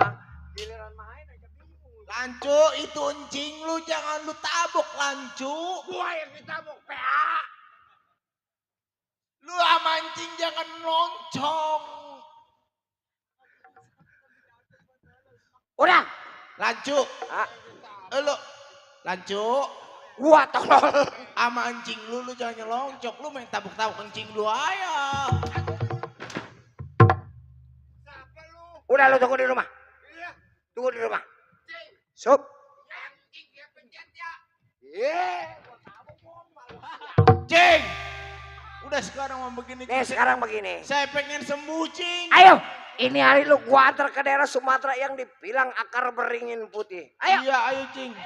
Giliran main aja bingung. Lancu, itu encing lu jangan lu tabuk, Lancu. Gua yang ditabuk, PA. Lu sama encing jangan loncong. Udah. Lancu. Lu Lancu. Gua tolol. Sama encing lu jangan nyelongcok. Lu main tabuk-tabuk encing lu aja. Udah lu tunggu di rumah. Tunggu di rumah. Sup. Cing. Udah sekarang mau begini. Sekarang begini. Saya pengen sembuh, Cing. Ayo. Ini hari lu gua antar ke daerah Sumatera yang dibilang akar beringin putih. Ayo. Iya, ayo, Cing.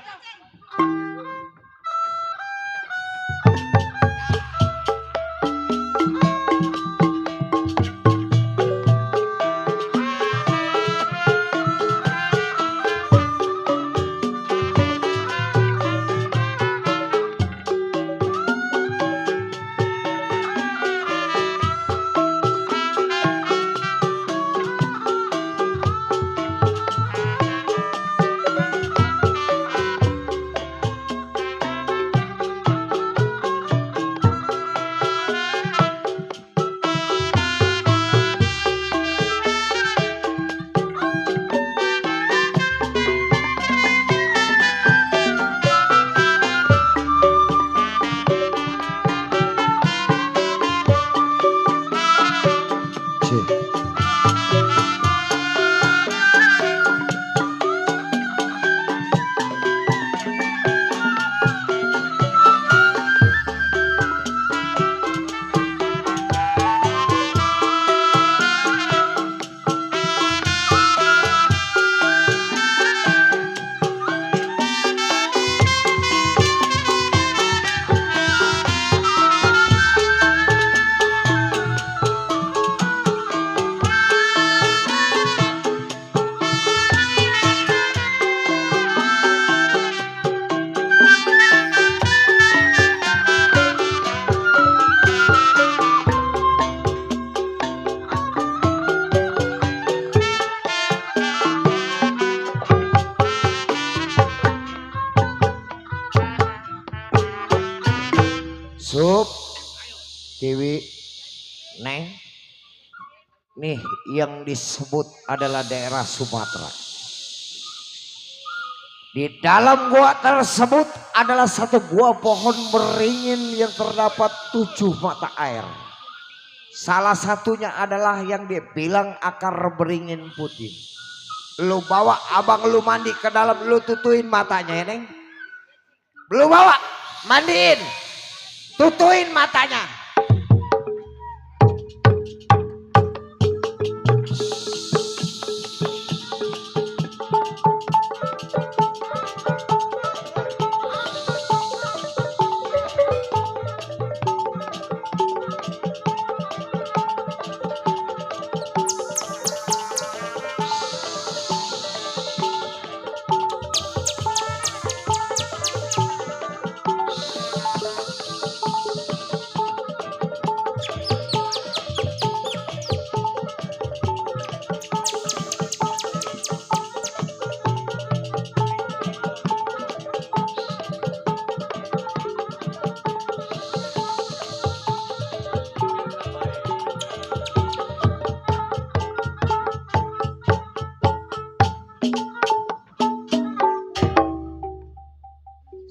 Sup, Dewi, Neng, nih yang disebut adalah daerah Sumatera. Di dalam gua tersebut adalah satu gua pohon beringin yang terdapat 7 mata air. Salah satunya adalah yang dibilang akar beringin putih. Lu bawa abang lu mandi ke dalam, lu tutuin matanya ya Neng. Lu bawa, mandiin. Tutuin matanya.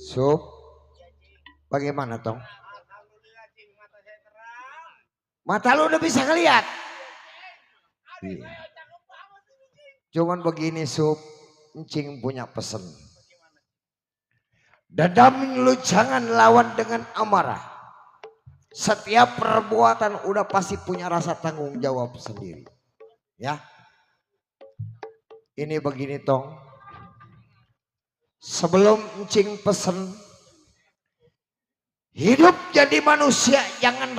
Sup, bagaimana Tong? Mata lu udah bisa ngeliat. Iya. Cuman begini Sup, Encing punya pesen. Dadam lu jangan lawan dengan amarah. Setiap perbuatan udah pasti punya rasa tanggung jawab sendiri. Ya. Ini begini Tong. Sebelum Encing pesen, hidup jadi manusia jangan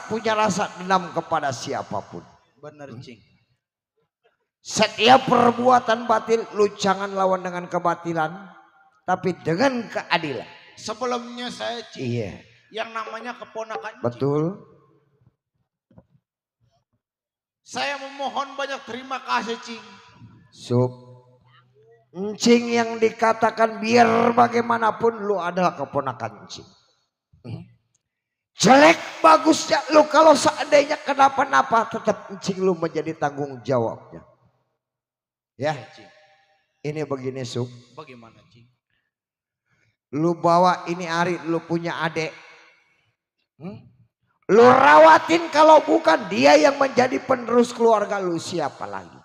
punya rasa dendam kepada siapapun. Bener Cing. Setiap perbuatan batil lu jangan lawan dengan kebatilan, tapi dengan keadilan. Sebelumnya saya Cing, Iya, yang namanya keponakan Cing. betul. Saya memohon banyak terima kasih Cing. Sup, Encing yang dikatakan biar bagaimanapun lu adalah keponakan Encing. Jelek bagusnya lu kalau seandainya kenapa-napa tetap Encing lu menjadi tanggung jawabnya. Ya, ini begini Sup. Bagaimana Cing? Lu bawa ini Ari, lu punya adik. Lu rawatin, kalau bukan dia yang menjadi penerus keluarga lu, siapa lagi?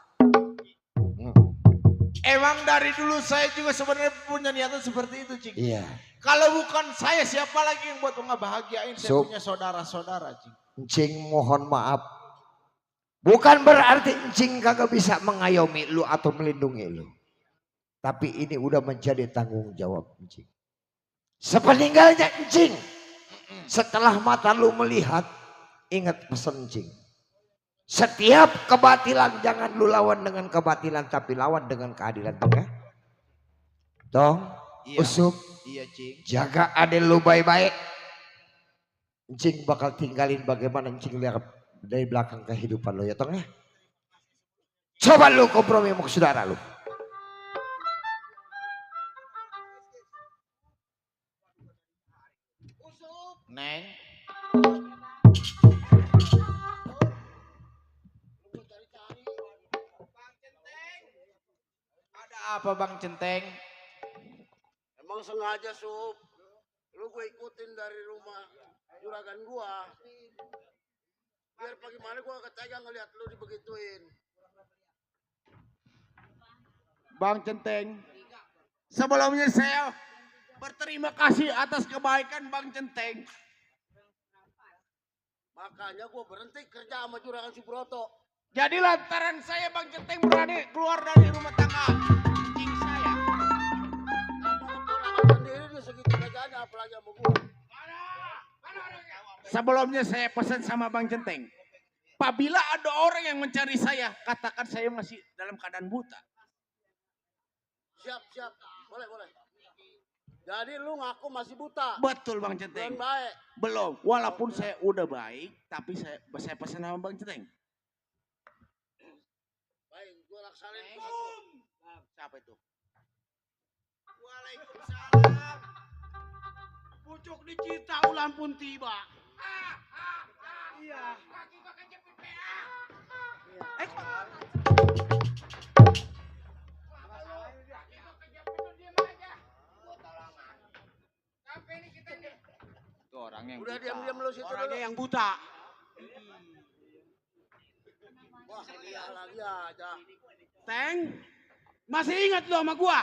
Emang dari dulu saya juga sebenarnya punya niatan seperti itu Cing. Iya. Kalau bukan saya, siapa lagi yang buat ngebahagiain saya punya saudara-saudara Cing. Encing mohon maaf. Bukan berarti Encing kagak bisa mengayomi lu atau melindungi lu. Tapi ini udah menjadi tanggung jawab Encing. Sepeninggalnya Encing, setelah mata lu melihat, ingat pesan Encing. Setiap kebatilan jangan lu lawan dengan kebatilan, tapi lawan dengan keadilan. Tong ya? Tong, Iya. Usup, Iya Cing. jaga adil lu baik-baik. Encing bakal tinggalin bagaimana Encing lihat dari belakang kehidupan lo ya Tong ya. Coba lu kompromi sama saudara lu. Neng. Ada apa Bang Centeng? Emang sengaja Sup. Lu gue ikutin dari rumah juragan gua. Biar bagaimana gua ketega ngeliat lu dibegituin. Bang Centeng, sebelumnya saya berterima kasih atas kebaikan Bang Centeng. Makanya gua berhenti kerja sama juragan Subroto. Jadi lantaran saya Bang Centeng berani keluar dari rumah tangga cing saya. Sendiri dia segitu kerjanya apalagi sama gua. Sebelumnya saya pesan sama Bang Centeng. Apabila ada orang yang mencari saya, katakan saya masih dalam keadaan buta. Siap. Boleh. Jadi lu ngaku masih buta. Betul Bang Centeng. Belum baik. Belum. Walaupun saya udah baik, tapi saya pesan sama Bang Centeng. Baik, gua laksanain itu. Siapa itu? Waalaikumsalam. Pucuk dicita ulang pun tiba. Iya. Tuh orang yang Udah buta. diam-diam lu situ Orangnya dulu. yang buta. Wah, dia lagi aja. Teng, masih ingat lo sama gua?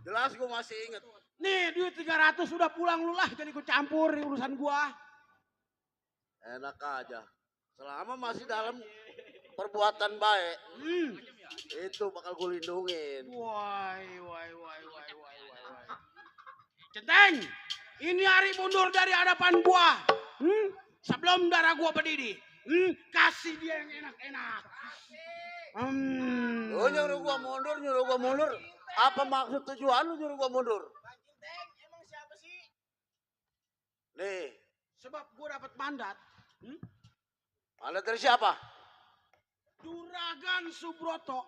Jelas gua masih inget. Nih duit 300 udah pulang lu lah, jadi ikut campur di urusan gua. Enak aja. Selama masih dalam perbuatan baik, itu bakal gue lindungin. Wai. Centeng, ini hari mundur dari hadapan gua. Sebelum darah gua berdiri. Kasih dia yang enak-enak. Lu nyuruh gua mundur. Apa maksud tujuan lu nyuruh gua mundur? Emang siapa sih? Nih, Sebab gua dapat mandat. mandat dari siapa? Juragan Subroto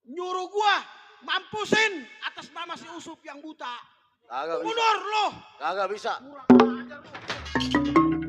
nyuruh gua mampusin atas nama si Usup yang buta. Kagak bisa. Mundur lo. Kagak bisa. Kurang ajar lo.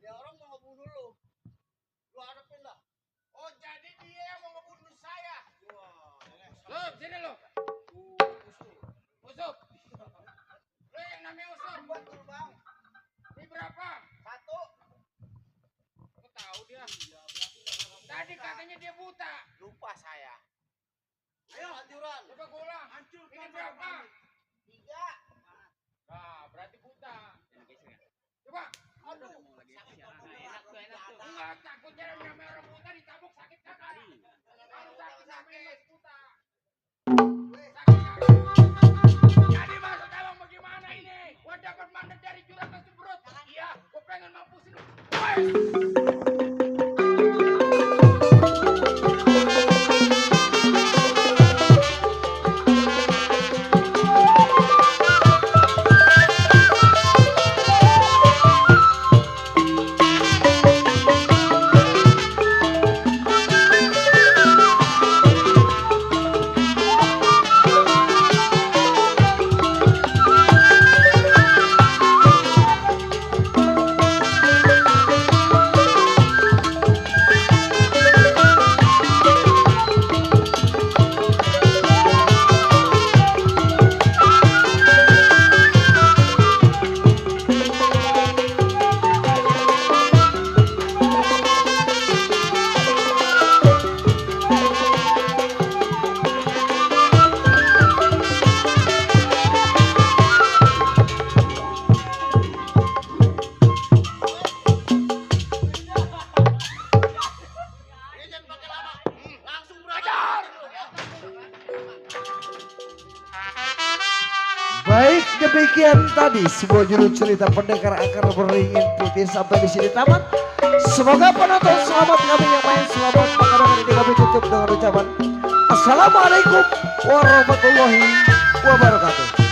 Ya orang mau ngebunuh lu. Lu hadapin lah. Oh, jadi dia yang mau ngebunuh saya. Lo, sini lo. Usuk. Lo yang namanya Usuk. Betul bang. Ini berapa? 1. Kok tahu dia? Tadi katanya dia buta. Lupa saya. Ayo hancuran. Coba gue ulang. Ini berapa? 3. Nah, berarti buta. Coba. Aduh. Enggak, takutnya namanya orang buta ditabuk sakit kakak. Kalau sakit namanya buta. Jadi maksud abang bagaimana ini? Gua dapat mandat dari juragan Sembrut. Iya, gua pengen mampusin lu. Baik, demikian tadi sebuah judul cerita pendekar akar beringin putih sampai di sini tamat. Semoga penonton selamat, kami yang main selamat. Maka dengan ini kami tutup dengan ucapan Assalamualaikum warahmatullahi wabarakatuh.